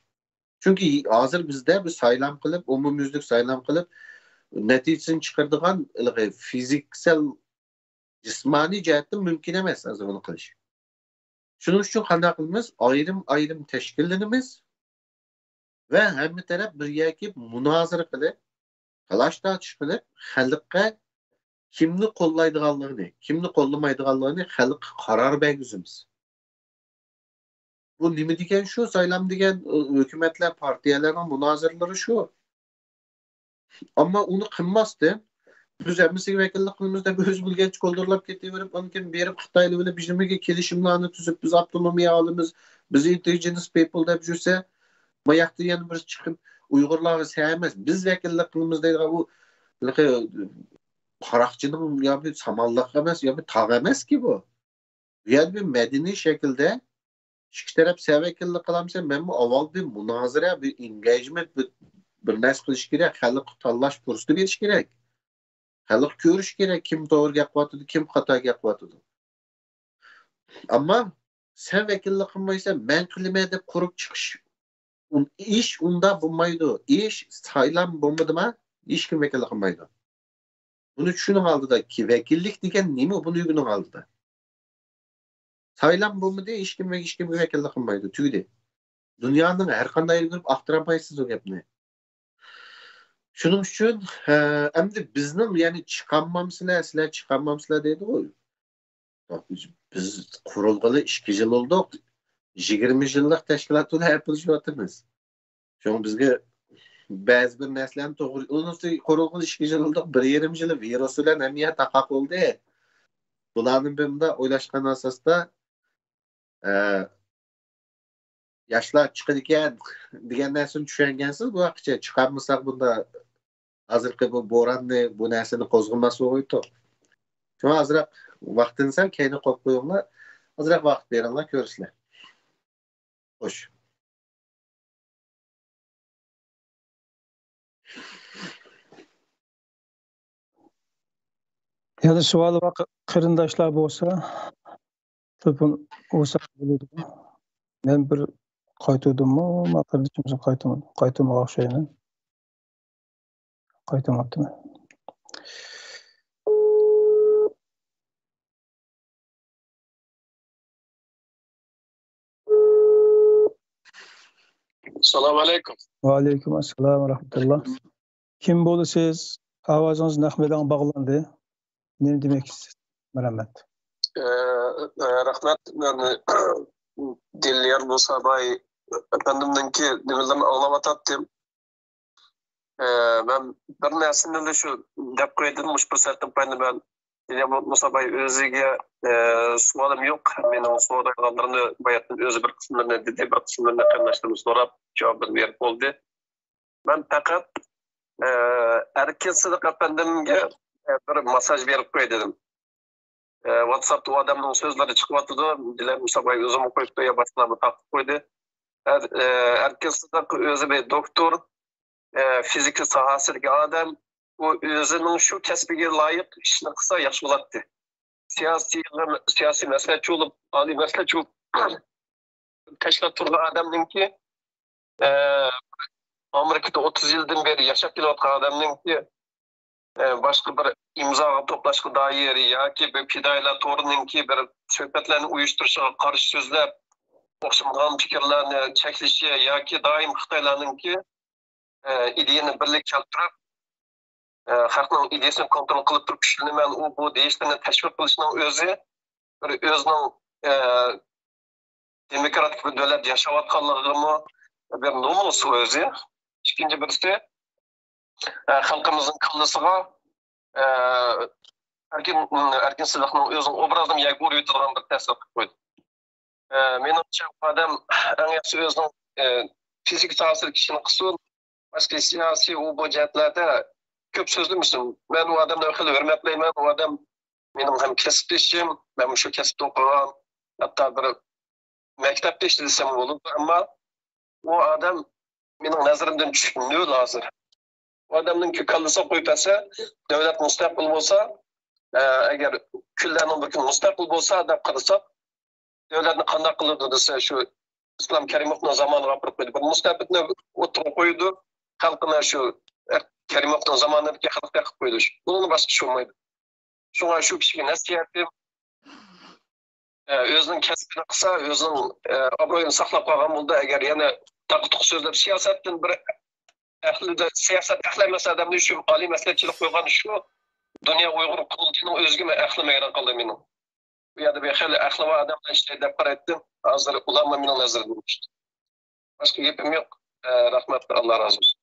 چۈنكى ھازىر بىزدە بىر سايلام قىلىپ، ئومۇميۈزلۈك سايلام قىلىپ، نەتىجىسىنى چىقىرىدىغان ھېلىقى فىزىكسەل، جىسمانىي جەھەتتىن مۇمكىن ئەمەس ھازىر بۇنى قىلىش. شۇنىڭ ئۈچۈن قانداق قىلىمىز؟ ئايرىم-ئايرىم تەشكىللىنىمىز ۋە ھەممە تەرەپ بىر يەرگە كېلىپ مۇنازىرە قىلىپ، تالاش-تارتىش قىلىپ، خەلققە كىمنى قوللايدىغانلىقىنى، كىمنى قوللىمايدىغانلىقىنى خەلققە قارار بەرگۈزىمىز. بۇ نېمە دېگەن شۇ؟ سايلام دېگەن، ئۆ، ھۆكۈمەتلەر، پارتىيەلەرنىڭ مۇنازىرىلىرى شۇ. ئەمما ئۇنى قىلماستىن، بىز ھەممىسىگە ۋەكىللىك قىلىمىز دەپ ئۆزى بىلگەنچە كولدۇرلاپ كېتىۋېرىپ، ئاندىن كېيىن بېرىپ خىتاي بىلەن بىر نېمىگە كېلىشىملارنى تۈزۈپ، بىز ئاپتونومىيە ئالىمىز، بىز ئىندىجېنس پىپل دەپ يۈرسە، ما ياقتا يەنە بىرسى چىقىپ، ئۇيغۇرلارغا سەن ئەمەس، بىز ۋەكىللىك قىلىمىز دەيدىغان بۇ ھېلىقى قاراقچىنىڭ يا بىر سامانلىق ئەمەس، يا بىر تاغ ئەمەسكى بۇ. بۇ يەردە بىر مەدەنىي شەكىلدە ئىككى تەرەپ سەن ۋەكىللىك قىلامسەن، مەنمۇ ئاۋۋال بىر مۇنازىرە، بىر ئېنگەيجمېنت، بىر، بىر نەرسە قىلىش كېرەك، خەلققە تاللاش پۇرسىتى بېرىش كېرەك. خەلق كۆرۈش كېرەك، كىم توغرا گەپ قىلىۋاتىدۇ، كىم خاتا گەپ قىلىۋاتىدۇ. ئەمما سەن ۋەكىللىك قىلمايسەن، مەن قىلىمەن دەپ قۇرۇپ چىقىش، ئۇن-، ئىش ئۇنداق بولمايدۇ. ئىش سايلام بولمىدىما، ھېچكىم ۋەكىللىك قىلمايدۇ. بۇنى چۈشىنىڭ ئالدىدا، كى-، ۋەكىللىك دېگەن نېمە، بۇنى ئۆگىنىڭ ئالدىدا. سايلام بولمىدى، ھېچكىم، ھېچكىمگە ۋەكىللىك قىلمايدۇ، تۈگىدى. دۇنيانىڭ ھەر قانداق يېرىگە كىرىپ ئاختۇرالمايسىز ئۇ گەپنى. شۇنىڭ ئۈچۈن، ئە، ئەمدى بىزنىڭ، يەنى چىقالمامسىلەر، سىلەر چىقالمامسىلەر دەيدىغۇ. بىز قۇرۇلغىلى ئىككى يىل بولدۇق. يىگىرمە يىللىق تەشكىلات بىلەن ھەپىلىشىۋاتىمىز. شۇڭا بىزگە بەزى بىر نەرسىلەرنى توغرا، ئۇنىسى قۇرۇلغىلى ئىككى يىل بولدى، بىر يېرىم يىل ۋىرۇس بىلەن ھەممە يەر تاقاق بولدى. بۇلارنى بىر مۇنداق ئويلاشقان ئاساستا، ئە، ياشلار چىقىدىكەن دېگەن نەرسىنى چۈشەنگەنسىز، بۇ ۋاقىتچە چىقارمىساق بۇندا ھازىرقى بۇ بوراننى، بۇ نەرسىنى قوزغىماس بولغۇيتتۇق. شۇڭا ئازراق ۋاقتىنى سەل كەينىگە قويۇپ قويۇڭلار. ئازراق ۋاقىت بېرىڭلار، كۆرىسىلەر. خوش. يەنە سوئالى بار قېرىنداشلار بولسا، تېلېفون ئۇرسا بولىدۇ. مەن بىر قايتۇردۇممۇ؟ مانا قېرىندىشىمىزغا قايتۇرمىدىم. قايتۇرمىغان ئوخشايمەن. قايتۇرماپتىمەن. ئەسسالامۇ ئەلەيكۇم. ۋەئەلەيكۇم ئەسسالام ۋە رەھمەتۇللا. كىم بولىسىز؟ ئاۋازىڭىز نەق مەيدانغا باغلاندى. نېمە دېمەكچىسىز؟ مەرھەمەت. ئە، ئە، رەھمەت. مەن دىليار مۇساباي ئەپەندىمنىڭكى نېمىلىرىنى ئاڭلاۋاتاتتىم. ئە، مەن بىر نەرسىنى شۇ دەپ قوياي دېدىم، مۇشۇ پۇرسەتتىن پايدىلىنىپ مەن دىليار مۇساباي ئۆزىگە، ئە، سوئالىم يوق. مېنىڭ سورايدىغانلىرىمنى باياتتىن ئۆزى بىر قىسىملىرىنى دېدى، بىر قىسىملىرىنى قېرىنداشلىرىم سوراپ جاۋاب بېرىپ بولدى. مەن پەقەت، ئە، ئەركىن سىدىق ئەپەندىمگە، ئە، بىر ماساژ بېرىپ قوياي دېدىم. ئە، ۋاتساپتا ئۇ ئادەمنىڭ سۆزلىرى چىقىۋاتىدۇ. دىليار مۇساباي ئۆزىمۇ قويۇپتۇ يا باشقىلارمۇ تارقىتىپ قويدى. ئەر-، ئە، ئەركىن سىدىق ئۆزى بىر دوكتور، ئە، فىزىكا ساھەسىدىكى ئادەم. ئۇ ئۆزىنىڭ شۇ كەسپىگە لايىق ئىشنى قىلسا ياخشى بولاتتى. سىياسىي، سىياسىي مەسلىھەتچى بولۇپ، ئالىي مەسلىھەتچى بولۇپ تەشكىلات تۇرغان ئادەمنىڭكى، ئە، ئامېرىكىدا ئوتتۇز يىلدىن بېرى ياشاپ كېلىۋاتقان ئادەمنىڭكى، ئە، باشقا بىر ئىمزاغا توپلاشقا دائىر ياكى بىر پىدائىيلار تورىنىڭكى بىر سۆھبەتلەرنى ئۇيۇشتۇرۇشىغا قارشى سۆزلەپ، ئوخشىمىغان پىكىرلەرنى چەكلىشى ياكى دائىم خىتايلارنىڭكى، ئە، ئىدىيەنى بىرلىككە كەلتۈرۈپ، ئە، خەقنىڭ ئىدىيەسىنى كونترول قىلىپ تۇرۇپ ئىشلىنىمەن، ئۇ بۇ دېيىشلىرىنى تەشۋىق قىلىشنىڭ ئۆزى بىر ئۆزىنىڭ، ئە، دېموكراتىك بىر دۆلەتتە ياشاۋاتقانلىقىغىمۇ بىر نومۇس ئۇ ئۆزى. ئىككىنچى بىرسى، ئە، خەلقىمىزنىڭ كاللىسىغا، ئە، ئەركىن، ئەركىن سىدىقنىڭ ئۆزىنىڭ ئوبرازىنى يەرگە ئۇرۇۋېتىدىغان بىر تەسىر قىلىپ قويدى. ئە، مېنىڭچە، ئۇ ئادەم ئەڭ ياخشى ئۆزىنىڭ، ئە، فىزىكا ساھەسىدىكى ئىشىنى قىلسۇن، باشقا سىياسىي، ئۇ بۇ جەھەتلەردە كۆپ سۆزلىمىسۇن. مەن ئۇ ئادەمنى خېلى ھۆرمەتلەيمەن. ئۇ ئادەم مېنىڭ ھەم كەسىپدىشىم، مەن مۇشۇ كەسىپتە ئوقۇغان، ھەتتا بىر مەكتەپدىشى دېسەم بولىدۇ. ئەمما ئۇ ئادەم مېنىڭ نەزىرىمدىن چۈشۈپ نۆل ھازىر. ئۇ ئادەمنىڭكى كاللىسىغا قويۇپ بەرسە، دۆلەت مۇستەقىل بولسا، ئە، ئەگەر كۈنلەرنىڭ بىر كۈنى مۇستەقىل بولسا دەپ قارىساق، دۆلەتنى قانداق قىلىدۇ دېسە، شۇ ئىسلام كەرىموۋنىڭ زامانىغا ئاپىرىپ قويدى. بىر مۇستەبىتنى ئوتتۇرىغا قويىدۇ، خەلقىنى شۇ كەرىموۋنىڭ زامانىدىكى خەلقتەك قىلىپ قويىدۇ. بۇنىڭدىن باشقا ئىش بولمايدۇ. شۇڭا شۇ كىشىگە نەسىھەتىم، ئە، ئۆزىنىڭ كەسپىنى قىلسا، ئۆزىنىڭ، ئە، ئابرۇيىنى ساقلاپ قالغان بولىدۇ. ئەگەر يەنە تاقا-تۇقا سۆزلەپ، سىياسەتتىن بىر ئەقلىدە، سىياسەت ئەقلى ئەمەس ئادەمنى شۇ ئالىي مەسلىھەتچىلىك قويغان شۇ دۇنيا ئۇيغۇر قۇرۇلتىيىنىڭ ئۆزىگىمۇ ئەقلىمۇ ھەيران قالدى مېنىڭ. بۇ يەردە بىر خېلى ئەقلى بار ئادەملەر ئىشلەيدۇ دەپ قارايتتىم. ھازىر ئۇلارمۇ مېنىڭ نەزىرىمدىن چۈشتى. باشقا گېپىم يوق. ئە، رەھمەت، ئاللا رازى بولسۇن.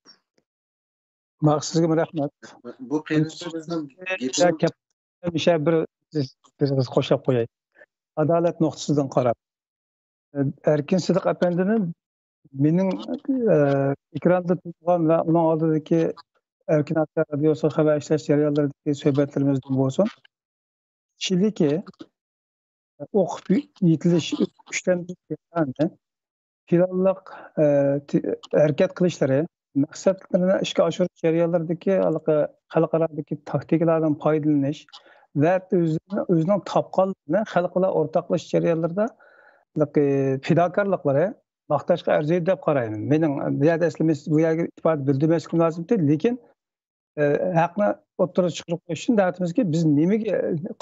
ماق سىزگىمۇ رەھمەت. بۇ قېرىندىشىمىزنىڭ گېپىنى ھەمىشە بىر، بىر قىز قوشۇپ قوياي. ئادالەت نۇقتىسىدىن قاراپ. ئەركىن سىدىق ئەپەندىنى مېنىڭ، ئە، ئېكراندا تۇرغان ۋە ئۇنىڭ ئالدىدىكى ئەركىن ئاكا رادىيوسى خەۋەر ئىشلەش جەريانلىرىدىكى سۆھبەتلىرىمىزدىن بولسۇن، كىشىلىكى ئوقۇپ يېتىلىش، كۈچلەندۈرۈش، پىلانلىق، ئە، ھەرىكەت قىلىشلىرى، مەقسەتلىرىنى ئىشقا ئاشۇرۇش جەريانلىرىدىكى ھېلىقى خەلقئارادىكى تاكتىكىلاردىن پايدىلىنىش ۋە ئۆزىنىڭ، ئۆزىنىڭ تاپقانلىرىنى خەلق بىلەن ئورتاقلىشىش جەريانلىرىدا ھېلىقى پىداكارلىقلىرى ماختاشقا ئەرزىيدۇ دەپ قارايمەن. مېنىڭ بۇ يەردە ئەسلى مەس-، بۇ يەرگە ئىپادە بىلدۈرمەسلىكىم لازىمكەن، لېكىن ئە، ھەقنى ئوتتۇرىغا چىقىرىپ قويۇش ئۈچۈن دەۋەتىمىزكى، بىز نېمىگە،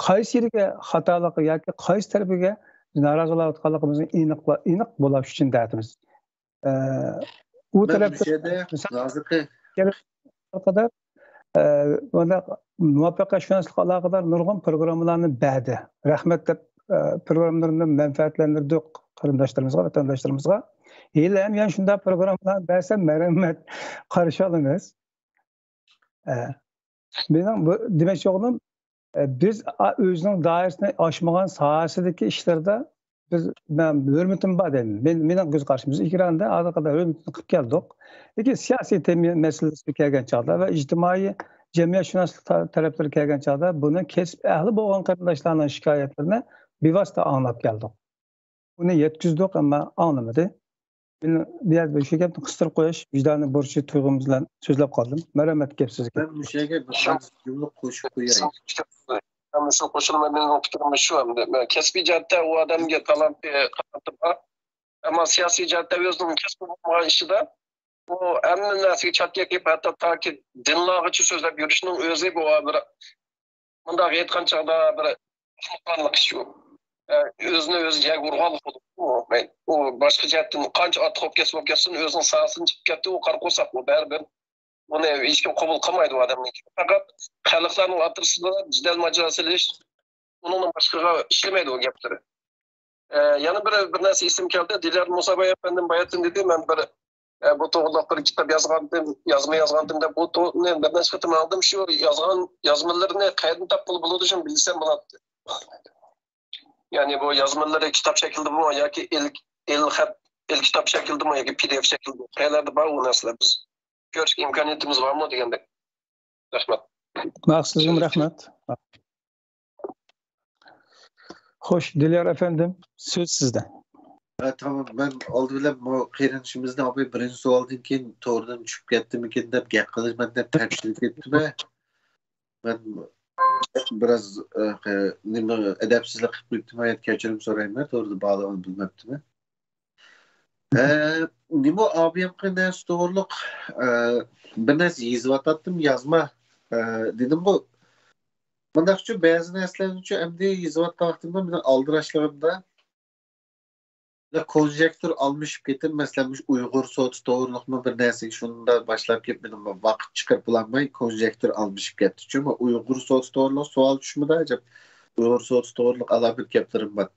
قايسى يېرىگە خاتالىق ياكى قايسى تەرىپىگە بىز نارازى بولۇۋاتقانلىقىمىزنى ئېنىقلا-، ئېنىق بولاش ئۈچۈن دەۋەتىمىز. ئە، ئۇ مەن تەرەپتە مۇشۇ يەردە مىسال ھازىرقى قەدەر، ئە، مۇنداق مۇۋەپپەقىيەتشۇناسلىققا ئالاقىدار نۇرغۇن پروگراممىلارنى بەردى. رەھمەت دەپ، ئە، پروگراممىلىرىنى مەنپەئەتلەندۈردۇق قېرىنداشلىرىمىزغا، ۋەتەنداشلىرىمىزغا. ھېلىھەم يەنە شۇنداق پروگراممىلارنى بەرسە، مەرھەمەت، قارشى ئالىمىز. ئە، مېنىڭ بۇ دېمەكچى بولغىنىم، ئە، بىز، ئا، ئۆزىنىڭ دائىرىسىنى ئاشمىغان ساھەسىدىكى ئىشلاردا بىز، مەن ھۆرمىتىم بار دەيمەن. مېن-، مېنىڭ كۆز قارىشىم، بىز ئېكراندا ھازىرغا قەدەر ھۆرمىتىنى قىلىپ كەلدۇق. لېكىن سىياسىي تېما مەسىلىسىگە كەلگەن چاغدا ۋە ئىجتىمائىي جەمئىيەتشۇناسلىق تا-، تەرەپلىرى كەلگەن چاغدا بۇنى كەسىپ ئەھلى بولغان قېرىنداشلارنىڭ شىكايەتلىرىنى بىۋاسىتە ئاڭلاپ كەلدۇق. ئۇنى يەتكۈزدۇق، ئەمما ئاڭلىمىدى. مەن بۇ يەردە شۇ گەپنى قىستۇرۇپ قويۇش ۋىجدانىي بۇرچى تۇيغۇم بىلەن سۆزلەپ قالدىم. مەرھەمەت، گەپ سىزگە. مەن مۇشۇ يەرگە بىر قانچە جۈملە قوشۇپ قوياي. مەن مۇشۇ قوشۇلما مېنىڭ پىكرىم شۇ ئەمدى. مەن كەسپىي جەھەتتە ئۇ ئادەمگە تالانتى، تالانتى بار. ئەمما سىياسىي جەھەتتە ئۆزىنىڭ كەسپى بولمىغان ئىشىدا ئۇ ھەممە نەرسىگە چاتىكىپ، ھەتتا تاكى دىنلارغىچە سۆزلەپ يۈرۈشنىڭ ئۆزى بۇ بىر، مۇنداق ئېيتقان چاغدا، بىر ئەخمىقانلىق ئىش ئۇ. ئە، ئۆزىنى ئۆزى يەرگە ئۇرغانلىق بولىدۇ. ئۇ، ئۇ باشقا جەھەتتىن قانچە ئارتۇق بولۇپ كەتسۇن، بولۇپ كەتسۇن، ئۆزىنىڭ ساھەسىدىن چىقىپ كەتتى، ئۇ قارا قورساق، ئۇ بەرىبىر. ئۇنى ھېچكىم قوبۇل قىلمايدۇ ئۇ ئادەمنى. پەقەت خەلقلەرنىڭ ئوتتۇرىسىدا جېدەل ماجىرا سېلىش، ئۇنىڭدىن باشقىغا ئىشلىمەيدۇ ئۇ گەپلىرى. ئە، يەنە بىر، بىر نەرسە ئېسىمگە كەلدى. دىليار مۇساباي ئەپەندىم باياتىن دېدى، مەن بىر، ئە، بۇ توغرىلىق بىر كىتاب يازغانتىم، يازما يازغانتىم دەپ، بۇ توغرىنى بىر نەچچە قېتىم ئاڭلىدىم. شۇ يازغان يازمىلىرىنى قەيەردىن تاپقىلى بولىدۇ، شۇنى بىلسەم بولاتتى. يەنى بۇ يازمىلىرى كىتاب شەكلىدىمۇ ياكى ئېل، ئېل خەت، ئېل كىتاب شەكلىدىمۇ ياكى پى دى ئېف شەكلىدىمۇ؟ قەيەرلەردە بار ئۇ نەرسىلەر؟ بىز كۆرۈش ئىمكانىيىتىمىز بارمۇ دېگەندەك. رەھمەت. ماقۇل، سىزگىمۇ رەھمەت. خوش، دىليار ئەپەندىم، سۆز سىزدە. ھە، تامام. مەن ئالدى بىلەن بۇ قېرىندىشىمىزنى ئاپاي بىرىنچى سوئالدىن كېيىن توردىن چۈشۈپ كەتتىمىكىن دەپ گەپ قىلىمەن دەپ تەپسىلىي كەتتىم. مەن بىراز، ئە، نېمە، ئەدەپسىزلىك قىلىپ قويۇپتىمەن، كەچۈرۈم سورايمەن، توغرىدا بارلىقىنى بىلمەپتىمەن. ئە، نېمە، ئابىيەمقى نەرسە توغرۇلۇق، ئە، بىر نەرسە يېزىۋاتاتتىم، يازما، ئە، دېدىمغۇ. مۇنداقچۇ، بەزى نەرسىلەرنىچۇ ئەمدى يېزىۋاتقان ۋاقتىمدا مېنىڭ ئالدىراشلىقىمدا كونجېكتۇر ئالمىشىپ كېتىپ، مەسىلەن، مۇشۇ ئۇيغۇر سودىسى توغرۇلۇقمۇ بىر نەرسىگە شۇنداق باشلاپ كېلىپ، مېنىڭ ۋاقىت چىقىرىپ بولالماي، كونجېكتۇر ئالمىشىپ كەتتىچۇ. مۇ ئۇيغۇر سودىسى توغرۇلۇق سوئال چۈشمىدى، ئەجەب؟ ئۇيغۇر سودىسى توغرىلۇق ئالاھىدە گەپلىرىم بار.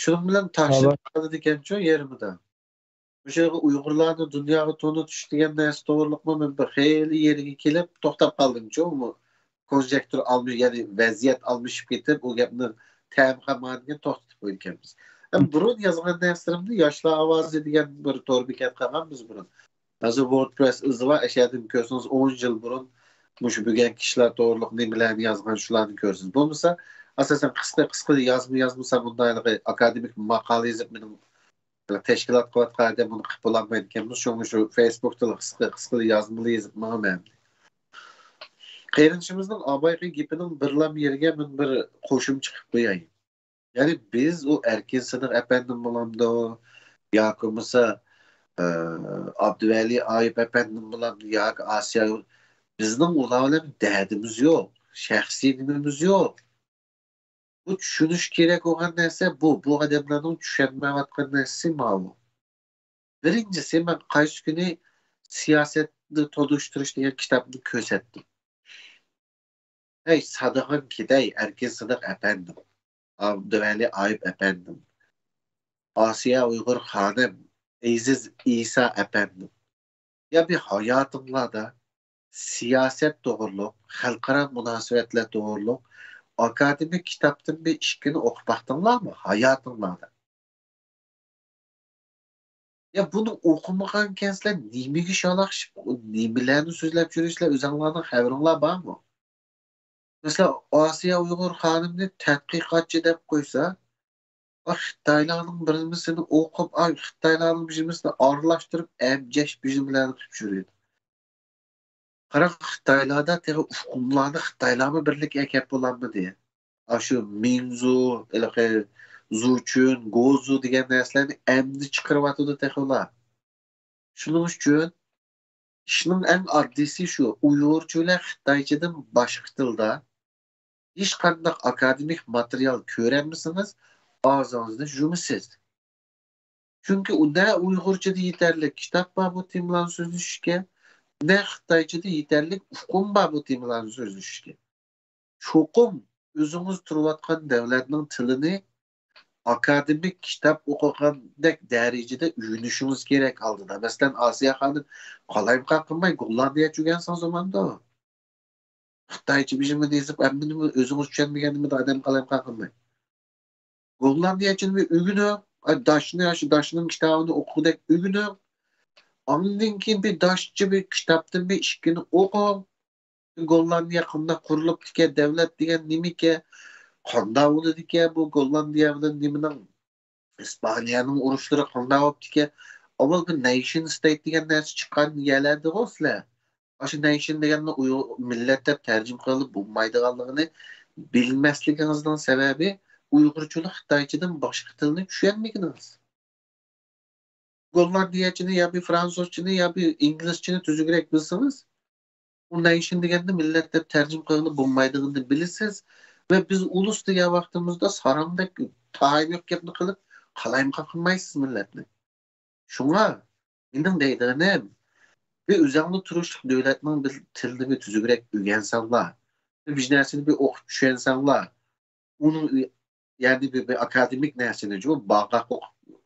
شۇنىڭ بىلەن تاشلىنىپ قالىدىكەنچۇ يېرىمىدا. مۇشۇ يەرگە ئۇيغۇرلارنى دۇنياغا تونۇتۇش دېگەن نەرسە توغرۇلۇقمۇ مەن بىر خېلى يېرىگە كېلىپ توختاپ قالدىمچۇ. ئۇمۇ كونجېكتۇر ئالمىش، يەنى ۋەزىيەت ئالمىشىپ كېتىپ، ئۇ گەپنىڭ تەمى قالمىغاندىكىن توختىتىپ قويىدىكەنمىز. ھەم بۇرۇن يازغان نەرسىلىرىمنى ياشلار ئاۋازى دېگەن بىر تور بېكەت قىلغانمىز بۇرۇن. ھازىر ۋوردپرېس ئىزى بار، ئەشەدىن كۆرسىڭىز، ئون يىل بۇرۇن مۇشۇ بۈگۈنكى ئىشلار توغرۇلۇق نېمىلەرنى يازغان، شۇلارنى كۆرىسىز. بولمىسا، ئاساسەن، قىسقا، قىسقا يازما يازمىسام، بۇنداق ھېلىقى ئاكادېمىك ماقالە يېزىپ، مېنىڭ تەشكىلات قىلىۋاتقان ئادەم بۇنى قىلىپ بولالمايدىكەنمىز. شۇڭا شۇ فېيسبۇكتا قىسقا، قىسقا يازمىلا يېزىپ ماڭىمەن. قېرىندىشىمىزنىڭ ئابايقى گېپىنىڭ بىرلام يېرىگە مەن بىر قوشۇمچە قىلىپ قوياي. يەنى بىز ئۇ ئەركىن سىدىق ئەپەندىم بولامدۇ، ياكى بولمىسا، ئە، ئابدۇۋەلى ئايۇپ ئەپەندىم بولامدۇ، ياكى ئاسىيا، بىزنىڭ ئۇلار بىلەن دەردىمىز يوق، شەخسىي نېمىمىز يوق. بۇ چۈشىنىش كېرەك بولغان نەرسە بۇ. بۇ ئادەملەرنىڭ چۈشەنمەيۋاتقان نەرسىسى ماۋۇ. بىرىنچىسى، مەن قايسى كۈنى سىياسەتنى تونۇشتۇرۇش دېگەن كىتابنى كۆرسەتتىم. ھەي، سادىغىن كېتەي، ئەركىن سىدىق ئەپەندىم، ئابدۇۋەلى ئايۇپ ئەپەندىم، ئاسىيە ئۇيغۇر خانىم، ئەزىز ئىسا ئەپەندىم. يا بىر ھاياتىڭلاردا سىياسەت توغرۇلۇق، خەلقئارا مۇناسىۋەتلەر توغرۇلۇق ئاكادېمىك كىتابتىن بىر ئىككىنى ئوقۇپ باقتىڭلارمۇ ھاياتىڭلاردا؟ يا بۇنى ئوقۇمىغانكەنسىلەر، نېمىگە شالاقشىپ، نېمىلەرنى سۆزلەپ يۈرۈسىلەر، ئۆزۈڭلارنىڭ خەۋىرىڭلار بارمۇ؟ مەسىلەن، ئاسىيە ئۇيغۇر خانىمنى تەتقىقاتچى دەپ قويسا، ئا، خىتايلارنىڭ بىرنېمىسىنى ئوقۇپ، ئا، خىتايلارنىڭ بىرنېمىسىنى ئارىلاشتۇرۇپ، ئەبجەش بىرنېمىلەرنى قىلىپ يۈرىدۇ. قاراڭ، خىتايلاردا تېخى ئۇقۇملارنى خىتايلارمۇ بىرلىككە ئەكەپ بولالمىدى. ئاشۇ مىنزۇ، ھېلىقى زۇچۈن، گوزۇ دېگەن نەرسىلەرنى ئەمدى چىقىرىۋاتىدۇ تېخى ئۇلار. شۇنىڭ ئۈچۈن ئىشنىڭ ئەڭ ئاددىيسى شۇ، ئۇيغۇرچە بىلەن خىتايچىدىن باشقا تىلدا ھېچقانداق ئاكادېمىك ماتېرىيال كۆرەلمىسىڭىز، ئاغزىڭىزنى يۇمىسىز. چۈنكى ئۇ نە ئۇيغۇرچىدا يېتەرلىك كىتاب بار بۇ تېمىلارنى سۆزلىشىشكە، نە خىتايچىدا يېتەرلىك ئۇقۇم بار بۇ تېمىلارنى سۆزلىشىشكە. چوقۇم ئۆزىڭىز تۇرۇۋاتقان دۆلەتنىڭ تىلىنى ئاكادېمىك كىتاب ئوقۇغاندەك دەرىجىدە ئۆگىنىشىڭىز كېرەك ئالدىدا. مەسىلەن، ئاسىيە خانىم قالايمىقان قىلماي گوللاندىيەچە ئۆگەنسىڭىز بولمامدۇ؟ خىتايچە بىر نېمىنى يېزىپ، ھەممىنى ئۆزىڭىز چۈشەنمىگەن نېمىدە ئادەم قالايمىقان قىلماي. گوللاندىيەچىنى بىر ئۆگىنىڭ. ئاي، داشنى، ياكى داشنىڭ كىتابىنى ئوقۇغۇدەك ئۆگىنىڭ. ئاندىن كېيىن بىر داشچە بىر كىتابتىن بىر ئىككىنى ئوقۇڭ. گوللاندىيە قانداق قۇرۇلۇپتىكەن، دەۋلەت دېگەن نېمىكەن، قانداق بولىدىكەن بۇ گوللاندىيە بىلەن نېمىنىڭ، ئىسپانىيەنىڭ ئۇرۇشلىرى قانداق بوپتىكەن. ئاۋۋال بىر نەيشن ستەيت دېگەن نەرسە چىققان يەرلەردىغۇ سىلەر. ئاشۇ نەيشن دېگەننى ئۇيغۇر مىللەت دەپ تەرجىمە قىلىپ بولمايدىغانلىقىنى بىلمەسلىكىڭىزنىڭ سەۋەبى، ئۇيغۇرچىلىق خىتايچىدىن باشقا تىلنى چۈشەنمىگىنىڭىز. گوللاندىيەچىنى يا بىر فرانسۇزچىنى يا بىر ئىنگلىزچىنى تۈزۈكرەك بىلسىڭىز، ئۇ نەيشن دېگەننى مىللەت دەپ تەرجىمە قىلغىلى بولمايدىغىنىنى بىلىسىز ۋە بىز ئۇلۇس دېگەن ۋاقتىمىزدا ساراڭدەك تايىنى يوق گەپنى قىلىپ قالايمىقان قىلمايسىز مىللەتنى. شۇڭا مېنىڭ دەيدىغىنىم، بىر ئۆزەڭلار تۇرۇشلۇق دۆلەتنىڭ بىر تىلىنى بىر تۈزۈكرەك ئۆگەنسەڭلار، بىر نەرسىنى بىر ئوقۇپ چۈشەنسەڭلار، ئۇنىڭ ئۆ-، يەنى بىر، بىر ئاكادېمىك نەرسىنى جۇ، باغاق ئوقۇپ،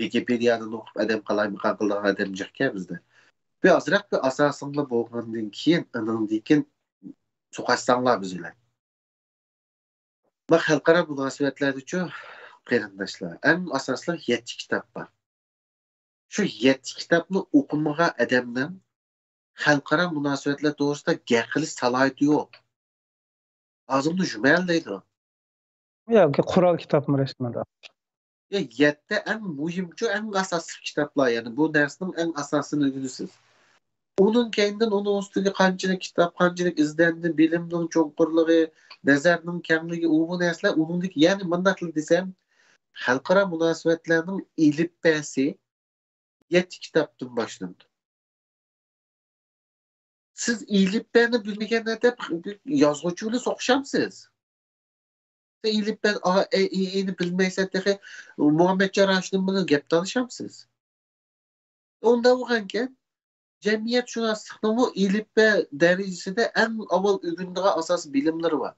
ۋىكىپېدىيەدىن ئوقۇپ ئادەم قالايمىقان قىلىدىغان ئادەم جىق ئىكەن بىزدە. بىر ئازراق بىر ئاساسىڭلار بولغاندىن كېيىن، ئىنىڭدىن كېيىن سوقاشساڭلار بىز بىلەن. بۇ خەلقئارا مۇناسىۋەتلەردىچۇ، قېرىنداشلار، ئەڭ ئاساسلىق يەتتە كىتاب بار. شۇ يەتتە كىتابنى ئوقۇمىغان ئادەمنىڭ خەلقئارا مۇناسىۋەتلەر توغرىسىدا گەپ قىلىش سالاھىيىتى يوق. ئاغزىمنى يۇمايالمايدۇ. ياكى قورال كىتابمۇ رەسمىدە؟ يا، يەتتە ئەڭ مۇھىمچۇ، ئەڭ ئاساسلىق كىتابلار، يەنى بۇ نەرسىنىڭ ئەڭ ئاساسىنى ئۆگىنىسىز. ئۇنىڭ كەينىدىن ئۇنىڭ ئۈستىگە قانچىلىك كىتاب، قانچىلىك ئىزدەندى، بىلىمنىڭ چوڭقۇرلۇقى، نەزەرنىڭ كەڭلىكى، ئۇ بۇ نەرسىلەر ئۇنىڭدىكى، يەنى مۇنداقلا دېسەم، خەلقئارا مۇناسىۋەتلەرنىڭ ئېلىپبەسى يەتتە كىتابتىن باشلىنىدۇ. سىز ئېلىپبەنى بىلمىگەن ئادەم يازغۇچى بىلەن سوقۇشامسىز؟ سىز ئېلىپبەن ئا، ئە، ئى، ئىنى بىلمەيسەن تېخى مۇھەممەتجان راشىدىن بىلەن گەپ تالىشامسىز؟ ئۇنداق بولغانكەن، جەمئىيەتشۇناسلىقنىڭمۇ ئېلىپبە دەرىجىسىدە ئەڭ ئاۋۋال ئۆگىنىدىغان ئاساسىي بىلىملىرى بار.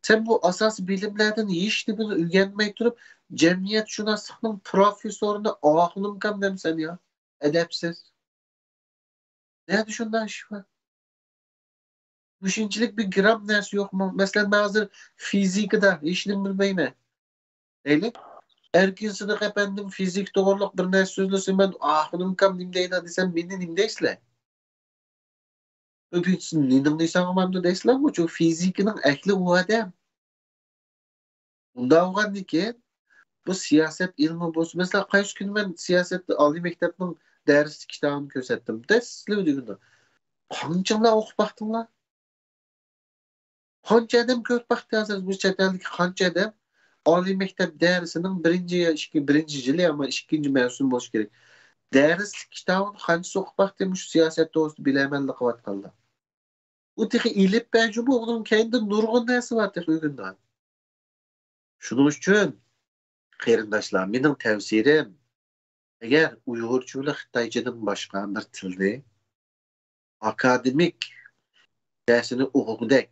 سەن بۇ ئاساسىي بىلىملەردىن ھېچنېمىنى ئۆگەنمەي تۇرۇپ، جەمئىيەتشۇناسلىقنىڭ پروفېسسورىنى ئاخۇنۇمكەن دەمسەن يا؟ ئەدەپسىز. نەدە شۇنداق ئىش بار؟ مۇشۇنچىلىك بىر گرام نەرسە يوقمۇ؟ مەسىلەن، مەن ھازىر فىزىكىدا ھېچنېمە بىلمەيمەن. دەيلى، ئەركىن سىدىق ئەپەندىم فىزىكا توغرۇلۇق بىر نەرسە سۆزلىسە، مەن، «ئاخۇنۇمكام نېمە دەيدۇ؟» دېسەم، مېنى نېمە دەيسىلەر؟ ئۆبۈكسىز نېنىڭ دېسەڭ ماندۇ دەيسىلەرغۇ، چۈنكى فىزىكىنىڭ ئەھلى ئۇ ئادەم. ئۇنداق بولغاندىن كېيىن، بۇ سىياسەت ئىلمى بولسا، مەسىلەن، قايسى كۈنى مەن سىياسەتتە ئالىي مەكتەپنىڭ دەرس كىتابىنى كۆرسەتتىم. دەسلىۋىدە كۈندە. قانچىڭلار ئوقۇپ باقتىڭلار؟ قانچە ئادەم كۆرۈپ باقتى ھازىر بۇ چەت ئەلدىكى قانچە ئادەم ئالىي مەكتەپ دەرسىنىڭ بىرىنچى يا ئىككى، بىرىنچى يىلى يا ئىككىنچى مەۋسۇم بولۇشى كېرەك. دەرسلىك كىتابىنى قانچىسى ئوقۇپ باقتى مۇشۇ سىياسەت توغرىسىدا بىلەرمەنلىك قىلىۋاتقانلار؟ ئۇ تېخى ئېلىپبە جۇمۇ، ئۇنىڭ كەينىدە نۇرغۇن نەرسە بار تېخى ئۆگىنىدىغان. شۇنىڭ ئۈچۈن، قېرىنداشلار، مېنىڭ تەۋسىيەم، ئەگەر ئۇيغۇرچە بىلەن خىتايچىدىن باشقا بىر تىلنى ئاكادېمىك دەرسىنى ئوقۇغۇدەك،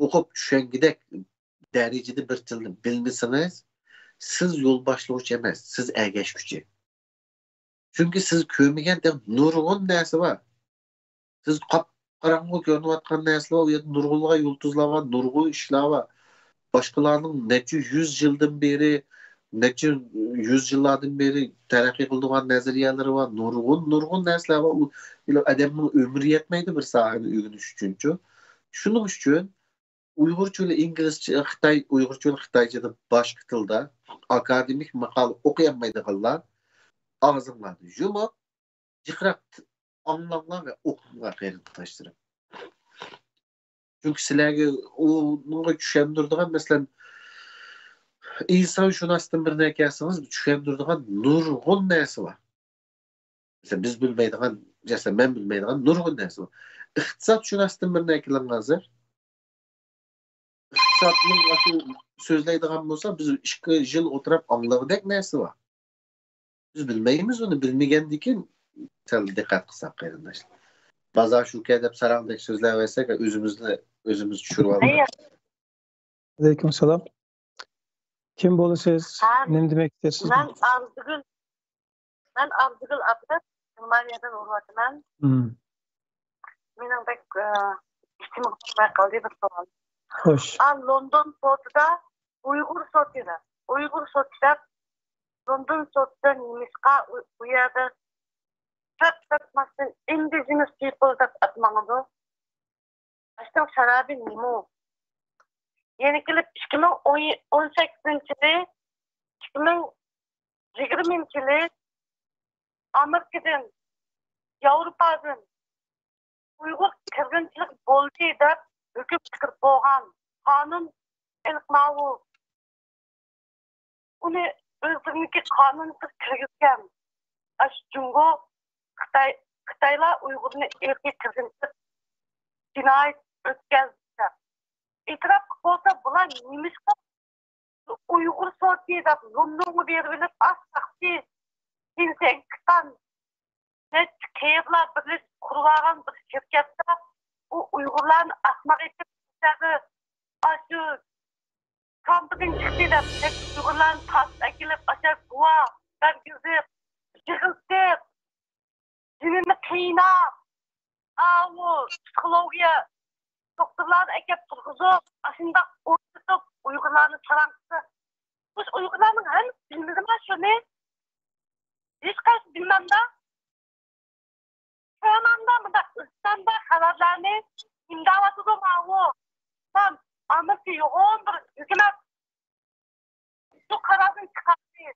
ئوقۇپ چۈشەنگۈدەك دەرىجىدە بىر تىلنى بىلمىسىڭىز، سىز يول باشلىغۇچى ئەمەس، سىز ئەگەشكۈچى. چۈنكى سىز كۆرمىگەن تېخى نۇرغۇن نەرسە بار. سىز قاپقاراڭغۇ كۆرۈنۈۋاتقان نەرسىلەر بار، ئۇ يەردە نۇرغۇنلىغان يۇلتۇزلار بار، نۇرغۇن ئىشلار بار. باشقىلارنىڭ نەچچە يۈز يىلدىن بېرى، نەچچە يۈز يىللاردىن بېرى تەرەققىي قىلىدىغان نەزەرىيەلىرى بار، نۇرغۇن، نۇرغۇن نەرسىلەر بار. ئۇ، ئادەمنىڭ ئۆمرى يەتمەيدۇ بىر ساھەنى ئۆگىنىش ئۈچۈنچۇ. شۇنىڭ ئۈچۈن ئۇيغۇرچە بىلەن ئىنگلىزچە، خىتاي، ئۇيغۇرچە بىلەن خىتايچىدىن باشقا تىلدا ئاكادېمىك ماقالە ئوقۇيالمايدىغانلار ئاغزىڭلارنى يۇمۇپ، جىقراق ئاڭلاڭلار ۋە ئوقۇڭلار، قېرىنداشلىرىم. چۈنكى سىلەرگە ئۇنىڭغا چۈشەندۈرىدىغان، مەسىلەن، ئىنسانشۇناستىن بىر نەرسە ئەكەلسىڭىز، چۈشەندۈرىدىغان نۇرغۇن نەرسە بار. مەسىلەن، بىز بىلمەيدىغان، مەسىلەن، مەن بىلمەيدىغان نۇرغۇن نەرسە بار. ئىقتىسادشۇناستىن بىر نەرسە ئەكېلىڭ ھازىر. ئىقتىسادنىڭ ئاشۇ سۆزلەيدىغان بولسا، بىز ئىككى يىل ئولتۇرۇپ ئاڭلىغۇدەك نەرسە بار. بىز بىلمەيمىز ئۇنى، بىلمىگەندىكىن سەل دىققەت قىلساق، قېرىنداشلار. بازار شۇكە دەپ ساراڭدەك سۆزلەۋەرسەك، ئۆزىمىزنى ئۆزىمىز چۈشۈرۈۋالىمىز. ئەييە. ئەلەيكۇم سالام. كىم بولىسىز؟ ھە، نېمە دېمەك ئىستەيسىز؟ مەن ئارزۇگۈل. مەن ئارزۇگۈل ئابلەت، گېرمانىيەدىن ئۇرۇۋاتىمەن. مم. مېنىڭ بەك، ئە، ئىچىمگە سىغماي قالدى بىر سوئال. خوش. ئا، لوندون سوتىدا ئۇيغۇر سوتى دەپ، ئۇيغۇر سوتى دەپ، لوندون سوتىدا نېمىشقا ئۇ، ئۇ يەردە سات ساتماستىن indigenous people دەپ ئات ماڭىدۇ؟ ئاشۇنىڭ سەۋەبى نېمە؟ يەنە كېلىپ ئىككى مىڭ ئون سەككىزىنچى يىلى، ئىككى مىڭ يىگىرمىنچى يىلى ئامېرىكىدىن، ياۋروپادىن ئۇيغۇر قىرغىنچىلىق بولدى دەپ ھۆكۈم چىقىرىپ بولغان قانۇن ئېنىق ماۋۇ. ئۇنى ئۆزلىرىنىڭكى قانۇنىغا كىرگۈزگەن ئاشۇ جۇڭگو، خىتاي، خىتايلار ئۇيغۇرنى ئىرقىي قىرغىنچىلىق جىنايەت ئۆتكەزدى. ئېتىراپ قىلىپ بولسا، بۇلار نېمىشقا ئۇيغۇر سوتى دەپ لوندونغا بېرىۋېلىپ، ئاستاقچى تىنچەكىستان نەچچە قېرىلار بىرلىشىپ قۇرۇۋالغان بىر شىركەتتە ئۇ ئۇيغۇرلارنى ئاقماق ئېتىپ، ئاشۇ كامپىدىن چىقتى دەپ، ئۇيغۇرلارنى تارتىپ ئەكېلىپ، ئاشۇ گۇۋا بەرگۈزۈپ، يىغلىتىپ، جېنىنى قىيناپ، ئاۋۇ پسىخولوگىيە دوختۇرلارنى ئەكەپ تۇرغۇزۇپ، ئاشۇنداق ئوينىتىپ، ئۇيغۇرلارنى ساراڭ قىلسا، مۇشۇ ئۇيغۇرلارنىڭ ھەممىسى بىلمىدىما شۇنى؟ ھېچقايسى بىلمەمدا. شۇنىڭدا مۇنداق ئىستاندا خەۋەرلەرنى ئىمداۋاتىدۇ ماۋۇ. ئامېرىكا يوغان بىر ھۆكۈمەت شۇ قارارنى چىقاردى.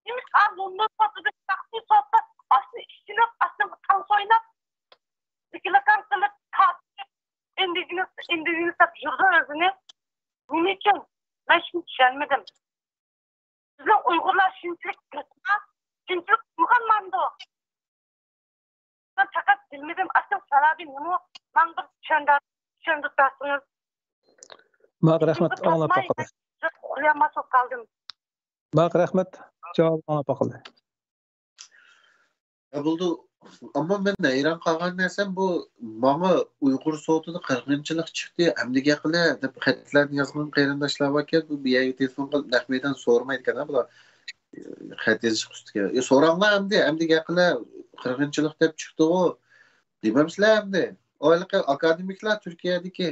نېمىشقا لوندون سوتىدا، شەخسىي سوتتا ئاشۇنى ئىشىنىپ، ئاشۇنىڭغا تانسا ئويناپ، لىكلىكاڭ قىلىپ، تارتىپ، ئىندىجېنىس، ئىندىجېنىس دەپ يۈرىدۇ ئۆزىنى؟ نېمە ئۈچۈن؟ مەن شۇنى چۈشەنمىدىم. بىزنىڭ ئۇيغۇرلار شۇنچىلىك بىخۇدا، شۇنچىلىك ئويغانمامدۇ؟ مەن پەقەت بىلمىدىم، ئاشۇنىڭ سەۋەبى نېمە؟ ماڭا بىر چۈشەندۈر-، چۈشەندۈرۈپ بەرسىڭىز. ماق رەھمەت، ئاڭلاپ باقىلى. ئۇخلىيالماس بولۇپ قالدىم. ماق رەھمەت، جاۋاب ئاڭلاپ باقىلى. يا بولدى، ئەمما مەن ھەيران قالغان نەرسەم بۇ، ماڭا ئۇيغۇر سوتىدا قىرغىنچىلىق چىقتى، ئەمدى گەپ قىلە دەپ خەتلەرنى يازغان قېرىنداشلار باركەن، بۇ بۇ يەرگە تېلېفون قىلىپ نەق مەيدان سورىمايدىكەن بۇلار. خەت يېزىش ئۈستىگە. يا سوراڭلار ئەمدى، ئەمدى گەپ قىلە، قىرغىنچىلىق دەپ چىقتىغۇ. دېمەمسىلەر ئەمدى. ئۇ ھېلىقى ئاكادېمىكلار تۈركىيەدىكى.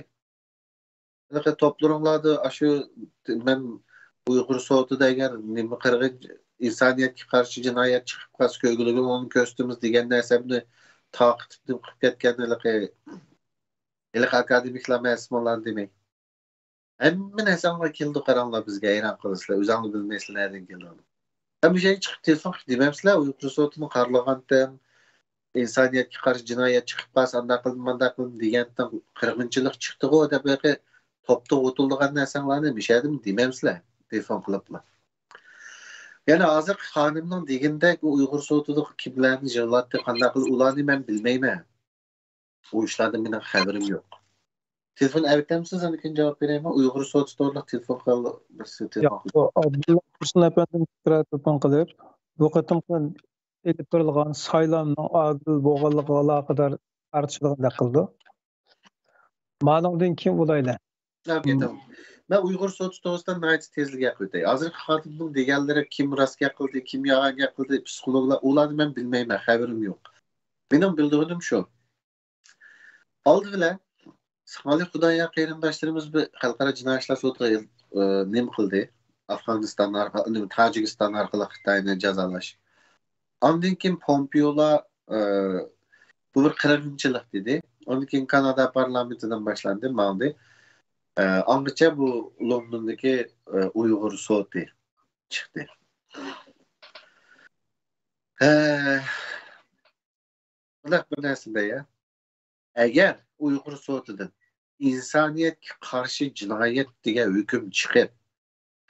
ھېلىقى توپلىرىڭلاردا ئاشۇ مەن ئۇيغۇر سوتىدا ئەگەر نېمە قىرغىن ئىنسانىيەتكە قارشى جىنايەت چىقىپ قالسا كۆرگۈلۈكىنى ئۇنى كۆرسىتىمىز دېگەن نەرسەمنى تارقىتىپ نېمە قىلىپ كەتكەن ھېلىقى، ھېلىقى ئاكادېمىكلار مەن ئىسمىڭلارنى دېمەي. ھەممە نەرسەڭلار كېلىدۇ، قاراڭلار بىزگە ھەيران قالىسىلەر، ئۆزەڭلار بىلمەيسىلەر نەدىن كېلىدىغىنىنى. ھەم بۇ يەرگە چىقىپ تېلېفون قىلىپ دېمەمسىلەر، ئۇيغۇر سوتىنى قارىلىغانتىم، ئىنسانىيەتكە قارشى جىنايەت چىقىپ قالسا، ئانداق قىلدىم، مانداق قىلدىم دېگەنتىڭ، قىرغىنچىلىق چىقتىغۇ دەپ ھېلىقى توپتا ئوتۇلىدىغان نەرسەڭلارنى مۇشۇ يەردىمۇ دېمەمسىلەر، تېلېفون قىلىپلا. يەنە ھازىرقى خانىمنىڭ دېگىنىدەك، ئۇ ئۇيغۇر سوتىدا كىملەرنى يىغلاتتى، قانداق قىلدى، ئۇلارنى مەن بىلمەيمەن. ئۇ ئىشلاردىن مېنىڭ خەۋىرىم يوق. تېلېفون ئەۋېتەمسىز، ئاندىن كېيىن جاۋاب بېرەيمەن. ئۇيغۇر سوتى تورلۇق تېلېفون قىل-، بىرسى تېلېفون ياق، قىلىپ. بۇ ئابدۇللا تۇرسۇن ئەپەندىم تەكرار تېلېفون قىلىپ، بۇ قېتىمقى ئېلىپ بېرىلغان سايلامنىڭ ئادىل بولغانلىقىغا ئالاقىدار تارتىشىدىغاندەك قىلىدۇ. مانىڭدىن كېيىن ئۇلايلى. ئوكەي، تامام. مەن ئۇيغۇر سوتى توغرىسىدا ناھايىتى تېزلا گەپ ئۆتەي. ھازىرقى خاتىمنىڭ دېگەنلىرى كىم راست گەپ قىلدى، كىم يالغان گەپ قىلدى، پسىخولوگلار، ئۇلارنى مەن بىلمەيمەن، خەۋىرىم يوق. مېنىڭ بىلىدىغىنىم شۇ. ئالدى بىلەن ساڭالىق خۇدايار قېرىنداشلىرىمىز بىر خەلقئارا جىنايى ئىشلار سوتىغا ئېل-، ئە، نېمە قىلدى؟ ئافغانىستان ئارقا-، نېمە، تاجىكىستان ئارقىلىق خىتاينى جازالاش. ئاندىن كېيىن پومپېئولا، ئە، بۇ بىر قىرغىنچىلىق دېدى. ئاندىن كېيىن كانادا پارلامېنتىدىن باشلاندى، ماڭدى. ئە، ئاڭغىچە بۇ لوندوندىكى، ئە، ئۇيغۇر سوتى چىقتى. ھە، مۇنداق بىر نەرسە دەي، ئەگەر ئۇيغۇر سوتىدىن ئىنسانىيەتكە قارشى جىنايەت دېگەن ھۆكۈم چىقىپ،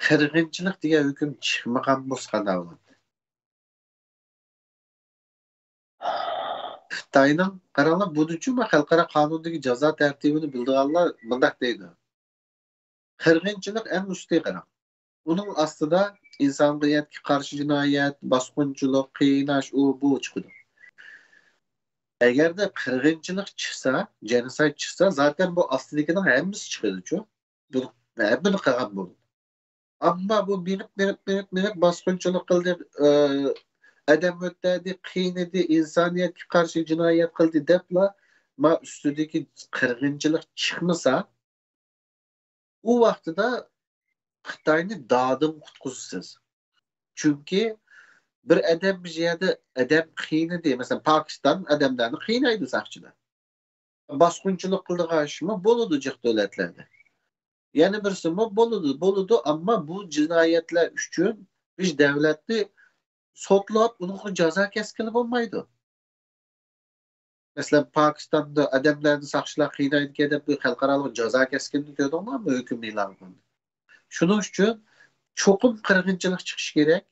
قىرغىنچىلىق دېگەن ھۆكۈم چىقمىغان بولسا قانداق بولاتتى؟ خىتاينىڭ، قاراڭلار، بۇنىڭچۇ خەلقئارا قانۇندىكى جازا تەرتىپىنى بىلىدىغانلار مۇنداق دەيدۇ. قىرغىنچىلىق ئەڭ ئۈستى، قاراڭ. ئۇنىڭ ئاستىدا ئىنسانىيەتكە قارشى جىنايەت، باسقۇنچىلىق، قىيناش، ئۇ، بۇ چىقىدۇ. ئەگەردە قىرغىنچىلىق چىقسا، جېنوسايد چىقسا، زاتەن بۇ ئاستىدىكىنىڭ ھەممىسى چىقىدۇچۇ. بۇ ھەممىنى قىلغان بولىدۇ. ئەمما بۇ مېڭىپ، مېڭىپ، مېڭىپ، مېڭىپ باسقۇنچىلىق قىلدى، ئە، ئادەم ئۆلتۈردى، قىينىدى، ئىنسانىيەتكە قارشى جىنايەت قىلدى دەپلا، ما ئۈستىدىكى قىرغىنچىلىق چىقمىسا، ئۇ ۋاقتىدا خىتاينى دادىن قۇتقۇزىسىز. چۈنكى بىر ئادەم بىر يەردە ئادەم قىينىدى، مەسىلەن، پاكىستان ئادەملەرنى قىينايدۇ ساقچىلار. باسقۇنچىلىق قىلىدىغان ئىشمۇ بولىدۇ جىق دۆلەتلەردە. يەنە بىرسىمۇ بولىدۇ، بولىدۇ، ئەمما بۇ جىنايەتلەر ئۈچۈن بىز دۆلەتنى سوتلاپ، ئۇنىڭغا جازا كەسكىلى بولمايدۇ. مەسىلەن، پاكىستاندا ئادەملەرنى ساقچىلار قىينايدىكەن دەپ بىر خەلقئارالىق جازا كەسكىنىنى كۆردۈڭلارمۇ؟ ھۆكۈمنى ئېلان قىلدى. شۇنىڭ ئۈچۈن چوقۇم قىرغىنچىلىق چىقىشى كېرەك.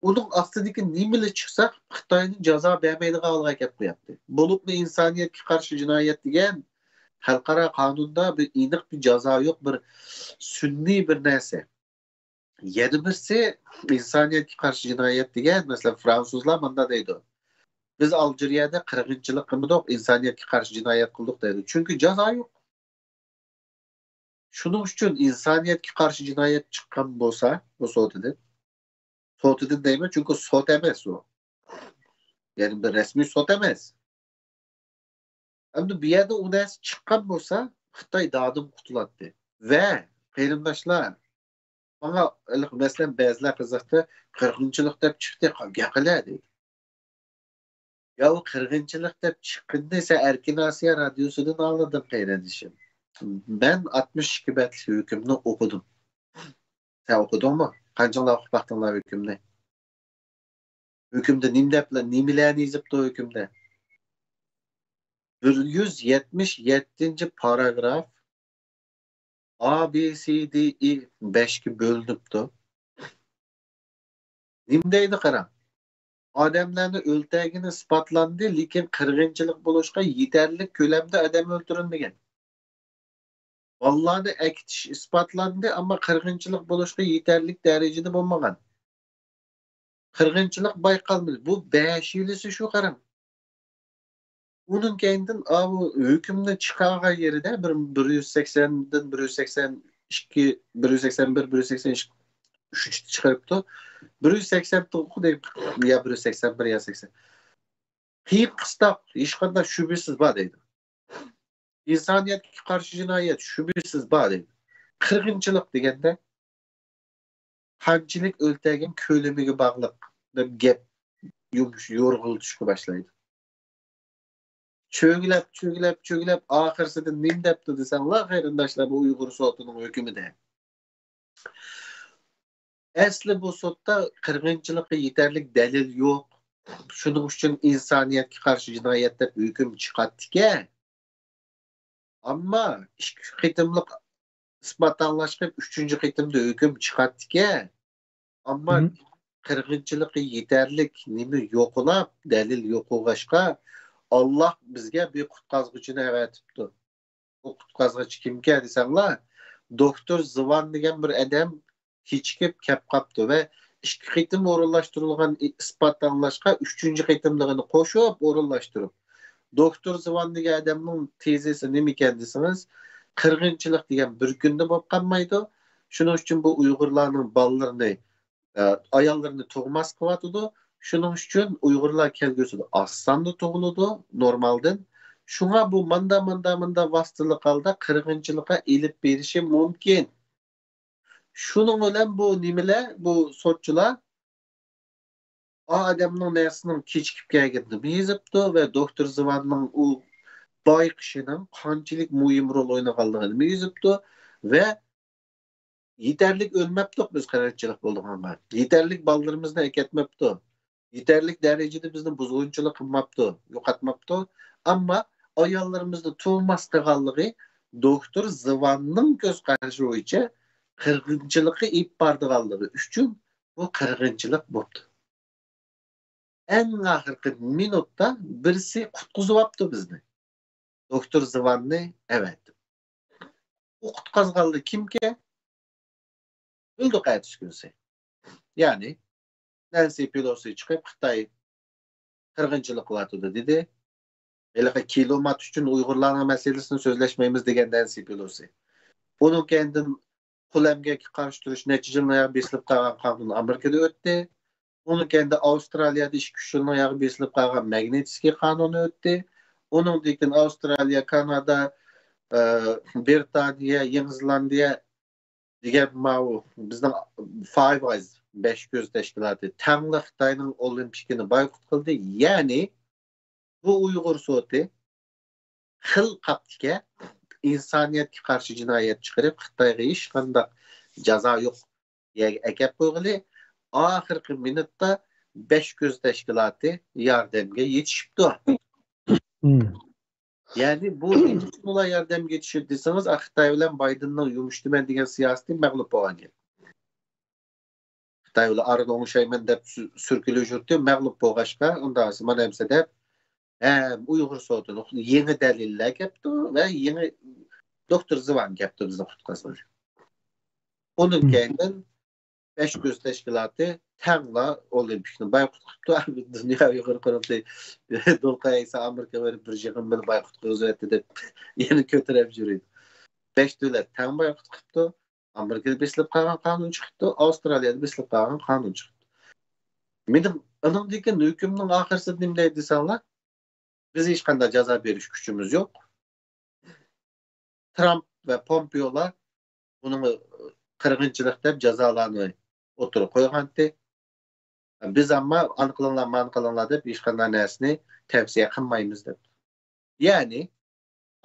ئۇنىڭ ئاستىدىكى نېمىلا چىقسا، خىتاينى جازا بەرمەيدىغان ھالغا ئەكەپ قوياتتى. بولۇپمۇ ئىنسانىيەتكە قارشى جىنايەت دېگەن خەلقئارا قانۇندا بىر ئېنىق بىر جازا يوق، بىر سۈنئىي بىر نەرسە. يەنە بىرسى، ئىنسانىيەتكە قارشى جىنايەت دېگەن، مەسىلەن، فرانسۇزلار مۇنداق دەيدۇ: «بىز ئالجىرىيەدە قىرغىنچىلىق قىلمىدۇق، ئىنسانىيەتكە قارشى جىنايەت قىلدۇق» دەيدۇ. چۈنكى جازا يوق. شۇنىڭ ئۈچۈن ئىنسانىيەتكە قارشى جىنايەت چىققان بولسا، بۇ سوتىدىن، سوتىدىن دەيمەن، چۈنكى سوت ئەمەس ئۇ. يەنى بىر رەسمىي سوت ئەمەس. ئەمدى بۇ يەردە ئۇ نەرسە چىققان بولسا، خىتاي دادىم قۇتۇلاتتى. ۋە قېرىنداشلار، ماڭا، مەسىلەن، بەزىلەر قىزىقتى، «قىرغىنچىلىق دەپ چىقتى، گەپ قىلە» دەيدۇ. يا، ئۇ قىرغىنچىلىق دەپ چىققىنىنى سەن ئەركىن ئاسىيا رادىيوسىدىن ئاڭلىدىڭ، قېرىندىشىم. مەن ئاتمىش ئىككى بەتلىك ھۆكۈمنى ئوقۇدۇم. سەن ئوقۇدۇڭمۇ؟ قانچىڭلار ئوقۇپ باقتىڭلار ھۆكۈمنى؟ ھۆكۈمدە نېمە دەپ، نېمىلەرنى يېزىپتۇ ھۆكۈمدە؟ بىر يۈز يەتمىش يەتتىنچى پاراگراف، ئا، بى، سى، دى، ئى بەشكە بۆلۈنۈپتۇ. نېمە دەيدۇ قاراڭ. ئادەملەرنى ئۆلتۈرگىنى ئىسپاتلاندى، لېكىن قىرغىنچىلىق بولۇشقا يېتەرلىك كۆلەمدە ئادەم ئۆلتۈرۈلمىگەن. بالىلارنى ئەكېتىش ئىسپاتلاندى، ئەمما قىرغىنچىلىق بولۇشقا يېتەرلىك دەرىجىدە بولمىغان. قىرغىنچىلىق بايقالمىدى. بۇ بەش يىلىسى شۇ قاراڭ. ئۇنىڭ كەينىدىن ئاۋۇ ھۆكۈمنى چىقارغان يېرىدە بىر، بىر يۈز سەكسەندىن، بىر يۈز سەكسەن ئىككى، بىر يۈز سەكسەن بىر، بىر يۈز سەكسەن ئۈچ چىقىرىپتۇ. بىر يۈز سەكسەن توققۇز دەيدۇ، يا بىر يۈز سەكسەن بىر يا سەكسەن. قىيىن قىستاق، ھېچقانداق شۈبھىسىز بار دەيدۇ. ئىنسانىيەتكە قارشى جىنايەت شۈبھىسىز بار دەيدۇ. قىرغىنچىلىق دېگەندە قانچىلىك ئۆلتۈرگەن كۆلىمىگە باغلىق دەپ گەپ يۇمش-، يورغىلىتىشقا باشلايدۇ. چۆگىلەپ، چۆگىلەپ، چۆگىلەپ، ئاخىرسىدا نېمە دەپتۇ دېسەڭلار، قېرىنداشلار، بۇ ئۇيغۇر سوتىنىڭ ھۆكمىدە. ئەسلى بۇ سوتتا قىرغىنچىلىققا يېتەرلىك دەلىل يوق. شۇنىڭ ئۈچۈن ئىنسانىيەتكە قارشى جىنايەت دەپ ھۆكۈم چىقاتتىكەن. ئەمما ئىككى قېتىملىق ئىسپات ئاڭلاشقا ئۈچىنچى قېتىمدا ھۆكۈم چىقاتتىكەن. ئەمما مم. قىرغىنچىلىقى يېتەرلىك نېمە يوقلاپ، دەلىل يوقلىغاچقا، ئاللاھ بىزگە بىر قۇتقازغۇچىنى ئەۋەتىپتۇ. بۇ قۇتقازغۇچى كىمكەن دېسەڭلار، دوكتور زىۋان دېگەن بىر ئادەم كېچىكىپ كەپ قاپتۇ ۋە ئىككى قېتىم ئورۇنلاشتۇرۇلغان ئىسپات ئاڭلاشقا ئۈچىنچى قېتىملىقىنى قوشۇپ ئورۇنلاشتۇرۇپ، دوكتور زىۋان دېگەن ئادەمنىڭ تېزىسى نېمىكەن دېسىڭىز، قىرغىنچىلىق دېگەن بىر كۈندە بولۇپ قالمايدۇ. شۇنىڭ ئۈچۈن بۇ ئۇيغۇرلارنىڭ بالىلىرىنى، ئاياللىرىنى تۇغماس قىلىۋاتىدۇ. شۇنىڭ ئۈچۈن ئۇيغۇرلار كەلگۈسىدە ئاز ساندا تۇغۇلىدۇ نورمالدىن. شۇڭا بۇ ماندا، ماندا، ماندا ۋاسىتىلىق ھالدا قىرغىنچىلىققا ئېلىپ بېرىشى مۇمكىن. شۇنىڭ بىلەن بۇ نېمىلەر، بۇ سوتچىلار ئا ئادەمنىڭ نەرسىنىڭ كېچىكىپ كەلگىنىنىمۇ يېزىپتۇ ۋە دوكتور زىۋاننىڭ ئۇ بايقىشىنىڭ قانچىلىك مۇھىم رول ئوينىغانلىقىنىمۇ يېزىپتۇ ۋە يېتەرلىك ئۆلمەپتۇق بىز قىرغىنچىلىق بولىدىغانغا. يېتەرلىك بالىلىرىمىزنى ئەكەتمەپتۇ. يېتەرلىك دەرىجىدە بىزنى بۇزغۇنچىلىق قىلماپتۇ، يوقاتماپتۇ. ئەمما ئاياللىرىمىزنى تۇغماس قىلغانلىقى، دوكتور زىۋاننىڭ كۆز قارىشى بويىچە قىرغىنچىلىققا ئېلىپ بارىدىغانلىقى ئۈچۈن بۇ قىرغىنچىلىق بوپتۇ. ئەڭ ئاخىرقى مىنۇتتا بىرسى قۇتقۇزۇۋاپتۇ بىزنى. دوكتور زىۋاننى ئەۋەتىپ. ئۇ قۇتقازغانلىرى كىمكەن؟ بىلدۇق ئەتىسى كۈنسى. يەنى نەنسى پېلوسى چىقىپ خىتاي قىرغىنچىلىق قىلىۋاتىدۇ دېدى. ھېلىقى كىلومات ئۈچۈن ئۇيغۇرلارنىڭ مەسىلىسىنى سۆزلەشمەيمىز دېگەن نەنسى پېلوسى. ئۇنىڭ كەينىدىن قۇل ئەمگەككە قارشى تۇرۇش نەچچە يىلنىڭ ياغى بېسىلىپ قالغان قانۇن ئامېرىكىدا ئۆتتى. ئۇنىڭ كەينىدە ئاۋسترالىيەدە ئىككى، ئۈچ يىلنىڭ ياغى بېسىلىپ قالغان ماگنىتسكىي قانۇنى ئۆتتى. ئۇنىڭدىن كېيىن ئاۋسترالىيە، كانادا، ئە، بىرىتانىيە، يېڭى زېلاندىيە دېگەن ماۋۇ بىزنىڭ فايىۋ ئايز، بەش كۆز تەشكىلاتى تەڭلا خىتاينىڭ ئولىمپىكىنى بايقۇت قىلدى. يەنى بۇ ئۇيغۇر سوتى خىل قاپتىكەن، ئىنسانىيەتكە قارشى جىنايەت چىقىرىپ، خىتايغا ھېچقانداق جازا يوق يەرگە ئەكەپ قويغىلى، ئاخىرقى مىنۇتتا بەش كۆز تەشكىلاتى ياردەمگە يېتىشىپتۇ. يەنى بۇ نېمە ئۈچۈن ئۇلار ياردەمگە يېتىشىدۇ دېسىڭىز، خىتاي بىلەن بايدېننىڭ يۇمشىتىمەن دېگەن سىياسىتى مەغلۇپ بولغان گەپ. خىتاي بىلەن ئارىدا ئوڭشايمەن دەپ سۈ-، سۈركىلىۋېتىۋاتىدۇ، مەغلۇپ بولغاچقا، ئۇنداق دېسە مانا ئەمسە دەپ، ھەم ئۇيغۇر سوتىنى يېڭى دەلىللەر كەپتۇ ۋە يېڭى دوكتور زىۋان كەپتۇ بىزنى قۇتقۇزغىلى. ئۇنىڭ كەينىدىن بەش كۆز تەشكىلاتى تەڭلا ئولىمپىكنى بايقۇت قىپتۇ. دۇنيا ئۇيغۇر قۇرۇلتىيى دولقۇن ئەيسا ئامېرىكىغا بېرىپ بىر يىغىن بىلەن بايقۇت قىلغۇزۇۋەتتى دەپ يەنە كۆتۈرۈپ يۈرىدۇ. بەش دۆلەت تەڭ بايقۇت قىپتۇ. ئامېرىكىدا بېسىلىپ قالغان قانۇن چىقىپتۇ، ئاۋسترالىيەدە بېسىلىپ قالغان قانۇن چىقىپتۇ. مېنىڭ ئۇنىڭدىن كېيىن ھۆكۈمنىڭ ئاخىرسىدا نېمە دەيدۇ دېسەڭلار، بىز ھېچقانداق جازا بېرىش كۈچىمىز يوق. ترامپ ۋە پومپېئولار بۇنىڭ قىرغىنچىلىق دەپ جازالارنى ئوتتۇرىغا قويغانتى. بىز ئەمما ئانا قىلىڭلار، مانا قىلىڭلار دەپ ھېچقانداق نەرسىنى تەۋسىيە قىلمايمىز دەپ. يەنى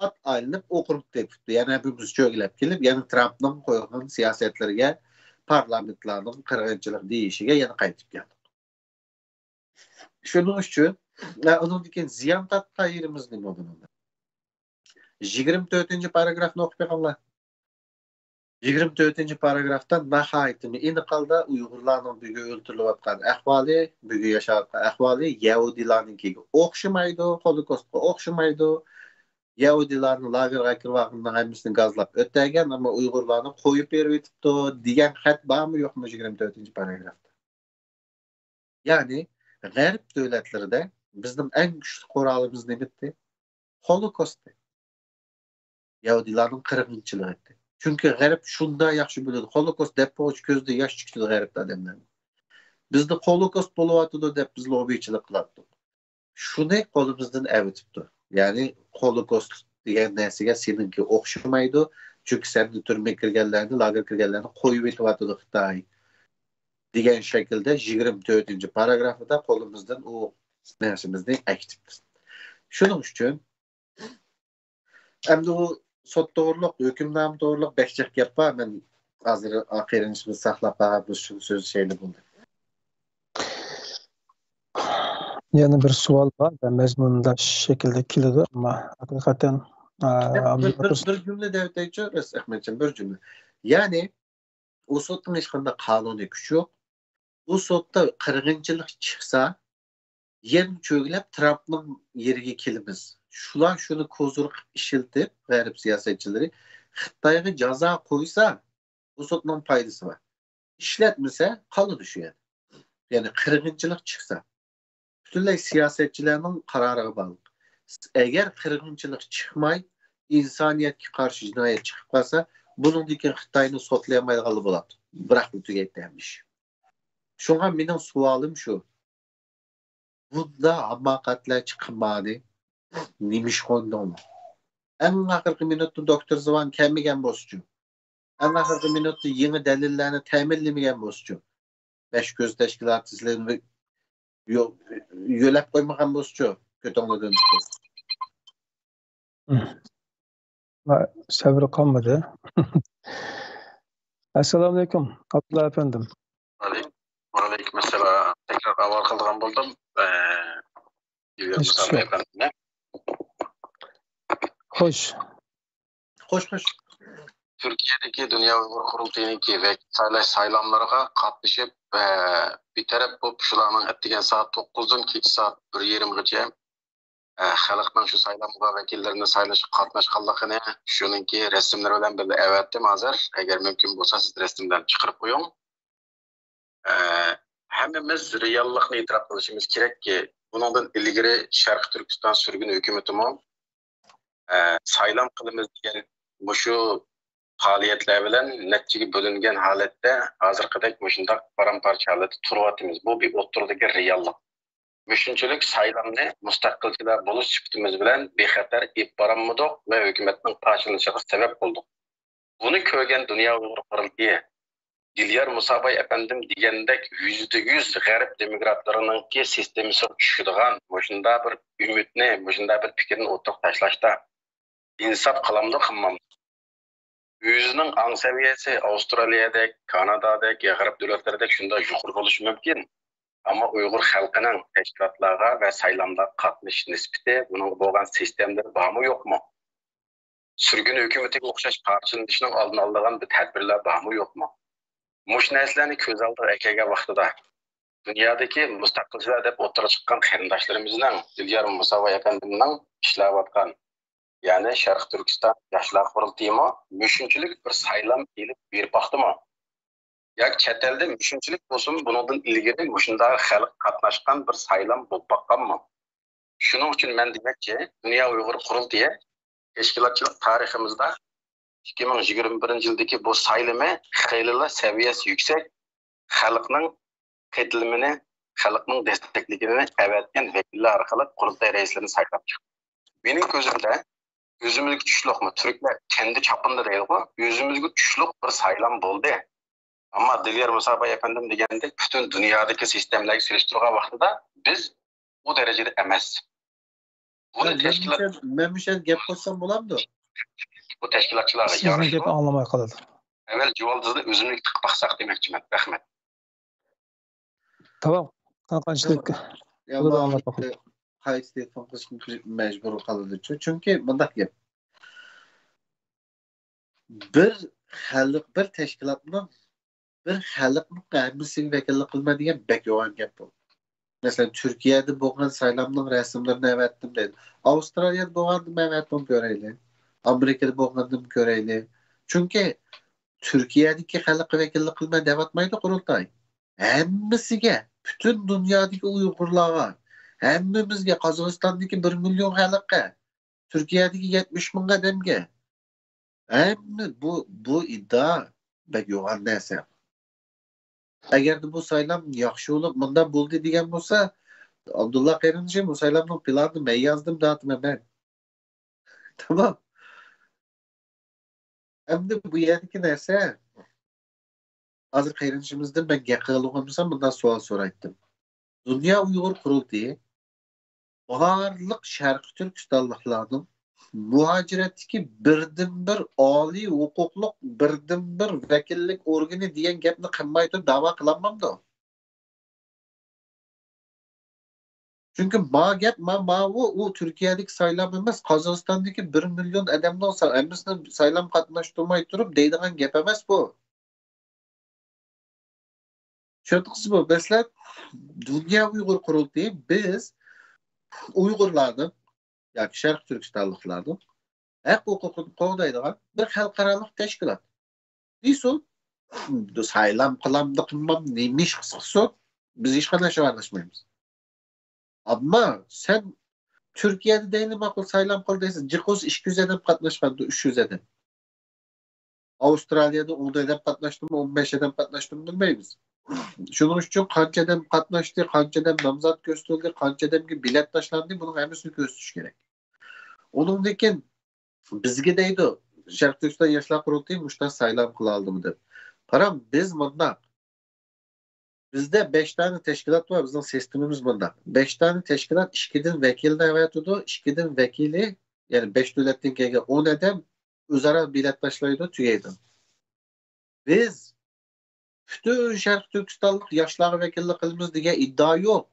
ئات ئايلىنىپ ئوقۇرۇق تېپىپتۇ. يەنە ھەممىمىز چۆگىلەپ كېلىپ، يەنە ترامپنىڭ قويغان سىياسەتلىرىگە، پارلامېنتلارنىڭ قىرغىنچىلىق دېيىشىگە يەنە قايتىپ كەلدۇق. شۇنىڭ ئۈچۈن، ئە، ئۇنىڭدىن كېيىن زىيان تارتقان يېرىمىز نېمە بۇنىڭدا؟ يىگىرمە تۆتىنچى پاراگرافنى ئوقۇپ بېقىڭلار. يىگىرمە تۆتىنچى پاراگرافتا ناھايىتى ئېنىق ھالدا ئۇيغۇرلارنىڭ بۈگۈن ئۆلتۈرۈلۈۋاتقان ئەھۋالى، بۈگۈن ياشاۋاتقان ئەھۋالى يەھۇدىيلارنىڭكىگە ئوخشىمايدۇ، خولوكوستقا ئوخشىمايدۇ. يەھۇدىيلارنى لاگېرغا كىرىۋالغانلارنىڭ ھەممىسىنى گازلاپ ئۆتەلگەن، ئەمما ئۇيغۇرلارنى قويۇپ بېرىۋېتىپتۇ دېگەن خەت بارمۇ يوقمۇ يىگىرمە تۆتىنچى پاراگرافتا؟ يەنى غەرب دۆلەتلىرىدە بىزنىڭ ئەڭ كۈچلۈك قورالىمىز نېمىتى؟ خولوكوستى. يەھۇدىيلارنىڭ قىرغىنچىلىقى. چۈنكى غەرب شۇنداق ياخشى بىلىدۇ. خولوكوست دەپ بولغۇچە كۆزىدىن ياش چىقىدۇ غەرب ئادەملەرنىڭ. بىزدە خولوكوست بولۇۋاتىدۇ دەپ بىز لوببىچىلىق قىلاتتۇق. شۇنى قولىمىزدىن ئەۋېتىپتۇ. يەنى خولوكوست دېگەن نەرسىگە سېنىڭكى ئوخشىمايدۇ. چۈنكى سەن تۈرمىگە كىرگەنلەرنى، لاگېرغا كىرگەنلەرنى قويۇۋېتىۋاتىدۇ خىتاي. دېگەن شەكىلدە يىگىرمە تۆتىنچى پاراگرافىدا قولىمىزدىن ئۇ نەرسىمىزنى ئەكېتىپتۇ. شۇنىڭ ئۈچۈن ئەمدى ئۇ سوت توغرۇلۇق، ھۆكۈمنامە توغرۇلۇق بەك جىق گەپ بار. مەن ھازىر ئاخىرىنى ساقلاپ قالغان بىز شۇنى سۆزلىشەيلى بولدى. يەنە بىر سوئال بار، مەزمۇنداش شەكىلدە كېلىدۇ، ئەمما ھەقىقەتەن، ئە، بىر، بىر، بىر جۈملە دەۋېتەيچۇ، ئەخمەتجان، بىر جۈملە. يەنى ئۇ سوتنىڭ ھېچقانداق قانۇنىي كۈچى يوق. ئۇ سوتتا قىرغىنچىلىق چىقسا، يەنە چۆگىلەپ ترامپنىڭ يېرىگە كېلىمىز. شۇلار شۇنى كوزىر قىلىپ ئىشلىتىپ، غەرب سىياسەتچىلىرى خىتايغا جازا قويسا، بۇ سوتنىڭ پايدىسى بار. ئىشلەتمىسە، قالىدۇ شۇ يەردە. يەنى قىرغىنچىلىق چىقسا، پۈتۈنلەي سىياسەتچىلەرنىڭ قارارىغا باغلىق. ئەگەر قىرغىنچىلىق چىقماي، ئىنسانىيەتكە قارشى جىنايەت چىقىپ قالسا، بۇنىڭدىن كېيىن خىتاينى سوتلىيالمايدىغانلا بولاتتى. بىراقلا تۈگەيتتى ھەممە ئىش. شۇڭا مېنىڭ سوئالىم شۇ. بۇنداق ھاماقەتلەر چىقمانى نېمىشقا ئوينىدىڭلار؟ ئەڭ ئاخىرقى مىنۇتتا دوكتور زىۋان كەلمىگەن بولسىچۇ؟ ئەڭ ئاخىرقى مىنۇتتا يېڭى دەلىللەرنى تەمىنلىمىگەن بولسىچۇ؟ بەش كۆز تەشكىلاتى سىلەرنى يۆ-، يۆلەپ قويمىغان بولسىچۇ؟ كۆتۈڭلار دۆنۈپ. سەۋرى قالمىدى. ئەسسالامۇئەلەيكۇم، ئابدۇللا ئەپەندىم. ۋەئەلەيكۇم ئەسسالام. تەكرار ئاۋارە قىلىدىغان بولدۇم. ئە، ئىلگىرى مۇسابىقە ئەپەندىمنى. خوش. خوش، خوش. تۈركىيەدىكى دۇنيا ئۇيغۇر قۇرۇلتىيىنىڭكى ۋەكىل سايلاش سايلاملىرىغا قاتنىشىپ، ئە، بىتەرەپ بولۇپ، شۇلارنىڭ ئەتىگەن سائەت توققۇزدىن كېچە سائەت بىر يېرىمغىچە، ئە، خەلقنىڭ شۇ سايلامغا ۋەكىللىرىنى سايلىشىغا قاتناشقانلىقىنى، شۇنىڭكى رەسىملىرى بىلەن بىللە ئەۋەتتىم ھازىر. ئەگەر مۇمكىن بولسا، سىز رەسىمدىن چىقىرىپ قويۇڭ. ئە، ھەممىمىز رېئاللىقنى ئېتىراپ قىلىشىمىز كېرەككى، بۇنىڭدىن ئىلگىرى شەرقىي تۈركىستان سۈرگۈن ھۆكۈمىتىمۇ، ئە، سايلام قىلىمىز دېگەن مۇشۇ پائالىيەتلەر بىلەن نەچچىگە بۆلۈنگەن ھالەتتە ھازىرقىدەك مۇشۇنداق پارام-پارچە ھالەتتە تۇرۇۋاتىمىز. بۇ بىر ئوتتۇرىدىكى رېئاللىق. مۇشۇنچىلىك سايلامنى مۇستەقىلچىلەر بولۇش سۈپىتىمىز بىلەن بىخەتەر ئېلىپ بارالمىدۇق ۋە ھۆكۈمەتنىڭ پارچىلىنىشىغا سەۋەب بولدۇق. بۇنى كۆرگەن دۇنيا ئۇيغۇر قۇرۇلتىيى دىليار مۇساباي ئەپەندىم دېگەندەك يۈزدە يۈز غەرب دېموكراتلىرىنىڭكى سىستېمىسىغا چۈشىدىغان مۇشۇنداق بىر ئۈمىدنى، مۇشۇنداق بىر پىكىرنى ئوتتۇرىغا تاشلاشتا، ئىنساپ قىلامدۇ، قىلمامدۇ؟ ئۆزىنىڭ ئاڭ سەۋىيەسى ئاۋسترالىيەدەك، كانادادەك يا غەرب دۆلەتلىرىدەك شۇنداق يۇقىرى بولۇشى مۇمكىن. ئەمما ئۇيغۇر خەلقىنىڭ تەشكىلاتلارغا ۋە سايلاملارغا قاتنىشىش نىسبىتى، بۇنىڭغا بولغان سىستېمىلىرى بارمۇ، يوقمۇ؟ سۈرگۈن ھۆكۈمىتىگە ئوخشاش پارچىلىنىشنىڭ ئالدىنى ئالىدىغان بىر تەدبىرلەر بارمۇ، يوقمۇ؟ مۇشۇ نەرسىلەرنى كۆز ئالدىغا ئەكەلگەن ۋاقتىدا، دۇنيادىكى مۇستەقىلچىلەر دەپ ئوتتۇرىغا چىققان قېرىنداشلىرىمىزنىڭ، دىليار مۇساۋاي ئەپەندىمنىڭ ئىشلەۋاتقان، يەنى شەرقىي تۈركىستان ياشلار قۇرۇلتىيىمۇ مۇشۇنچىلىك بىر سايلام ئېلىپ بېرىپ باقتىمۇ؟ ياكى چەت ئەلدە مۇشۇنچىلىك بولسىمۇ، بۇنىڭدىن ئىلگىرى مۇشۇنداق خەلق قاتناشقان بىر سايلام بولۇپ باققانمۇ؟ شۇنىڭ ئۈچۈن مەن دېمەكچى، دۇنيا ئۇيغۇر قۇرۇلتىيى تەشكىلاتچىلىق تارىخىمىزدا ئىككى مىڭ يىگىرمە بىرىنچى يىلدىكى بۇ سايلىمى خېلىلا سەۋىيەسى يۈكسەك، خەلقنىڭ قېتىلىمىنى، خەلقنىڭ دەستەكلىكىنى ئەۋەتكەن ۋەكىللەر ئارقىلىق قۇرۇلتاي رەئىسلىرىنى سايلاپ چىقتى. مېنىڭ كۆزۈمدە، ئۆزىمىزگە چۈشلۈقمۇ، تۈركلەر كەندى چاپىنىدا دەيدىغۇ، ئۆزىمىزگە چۈشلۈق بىر سايلام بولدى. ئەمما دىليار مۇسابا ئەپەندىم دېگەندەك، پۈتۈن دۇنيادىكى سىستېمىلەرگە سېلىشتۇرغان ۋاقتىدا بىز ئۇ دەرىجىدە ئەمەس. بۇنى مەن تەشكىلات مۇشۇ، مەن مۇشۇ يەردە گەپ قوشسام بولامدۇ؟ بۇ تەشكىلاتچىلارغا سىزنىڭ يارىشىدۇ. گېپىنى ئاڭلىماي قالىدۇ. ئەۋۋەل جۇۋالدىزدا ئۆزۈمنى تىقىپ باقساق دېمەكچىمەن. رەھمەت. تامام. قاقانچىلىك. يا، بۇنى ما-، ئاڭلاپ باقايلى. قايتا تېلېفون قىلىشقا مەجبۇر قالىدۇ. چۈنكى مۇنداق گەپ. بىر خەلق، بىر تەشكىلاتنىڭ، بىر خەلقنىڭ ھەممىسىگە ۋەكىللىك قىلىمەن دېگەن بەك يوغان گەپ بۇ. مەسىلەن، تۈركىيەدە بولغان سايلامنىڭ رەسىملىرىنى ئەۋەتتىم دەيدۇ. ئاۋسترالىيەدە بولغاندىمۇ ئەۋەتتىم كۆرەيلى. ئامېرىكىدا بولغاندىمۇ كۆرەيلى. چۈنكى تۈركىيەدىكى خەلققە ۋەكىللىك قىلىمەن دەۋاتمايدۇ قۇرۇلتاي. ھەممىسىگە، پۈتۈن دۇنيادىكى ئۇيغۇرلارغا، ھەممىمىزگە، قازاقىستاندىكى بىر مىليون خەلققە، تۈركىيەدىكى يەتمىش مىڭ ئادەمگە. ھەممە بۇ، بۇ ئىدىئا بەك يوغان نەرسە. ئەگەردە بۇ سايلام ياخشى بولۇپ، مۇنداق بولدى دېگەن بولسا، ئابدۇللا قېرىندىشىم، بۇ سايلامنىڭ پىلانىنى مەن يازدىم دەۋاتىمەن مەن. تامام. ئەمدى بۇ يەردىكى نەرسە، ھازىر قېرىندىشىمىزدىن مەن گەپ قىلغان بولسام، مۇنداق سوئال سورايتتىم. دۇنيا ئۇيغۇر قۇرۇلتىيى بارلىق شەرقىي تۈركىستانلىقلارنىڭ مۇھاجىرەتتىكى بىردىنبىر ئالىي ھوقۇقلۇق، بىردىنبىر ۋەكىللىك ئورگىنى دېگەن گەپنى قىلماي تۇرۇپ داۋا قىلالمامدۇ؟ چۈنكى ما گەپ، ما، ماۋۇ، ئۇ تۈركىيەدىكى سايلام ئەمەس، قازاقىستاندىكى بىر مىليون ئادەمنىڭ سا-، ھەممىسىنى سايلام قاتناشتۇرماي تۇرۇپ دەيدىغان گەپ ئەمەس بۇ. چۈشەندىڭىزمۇ؟ مەسىلەن، دۇنيا ئۇيغۇر قۇرۇلتىيى بىز ئۇيغۇرلارنىڭ ياكى شەرقىي تۈركىستانلىقلارنىڭ ھەق ھوقۇقىنى قوغدايدىغان بىر خەلقئارالىق تەشكىلات. دېسۇن، سايلام قىلامدۇ قىلمام، نېمە ئىش قىلسۇن، بىز ھېچقانداق ئىشقا ئارىلاشمايمىز. ئەمما سەن تۈركىيەدە دەيلى ماقۇل سايلام قىل دەيسەن، جىقۇز ئىككى يۈز ئادەم قاتناشقاندۇ، ئۈچ يۈز ئادەم. ئاۋسترالىيەدە ئون ئادەم قاتناشتىمۇ، ئون بەش ئادەم قاتناشتىمۇ بىلمەيمىز. شۇنىڭ ئۈچۈن قانچە ئادەم قاتناشتى، قانچە ئادەم نامزات كۆرسىتىلدى، قانچە ئادەمگە بېلەت تاشلاندى، بۇنىڭ ھەممىسىنى كۆرسىتىش كېرەك. ئۇنىڭدىن كېيىن بىزگە دەيدۇ، شەرقىي تۈركىستان ياشلار قۇرۇلتىيى مۇشۇنداق سايلام قىلالدىمۇ دەپ. قاراڭ، بىز مۇنداق. بىزدە بەش دانە تەشكىلات بار، بىزنىڭ سىستېمىمىز مۇنداق. بەش دانە تەشكىلات ئىككىدىن ۋەكىلنى ئەۋەتىدۇ، ئىككىدىن ۋەكىلى، يەنى بەش دۆلەتتىن كەلگەن ئون ئادەم ئۆزئارا بېلەت تاشلايدۇ، تۈگەيدۇ. بىز پۈتۈن شەرقىي تۈركىستانلىق ياشلارغا ۋەكىللىك قىلىمىز دېگەن ئىدىئا يوق.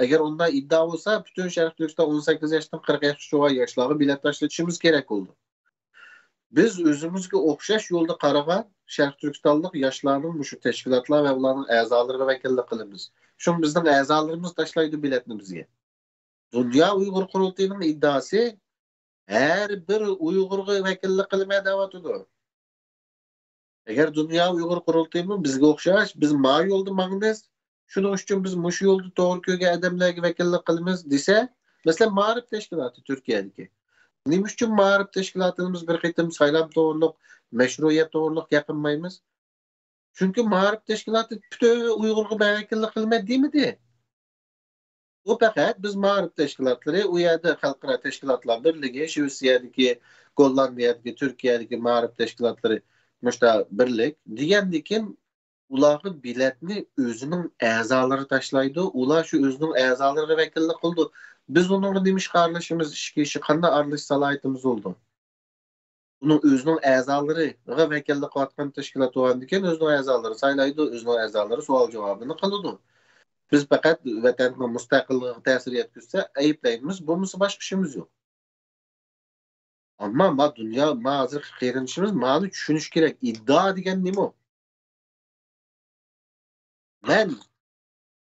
ئەگەر ئۇنداق ئىدىئا بولسا، پۈتۈن شەرقىي تۈركىستان ئون سەككىز ياشتىن قىرىق ياشقىچە بولغان ياشلارغا بېلەت تاشلىتىشىمىز كېرەك بولىدۇ. بىز ئۆزىمىزگە ئوخشاش يولدا قارىغان شەرقىي تۈركىستانلىق ياشلارنىڭ مۇشۇ تەشكىلاتلار ۋە ئۇلارنىڭ ئەزالىرىغا ۋەكىللىك قىلىمىز. شۇڭا بىزنىڭ ئەزالىرىمىز تاشلايدۇ بېلەتنى بىزگە. دۇنيا ئۇيغۇر قۇرۇلتىيىنىڭ ئىدىئاسى ھەر بىر ئۇيغۇرغا ۋەكىللىك قىلىمەن دەۋاتىدۇ. ئەگەر دۇنيا ئۇيغۇر قۇرۇلتىيىمۇ بىزگە ئوخشاش، بىز ما يولدا ماڭىمىز، شۇنىڭ ئۈچۈن بىز مۇشۇ يولدا توغرا كۆرگەن ئادەملەرگە ۋەكىللىك قىلىمىز دېسە، مەسىلەن، مائارىپ تەشكىلاتى تۈركىيەدىكى. نېمە ئۈچۈن مائارىپ تەشكىلاتىنى بىز بىر قېتىم سايلام توغرۇلۇق، مەشرۇئىيەت توغرۇلۇق ياقىنمايمىز؟ چۈنكى مائارىپ تەشكىلاتى پۈتۈن ئۇيغۇرغا مەن ۋەكىللىك قىلىمەن دېمىدى. ئۇ پەقەت بىز مائارىپ تەشكىلاتلىرى، ئۇ يەردە خەلقئارا تەشكىلاتلار بىرلىكى، شىۋېتسىيەدىكى، گوللاندىيەدىكى، تۈركىيەدىكى مائارىپ تەشكىلاتلىرى مۇشتا بىرلىك دېگەندىكىن، ئۇلارغا بېلەتنى ئۆزىنىڭ ئەزالىرى تاشلايدۇ، ئۇلار شۇ ئۆزىنىڭ ئەزالىرىغا ۋەكىللىك قىلىدۇ. بىز ئۇنىڭغا نېمە ئىشقا ئارىلىشىمىز، ئىچكى ئىشى قانداق ئارىلىشىش سالاھىيىتىمىز بولىدۇ؟ ئۇنىڭ ئۆزىنىڭ ئەزالىرىغا ۋەكىللىك قىلىۋاتقان تەشكىلات بولغاندىكىن، ئۆزىنىڭ ئەزالىرى سايلايدۇ، ئۆزىنىڭ ئەزالىرى سوئال جاۋابىنى قىلىدۇ. بىز پەقەت ۋەتەننىڭ مۇستەقىللىقىغا تەسىر يەتكۈزسە ئەيىبلەيمىز، بولمىسا باشقا ئىشىمىز يوق. ئەمما ما دۇنيا، ما ھازىرقى قېرىندىشىمىز مانى چۈشىنىشى كېرەك. ئىدىئا دېگەن نېمە؟ مەن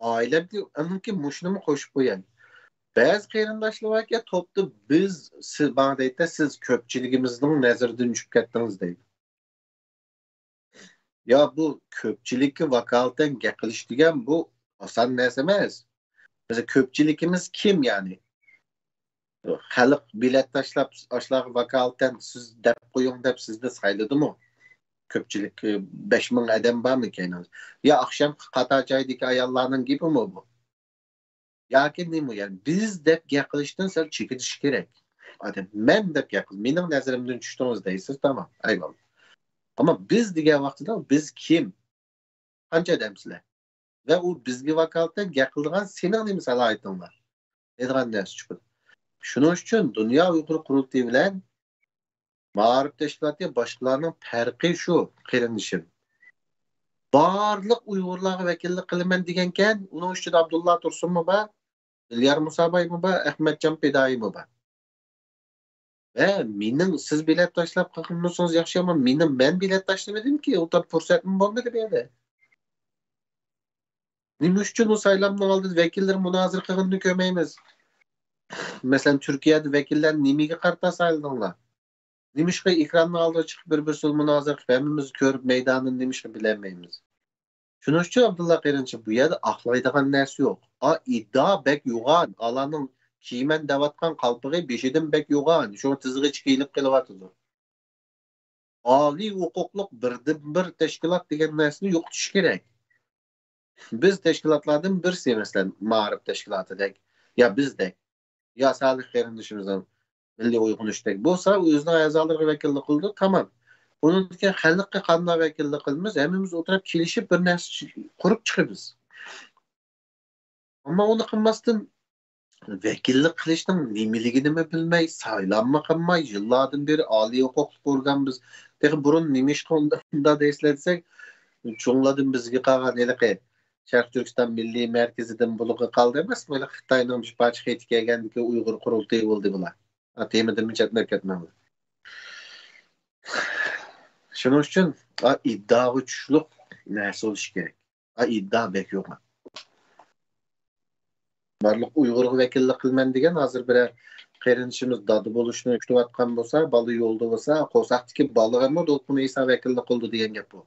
ئائىلەمدە ئەنكى مۇشۇنىمۇ قوشۇپ قوياي. بەزى قېرىنداشلار باركى، توپتا بىز، سىز، ماڭا دەيدۇ، سىز كۆپچىلىكىمىزنىڭ نەزىرىدىن چۈشۈپ كەتتىڭىز دەيدۇ. يا، بۇ كۆپچىلىككە ۋاكالىتەن گەپ قىلىش دېگەن بۇ ئاسان نەرسە ئەمەس. بىز كۆپچىلىكىمىز كىم يەنى؟ خەلق بېلەت تاشلاپ، ئاشۇلارغا ۋاكالىتەن سىز دەپ قويۇڭ دەپ سىزنى سايلىدىمۇ؟ كۆپچىلىك، بەش مىڭ ئادەم بارمۇ كەينىڭىزدە؟ يا ئاخشامقى قاتار جايدىكى ئاياللارنىڭ گېپىمۇ بۇ؟ ياكى نېمە؟ يەنى بىز دەپ گەپ قىلىشتىن سەل چېكىنىش كېرەك. ئادەم مەن دەپ گەپ قىل، مېنىڭ نەزىرىمدىن چۈشتىڭىز دەيسىز، تامام، ئەيۋاللا. ئەمما بىز دېگەن ۋاقتىدا بىز كىم؟ قانچە ئادەمسىلەر؟ ۋە ئۇ بىزگە ۋاكالىتەن گەپ قىلىدىغان سېنىڭ نېمە سالاھىيىتىڭ بار؟ دەيدىغان نەرسە چىقىدۇ. شۇنىڭ ئۈچۈن دۇنيا ئۇيغۇر قۇرۇلتىيى بىلەن مائارىپ تەشكىلاتى باشقىلارنىڭ پەرقى شۇ، قېرىندىشىم. بارلىق ئۇيغۇرلارغا ۋەكىللىك قىلىمەن دېگەنكەن، ئۇنىڭ ئىچىدە ئابدۇللا تۇرسۇنمۇ بار، ئىليار مۇسابايمۇ بار، ئەخمەتجان پىدائىيمۇ بار. ۋە مېنىڭ سىز بېلەت تاشلاپ قىلغىنىڭىز ياخشى، ئەمما مېنىڭ، مەن بېلەت تاشلىمىدىمكى، ئۇ تاپ پۇرسەتمۇ بولمىدى بۇ يەردە. نېمە ئۈچۈن ئۇ سايلامنىڭ ئالدىدا ۋەكىللىرى مۇنازىرە قىلغىنىنى كۆرمەيمىز؟ مەسىلەن، تۈركىيەدە ۋەكىللەرنى نېمىگە قارىتا سايلىدىڭلار؟ نېمىشقا ئېكراننىڭ ئالدىغا چىقىپ بىر-بىرسىدىن مۇنازىرە قىلىپ، ھەممىمىز كۆرۈپ مەيدانىنى نېمىشقا بىلەلمەيمىز؟ شۇنىڭ ئۈچۈن ئابدۇللا قېرىندىشىم، بۇ يەردە ئاقلايدىغان نەرسە يوق. ئا، ئىدىا بەك يوغان، ئالارنىڭ كىيىمەن دەۋاتقان قالپىقى بېشىدىن بەك يوغان، شۇڭا تىزىغىچە كىيىلىپ قېلىۋاتىدۇ. ئالىي ھوقۇقلۇق بىردىنبىر تەشكىلات دېگەن نەرسىنى يوقىتىش كېرەك. بىز تەشكىلاتلاردىن بىرسى، مەسىلەن، مائارىپ تەشكىلاتىدەك يا بىزدەك، يا سالىھ قېرىندىشىمىزنىڭ مىللىي ئويغىنىشتەك بولسا، ئۆزىنىڭ ئەزالىرىغا ۋەكىللىك قىلىدۇ، تامام. ئۇنىڭدىن كېيىن خەلققە قانداق ۋەكىللىك قىلىمىز؟ ھەممىمىز ئولتۇرۇپ كېلىشىپ بىر نەرسە قۇرۇپ چىقىمىز. ئەمما ئۇنى قىلماستىن، ۋەكىللىك قىلىشنىڭ نېمىلىكىنىمۇ بىلمەي، سايلاممۇ قىلماي، يىللاردىن بېرى ئالىي ھوقۇقلۇق ئورگان بىز. تېخى بۇرۇن نېمىشقا ئۇنداق دەيسىلەر دېسەك، چوڭلاردىن بىزگە قالغان ھېلىقى شەرقىي تۈركىستان مىللىي مەركىزىدىن بۇلارغا قالدى ئەمەسمۇ؟ ھېلىقى خىتاينىڭ بىر پارچە خېتى كەلگەندىكى ئۇيغۇر قۇرۇلتىيى بولدى بۇلار. ھا، تېمىدىنمۇ چەتنەپ كەتمەڭلار. شۇنىڭ ئۈچۈن، ھا، ئىدىئاغا چۈشلۈق نەرسە بولۇشى كېرەك. ھا، ئىدىئا بەك يوغان. بارلىق ئۇيغۇرغا ۋەكىللىك قىلىمەن دېگەن، ھازىر بىرەر قېرىندىشىمىز دادا بولۇشنى كۈتۈۋاتقان بولسا، بالا يولدا بولسا، قورساقتىكى بالىغىمۇ دولقۇن ئىسا ۋەكىللىك قىلىدۇ دېگەن گەپ بۇ.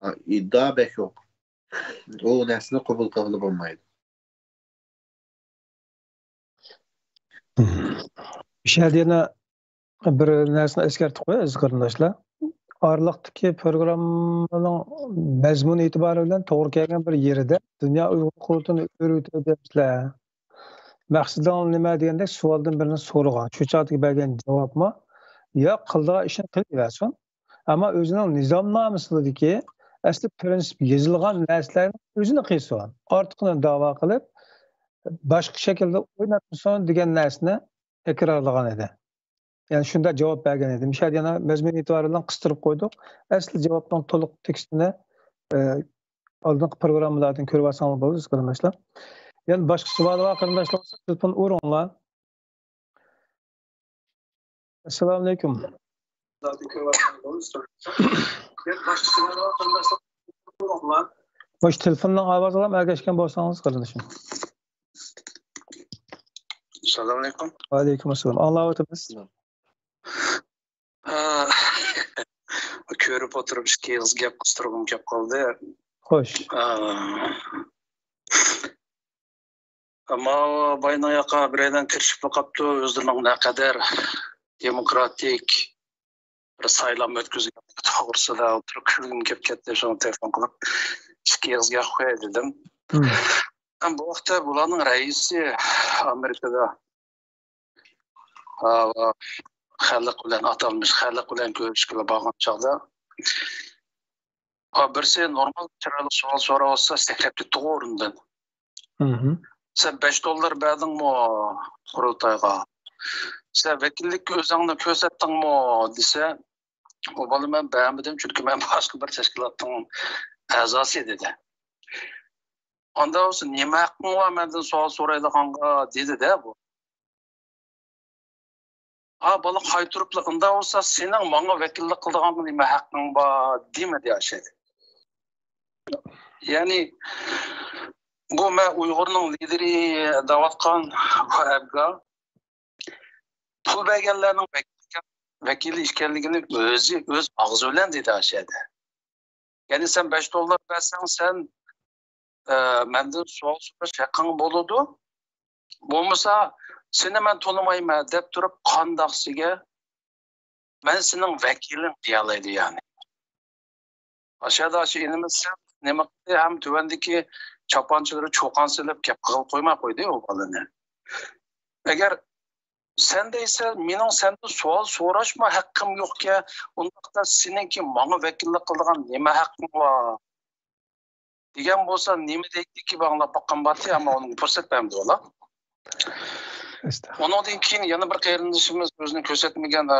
ھا، ئىدىئا بەك يوق. ئۇ نەرسىنى قوبۇل قىلغىلى بولمايدۇ. مم. مۇشۇ يەردە يەنە بىر نەرسىنى ئەسكەرتىپ قوياي، ئەزىز قېرىنداشلار. ئارىلىقتىكى پروگراممىنىڭ مەزمۇن ئېتىبارى بىلەن توغرا كەلگەن بىر يېرىدە، دۇنيا ئۇيغۇر قۇرۇلتىيىنى ئۆرۈتۈۋېتىپسىلەر. مەقسىتىڭ نېمە دېگەندەك سوئالدىن بىرنى سورىغان. شۇ چاغدىكى بەرگەن جاۋابمۇ، ياق، قىلىدىغان ئىشنى قىلىۋەرسۇن. ئەمما ئۆزىنىڭ نىزامنامىسىدىكى ئەسلى پرىنسىپ يېزىلغان نەرسىلەرنىڭ ئۆزىنى قىلسۇن. ئارتۇقىنى داۋا قىلىپ، باشقا شەكىلدە ئويناتمىسۇن دېگەن نەرسىنى تەكرارلىغان ئىدى. يەنى شۇنداق جاۋاب بەرگەن ئىدى. مۇشۇ يەردە يەنە مەزمۇن ئېتىبارى بىلەن قىستۇرۇپ قويدۇق. ئەسلى جاۋابنىڭ تولۇق تېكىستىنى، ئە، ئالدىنقى پروگراممىلاردىن كۆرۈۋالساڭلار بولىدۇ، قېرىنداشلار. يەنە باشقا سوئالى بار قېرىنداشلار بولسا، تېلېفون ئۇرۇڭلار. ئەسسالامۇئەلەيكۇم. مۇشۇ تېلېفوننىڭ ئاۋازىغىلا ئەگەشكەن بولسىڭىز، قېرىندىشىم. ئەسسالامۇئەلەيكۇم. ۋەئەلەيكۇم ئەسسالام. ئاڭلاۋاتىمىز. ھە، كۆرۈپ ئولتۇرۇپ، ئىككى ئېغىز گەپ قىستۇرغۇم كەپ قالدى. خوش. ھە. ماۋۇ بايىنىڭ ياقا بىرەيلەن كىرىشىپلا قاپتۇ، ئۆزلىرىنىڭ نەقەدەر دېموكراتىك بىر سايلام ئۆتكۈزگەن توغرىسىدا ئولتۇرۇپ كۈلگۈم كېلىپ كەتتى، شۇڭا تېلېفون قىلىپ ئىككى ئېغىز گەپ قوياي دېدىم. مم. ھەم بۇ ۋاقىتتا بۇلارنىڭ رەئىسى ئامېرىكىدا، ئا، خەلق بىلەن، ئاتالمىش خەلق بىلەن كۆرۈشكىلى بارغان چاغدا، ئا، بىرسى نورمال چىرايلىق سوئال سوراۋاتسا، سەكرەپ كېتىدىغۇ ئورنىدىن. مم. سەن بەش دوللار بەردىڭمۇ قۇرۇلتايغا؟ سەن ۋەكىللىككە ئۆزۈڭنى كۆرسەتتىڭمۇ دېسە، ئۇ بالا مەن بەرمىدىم، چۈنكى مەن باشقا بىر تەشكىلاتنىڭ ئەزاسى دېدى. ئاندا بولسا نېمە ھەققىڭ بار مەندىن سوئال سورايدىغانغا دېدى-دە بۇ. ھا، بالا قايتۇرۇپلا، ئۇنداق بولسا سېنىڭ ماڭا ۋەكىللىك قىلىدىغانغا نېمە ھەققىڭ بار دېمىدى ئاشەدە. يەنى بۇ مەن ئۇيغۇرنىڭ لىدىرى دەۋاتقان بۇ ئەبگا پۇل بەرگەنلەرنىڭ ۋەكىلى ئىكەنلىكىنى ئۆزى ئۆز ئاغزى بىلەن دېدى ئاشەدە. يەنى سەن بەش دوللار بەرسەڭ سەن ئە، مەندىن سوئال سوراش ھەققىڭ بولىدۇ. بولمىسا، سېنى مەن تونۇمايمەن دەپ تۇرۇپ، قانداقسىگە مەن سېنىڭ ۋەكىلىڭ دېيەلەيدۇ يەنى. ئاشەدە ئاشۇ ئىنىمىز نېمە قىلدى ھەم تۆۋەندىكى چاپانچىلىرى چۇقان سېلىپ گەپ قىلىپ قويماي قويدى ئۇ بالىنى. ئەگەر سەن دەيسەن، مېنىڭ سەندىن سوئال سوراشمۇ ھەققىم يوقكەن، ئۇنداقتا سېنىڭكى ماڭا ۋەكىللىك قىلىدىغان نېمە ھەققىڭ بار؟ دېگەن بولسا، نېمە دەيدىكى ئاڭلاپ باققان بارتى، ئەمما ئۇنىڭغا پۇرسەت بەرمىدى ئۇلار. ئۇنىڭدىن كېيىن يەنە بىر قېرىندىشىمىز ئۆزىنى كۆرسەتمىگەن، ئە،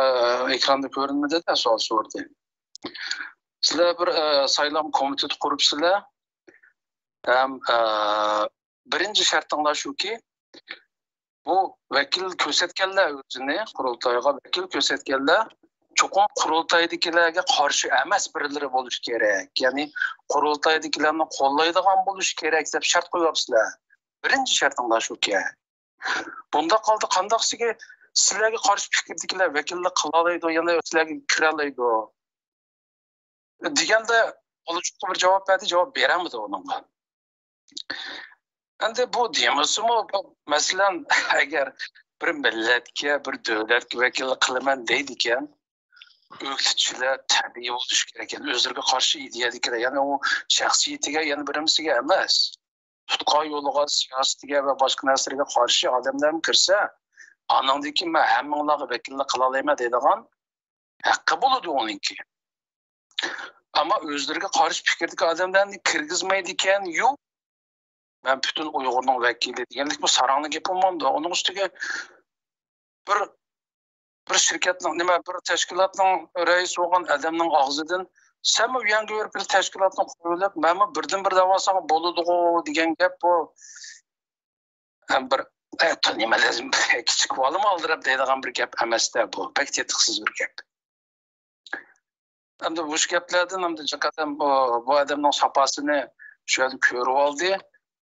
ئېكراندا كۆرۈنمىدى-دە، سوئال سورىدى. سىلەر بىر، ئە، سايلام كومىتېتى قۇرۇپسىلەر. ھەم، ئە، بىرىنچى شەرتىڭلار شۇكى، بۇ ۋەكىل كۆرسەتكەنلەر ئۆزىنى، قۇرۇلتايغا ۋەكىل كۆرسەتكەنلەر چوقۇم قۇرۇلتايدىكىلەرگە قارشى ئەمەس بىرلىرى بولۇشى كېرەك. يەنى قۇرۇلتايدىكىلەرنى قوللايدىغان بولۇشى كېرەك دەپ شەرت قويۇۋاپسىلەر. بىرىنچى شەرتىڭلار شۇكەن. بۇنداق ھالدا قانداقسىگە سىلەرگە قارشى پىكىردىكىلەر ۋەكىللىك قىلالايدۇ، يەنە سىلەرگە كىرەلەيدۇ دېگەندە، ئۇلار بىر جاۋاب بەردى، جاۋاب بېرەلمىدى ئۇنىڭغا. ئەمدى بۇ دېمىسىمۇ، بۇ، مەسىلەن، ئەگەر بىر مىللەتكە، بىر دۆلەتكە ۋەكىللىك قىلىمەن دەيدىكەن، ئۆكتىچىلەر تەبىئىي بولۇشى كېرەك. يەنى ئۆزلىرىگە قارشى ئىدىيەدىكىلەر، يەنى ئۇ شەخسىيىتىگە، يەنە بىرەمسىگە ئەمەس. تۇتقا يولىغا، سىياسىتىگە ۋە باشقا نەرسىلەرگە قارشى ئادەملەرمۇ كىرسە، ئانىڭدىن كېيىن مەن ھەممىڭلارغا ۋەكىللىك قىلالايمەن دەيدىغان ھەققى بولىدۇ ئۇنىڭكى. ئەمما ئۆزلىرىگە قارشى پىكىردىكى ئادەملەرنى كىرگۈزمەيدىكەن، يوق، مەن پۈتۈن ئۇيغۇرنىڭ ۋەكىلى دېگەنلىك بۇ ساراڭنىڭ گېپى بولمامدۇ؟ ئۇنىڭ ئۈستىگە بىر، بىر شىركەتنىڭ، نېمە، بىر تەشكىلاتنىڭ رەئىسى بولغان ئادەمنىڭ ئاغزىدىن، «سەنمۇ ئۇيەنگە بېرىپ بىر تەشكىلاتنى قۇرۇۋېلىپ، مەنمۇ بىردىن بىر دەۋالسام بولىدىغۇ» دېگەن گەپ بۇ. ھەم بىر، ئە، تونۇيمەن لازىم، كىچىك بالىمۇ ئالدىراپ دەيدىغان بىر گەپ ئەمەستە بۇ. بەك تېتىقسىز بىر گەپ. ئەمدى مۇشۇ گەپلەردىن ئەمدى جىق ئادەم بۇ، بۇ ئادەمنىڭ ساپاسىنى شۇ يەردە كۆرۈۋالدى.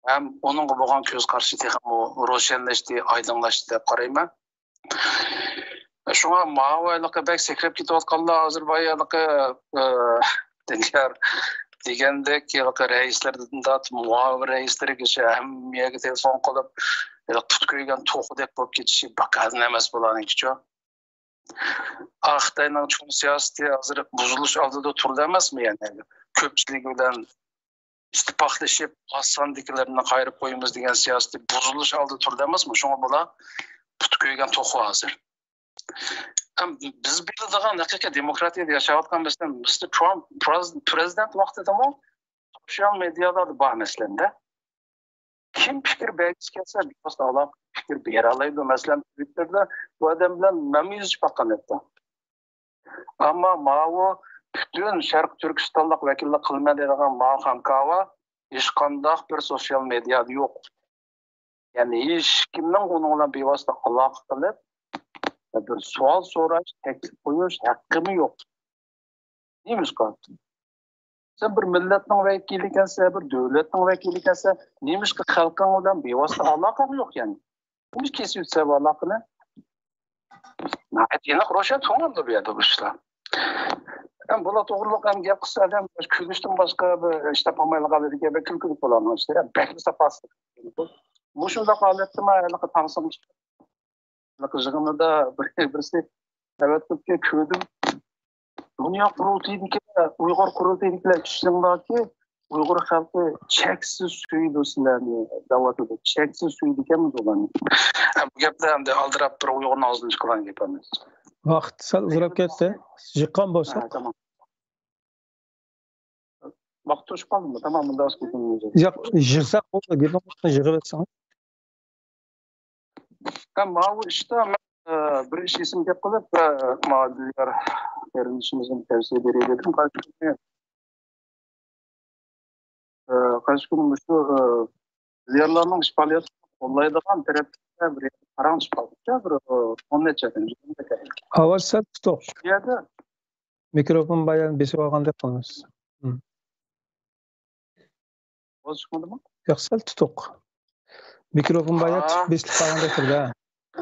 ھەم ئۇنىڭغا بولغان كۆز قارىشى تېخىمۇ روشەنلەشتى، ئايدىڭلاشتى دەپ قارايمەن. شۇڭا ماۋۇ ھېلىقى بەك سەكرەپ كېتىۋاتقانلار ھازىر بايا ھېلىقى، ئە، دىليار دېگەندەك ھېلىقى رەئىسلىرىدىن تارتىپ مۇئاۋىن رەئىسلىرىگىچە ھەممە يەرگە تېلېفون قىلىپ، ھېلىقى پۇت كۆيگەن توخۇدەك بولۇپ كېتىشى باكادىن ئەمەس بۇلارنىڭكىچۇ. ئا، خىتاينىڭ چوڭ سىياسىتى ھازىر بۇزۇلۇش ئالدىدا تۇرىدۇ ئەمەسمۇ؟ يەنى كۆپچىلىك بىلەن ئىتتىپاقلىشىپ، ئاز ساندىكىلىرىنى قايرىپ قويىمىز دېگەن سىياسىتى بۇزۇلۇش ئالدىدا تۇرىدۇ ئەمەسمۇ؟ شۇڭا بۇلار پۇتى كۆيگەن توخۇ ھازىر. ھەم بىز بىلىدىغان ھەقىقىي دېموكراتىيەدە ياشاۋاتقان، مەسىلەن، مىستېر ترامپ پرېز-، پرېزىدېنت ۋاقتىدىمۇ سوشيال مېدىيالاردا بار، مەسىلەندە. كىم پىكىر بەرگۈسى كەلسە، بىۋاسىتە ئالاقە پىكىر بېرەلەيدۇ. مەسىلەن، تىۋىتتېردا بۇ ئادەم بىلەن مەنمۇ يۈزلىشىپ باققان ھەتتا. ئەمما ماۋۇ پۈتۈن شەرقىي تۈركىستانلىق ۋەكىللىك قىلىمەن دەيدىغان ماۋۇ خانكاۋا ھېچقانداق بىر سوشيال مېدىيادا يوق. يەنى ھېچكىمنىڭ ئۇنىڭ بىلەن بىۋاسىتە ئالاقە قىلىپ، بىر سوئال سوراش، تەكلىپ قويۇش ھەققىمۇ يوق. نېمىشقا؟ سەن بىر مىللەتنىڭ ۋەكىلى ئىكەنسەن، بىر دۆلەتنىڭ ۋەكىلى ئىكەنسەن، نېمىشقا خەلقىڭ بىلەن بىۋاسىتە ئالاقەڭ يوق يەنى؟ نېمىشقا كېسىۋېتىسەن بۇ ئالاقىنى؟ ناھايىتى ئېنىق، روشەن، تۇڭلاندى بۇ يەردە بۇ ئىشلار. ھەم بۇلار توغرىلىق ھەم گەپ قىلسا، ئادەم كۈلۈشتىن باشقا بىر ئىش تاپالمايدىغان ھالەتكە، بەك كۈلكىلىك بولىدۇ ئىشلار. بەكمۇ ساپاسىز. مۇشۇنداق ھالەتتىمۇ ھېلىقى تاڭسىڭ ھېلىقى يىغىنىدا بىر، بىرسى ئەۋەتتىكى كۆردۈم. دۇنيا قۇرۇلتىيىدىكى، ئۇيغۇر قۇرۇلتىيىدىكىلەر چۈشىنىڭلاركى، ئۇيغۇر خەلقى چەكسىز سۆيىدۇ سىلەرنى دەۋاتىدۇ. چەكسىز سۆيىدىكەنمىز ئۇلارنى. ھە، بۇ گەپلەر ئەمدى ئالدىراپ بىر ئۇيغۇرنىڭ ئاغزىدىن چىقىدىغان گەپ ئەمەس. ۋاقىت سەل ئۇزىراپ كەتتى. يىغقان بولساق. ھە، تامام. ۋاقىت توشۇپ قالدىمۇ؟ تامام، مۇنداق قىلساڭىز. ياق، يىغساق بولدى. گېپىڭىزنى يىغىۋەتسىڭىز. ھە، ماۋۇ ئىشتا مەن ئە، بىر ئىش ئېسىمگە كەپ قېلىپ، ئە، ماڭا دىليار قېرىندىشىمىزدىن تەۋسىيە بېرەي دېدىم. قايسى كۈنى، ئە، قايسى كۈنى مۇشۇ، ئە، دىليارلارنىڭ ئىش پائالىيىتىنى قوللايدىغان تەرەپكە بىر قاراڭ چىقىپ قالدىچە، بىر، ئە، ئون نەچچە ئادەم. ئاۋاز سەل تۇتۇق. بۇ يەردە مىكروفون بايان بېسىپ ئالغاندەك قىلىمىز. ھىم. ئاۋاز چىقمىدىمۇ؟ ياق، سەل تۇتۇق. مىكروفون بايا ھا. تىك بېسىلىپ قالغاندەك تۇرىدۇ، ھە.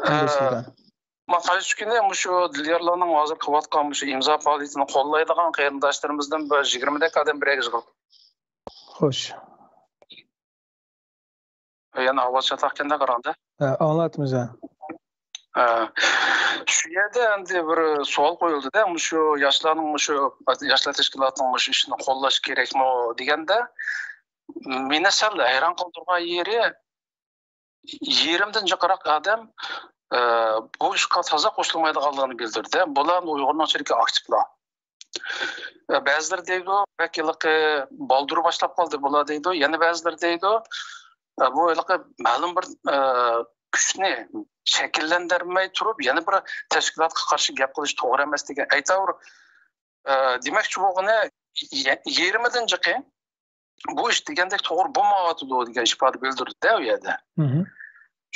ھە. بېسىلىدۇ. ما قايسى كۈنى مۇشۇ دىليارلارنىڭ ھازىر قىلىۋاتقان مۇشۇ ئىمزا پائالىيىتىنى قوللايدىغان قېرىنداشلىرىمىزدىن بىر يىگىرمىدەك ئادەم بىر يەرگە يىغىلدى. خوش. يەنە ئاۋاز چاتاقكەندە قاراڭدا. ھە، ئاڭلاۋاتىمىز، ھە. ھە. شۇ يەردە ئەمدى بىر سوئال قويۇلدىدە، مۇشۇ ياشلارنىڭ، مۇشۇ ياشلار تەشكىلاتىنىڭ مۇشۇ ئىشىنى قوللاش كېرەكمۇ دېگەندە، مېنى سەل ھەيران قالدۇرغان يېرى، يېرىمدىن جىقراق ئادەم، ئە، بۇ ئىشقا تازا قوشۇلمايدىغانلىقىنى بىلدۈردى. بۇلار ئۇيغۇرنىڭ ئىچىدىكى ئاكتىپلار. ئە، بەزىلىرى دەيدۇ، بەك ھېلىقى بالدۇر باشلاپ قالدى بۇلار دەيدۇ. يەنە بەزىلىرى دەيدۇ، ئە، بۇ ھېلىقى مەلۇم بىر، ئە، كۈچنى شەكىللەندۈرمەي تۇرۇپ، يەنە بىر تەشكىلاتقا قارشى گەپ قىلىش توغرا ئەمەس دېگەن. ئەيتاۋۇر، ئە، دېمەكچى بولغىنى، يە-، يېرىمىدىن جىقى بۇ ئىش دېگەندەك توغرا بولمايۋاتىدۇ دېگەن ئىپادە بىلدۈردى-دە ئۇ يەردە. مھم.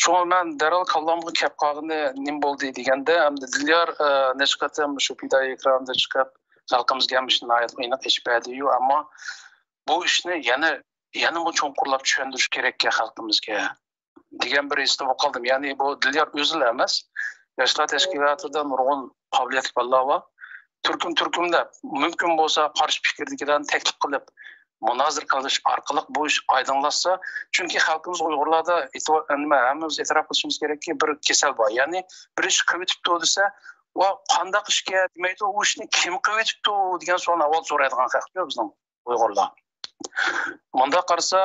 شۇڭا مەن دەرھال كاللامغا كەپ قالغىنى نېمە بولدى دېگەندە، ئەمدى دىليار، ئە، نەچچە قېتىم شۇ پىدائىي ئېكراندا چىقىپ، خەلقىمىزگە ھەممە ئىشنى ناھايىتى ئېنىق ئېچىپ بەردى-يۇ، ئەمما بۇ ئىشنى يەنە، يەنىمۇ چوڭقۇرلاپ چۈشەندۈرۈش كېرەككەن خەلقىمىزگە دېگەن بىر ھېستا بولۇپ قالدىم. يەنى بۇ دىليار ئۆزىلا ئەمەس، ياشلار تەشكىلاتىدا نۇرغۇن قابىلىيەتلىك بالىلار بار. تۈركۈم-تۈركۈملەپ، مۇمكىن بولسا قارشى پىكىردىكىلەرنى تەكلىپ قىلىپ، مۇنازىرە قىلىش ئارقىلىق بۇ ئىش ئايدىڭلاشسا، چۈنكى خەلقىمىز ئۇيغۇرلاردا ئېتىبار-، نېمە، ھەممىمىز ئېتىراپ قىلىشىمىز كېرەككى، بىر كېسەل بار. يەنى بىر ئىش قىلىۋېتىپتۇ دېسە، ئۇ قانداق ئىشكەن دېمەيدۇ، ئۇ ئىشنى كىم قىلىۋېتىپتۇ دېگەن سوئالنى ئاۋۋال سورايدىغان خەلقكۇ بىزنىڭ ئۇيغۇرلار. مۇنداق قارىسا،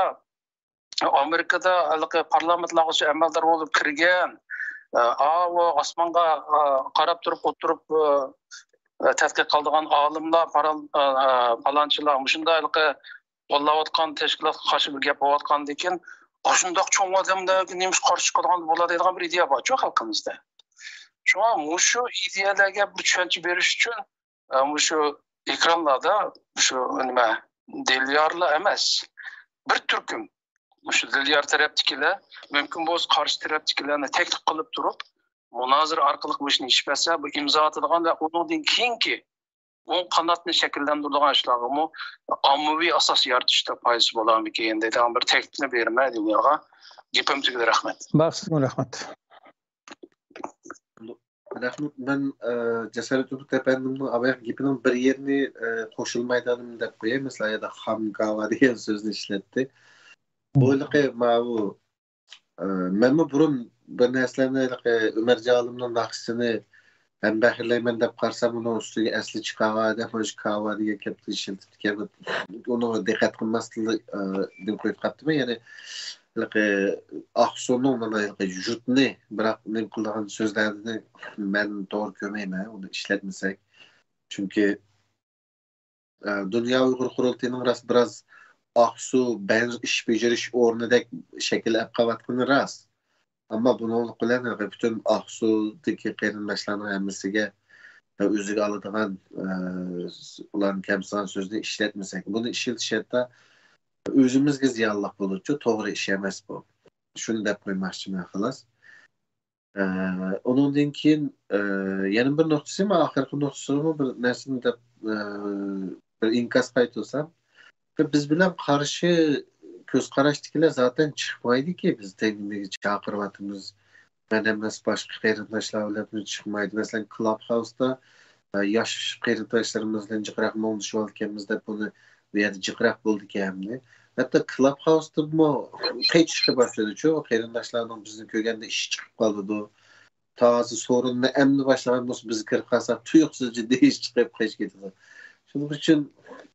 ئامېرىكىدا ھېلىقى پارلامېنتلارغىچە ئەمەلدار بولۇپ كىرگەن، ئاۋۇ ئاسمانغا، ئا، قاراپ تۇرۇپ ئولتۇرۇپ، ئا، تەتقىق قىلىدىغان ئالىملار، پارال-، ئا، ئا، پالانچىلار، مۇشۇنداق ھېلىقى قوللاۋاتقان تەشكىلاتقا قارشى بىر گەپ بولۇۋاتقاندىن كېيىن، ئاشۇنداق چوڭ ئادەملەرگە نېمىشقا قارشى چىقىدىغان بولار دەيدىغان بىر ئىدىيە بارچۇ خەلقىمىزدە. شۇڭا مۇشۇ ئىدىيەلەرگە بىر چۈشەنچە بېرىش ئۈچۈن، ئە، مۇشۇ ئېكرانلاردا مۇشۇ نېمە، دىليارلا ئەمەس، بىر تۈركۈم مۇشۇ دىليار تەرەپتىكىلەر، مۇمكىن بولسا قارشى تەرەپتىكىلەرنى تەكلىپ قىلىپ تۇرۇپ، مۇنازىرە ئارقىلىق بۇ ئىشنى ئېچىپ بەرسە، بۇ ئىمزا ئاتىدىغان ۋە ئۇنىڭدىن كېيىنكى ئوڭ قاناتنى شەكىللەندۈرىدىغان ئىشلارغىمۇ ئاممىۋى ئاساس يارىتىشتا پايدىسى بولارمىكىن دەيدىغان بىر تەكلىپنى بېرىمەن دىليارغا. گېپىم تۈگىدى، رەھمەت. بەك سىزگىمۇ رەھمەت. رەھمەت. مەن، ئە، جاسارەت ئۆمۈر ئەپەندىمنىڭ ئاۋاياق گېپىنىڭ بىر يېرىنى، ئە، قوشۇلمايدىغىنىمنى دەپ قوياي. مەسىلەن، ئۇ يەردە خام كاۋا دېگەن سۆزنى ئىشلەتتى. بۇ ھېلىقى ماۋۇ، ئە، مەنمۇ بۇرۇن بىر نەرسىلەرنى ھېلىقى ئۆمەرجان ئالىمنىڭ ناخشىسىنى ھەمبەھىرلەيمەن دەپ قارىسام، ئۇنىڭ ئۈستىگە ئەسلى چىقاغا دەپ مانا شۇ كاۋا دېگەن گەپنى ئىشلىتىپتىكەن. ئۇنىڭغا دىققەت قىلماستىن، ئە، دىن قويۇپ قاپتىمەن. يەنى ھېلىقى ئاقسۇنىڭ مانا ھېلىقى يۇرتنى بىراق نېمە قىلىدىغان سۆزلەرنى مەن توغرا كۆرمەيمەن، ئۇنى ئىشلەتمىسەك. چۈنكى، ئە، دۇنيا ئۇيغۇر قۇرۇلتىيىنىڭ راست بىراز ئاقسۇ بەنز ئىش بېجىرىش ئورنىدەك شەكىل ئەپ قېلىۋاتقىنى راست. ئەمما بۇنىڭلىق بىلەن پۈتۈن ئاقسۇدىكى قېرىنداشلارنىڭ ھەممىسىگە ئۆزىگە ئالىدىغان، ئە، ئۇلارنى كەمسىتىدىغان سۆزنى ئىشلەتمىسەك، بۇنى ئىشلىتىش ھەتتا ئۆزىمىزگە زىيانلىق بولىدۇچۇ، توغرا ئىش ئەمەس بۇ. شۇنى دەپ قويماقچىمەن، خالاس. ئە، ئۇنىڭدىن كېيىن، ئە، يەنە بىر نۇقتىسى، مەن ئاخىرقى نۇقتىسىغىمۇ بىر نەرسىنى دەپ، ئە، بىر ئىنكاس قايتۇرسام، بىز بىلەن قارشى كۆز قاراشتىكىلەر زاتەن چىقمايدىكى، بىز تەڭ نېمىگە چاقىرىۋاتىمىز. مەن ئەمەس، باشقا قېرىنداشلار بىلەن چىقمايدۇ. مەسىلەن، كلاب ھاۋستا، ئە، ياش قېرىنداشلىرىمىز بىلەن جىقراق مۇڭدىشىۋالىدىكەنمىز دەپ، بۇنى بۇ يەردە جىقراق بولىدىكەن ئەمدى. ھەتتا كلاب ھاۋستىمۇ قېچىشقا باشلىدىچۇ، قېرىنداشلارنىڭ بىزنى كۆرگەندە ئىشى چىقىپ قالىدۇ. تازا سورۇننى ئەمدى باشلىغان بولسا، بىز كىرىپ قالساق، تۇيۇقسىز جىددىي ئىش چىقىپ قېچىپ كېتىدۇ. شۇنىڭ ئۈچۈن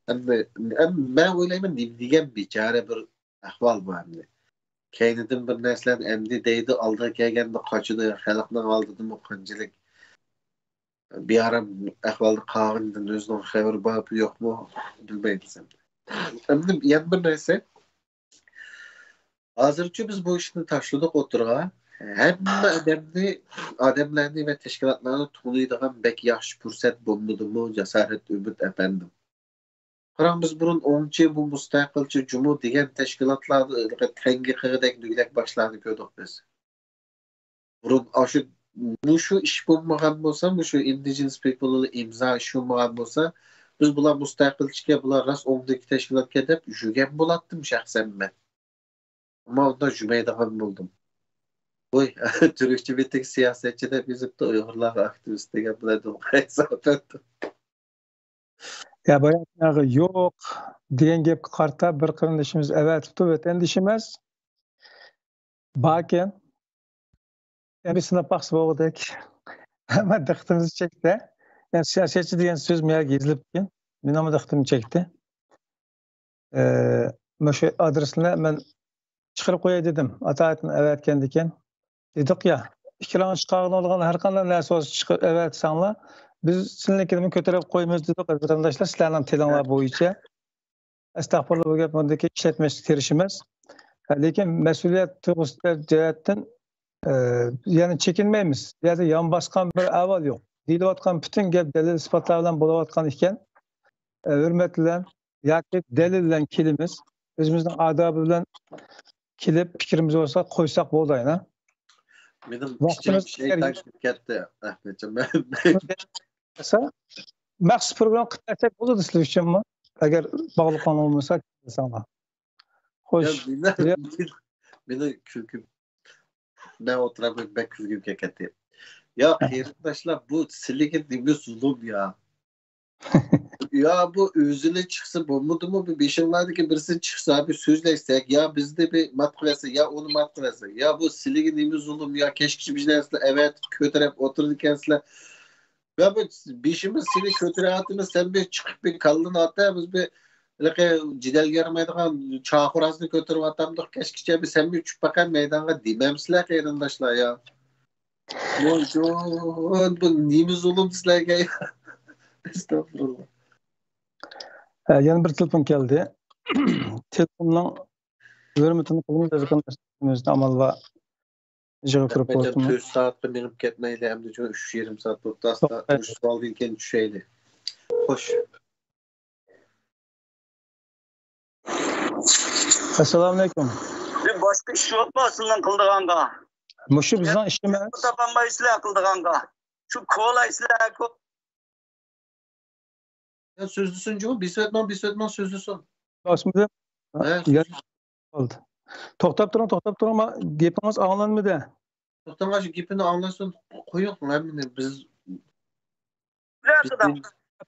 ئەمدى، ئەم-، مەن ئويلايمەن، نېمە دېگەن بىچارە بىر ئەھۋال بۇ ئەمدى. كەينىدىن بىر نەرسىلەرنى ئەمدى دەيدۇ، ئالدىغا كەلگەندە قاچىدۇ، خەلقنىڭ ئالدىدىمۇ قانچىلىك بىئارام ئەھۋالدا قالغىنىدىن ئۆزىنىڭ خەۋىرى بارمۇ يوقمۇ بىلمەيمىز ئەمدى. ئەمدى يەنە بىر نەرسە، ھازىرچە بىز بۇ ئىشنى تاشلىدۇق ئوتتۇرىغا. ھەممە ئادەمنى، ئادەملەرنى ۋە تەشكىلاتلارنى تونۇيدىغان بەك ياخشى پۇرسەت بولمىدىمۇ، جاسارەت ئۈمىد ئەپەندىم؟ قاراڭ، بىز بۇرۇن ئوڭچى، بۇ مۇستەقىلچى، جۇمۇ دېگەن تەشكىلاتلارنى تەڭگە قىلغۇدەك دۆگىلەك باشلارنى كۆردۇق بىز. بۇرۇن ئاشۇ، مۇشۇ ئىش بولمىغان بولسا، مۇشۇ ئىندىجېنس پىپلنى ئىمزا ئىش بولمىغان بولسا، بىز بۇلار مۇستەقىلچىكەن، بۇلار راست ئوڭدىكى تەشكىلاتكەن دەپ يۈگەن بولاتتىم شەخسەن مەن. ئەمما ئۇنداق يۈمەيدىغان بولدۇم. ۋوي، تۈركچە بېتىگە سىياسەتچى دەپ يېزىپتۇ، ئۇيغۇرلارغا ئاكتىۋىست دېگەن بىلەن دۇنقايسا ئەپەندىم. يا بايا يوق دېگەن گەپكە قارىتا بىر قېرىندىشىمىز ئەۋەتىپتۇ، ۋەتەندىشىمىز باركەن. يەنە بىر سىناپ باقسا بولغۇدەك. ئەمما دىققىتىمىزنى چەكتى. يەنى سىياسەتچى دېگەن سۆز مەيەگە يېزىلىپتىكەن. مېنىڭمۇ دىققىتىمنى چەكتى. ئە، مۇشۇ ئادرېسنى مەن چىقىرىپ قوياي دېدىم. ئاتايىتىن ئەۋەتكەندىكىن. دېدۇق يا، ئىككىلىڭىز چىقارغىلى بولىدىغان ھەر قانداق نەرسە بولسا چىقىرىپ ئەۋەتسەڭلار، بىز سىلىنىڭكىنىمۇ كۆتۈرۈپ قويىمىز دېدۇق، ئەزىز قېرىنداشلار، سىلەرنىڭ تىلىڭلار بويىچە. ئەستەغپۇرۇللا، بۇ گەپ مۇندىكى ئىشلەتمەسلىك تىرىشىمىز. لېكىن مەسئۇلىيەت تۇيغۇسى جەھەتتىن، ئە، يەنى چېكىنمەيمىز. بۇ يەردە يان باسقان بىر ئەھۋال يوق. دېيىلىۋاتقان پۈتۈن گەپ دەلىل ئىسپاتلار بىلەن بولۇۋاتقان ئىكەن. ئە، ھۆرمەت بىلەن ياكى دەلىل بىلەن كېلىمىز. ئۆزىمىزنىڭ ئادابى بىلەن كېلىپ پىكرىمىزنى بولسا قويساق بولىدۇ، ئاينا. مېنىڭ ئىچىم شەيتان كىرىپ كەتتى، ئەھمەتجان. مەخسۇس پروگرامما قىلىپ بەرسەك بولىدۇ سىلەر ئۈچۈنمۇ؟ ئەگەر باغلىقىڭلار بولمىسا كەلسەڭلار. خوش. مېنىڭ كۈلكۈم، مەن ئولتۇرامەن، بەك كۈلگۈم كەتتى. يا قېرىنداشلار، بۇ سىلىگە نېمە زۇلۇم يا؟ يا بۇ ئۆزىلا چىقسا بولمىدىمۇ؟ بۇ بېشىڭلاردىكى بىرسى چىقسا، بىر سۆزلەشسەك، يا بىزنى بىر مات قىلىۋەتسە، يا ئۇنى مات قىلىۋەتسە. يا بۇ سىلىگە نېمە زۇلۇم يا؟ كەچكىچە بىر نەرسىلەر ئەۋەتىپ كۆتۈرۈپ ئولتۇرىدىكەنسىلەر. يا بۇ بېشىمىز سېنى كۆتۈرۈۋاتىمىز، سەن بىر چىقىپ بىر كاللىنى ئات، بىز بىر ھېلىقى جېدەلگە يارىمايدىغان چاقىرازنى كۆتۈرۈۋاتامدۇق، كەچكىچە بىر سەن بىر چۈشۈپ باقە مەيدانغا دېمەمسىلەر قېرىنداشلار يا. ۋاي جان، بۇ نېمە زۇلۇم سىلەرگە؟ ئەستەغپۇرۇللا. ھە، يەنە بىر تېلېفون كەلدى. تېلېفوننىڭ ھۆرمىتىنى قىلىمىز، ئەزىز قېرىنداشلىرىمىزدىن ئامال بار. يىغىپ كىرىپ بولۇپتۇمۇ؟ تۆت سائەتقا مېڭىپ كەتمەيلى، ئەمدى چوڭ ئۈچ يېرىم سائەت بوپتۇ، ئاستا توققۇز. ئۈچ سوئالدىن كېيىن چۈشەيلى. خوش. ئەسسالامۇئەلەيكۇم. باشقا ئىش يوقمۇ سىلەرنىڭ قىلىدىغانغا؟ مۇشۇ بىزنىڭ ئىشىمىز. تاپالمايسىلەر قىلىدىغانغا. شۇ كولايسىلەر. يا سۆزلىسۇن جۇمۇ، بېسىۋەتمەڭ، بېسىۋەتمەڭ، سۆزلىسۇن. باسمىدى؟ بولدى. توختاپ تۇرۇڭ، توختاپ تۇرۇڭ، گېپىڭىز ئاڭلانمىدى. توختاڭ، شۇ گېپىنى ئاڭلىسۇن، قويۇڭ ھەممىنى، بىز.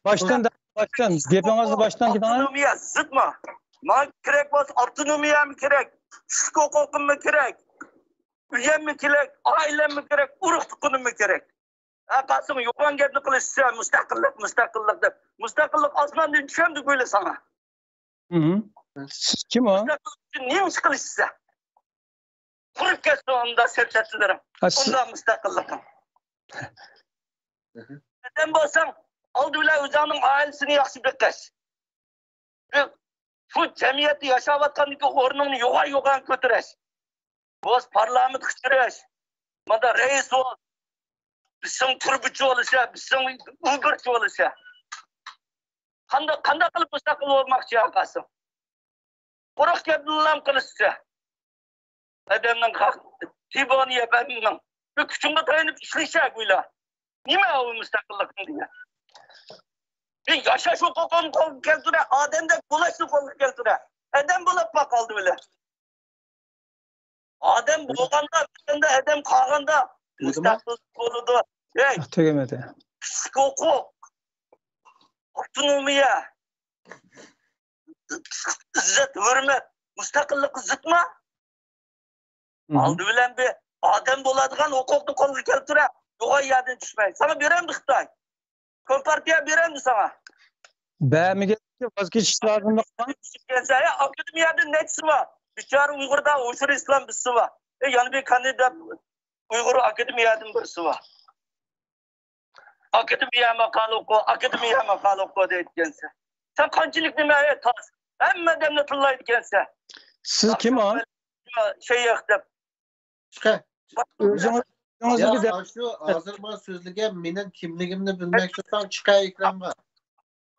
باشتىن، باشتىن، گېپىڭىزنى باشتان كېتىڭ. ئاپتونومىيە زىتما. ماڭا كېرەك بولسا ئاپتونومىيەمۇ كېرەك، كىشىلىك ھوقۇقۇممۇ كېرەك، ئۆيەممۇ كېرەك، ئائىلەممۇ كېرەك، ئۇرۇق تۇغقىنىممۇ كېرەك. ھە، قاسىم، يوغان گەپنى قىلىشسا، مۇستەقىللىق، مۇستەقىللىق دەپ. مۇستەقىللىق ئاسماندىن چۈشەمدۇ بۇيلا ساڭا؟ سىز كىم ئۇ؟ مۇستەقىللىق ئۈچۈن نېمە ئىش قىلىشسا؟ قۇرۇپ كەتسۇن ئۇنداق سەركەردىلىرىڭ. ئۇنداق مۇستەقىللىقىڭ. ئادەم بولساڭ، ئالدى بىلەن ئۆزۈڭنىڭ ئائىلىسىنى ياخشى بېقىش. شۇ جەمئىيەتتە ياشاۋاتقاندىكى ئورنۇڭنى يوغان يوغان كۆتۈرۈش. بولسا پارلامېنتقا كىرىش. مانا رەئىس بول. بىسىڭ تۇربىچى بولۇشى، بىسىڭ ئۇبېرچى بولۇشى. قانداق، قانداق قىلىپ مۇستەقىل بولماقچى يا قاسىم؟ قۇرۇق گەپنىلا قىلىشچە. ئادەمنىڭ تىبونى ئادەمنىڭ بىر كۈچۈڭگە تايىنىپ ئىشلىشە گويلا. نېمە ئۇ مۇستەقىللىقنى دېگەن؟ بىر ياشاش ھوقۇقىنى قولغا كەلتۈرە، ئادەمدەك بولۇشنى قولغا كەلتۈرە. ئادەم بولۇپ باق ئالدى بىلەن. ئادەم بولغاندا، ئادەم قالغاندا مۇستەقىل بولىدۇ. ھەي، تۈگىمىدى. كىشىلىك ھوقۇق، ئاپتونومىيە، ئىززەت، ھۆرمەت، مۇستەقىللىققا زىتما؟ ئالدى بىلەن بىر ئادەم بولىدىغان ھوقۇقنى قولغا كەلتۈرە، يوغان يەردىن چۈشمەي. ساڭا بېرەمدۇ خىتاي؟ كومپارتىيە بېرەمدۇ ساڭا؟ بەرمىگەن ۋاز كېچىش لازىم. ئاكادېمىيەدە نەچچىسى بار؟ بىچارە ئۇيغۇردا ئوشۇر ئىسلام بىرسى بار. ئە، يەنە بىر كاندىدات ئۇيغۇر ئاكادېمىيەدىن بىرسى بار. ئاكادېمىيە ماقالە ئوقۇ، ئاكادېمىيە ماقالە ئوقۇ دەيدىكەنسەن. سەن قانچىلىك نېمە، ئەي تاس؟ ھەممە ئادەمنى تىللايدىكەنسەن. سىز كىم ئۇ؟ شەيخ دەپ. چىقە. ئۆزىڭىز، يا، ئۆزىڭىزگە دەپ، ئاشۇ ھازىر ماڭا سۆزلىگەن مېنىڭ كىملىكىمنى بىلمەك تۇرساڭ، چىقە ئېكرانغا.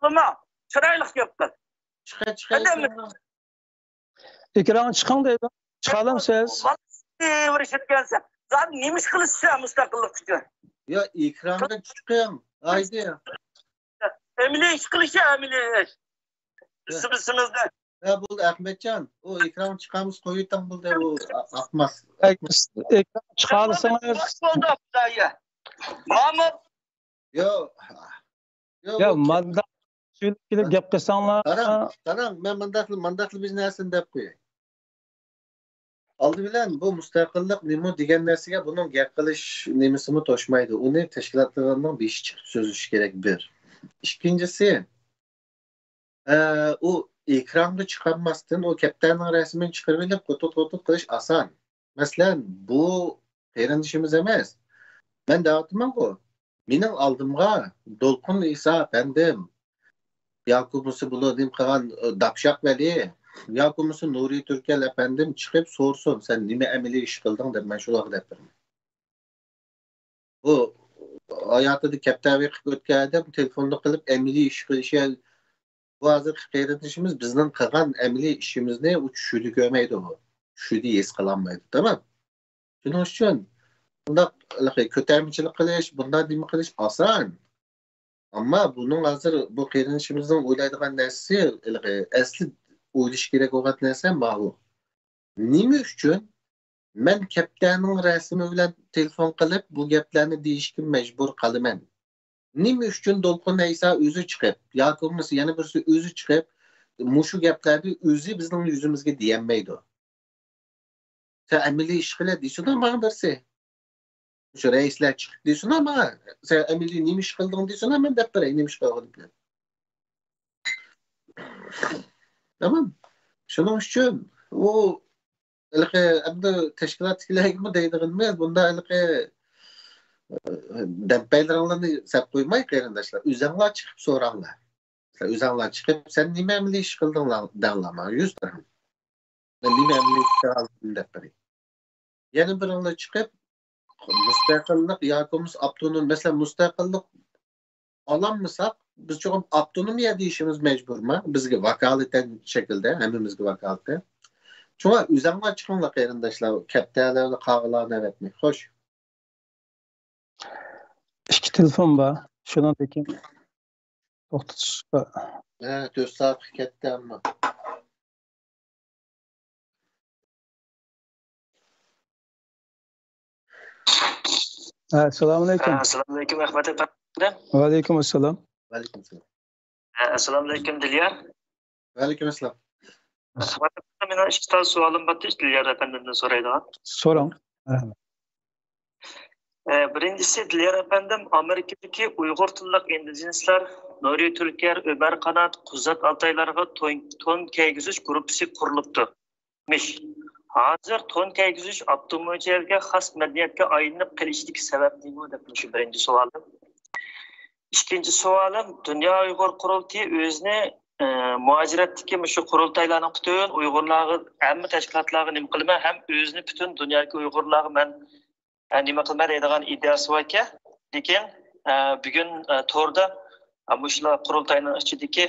بولما، چىرايلىق گەپ قىل. چىقە، چىقە ئېكرانغا. ئېكرانغا چىقىڭ دەيدۇ. چىقالامسىز؟ ۋاي، بىر ئىشلىتكەنسەن. زادى نېمە ئىش قىلىسىز سەن مۇستەقىللىق ئۈچۈن؟ يا، ئېكرانغا چىقىڭ. ھايدى. ئەمەلىي ئىش قىلىش، ئەمەلىي ئىش. يا. ئىسىمىزدە. يا، بولدى، ئەخمەتجان. ئۇ ئېكرانغا چىقامىز، قويۇۋېتىڭ، بولدى، ئۇ ئا-، ئاقماس. ئېكرانغا چىقالىسىڭىز. بولدى، خۇدايا. ماما. يو. يو، يا، بۇ مانداق سۈيلۈپ كېلىپ ھە؟ گەپ قىلساڭلار. قاراڭ، قاراڭ، مەن مۇنداقلا، مۇنداقلا بىر نەرسىنى دەپ قوياي. ئالدى بىلەن بۇ مۇستەقىللىق نېمە دېگەن نەرسىگە بۇنىڭ گەپ قىلىش نېمىسىمۇ توشمايدۇ. ئۇنى تەشكىلاتلىرىنىڭ بېشى چىقىپ سۆزلىشى كېرەك، بىر. ئىككىنچىسى، ئە، ئۇ ئېكرانغا چىقارماستىن، ئۇ كەپتەرنىڭ رەسىمىنى چىقىرىۋېلىپ، قوتۇت-قوتۇت قىلىش ئاسان. مەسىلەن، بۇ قېرىندىشىمىز ئەمەس. مەن دەۋاتىمەنغۇ، مېنىڭ ئالدىمغا دولقۇن ئىسا ئەپەندىم، ياكى بولمىسا بۇلار نېمە قىلغان، داپشاق ۋەلى، ياكى بولمىسا نۇرى تۈركەل ئەپەندىم چىقىپ سورىسۇن، سەن نېمە ئەمەلىي ئىش قىلدىڭ دەپ، مەن شۇلارغا دەپ بېرىمەن. بۇ ھاياتىدا كەپتەر بېقىپ ئۆتكەن ئادەم تېلېفوندا قىلىپ ئەمەلىي ئىش قىلىشى، بۇ ھازىرقى قېرىندىشىمىز بىزنىڭ قىلغان ئەمەلىي ئىشىمىزنى ئۇ چۈشىدە كۆرمەيدۇ، ئۇ چۈشىدە ھېس قىلالمايدۇ، تامام. شۇنىڭ ئۈچۈن بۇنداق ھېلىقى كۆتەرمىچىلىك قىلىش، بۇنداق نېمە قىلىش ئاسان. ئەمما بۇنىڭ ھازىر بۇ قېرىندىشىمىزنىڭ ئويلايدىغان نەرسىسى ھېلىقى ئەسلى ئويلىشى كېرەك بولغان نەرسە ماۋۇ. نېمە ئۈچۈن مەن كەپتەرنىڭ رەسىمى بىلەن تېلېفون قىلىپ بۇ گەپلەرنى دېيىشكە مەجبۇر قالىمەن؟ نېمە ئۈچۈن دولقۇن ئەيسا ئۆزى چىقىپ ياكى بولمىسا يەنە بىرسى ئۆزى چىقىپ مۇشۇ گەپلەرنى ئۆزى بىزنىڭ يۈزىمىزگە دېيەلمەيدۇ؟ سەن ئەمەلىي ئىش قىلە دېسىلا ماڭا بىرسى. شۇ رەئىسلەر چىقىپ دېسىلا ماڭا، سەن ئەمەلىي نېمە ئىش قىلدىڭ دېسىلا مەن دەپ بېرەي نېمە ئىش قىلغىنىمنى. تامام. شۇنىڭ ئۈچۈن ئۇ ھېلىقى ئەمدى تەشكىلاتتىكىلەرگىمۇ دەيدىغىنىمىز، بۇنداق ھېلىقى، ئە، دەمپەيلىرىڭلارنى سەپ قويماي، قېرىنداشلار، ئۆزەڭلار چىقىپ سوراڭلار. سىلەر ئۆزەڭلار چىقىپ، سەن نېمە ئەمەلىي ئىش قىلدىڭلار دەڭلار ماڭا، يۈز بېرىڭ. مەن نېمە ئەمەلىي ئىش قىلدىم دەپ بېرەي. يەنە بىرىڭلار چىقىپ، مۇستەقىللىق ياكى بولمىسا ئاپتونوم، مەسىلەن، مۇستەقىللىق ئالالمىساق، بىز چوقۇم ئاپتونومىيە دېيىشىمىز مەجبۇرما؟ بىزگە ۋاكالىتەن شەكىلدە، ھەممىمىزگە ۋاكالىتەن. شۇڭا ئۆزەڭلار چىقىڭلار، قېرىنداشلار، كەپتەرلەرنى، قاغىلارنى ئەۋەتمەي. خوش. ئىككى تېلېفون بار. شۇنىڭدىن كېيىن توختىتىشقا. ھە، تۆت سائەتكە كەتتى ئەمما. ھە، ئەسسالامۇئەلەيكۇم. ھە، ئەسسالامۇئەلەيكۇم، رەھمەت ئەپەندىم. ۋەئەلەيكۇم ئەسسالام. ۋەئەلەيكۇم ئەسسالام. ھە، ئەسسالامۇئەلەيكۇم، دىليار. ۋەئەلەيكۇم ئەسسالام. مېنىڭ ئىككى تال سوئالىم بار، دىليار ئەپەندىمدىن سورايدىغان. سوراڭ. مەرھەمەت. ئە، بىرىنچىسى، دىليار ئەپەندىم، ئامېرىكىدىكى ئۇيغۇر تىللىق ئىندىجېنىسلار، نۇرى تۈركەر، ئۆمەر قانات، قۇزات ئالتايلارغا تون، تون كىيگۈزۈش گۇرۇپپىسى قۇرۇلۇپتۇ. مىش. ھازىر تون كىيگۈزۈش ئاپتونوم جەھەتكە خاس مەدەنىيەتكە ئايلىنىپ قېلىشىدىكى سەۋەب نېمە دەپ، مۇشۇ بىرىنچى سوئالىم. ئىككىنچى سوئالىم، دۇنيا ئۇيغۇر قۇرۇلتىيى ئۆزىنى، ئە، مۇھاجىرەتتىكى مۇشۇ قۇرۇلتايلارنىڭ پۈتۈن ئۇيغۇرلارغا، ھەممە تەشكىلاتلارغا نېمە قىلىمەن، ھەم ئۆزىنى پۈتۈن دۇنيادىكى ئۇيغۇرلارغا مەن، ئە، نېمە قىلىمەن دەيدىغان ئىدىيەسى باركەن. لېكىن، ئە، بۈگۈن، ئە، توردا، ئە، مۇشۇلار قۇرۇلتاينىڭ ئىچىدىكى،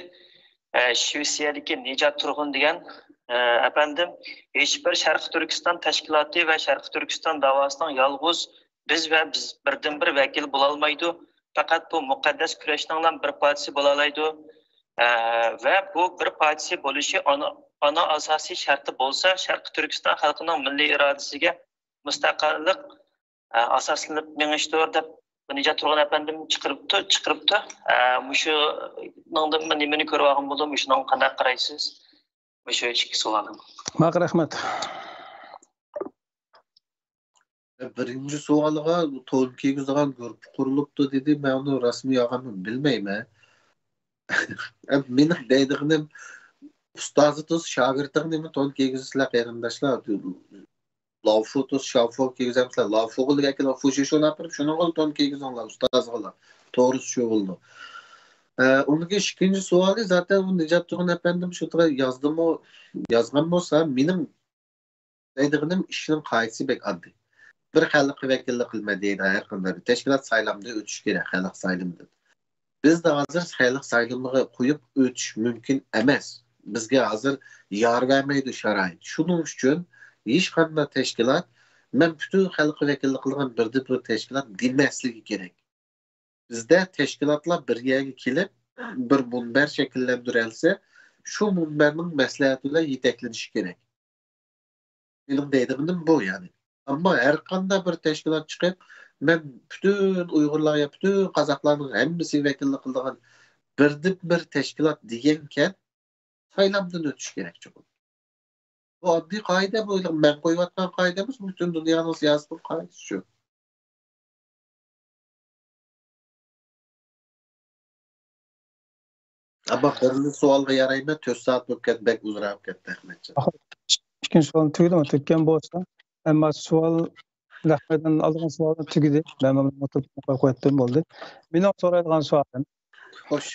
ئە، شىۋېتسىيەدىكى نىجات تۇرغۇن دېگەن، ئە، ئەپەندىم ھېچبىر شەرقىي تۈركىستان تەشكىلاتى ۋە شەرقىي تۈركىستان داۋاسىنىڭ يالغۇز بىز ۋە بىز بىردىنبىر ۋەكىل بولالمايدۇ. پەقەت بۇ مۇقەددەس كۈرەشنىڭلا بىر پارچىسى بولالايدۇ. ئە، ۋە بۇ بىر پارچىسى بولۇشى ئانا، ئانا ئاساسىي شەرتى بولسا، شەرقىي تۈركىستان خەلقىنىڭ مىللىي ئىرادىسىگە مۇستەقىللىق، ئە، ئاساسلىنىپ مېڭىشتۇر دەپ نىجات تۇرغۇن ئەپەندىم چىقىرىپتۇ، چىقىرىپتۇ. ئە، مۇشۇنىڭدىن نېمىنى كۆرۈۋالغان بولدۇم، مۇشۇنىڭغا قانداق قارايسىز؟ مۇشۇ ئىككى سوئالىم. ماقۇل، رەھمەت. بىرىنچى سوئالىغا تون كىيگۈزىدىغان گۇرۇپپا قۇرۇلۇپتۇ دېدى. مەن ئۇنى راستمۇ يالغانمۇ بىلمەيمەن. مېنىڭ دەيدىغىنىم، ئۇستازى تۇرسا شاگىرتىغا نېمە تون كىيگۈزىسىلەر، قېرىنداشلار؟ لافۇ تۇرسا شافۇ كىيگۈزەمسىلەر؟ لافۇغا ئەكېلىپ فۇشىشۇنى ئاپىرىپ، شۇنىڭغا تون كىيگۈزۈڭلار ئۇستازىغىلا. توغرىسى شۇ بولىدۇ. ئە، ئۇنىڭ كېيىن ئىككىنچى سوئالى، زاتەن ئۇ نىجات تۇرغۇن ئەپەندىم شۇ يازدىمۇ، يازغان بولسا، مېنىڭ دەيدىغىنىم ئىشنىڭ قائىدىسى بەك ئاددىي. بىر خەلققە ۋەكىللىك قىلىمەن دەيدىغان ھەر قانداق بىر تەشكىلات سايلامدىن ئۆتۈشى كېرەك، خەلق سايلىمىدىن. بىزدە ھازىر خەلق سايلىمىغا قويۇپ ئۆتۈش مۇمكىن ئەمەس. بىزگە ھازىر يار بەرمەيدۇ شارائىت. شۇنىڭ ئۈچۈن ھېچقانداق تەشكىلات، مەن پۈتۈن خەلققە ۋەكىللىك قىلىدىغان بىردىنبىر تەشكىلات دېمەسلىكى كېرەك. بىزدە تەشكىلاتلار بىر يەرگە كېلىپ، بىر مۇنبەر شەكىللەندۈرەلسە، شۇ مۇنبەرنىڭ مەسلىھەتى بىلەن يېتەكلىنىشى كېرەك. مېنىڭ دەيدىغىنىم بۇ، يەنى. ئەمما ھەر قانداق بىر تەشكىلات چىقىپ، مەن پۈتۈن ئۇيغۇرلارغا، پۈتۈن قازاقلارنىڭ ھەممىسىگە ۋەكىللىك قىلىدىغان بىردىنبىر تەشكىلات دېگەنكەن، سايلامدىن ئۆتۈش كېرەك چوقۇم. بۇ ئاددىي قائىدە، بۇ مەن قويۇۋاتقان قائىدە ئەمەس، پۈتۈن دۇنيانىڭ سىياسىتىنىڭ قائىدىسى شۇ. ئەمما بىرلا سوئالغا يارايمەن، تۆت سائەت بولۇپ كەتتى، بەك ئۇزىراپ كەتتى، ئەخمەتجان. ئىككىنچى سوئالنى تۈگىدىمۇ؟ تۈگىگەن بولسا، ئەمما سوئال رەھمەتتىن ئالغان سوئالنى تۈگىدى. مەن مۇنى ئۇنتۇپ قويۇپ قويدۇم، بولدى. مېنىڭ سورايدىغان سوئالىم. خوش.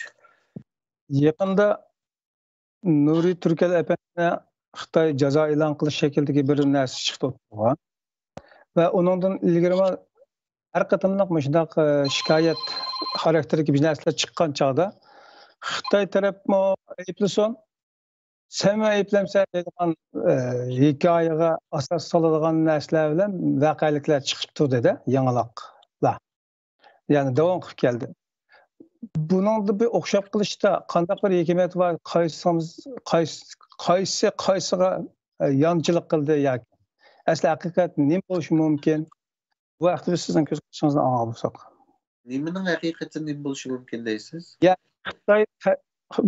يېقىندا نۇرى تۈركەل ئەپەندىنى خىتاي جازا ئېلان قىلىش شەكلىدىكى بىر نەرسە چىقتى ئوتتۇرىغا. ۋە ئۇنىڭدىن ئىلگىرىمۇ ھەر قېتىملىق مۇشۇنداق، ئە، شىكايەت خاراكتېرىدىكى بىر نەرسىلەر چىققان چاغدا خىتاي تەرەپمۇ ئەيىبلىسۇن، سەنمۇ ئەيىبلەمسەن دەيدىغان، ئە، ھېكايىگە ئاساس سالىدىغان نەرسىلەر بىلەن ۋەقەلىكلەر چىقىپ تۇردى-دە، يېڭىلىقلار. يەنى داۋام قىلىپ كەلدى. بۇنىڭدا بىر ئوخشاپ قېلىشتا قانداق بىر ھېكمەت بار؟ قايسىڭىز، قايسى، قايسى قايسىغا، ئە، يانچىلىق قىلدى ياكى ئەسلى ھەقىقەت نېمە بولۇشى مۇمكىن؟ بۇ ھەقتە بىز سىزنىڭ كۆز قارىشىڭىزنى ئاڭلىغان بولساق. نېمىنىڭ ھەقىقىتى نېمە بولۇشى مۇمكىن دەيسىز؟ يا، خىتاي،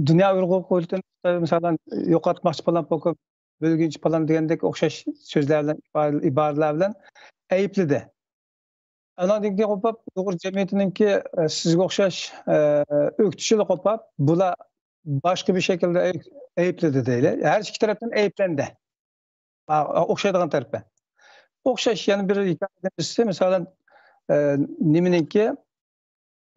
دۇنيا ئۇيغۇر قۇرۇلتىيىنى خىتاي، مىسالەن، يوقاتماقچى پالان، پوكۇن بۆلگۈنچى پالان دېگەندەك ئوخشاش سۆزلەر بىلەن، ئىبارە-، ئىبارىلەر بىلەن ئەيىبلىدى. ئاناندىن كېيىن قوپاپ، ئۇيغۇر جەمئىيىتىنىڭكى، ئە، سىزگە ئۆخشەش، ئە، ئۆكتىچىلىك قوپاپ، بۇلار باشقا بىر شەكىلدە ئەي-، ئەيىبلىدى دەيلى. ھەر ئىككى تەرەپتىن ئەيىبلەندى. ئا-، ئوخشايدىغان تەرىپى. ئوخشاش يەنە بىر ھېكايىدىن بىرسى، مىسالەن، ئە، نېمىنىڭكى،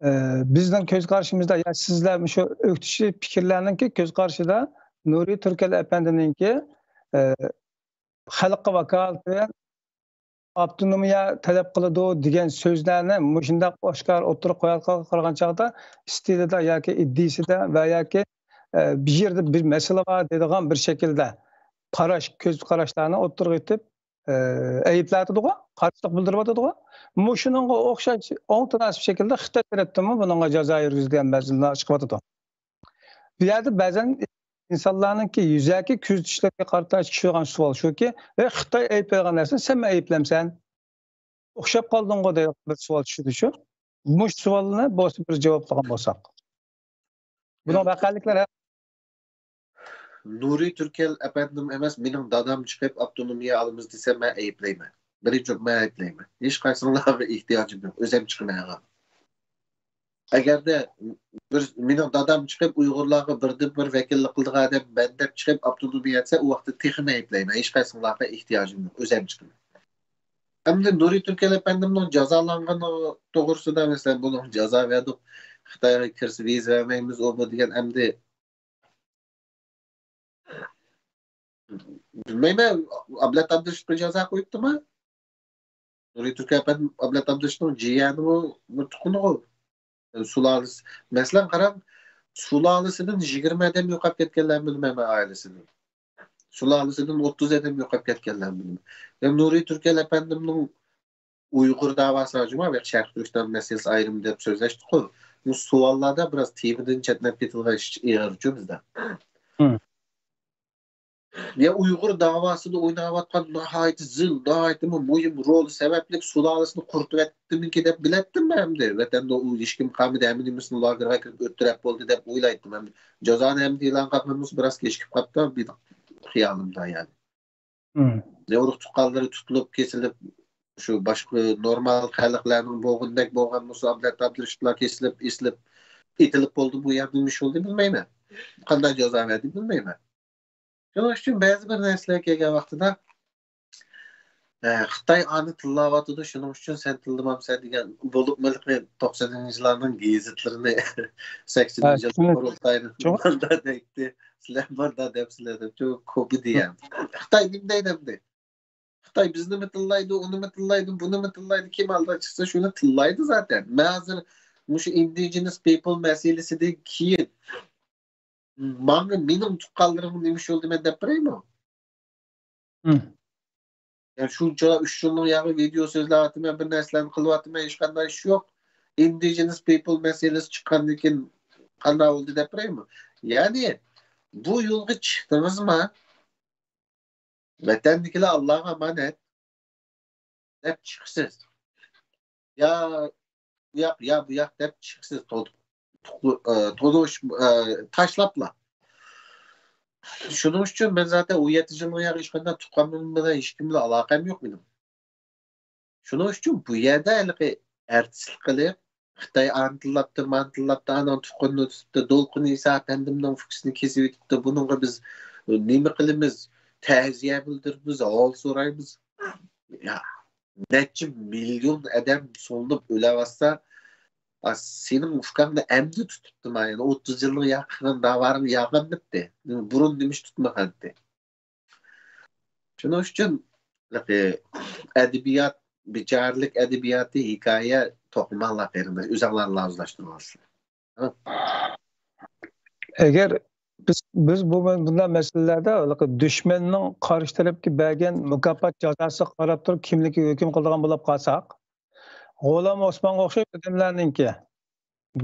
ئە، بىزنىڭ كۆز قارىشىمىزدا، يا سىزلەر مۇشۇ ئۆكتىچى پىكىرلەرنىڭكى كۆز قارىشىدا نۇرى تۈركەل ئەپەندىنىڭكى، ئە، خەلققە ۋاكالىتەن ئاپتونومىيە تەلەپ قىلىدۇ دېگەن سۆزلەرنى مۇشۇنداق ئاشكارا ئوتتۇرىغا قويۇۋاتقانغا قارىغان چاغدا، ئىستىلىدا ياكى ئىدىيىسىدە ۋە ياكى، ئە، بۇ يەردە بىر مەسىلە بار دەيدىغان بىر شەكىلدە قاراش، كۆز قاراشلارنى ئوتتۇرىغا ئېتىپ، ئە، ئەيىبلەۋاتىدىغۇ، قارشىلىق بىلدۈرۈۋاتىدىغۇ. مۇشۇنىڭغا ئوخشاش ئوڭ تاناسىپ شەكىلدە خىتاي تەرەپتىنمۇ بۇنىڭغا جازا يۈرگۈزۈلگەن مەزمۇنلار چىقىۋاتىدۇ. بۇ يەردە بەزەن ئىنسانلارنىڭكى يۈزەكى كۆزىتىشلىرىگە قارىتا چۈشىدىغان سوئال شۇكى، ئەي، خىتاي ئەيىبلەيدىغان نەرسىنى سەنمۇ ئەيىبلەمسەن؟ ئوخشاپ قالدىڭغۇ دەيدىغان بىر سوئال چۈشىدۇ شۇ. مۇشۇ سوئالنى بولسا بىر جاۋابلىغان بولساق. بۇنىڭ ۋەقەلىكلەر ھە-، نۇرى تۈركەل ئەپەندىم ئەمەس، مېنىڭ دادام چىقىپ ئاپتونومىيە ئالىمىز دېسە، مەن ئەيىبلەيمەن. بىرىنچى، مەن ئەيىبلەيمەن. ھېچقايسىڭلارغا ئېھتىياجىم يوق. ئۆزۈم چىقىمەن. ئەگەردە بىر، مېنىڭ دادام چىقىپ ئۇيغۇرلارغا بىردىنبىر ۋەكىللىك قىلىدىغان ئادەم مەن دەپ چىقىپ ئاپتونومىيە دېسە، ئۇ ۋاقىتتا تېخىمۇ ئەيىبلەيمەن. ھېچقايسىڭلارغا ئېھتىياجىم يوق. ئۆزۈم چىقىمەن. ئەمدى نۇرى تۈركەل ئەپەندىمنىڭ جازالانغىنى توغرىسىدا، مەسىلەن، بۇنىڭ جازا بەردۇق، خىتايغا كىرسە ۋىزا بەرمەيمىز، ئۇ بۇ دېگەن، ئەمدى بىلمەيمەن، ئابلەت ئابدۇرېشىتقا جازا قويۇپتىما؟ نۇرى تۈركەل ئەپەندىم ئابلەت ئابدۇرېشىتنىڭ جىيەنىمۇ، بىر تۇغقىنىغۇ. سۇلالىسى، مەسىلەن، قاراڭ، سۇلالىسىدىن يىگىرمە ئادەم يوقاپ كەتكەنلەرنى بىلىمەن مەن، ئائىلىسىدىن. سۇلالىسىدىن ئوتتۇز ئادەم يوقاپ كەتكەنلەرنى بىلىمەن. يەنى نۇرى تۈركەل ئەپەندىمنىڭ ئۇيغۇر داۋاسى جۇما ۋە شەرقىي تۈركىستان مەسىلىسى ئايرىم دەپ سۆزلەشتۇققۇ. بۇ سوئاللاردا بىراز تېمىدىن چەتنەپ كېتىدىغان ئىش ئېغىرچۇ بىزدە. مم. يا ئۇيغۇر داۋاسىدا ئويناۋاتقان ناھايىتى زىل، ناھايىتى مۇ-، مۇھىم رول سەۋەبلىك سۇلالىسىنى قۇرۇتۇۋەتتىمىكى دەپ بىلەتتىم مەن ئەمدى. ۋەتەندە ئۇ ھېچكىم قالمىدى، ھەممە نېمىسىنى لاگېرغا كىرىپ ئۆلتۈرۈپ بولدى دەپ ئويلايتتىم. ئەمدى جازانى ئەمدى ئېلان قىلىپ بولمىسا بىراز كېچىكىپ قاپتۇ، بىر خىيالىمدا يەنى. مم. يا ئۇرۇق تۇغقانلىرى تۇتۇلۇپ، كېسىلىپ، شۇ باشقا نورمال خەلقلەرنىڭ بولغىنىدەك بولغان بولسا، ئابلەت ئابدۇرېشىتلار كېسىلىپ، ئېسىلىپ، ئېتىلىپ بولدى، بۇ يەردە نېمە ئىش بولدى بىلمەيمەن. قانداق جازا بەردى بىلمەيمەن. شۇنىڭ ئۈچۈن بەزى بىر نەرسىلەر كەلگەن ۋاقتىدا، ئە، خىتاي ئانى تىللاۋاتىدۇ، شۇنىڭ ئۈچۈن سەن تىللىمامسەن دېگەن، بولۇپمۇ ھېلىقى توقسىنىنچى يىللارنىڭ گېزىتلىرىنى سەكسىنىنچى يىللار قۇرۇلتاينى ماندا دەيتتى، سىلەر ماندا دەپسىلەر دەپ، شۇ كومېدىيە. خىتاي نېمە دەيدۇ ئەمدى؟ خىتاي بىزنىمۇ تىللايدۇ، ئۇنىمۇ تىللايدۇ، بۇنىمۇ تىللايدۇ، كىم ئالدىغا چىقسا شۇنى تىللايدۇ زاتەن. مەن ھازىر مۇشۇ ئىندىجېنس پىپل مەسىلىسىدىن كېيىن ماڭا مېنىڭ تۇغقانلىرىمغا نېمە ئىش بولدى مەن دەپ بېرەيمۇ؟ يەنى شۇنچە ئۈچ يىلنىڭ ياغى ۋىدېئو سۆزلەۋاتىمەن، بىر نەرسىلەرنى قىلىۋاتىمەن، ھېچقانداق ئىش يوق. ئىندىجېنس پىپل مەسىلىسى چىققاندىن كېيىن قانداق بولدى دەپ بېرەيمۇ؟ يەنى بۇ يولغا چىقتىڭىزما؟ ۋەتەندىكىلەر ئاللاغا ئامانەت دەپ چىقىسىز. يا بۇ ياق، يا بۇ ياق دەپ چىقىسىز. تونۇش تاشلاپلا. شۇنىڭ ئۈچۈن مەن زاتەن ئون يەتتە يىلنىڭ ياغى ھېچقانداق تۇغقانلىرىم بىلەن ھېچكىم بىلەن ئالاقەم يوق مېنىڭ. شۇنىڭ ئۈچۈن بۇ يەردە ھېلىقى ئارتىسلىق قىلىپ، خىتاي ئانى تىللاپتۇ، مانى تىللاپتۇ، ئانىڭ تۇغقىنىنى تۇتۇپتۇ، دولقۇن ئەيسا ئەپەندىمنىڭ ئۇكىسىنى كېسىۋېتىپتۇ، بۇنىڭغا بىز نېمە قىلىمىز؟ تەزىيە بىلدۈرىمىز، ھال سورايمىز. يا، نەچچە مىليون ئادەم سولىنىپ ئۆلۈۋاتسا، سېنىڭ ئۇكاڭنى ئەمدى تۇتۇپتۇ، يەنى ئوتتۇز يىلنىڭ ياقىغان داۋارىڭ ياغانمىدى؟ بۇرۇن نېمىش تۇتمىغانتى؟ شۇنىڭ ئۈچۈن ئەدەبىيات، بىچارىلىك ئەدەبىياتى، ھېكايە توقۇماڭلار قېرىنداش، ئۆزۈڭلار لاۋزلاشتۇرۇۋالسىلەر. ئەگەر بىز بىز بۇ بۇنداق مەسىلىلەردە دۈشمەننىڭ قارشى تەرەپكە بەرگەن مۇكاپات جازاسىغا قاراپ تۇرۇپ كىملىككە ھۆكۈم قىلىدىغان بولۇپ قالساق، غۇلام ئوسمانغا ئوخشاش ئادەملەرنىڭكى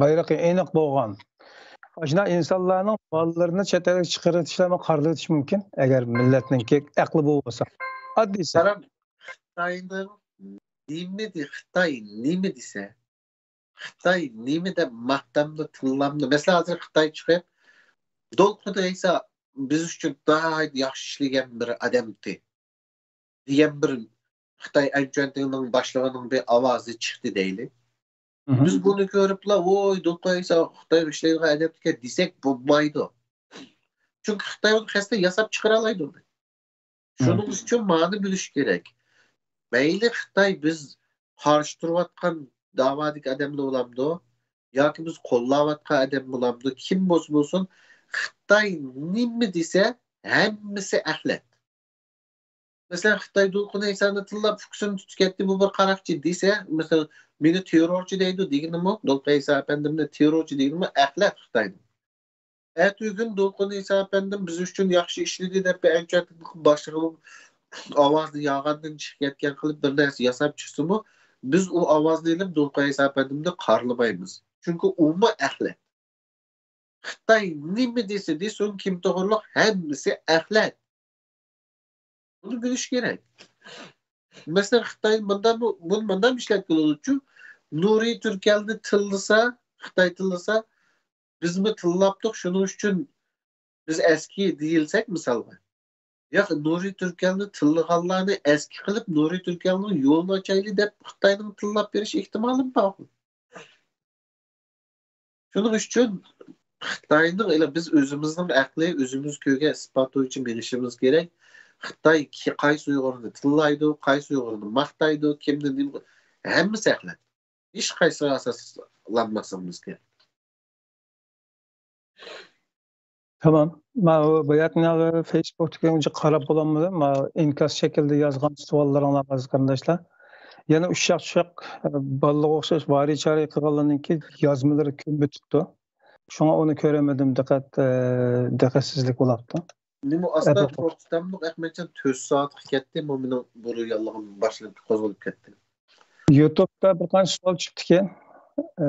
بايرىقى ئېنىق بولغان، ئاشۇنداق ئىنسانلارنىڭ بالىلىرىنى چەت ئەلگە چىقىرىۋېتىشلەرمۇ قارىلىۋېتىشى مۇمكىن، ئەگەر مىللەتنىڭكى ئەقلى بولۇپ بولسا. ئاددىيسى. قاراڭ، خىتاينىڭ نېمە دېدى، خىتاي نېمە دېسە، خىتاي نېمە دەپ ماختامدۇ، تىللامدۇ؟ مەسىلەن، ھازىر خىتاي چىقىپ، دولقۇن ئەيسا بىز ئۈچۈن ناھايىتى ياخشى ئىشلىگەن بىر ئادەمتى دېگەن بىر خىتاي ئەنچۈەنتىڭنىڭ باشلىقىنىڭ بىر ئاۋازى چىقتى دەيلى. بىز بۇنى كۆرۈپلا، ۋوي، دولقۇن ئەيسا خىتايغا ئىشلەيدىغان ئادەمتىكەن دېسەك بولمايدۇ. چۈنكى خىتاي ئۇنى قەستەن ياساپ چىقىرالايدۇ ئۇنى. شۇنىڭ ئۈچۈن مانى بىلىش كېرەك. مەيلى خىتاي بىز قارشى تۇرۇۋاتقان داۋادىكى ئادەملا بولامدۇ ياكى بىز قوللاۋاتقان ئادەم بولامدۇ، كىم بولسا بولسۇن، خىتاي نېمە دېسە ھەممىسى ئەخلەت. مەسىلەن، خىتاي دولقۇن ئەيسانى تىللاپ ئۇكىسىنى تۇتۇپ كەتتى، بۇ بىر قاراقچى دېسە، مەسىلەن، مېنى تېررورچى دەيدۇ دېگىنىمۇ، دولقۇن ئەيسا ئەپەندىمنى تېررورچى دېگىنىمۇ ئەخلەت خىتاينىڭ. ئەتىگۈن دولقۇن ئەيسا ئەپەندىم بىز ئۈچۈن ياخشى ئىشلىدى دەپ بىر ئەنچۈەنتىڭ باشلىقى ئاۋازنى ياغاندىن چىقىپ كەتكەن قىلىپ بىر نەرسە ياساپ چىقسىمۇ، بىز ئۇ ئاۋازنى ئېلىپ دولقۇن ئەيسا ئەپەندىمنى قارىلىمايمىز. چۈنكى ئۇمۇ ئەخلەت. خىتاي نېمە دېسە دېسۇن، كىم توغرۇلۇق، ھەممىسى ئەخلەت. بۇنى بىلىش كېرەك. مەسىلەن، خىتاي مۇنداق، بۇنى مۇنداق ئىشلەتكىلى بولىدۇچۇ، نۇرى تۈركەلنى تىللىسا، خىتاي تىللىسا، بىزمۇ تىللاپتۇق، شۇنىڭ ئۈچۈن بىز ئەسكى دېيىلسەك، مىسالغا، ياق، نۇرى تۈركەلنى تىللىغانلارنى ئەسكى قىلىپ، نۇرى تۈركەلنىڭ يولىنى ئاچايلى دەپ خىتاينىڭ تىللاپ بېرىش ئېھتىمالىمۇ بار. شۇنىڭ ئۈچۈن خىتاينىڭ، ئىلى بىز ئۆزىمىزنىڭ ئەقلى، ئۆزىمىز كۆرگەن ئىسپات بويىچە مېڭىشىمىز كېرەك. خىتاي كى-، قايسى ئۇيغۇرنى تىللايدۇ، قايسى ئۇيغۇرنى ماختايدۇ، كىمنى نېمە، ھەممىسى ئەخلەت. ھېچقايسىغا ئاساسلانماسلىقىمىز كېرەك. تامام. ماۋۇ باياتىنقى فېيسبۇكتىكىگە ئۇنچە قاراپ بولالمىدىم. ماۋۇ ئىنكاس شەكلىدە يازغان سوئاللىرىڭلار ھازىر قېرىنداشلار. يەنە ئۈچ ياق چۈشەك، ئە، بالىلارغا ئوخشاش ۋارى چارى قىلغانلارنىڭكى يازمىلىرى كۆپىيىپتۇ. شۇڭا ئۇنى كۆرەلمىدىم، دىققەت، ئە، دىققەتسىزلىك بولاپتۇ. نېمە ئاستا توختاملىق ئەخمەتجان تۆت سائەتكە كەتتى، بۇ مېنىڭ بۇرۇلغانلىقىم باشلىنىپ قوزغىلىپ كەتتى. يۇتۇبتا بىر قانچە سوئال چىقتىكەن. ئە،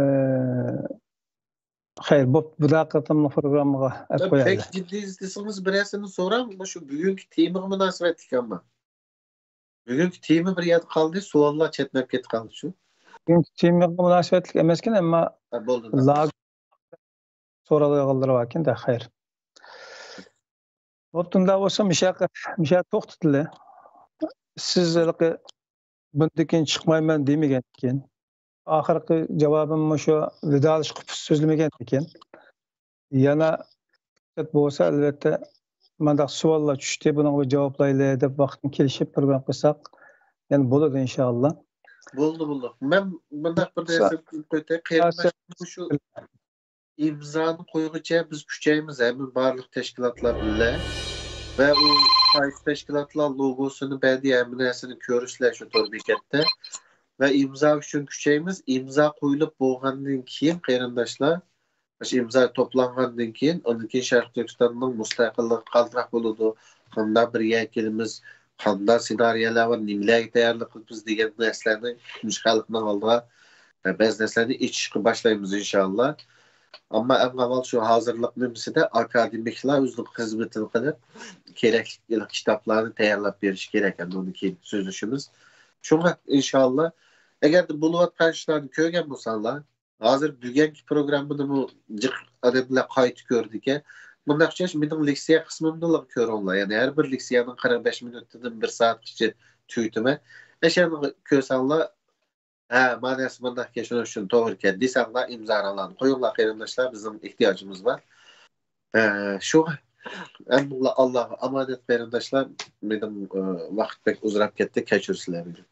خەير، بوپتۇ، بۇ قېتىملىق پروگراممىغا ئەپ قويايلى. بەك جىددىي ئىزدىسىڭىز بىرەرسىنى سوراڭ، مۇشۇ بۈگۈنكى تېمىغا مۇناسىۋەتلىك ئەمما. بۈگۈنكى تېما بىر يەردە قالدى، سوئاللار چەتنەپ كېتىپ قالدى شۇ. بۈگۈنكى تېمىغا مۇناسىۋەتلىك ئەمەسكەن، ئەمما لاگېر سوراۋاتقانلىرى باركەن-دە، خەير. بوپتۇ، ئۇنداق بولسا مىشا، مىشا توختىتىلى. سىز ھېلىقى بۇندىن كېيىن چىقمايمەن دېمىگەنكەن. ئاخىرقى جاۋابىم مۇشۇ، ۋىدالىشىش قۇپىسى سۆزلىمىگەنكەن. يەنە پۇرسەت بولسا، ئەلۋەتتە، مانداق سوئاللار چۈشتى، بۇنىڭغا جاۋابلايلى دەپ ۋاقىتنى كېلىشىپ پروگرامما قىلساق، يەنە بولىدۇ، ئىنشائاللا. بولدى، بولدى. مەن مۇنداق بىر نەرسە قىلىپ قوياي. قېرىنداشلار، مۇشۇ ئىمزانى قويغۇچە بىز ئۈچەيمىز، ھەممە بارلىق تەشكىلاتلار بىللە. ۋە ئۇ قايسى تەشكىلاتلار لوگوسىنى بەردى، ھەممە نەرسىنى كۆرۈسىلەر شۇ تور بېكەتتە. ۋە ئىمزا ئۈچۈن كۈچەيمىز. ئىمزا قويۇلۇپ بولغاندىن كېيىن، قېرىنداشلار، مۇشۇ ئىمزا توپلانغاندىن كېيىن، ئۇندىن كېيىن شەرقىي تۈركىستاننىڭ مۇستەقىللىقى قانداق بولىدۇ، قانداق بىر يەرگە كېلىمىز، قانداق سېنارىيەلەر بار، نېمىلەرگە تەييارلىق قىلىمىز دېگەن نەرسىلەرنى تۇنجى خەلقنىڭ ئالدىغا، ئە، بەزى نەرسىلەرنى ئېچىشقا باشلايمىز، ئىنشاللا. ئەمما ئەڭ ئاۋۋال شۇ ھازىرلىق نېمىسىدە ئاكادېمىكلار ئۆزىنىڭ خىزمىتىنى قىلىپ، كېرەكلىك كىتابلارنى تەييارلاپ بېرىشى كېرەك. ئەمدى ئۇنى كېيىن سۆزلىشىمىز. شۇڭا، ئىنشاللا، ئەگەردە بولۇۋاتقان ئىشلارنى كۆرگەن بولساڭلار، ھازىر بۈگۈنكى پروگراممىنىمۇ جىق ئادەملەر قايتا كۆردىكەن. مۇنداق ئوخشاش مېنىڭ لېكسىيە قىسمىمنىلا كۆرۈڭلار. يەنى ھەر بىر لېكسىيەنىڭ قىرىق بەش مىنۇتىدىن بىر سائەتكىچە تۈگىتىمەن. ئەشەنى كۆرسەڭلار، ھە، ماناسى مۇنداق ئىكەن، شۇنىڭ ئۈچۈن توغرا ئىكەن دېسەڭلار، ئىمزالاڭلارنى قويۇڭلار، قېرىنداشلار، بىزنىڭ ئېھتىياجىمىز بار. ھە، شۇ، ھەممىڭلار ئاللاغا ئامانەت، قېرىنداشلار. مېنىڭ، ئە، ۋاقىت بەك ئۇزىراپ كەتتى، كەچۈرسىلەر مېنى.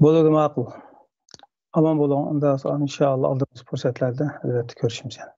بولىدۇ، ماقۇل. ئامان بولۇڭ. ئۇنداق ئىنشائاللا ئالدىمىز پۇرسەتلەردە ئەلۋەتتە كۆرۈشىمىز يەنە.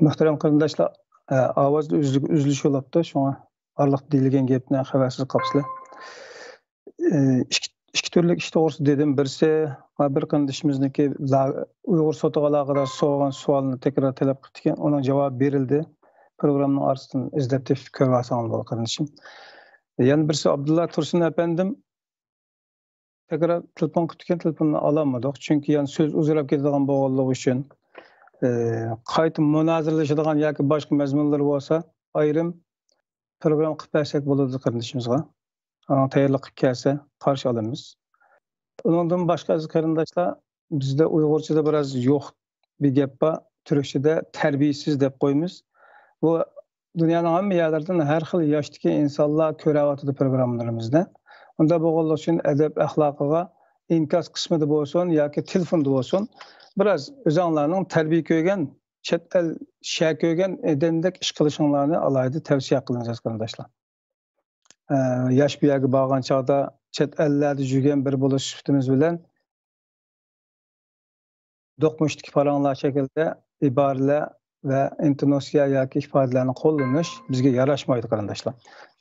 مۆھتەرەم قېرىنداشلار، ئە، ئاۋازدا ئۈزلۈك-، ئۈزۈلۈش بولاپتۇ، شۇڭا ئارىلىق دېيىلگەن گەپنى خەۋەرسىز قاپسىلەر. ئە، ئىككى، ئىككى تۈرلۈك ئىش توغرىسىدا دېدىم. بىرسى، ھە، بىر قېرىندىشىمىزنىڭكى لا-، ئۇيغۇر سوتىغا ئالاقىدار سورىغان سوئالنى تەكرار تەلەپ قىپتىكەن، ئۇنىڭ جاۋابى بېرىلدى. پروگراممىنىڭ ئارىسىدىن ئىزدەپ تېپىپ كۆرۈۋالساڭلار بولىدۇ، قېرىندىشىم. يەنە بىرسى، ئابدۇللا تۇرسۇن ئەپەندىم، تەكرار تېلېفون قىپتىكەن، تېلېفوننى ئالالمىدۇق. چۈنكى يەنە سۆز ئۇزىراپ كېتىدىغان بولغانلىقى ئۈچۈن، ئى، قايتا مۇنازىرىلىشىدىغان ياكى باشقا مەزمۇنلىرى بولسا، ئايرىم پروگرامما قىلىپ بەرسەك بولىدۇ قېرىندىشىمىزغا. ئاڭا تەييارلىققا كەلسە قارشى ئالىمىز. ئۇنىڭدىن باشقا ئەزىز قېرىنداشلار، بىزدە ئۇيغۇرچىدا بىراز يوق بىر گەپ بار، تۈركچىدە تەربىيىسىز دەپ قويىمىز. بۇ دۇنيانىڭ ھەممە يەرلىرىدىن ھەر خىل ياشتىكى ئىنسانلار كۆرۈۋاتىدۇ پروگراممىلىرىمىزنى. ئۇنداق بولغانلىقى ئۈچۈن ئەدەپ ئەخلاقىغا ئىنكاس قىسمىدا بولسۇن ياكى تېلېفوندا بولسۇن، بىراز ئۆزۈڭلارنىڭ تەربىيە كۆرگەن، چەت ئەل شەھەر كۆرگەن ئادەمدەك ئىش قىلىشىڭلارنى ئالاھىدە تەۋسىيە قىلىمىز، ئەزىز قېرىنداشلار. ئە، ياش بۇ يەرگە بارغان چاغدا چەت ئەللەردە يۈرگەن بىرى بولۇش سۈپىتىمىز بىلەن دوقمۇشتىكى پاراڭلار شەكلىدە ئىبارىلەر ۋە ئىنتوناتسىيە ياكى ئىپادىلەرنى قوللىنىش بىزگە ياراشمايدۇ، قېرىنداشلار.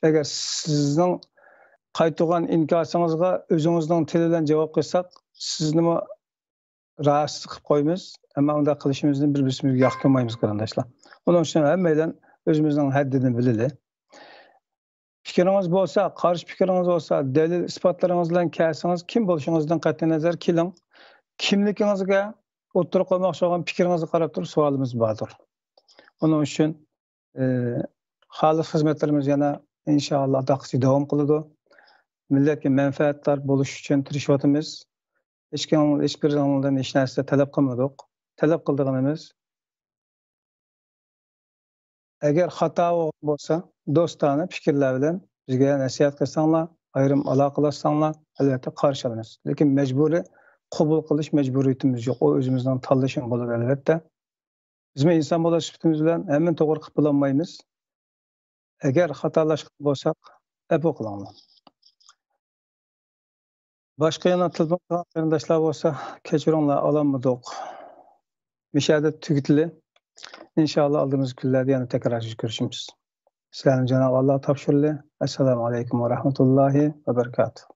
ئەگەر سىزنىڭ قايتۇرغان ئىنكاسىڭىزغا ئۆزىڭىزنىڭ تىلى بىلەن جاۋاب قىلساق، سىزنىمۇ راھەتسىز قىلىپ قويىمىز. ئەمما ئۇنداق قىلىشىمىزنى بىر-بىرىمىزگە ياقتۇرمايمىز، قېرىنداشلار. ئۇنىڭ ئۈچۈن ھەممەيلەن ئۆزىمىزنىڭ ھەددىنى بىلىلى. پىكرىڭىز بولسا، قارشى پىكرىڭىز بولسا، دەلىل ئىسپاتلىرىڭىز بىلەن كەلسىڭىز، كىم بولۇشىڭىزدىن قەتئىينەزەر كېلىڭ. كىملىكىڭىزگە ئوتتۇرىغا قويماقچى بولغان پىكرىڭىزگە قاراپ تۇرۇپ سوئالىمىز باردۇر. ئۇنىڭ ئۈچۈن، ئى، خالىس خىزمەتلىرىمىز يەنە ئىنشائاللا داقىسى داۋام قىلىدۇ. مىللەتكە مەنپەئەتدار بولۇش ئۈچۈن تىرىشىۋاتىمىز. ھېچكىم، ھېچبىرىڭلاردىن ھېچ نەرسە تەلەپ قىلمىدۇق. تەلەپ قىلىدىغىنىمىز، ئەگەر خاتا بولغان بولسا، دوستانە پىكىرلەر بىلەن بىزگە نەسىھەت قىلساڭلار، ئايرىم ئالاقىلەشسەڭلار، ئەلۋەتتە قارشى ئالىمىز. لېكىن مەجبۇرىي قوبۇل قىلىش مەجبۇرىيىتىمىز يوق. ئۇ ئۆزىمىزنىڭ تاللىشىمۇ بولىدۇ، ئەلۋەتتە. بىزمۇ ئىنسان بولۇش سۈپىتىمىز بىلەن ھەممىنى توغرا قىلىپ بولالمايمىز. ئەگەر خاتالاشقان بولساق، ئەپۇ قىلىڭلار. باشقا يەنە تېلېفون قىلغان قېرىنداشلار بولسا، كەچۈرۈڭلار، ئالالمىدۇق. مۇشۇ يەردە تۈگىتىلى. ئىنشائاللا، ئالدىمىزدىكى كۈنلەردە يەنە تەكرار كۆرۈشىمىز. سىلەرنى جانابى ئاللاغا تاپشۇرىلى. ئەسسالامۇ ئەلەيكۇم ۋە رەھمەتۇللاھى ۋە بەرىكاتۇھ.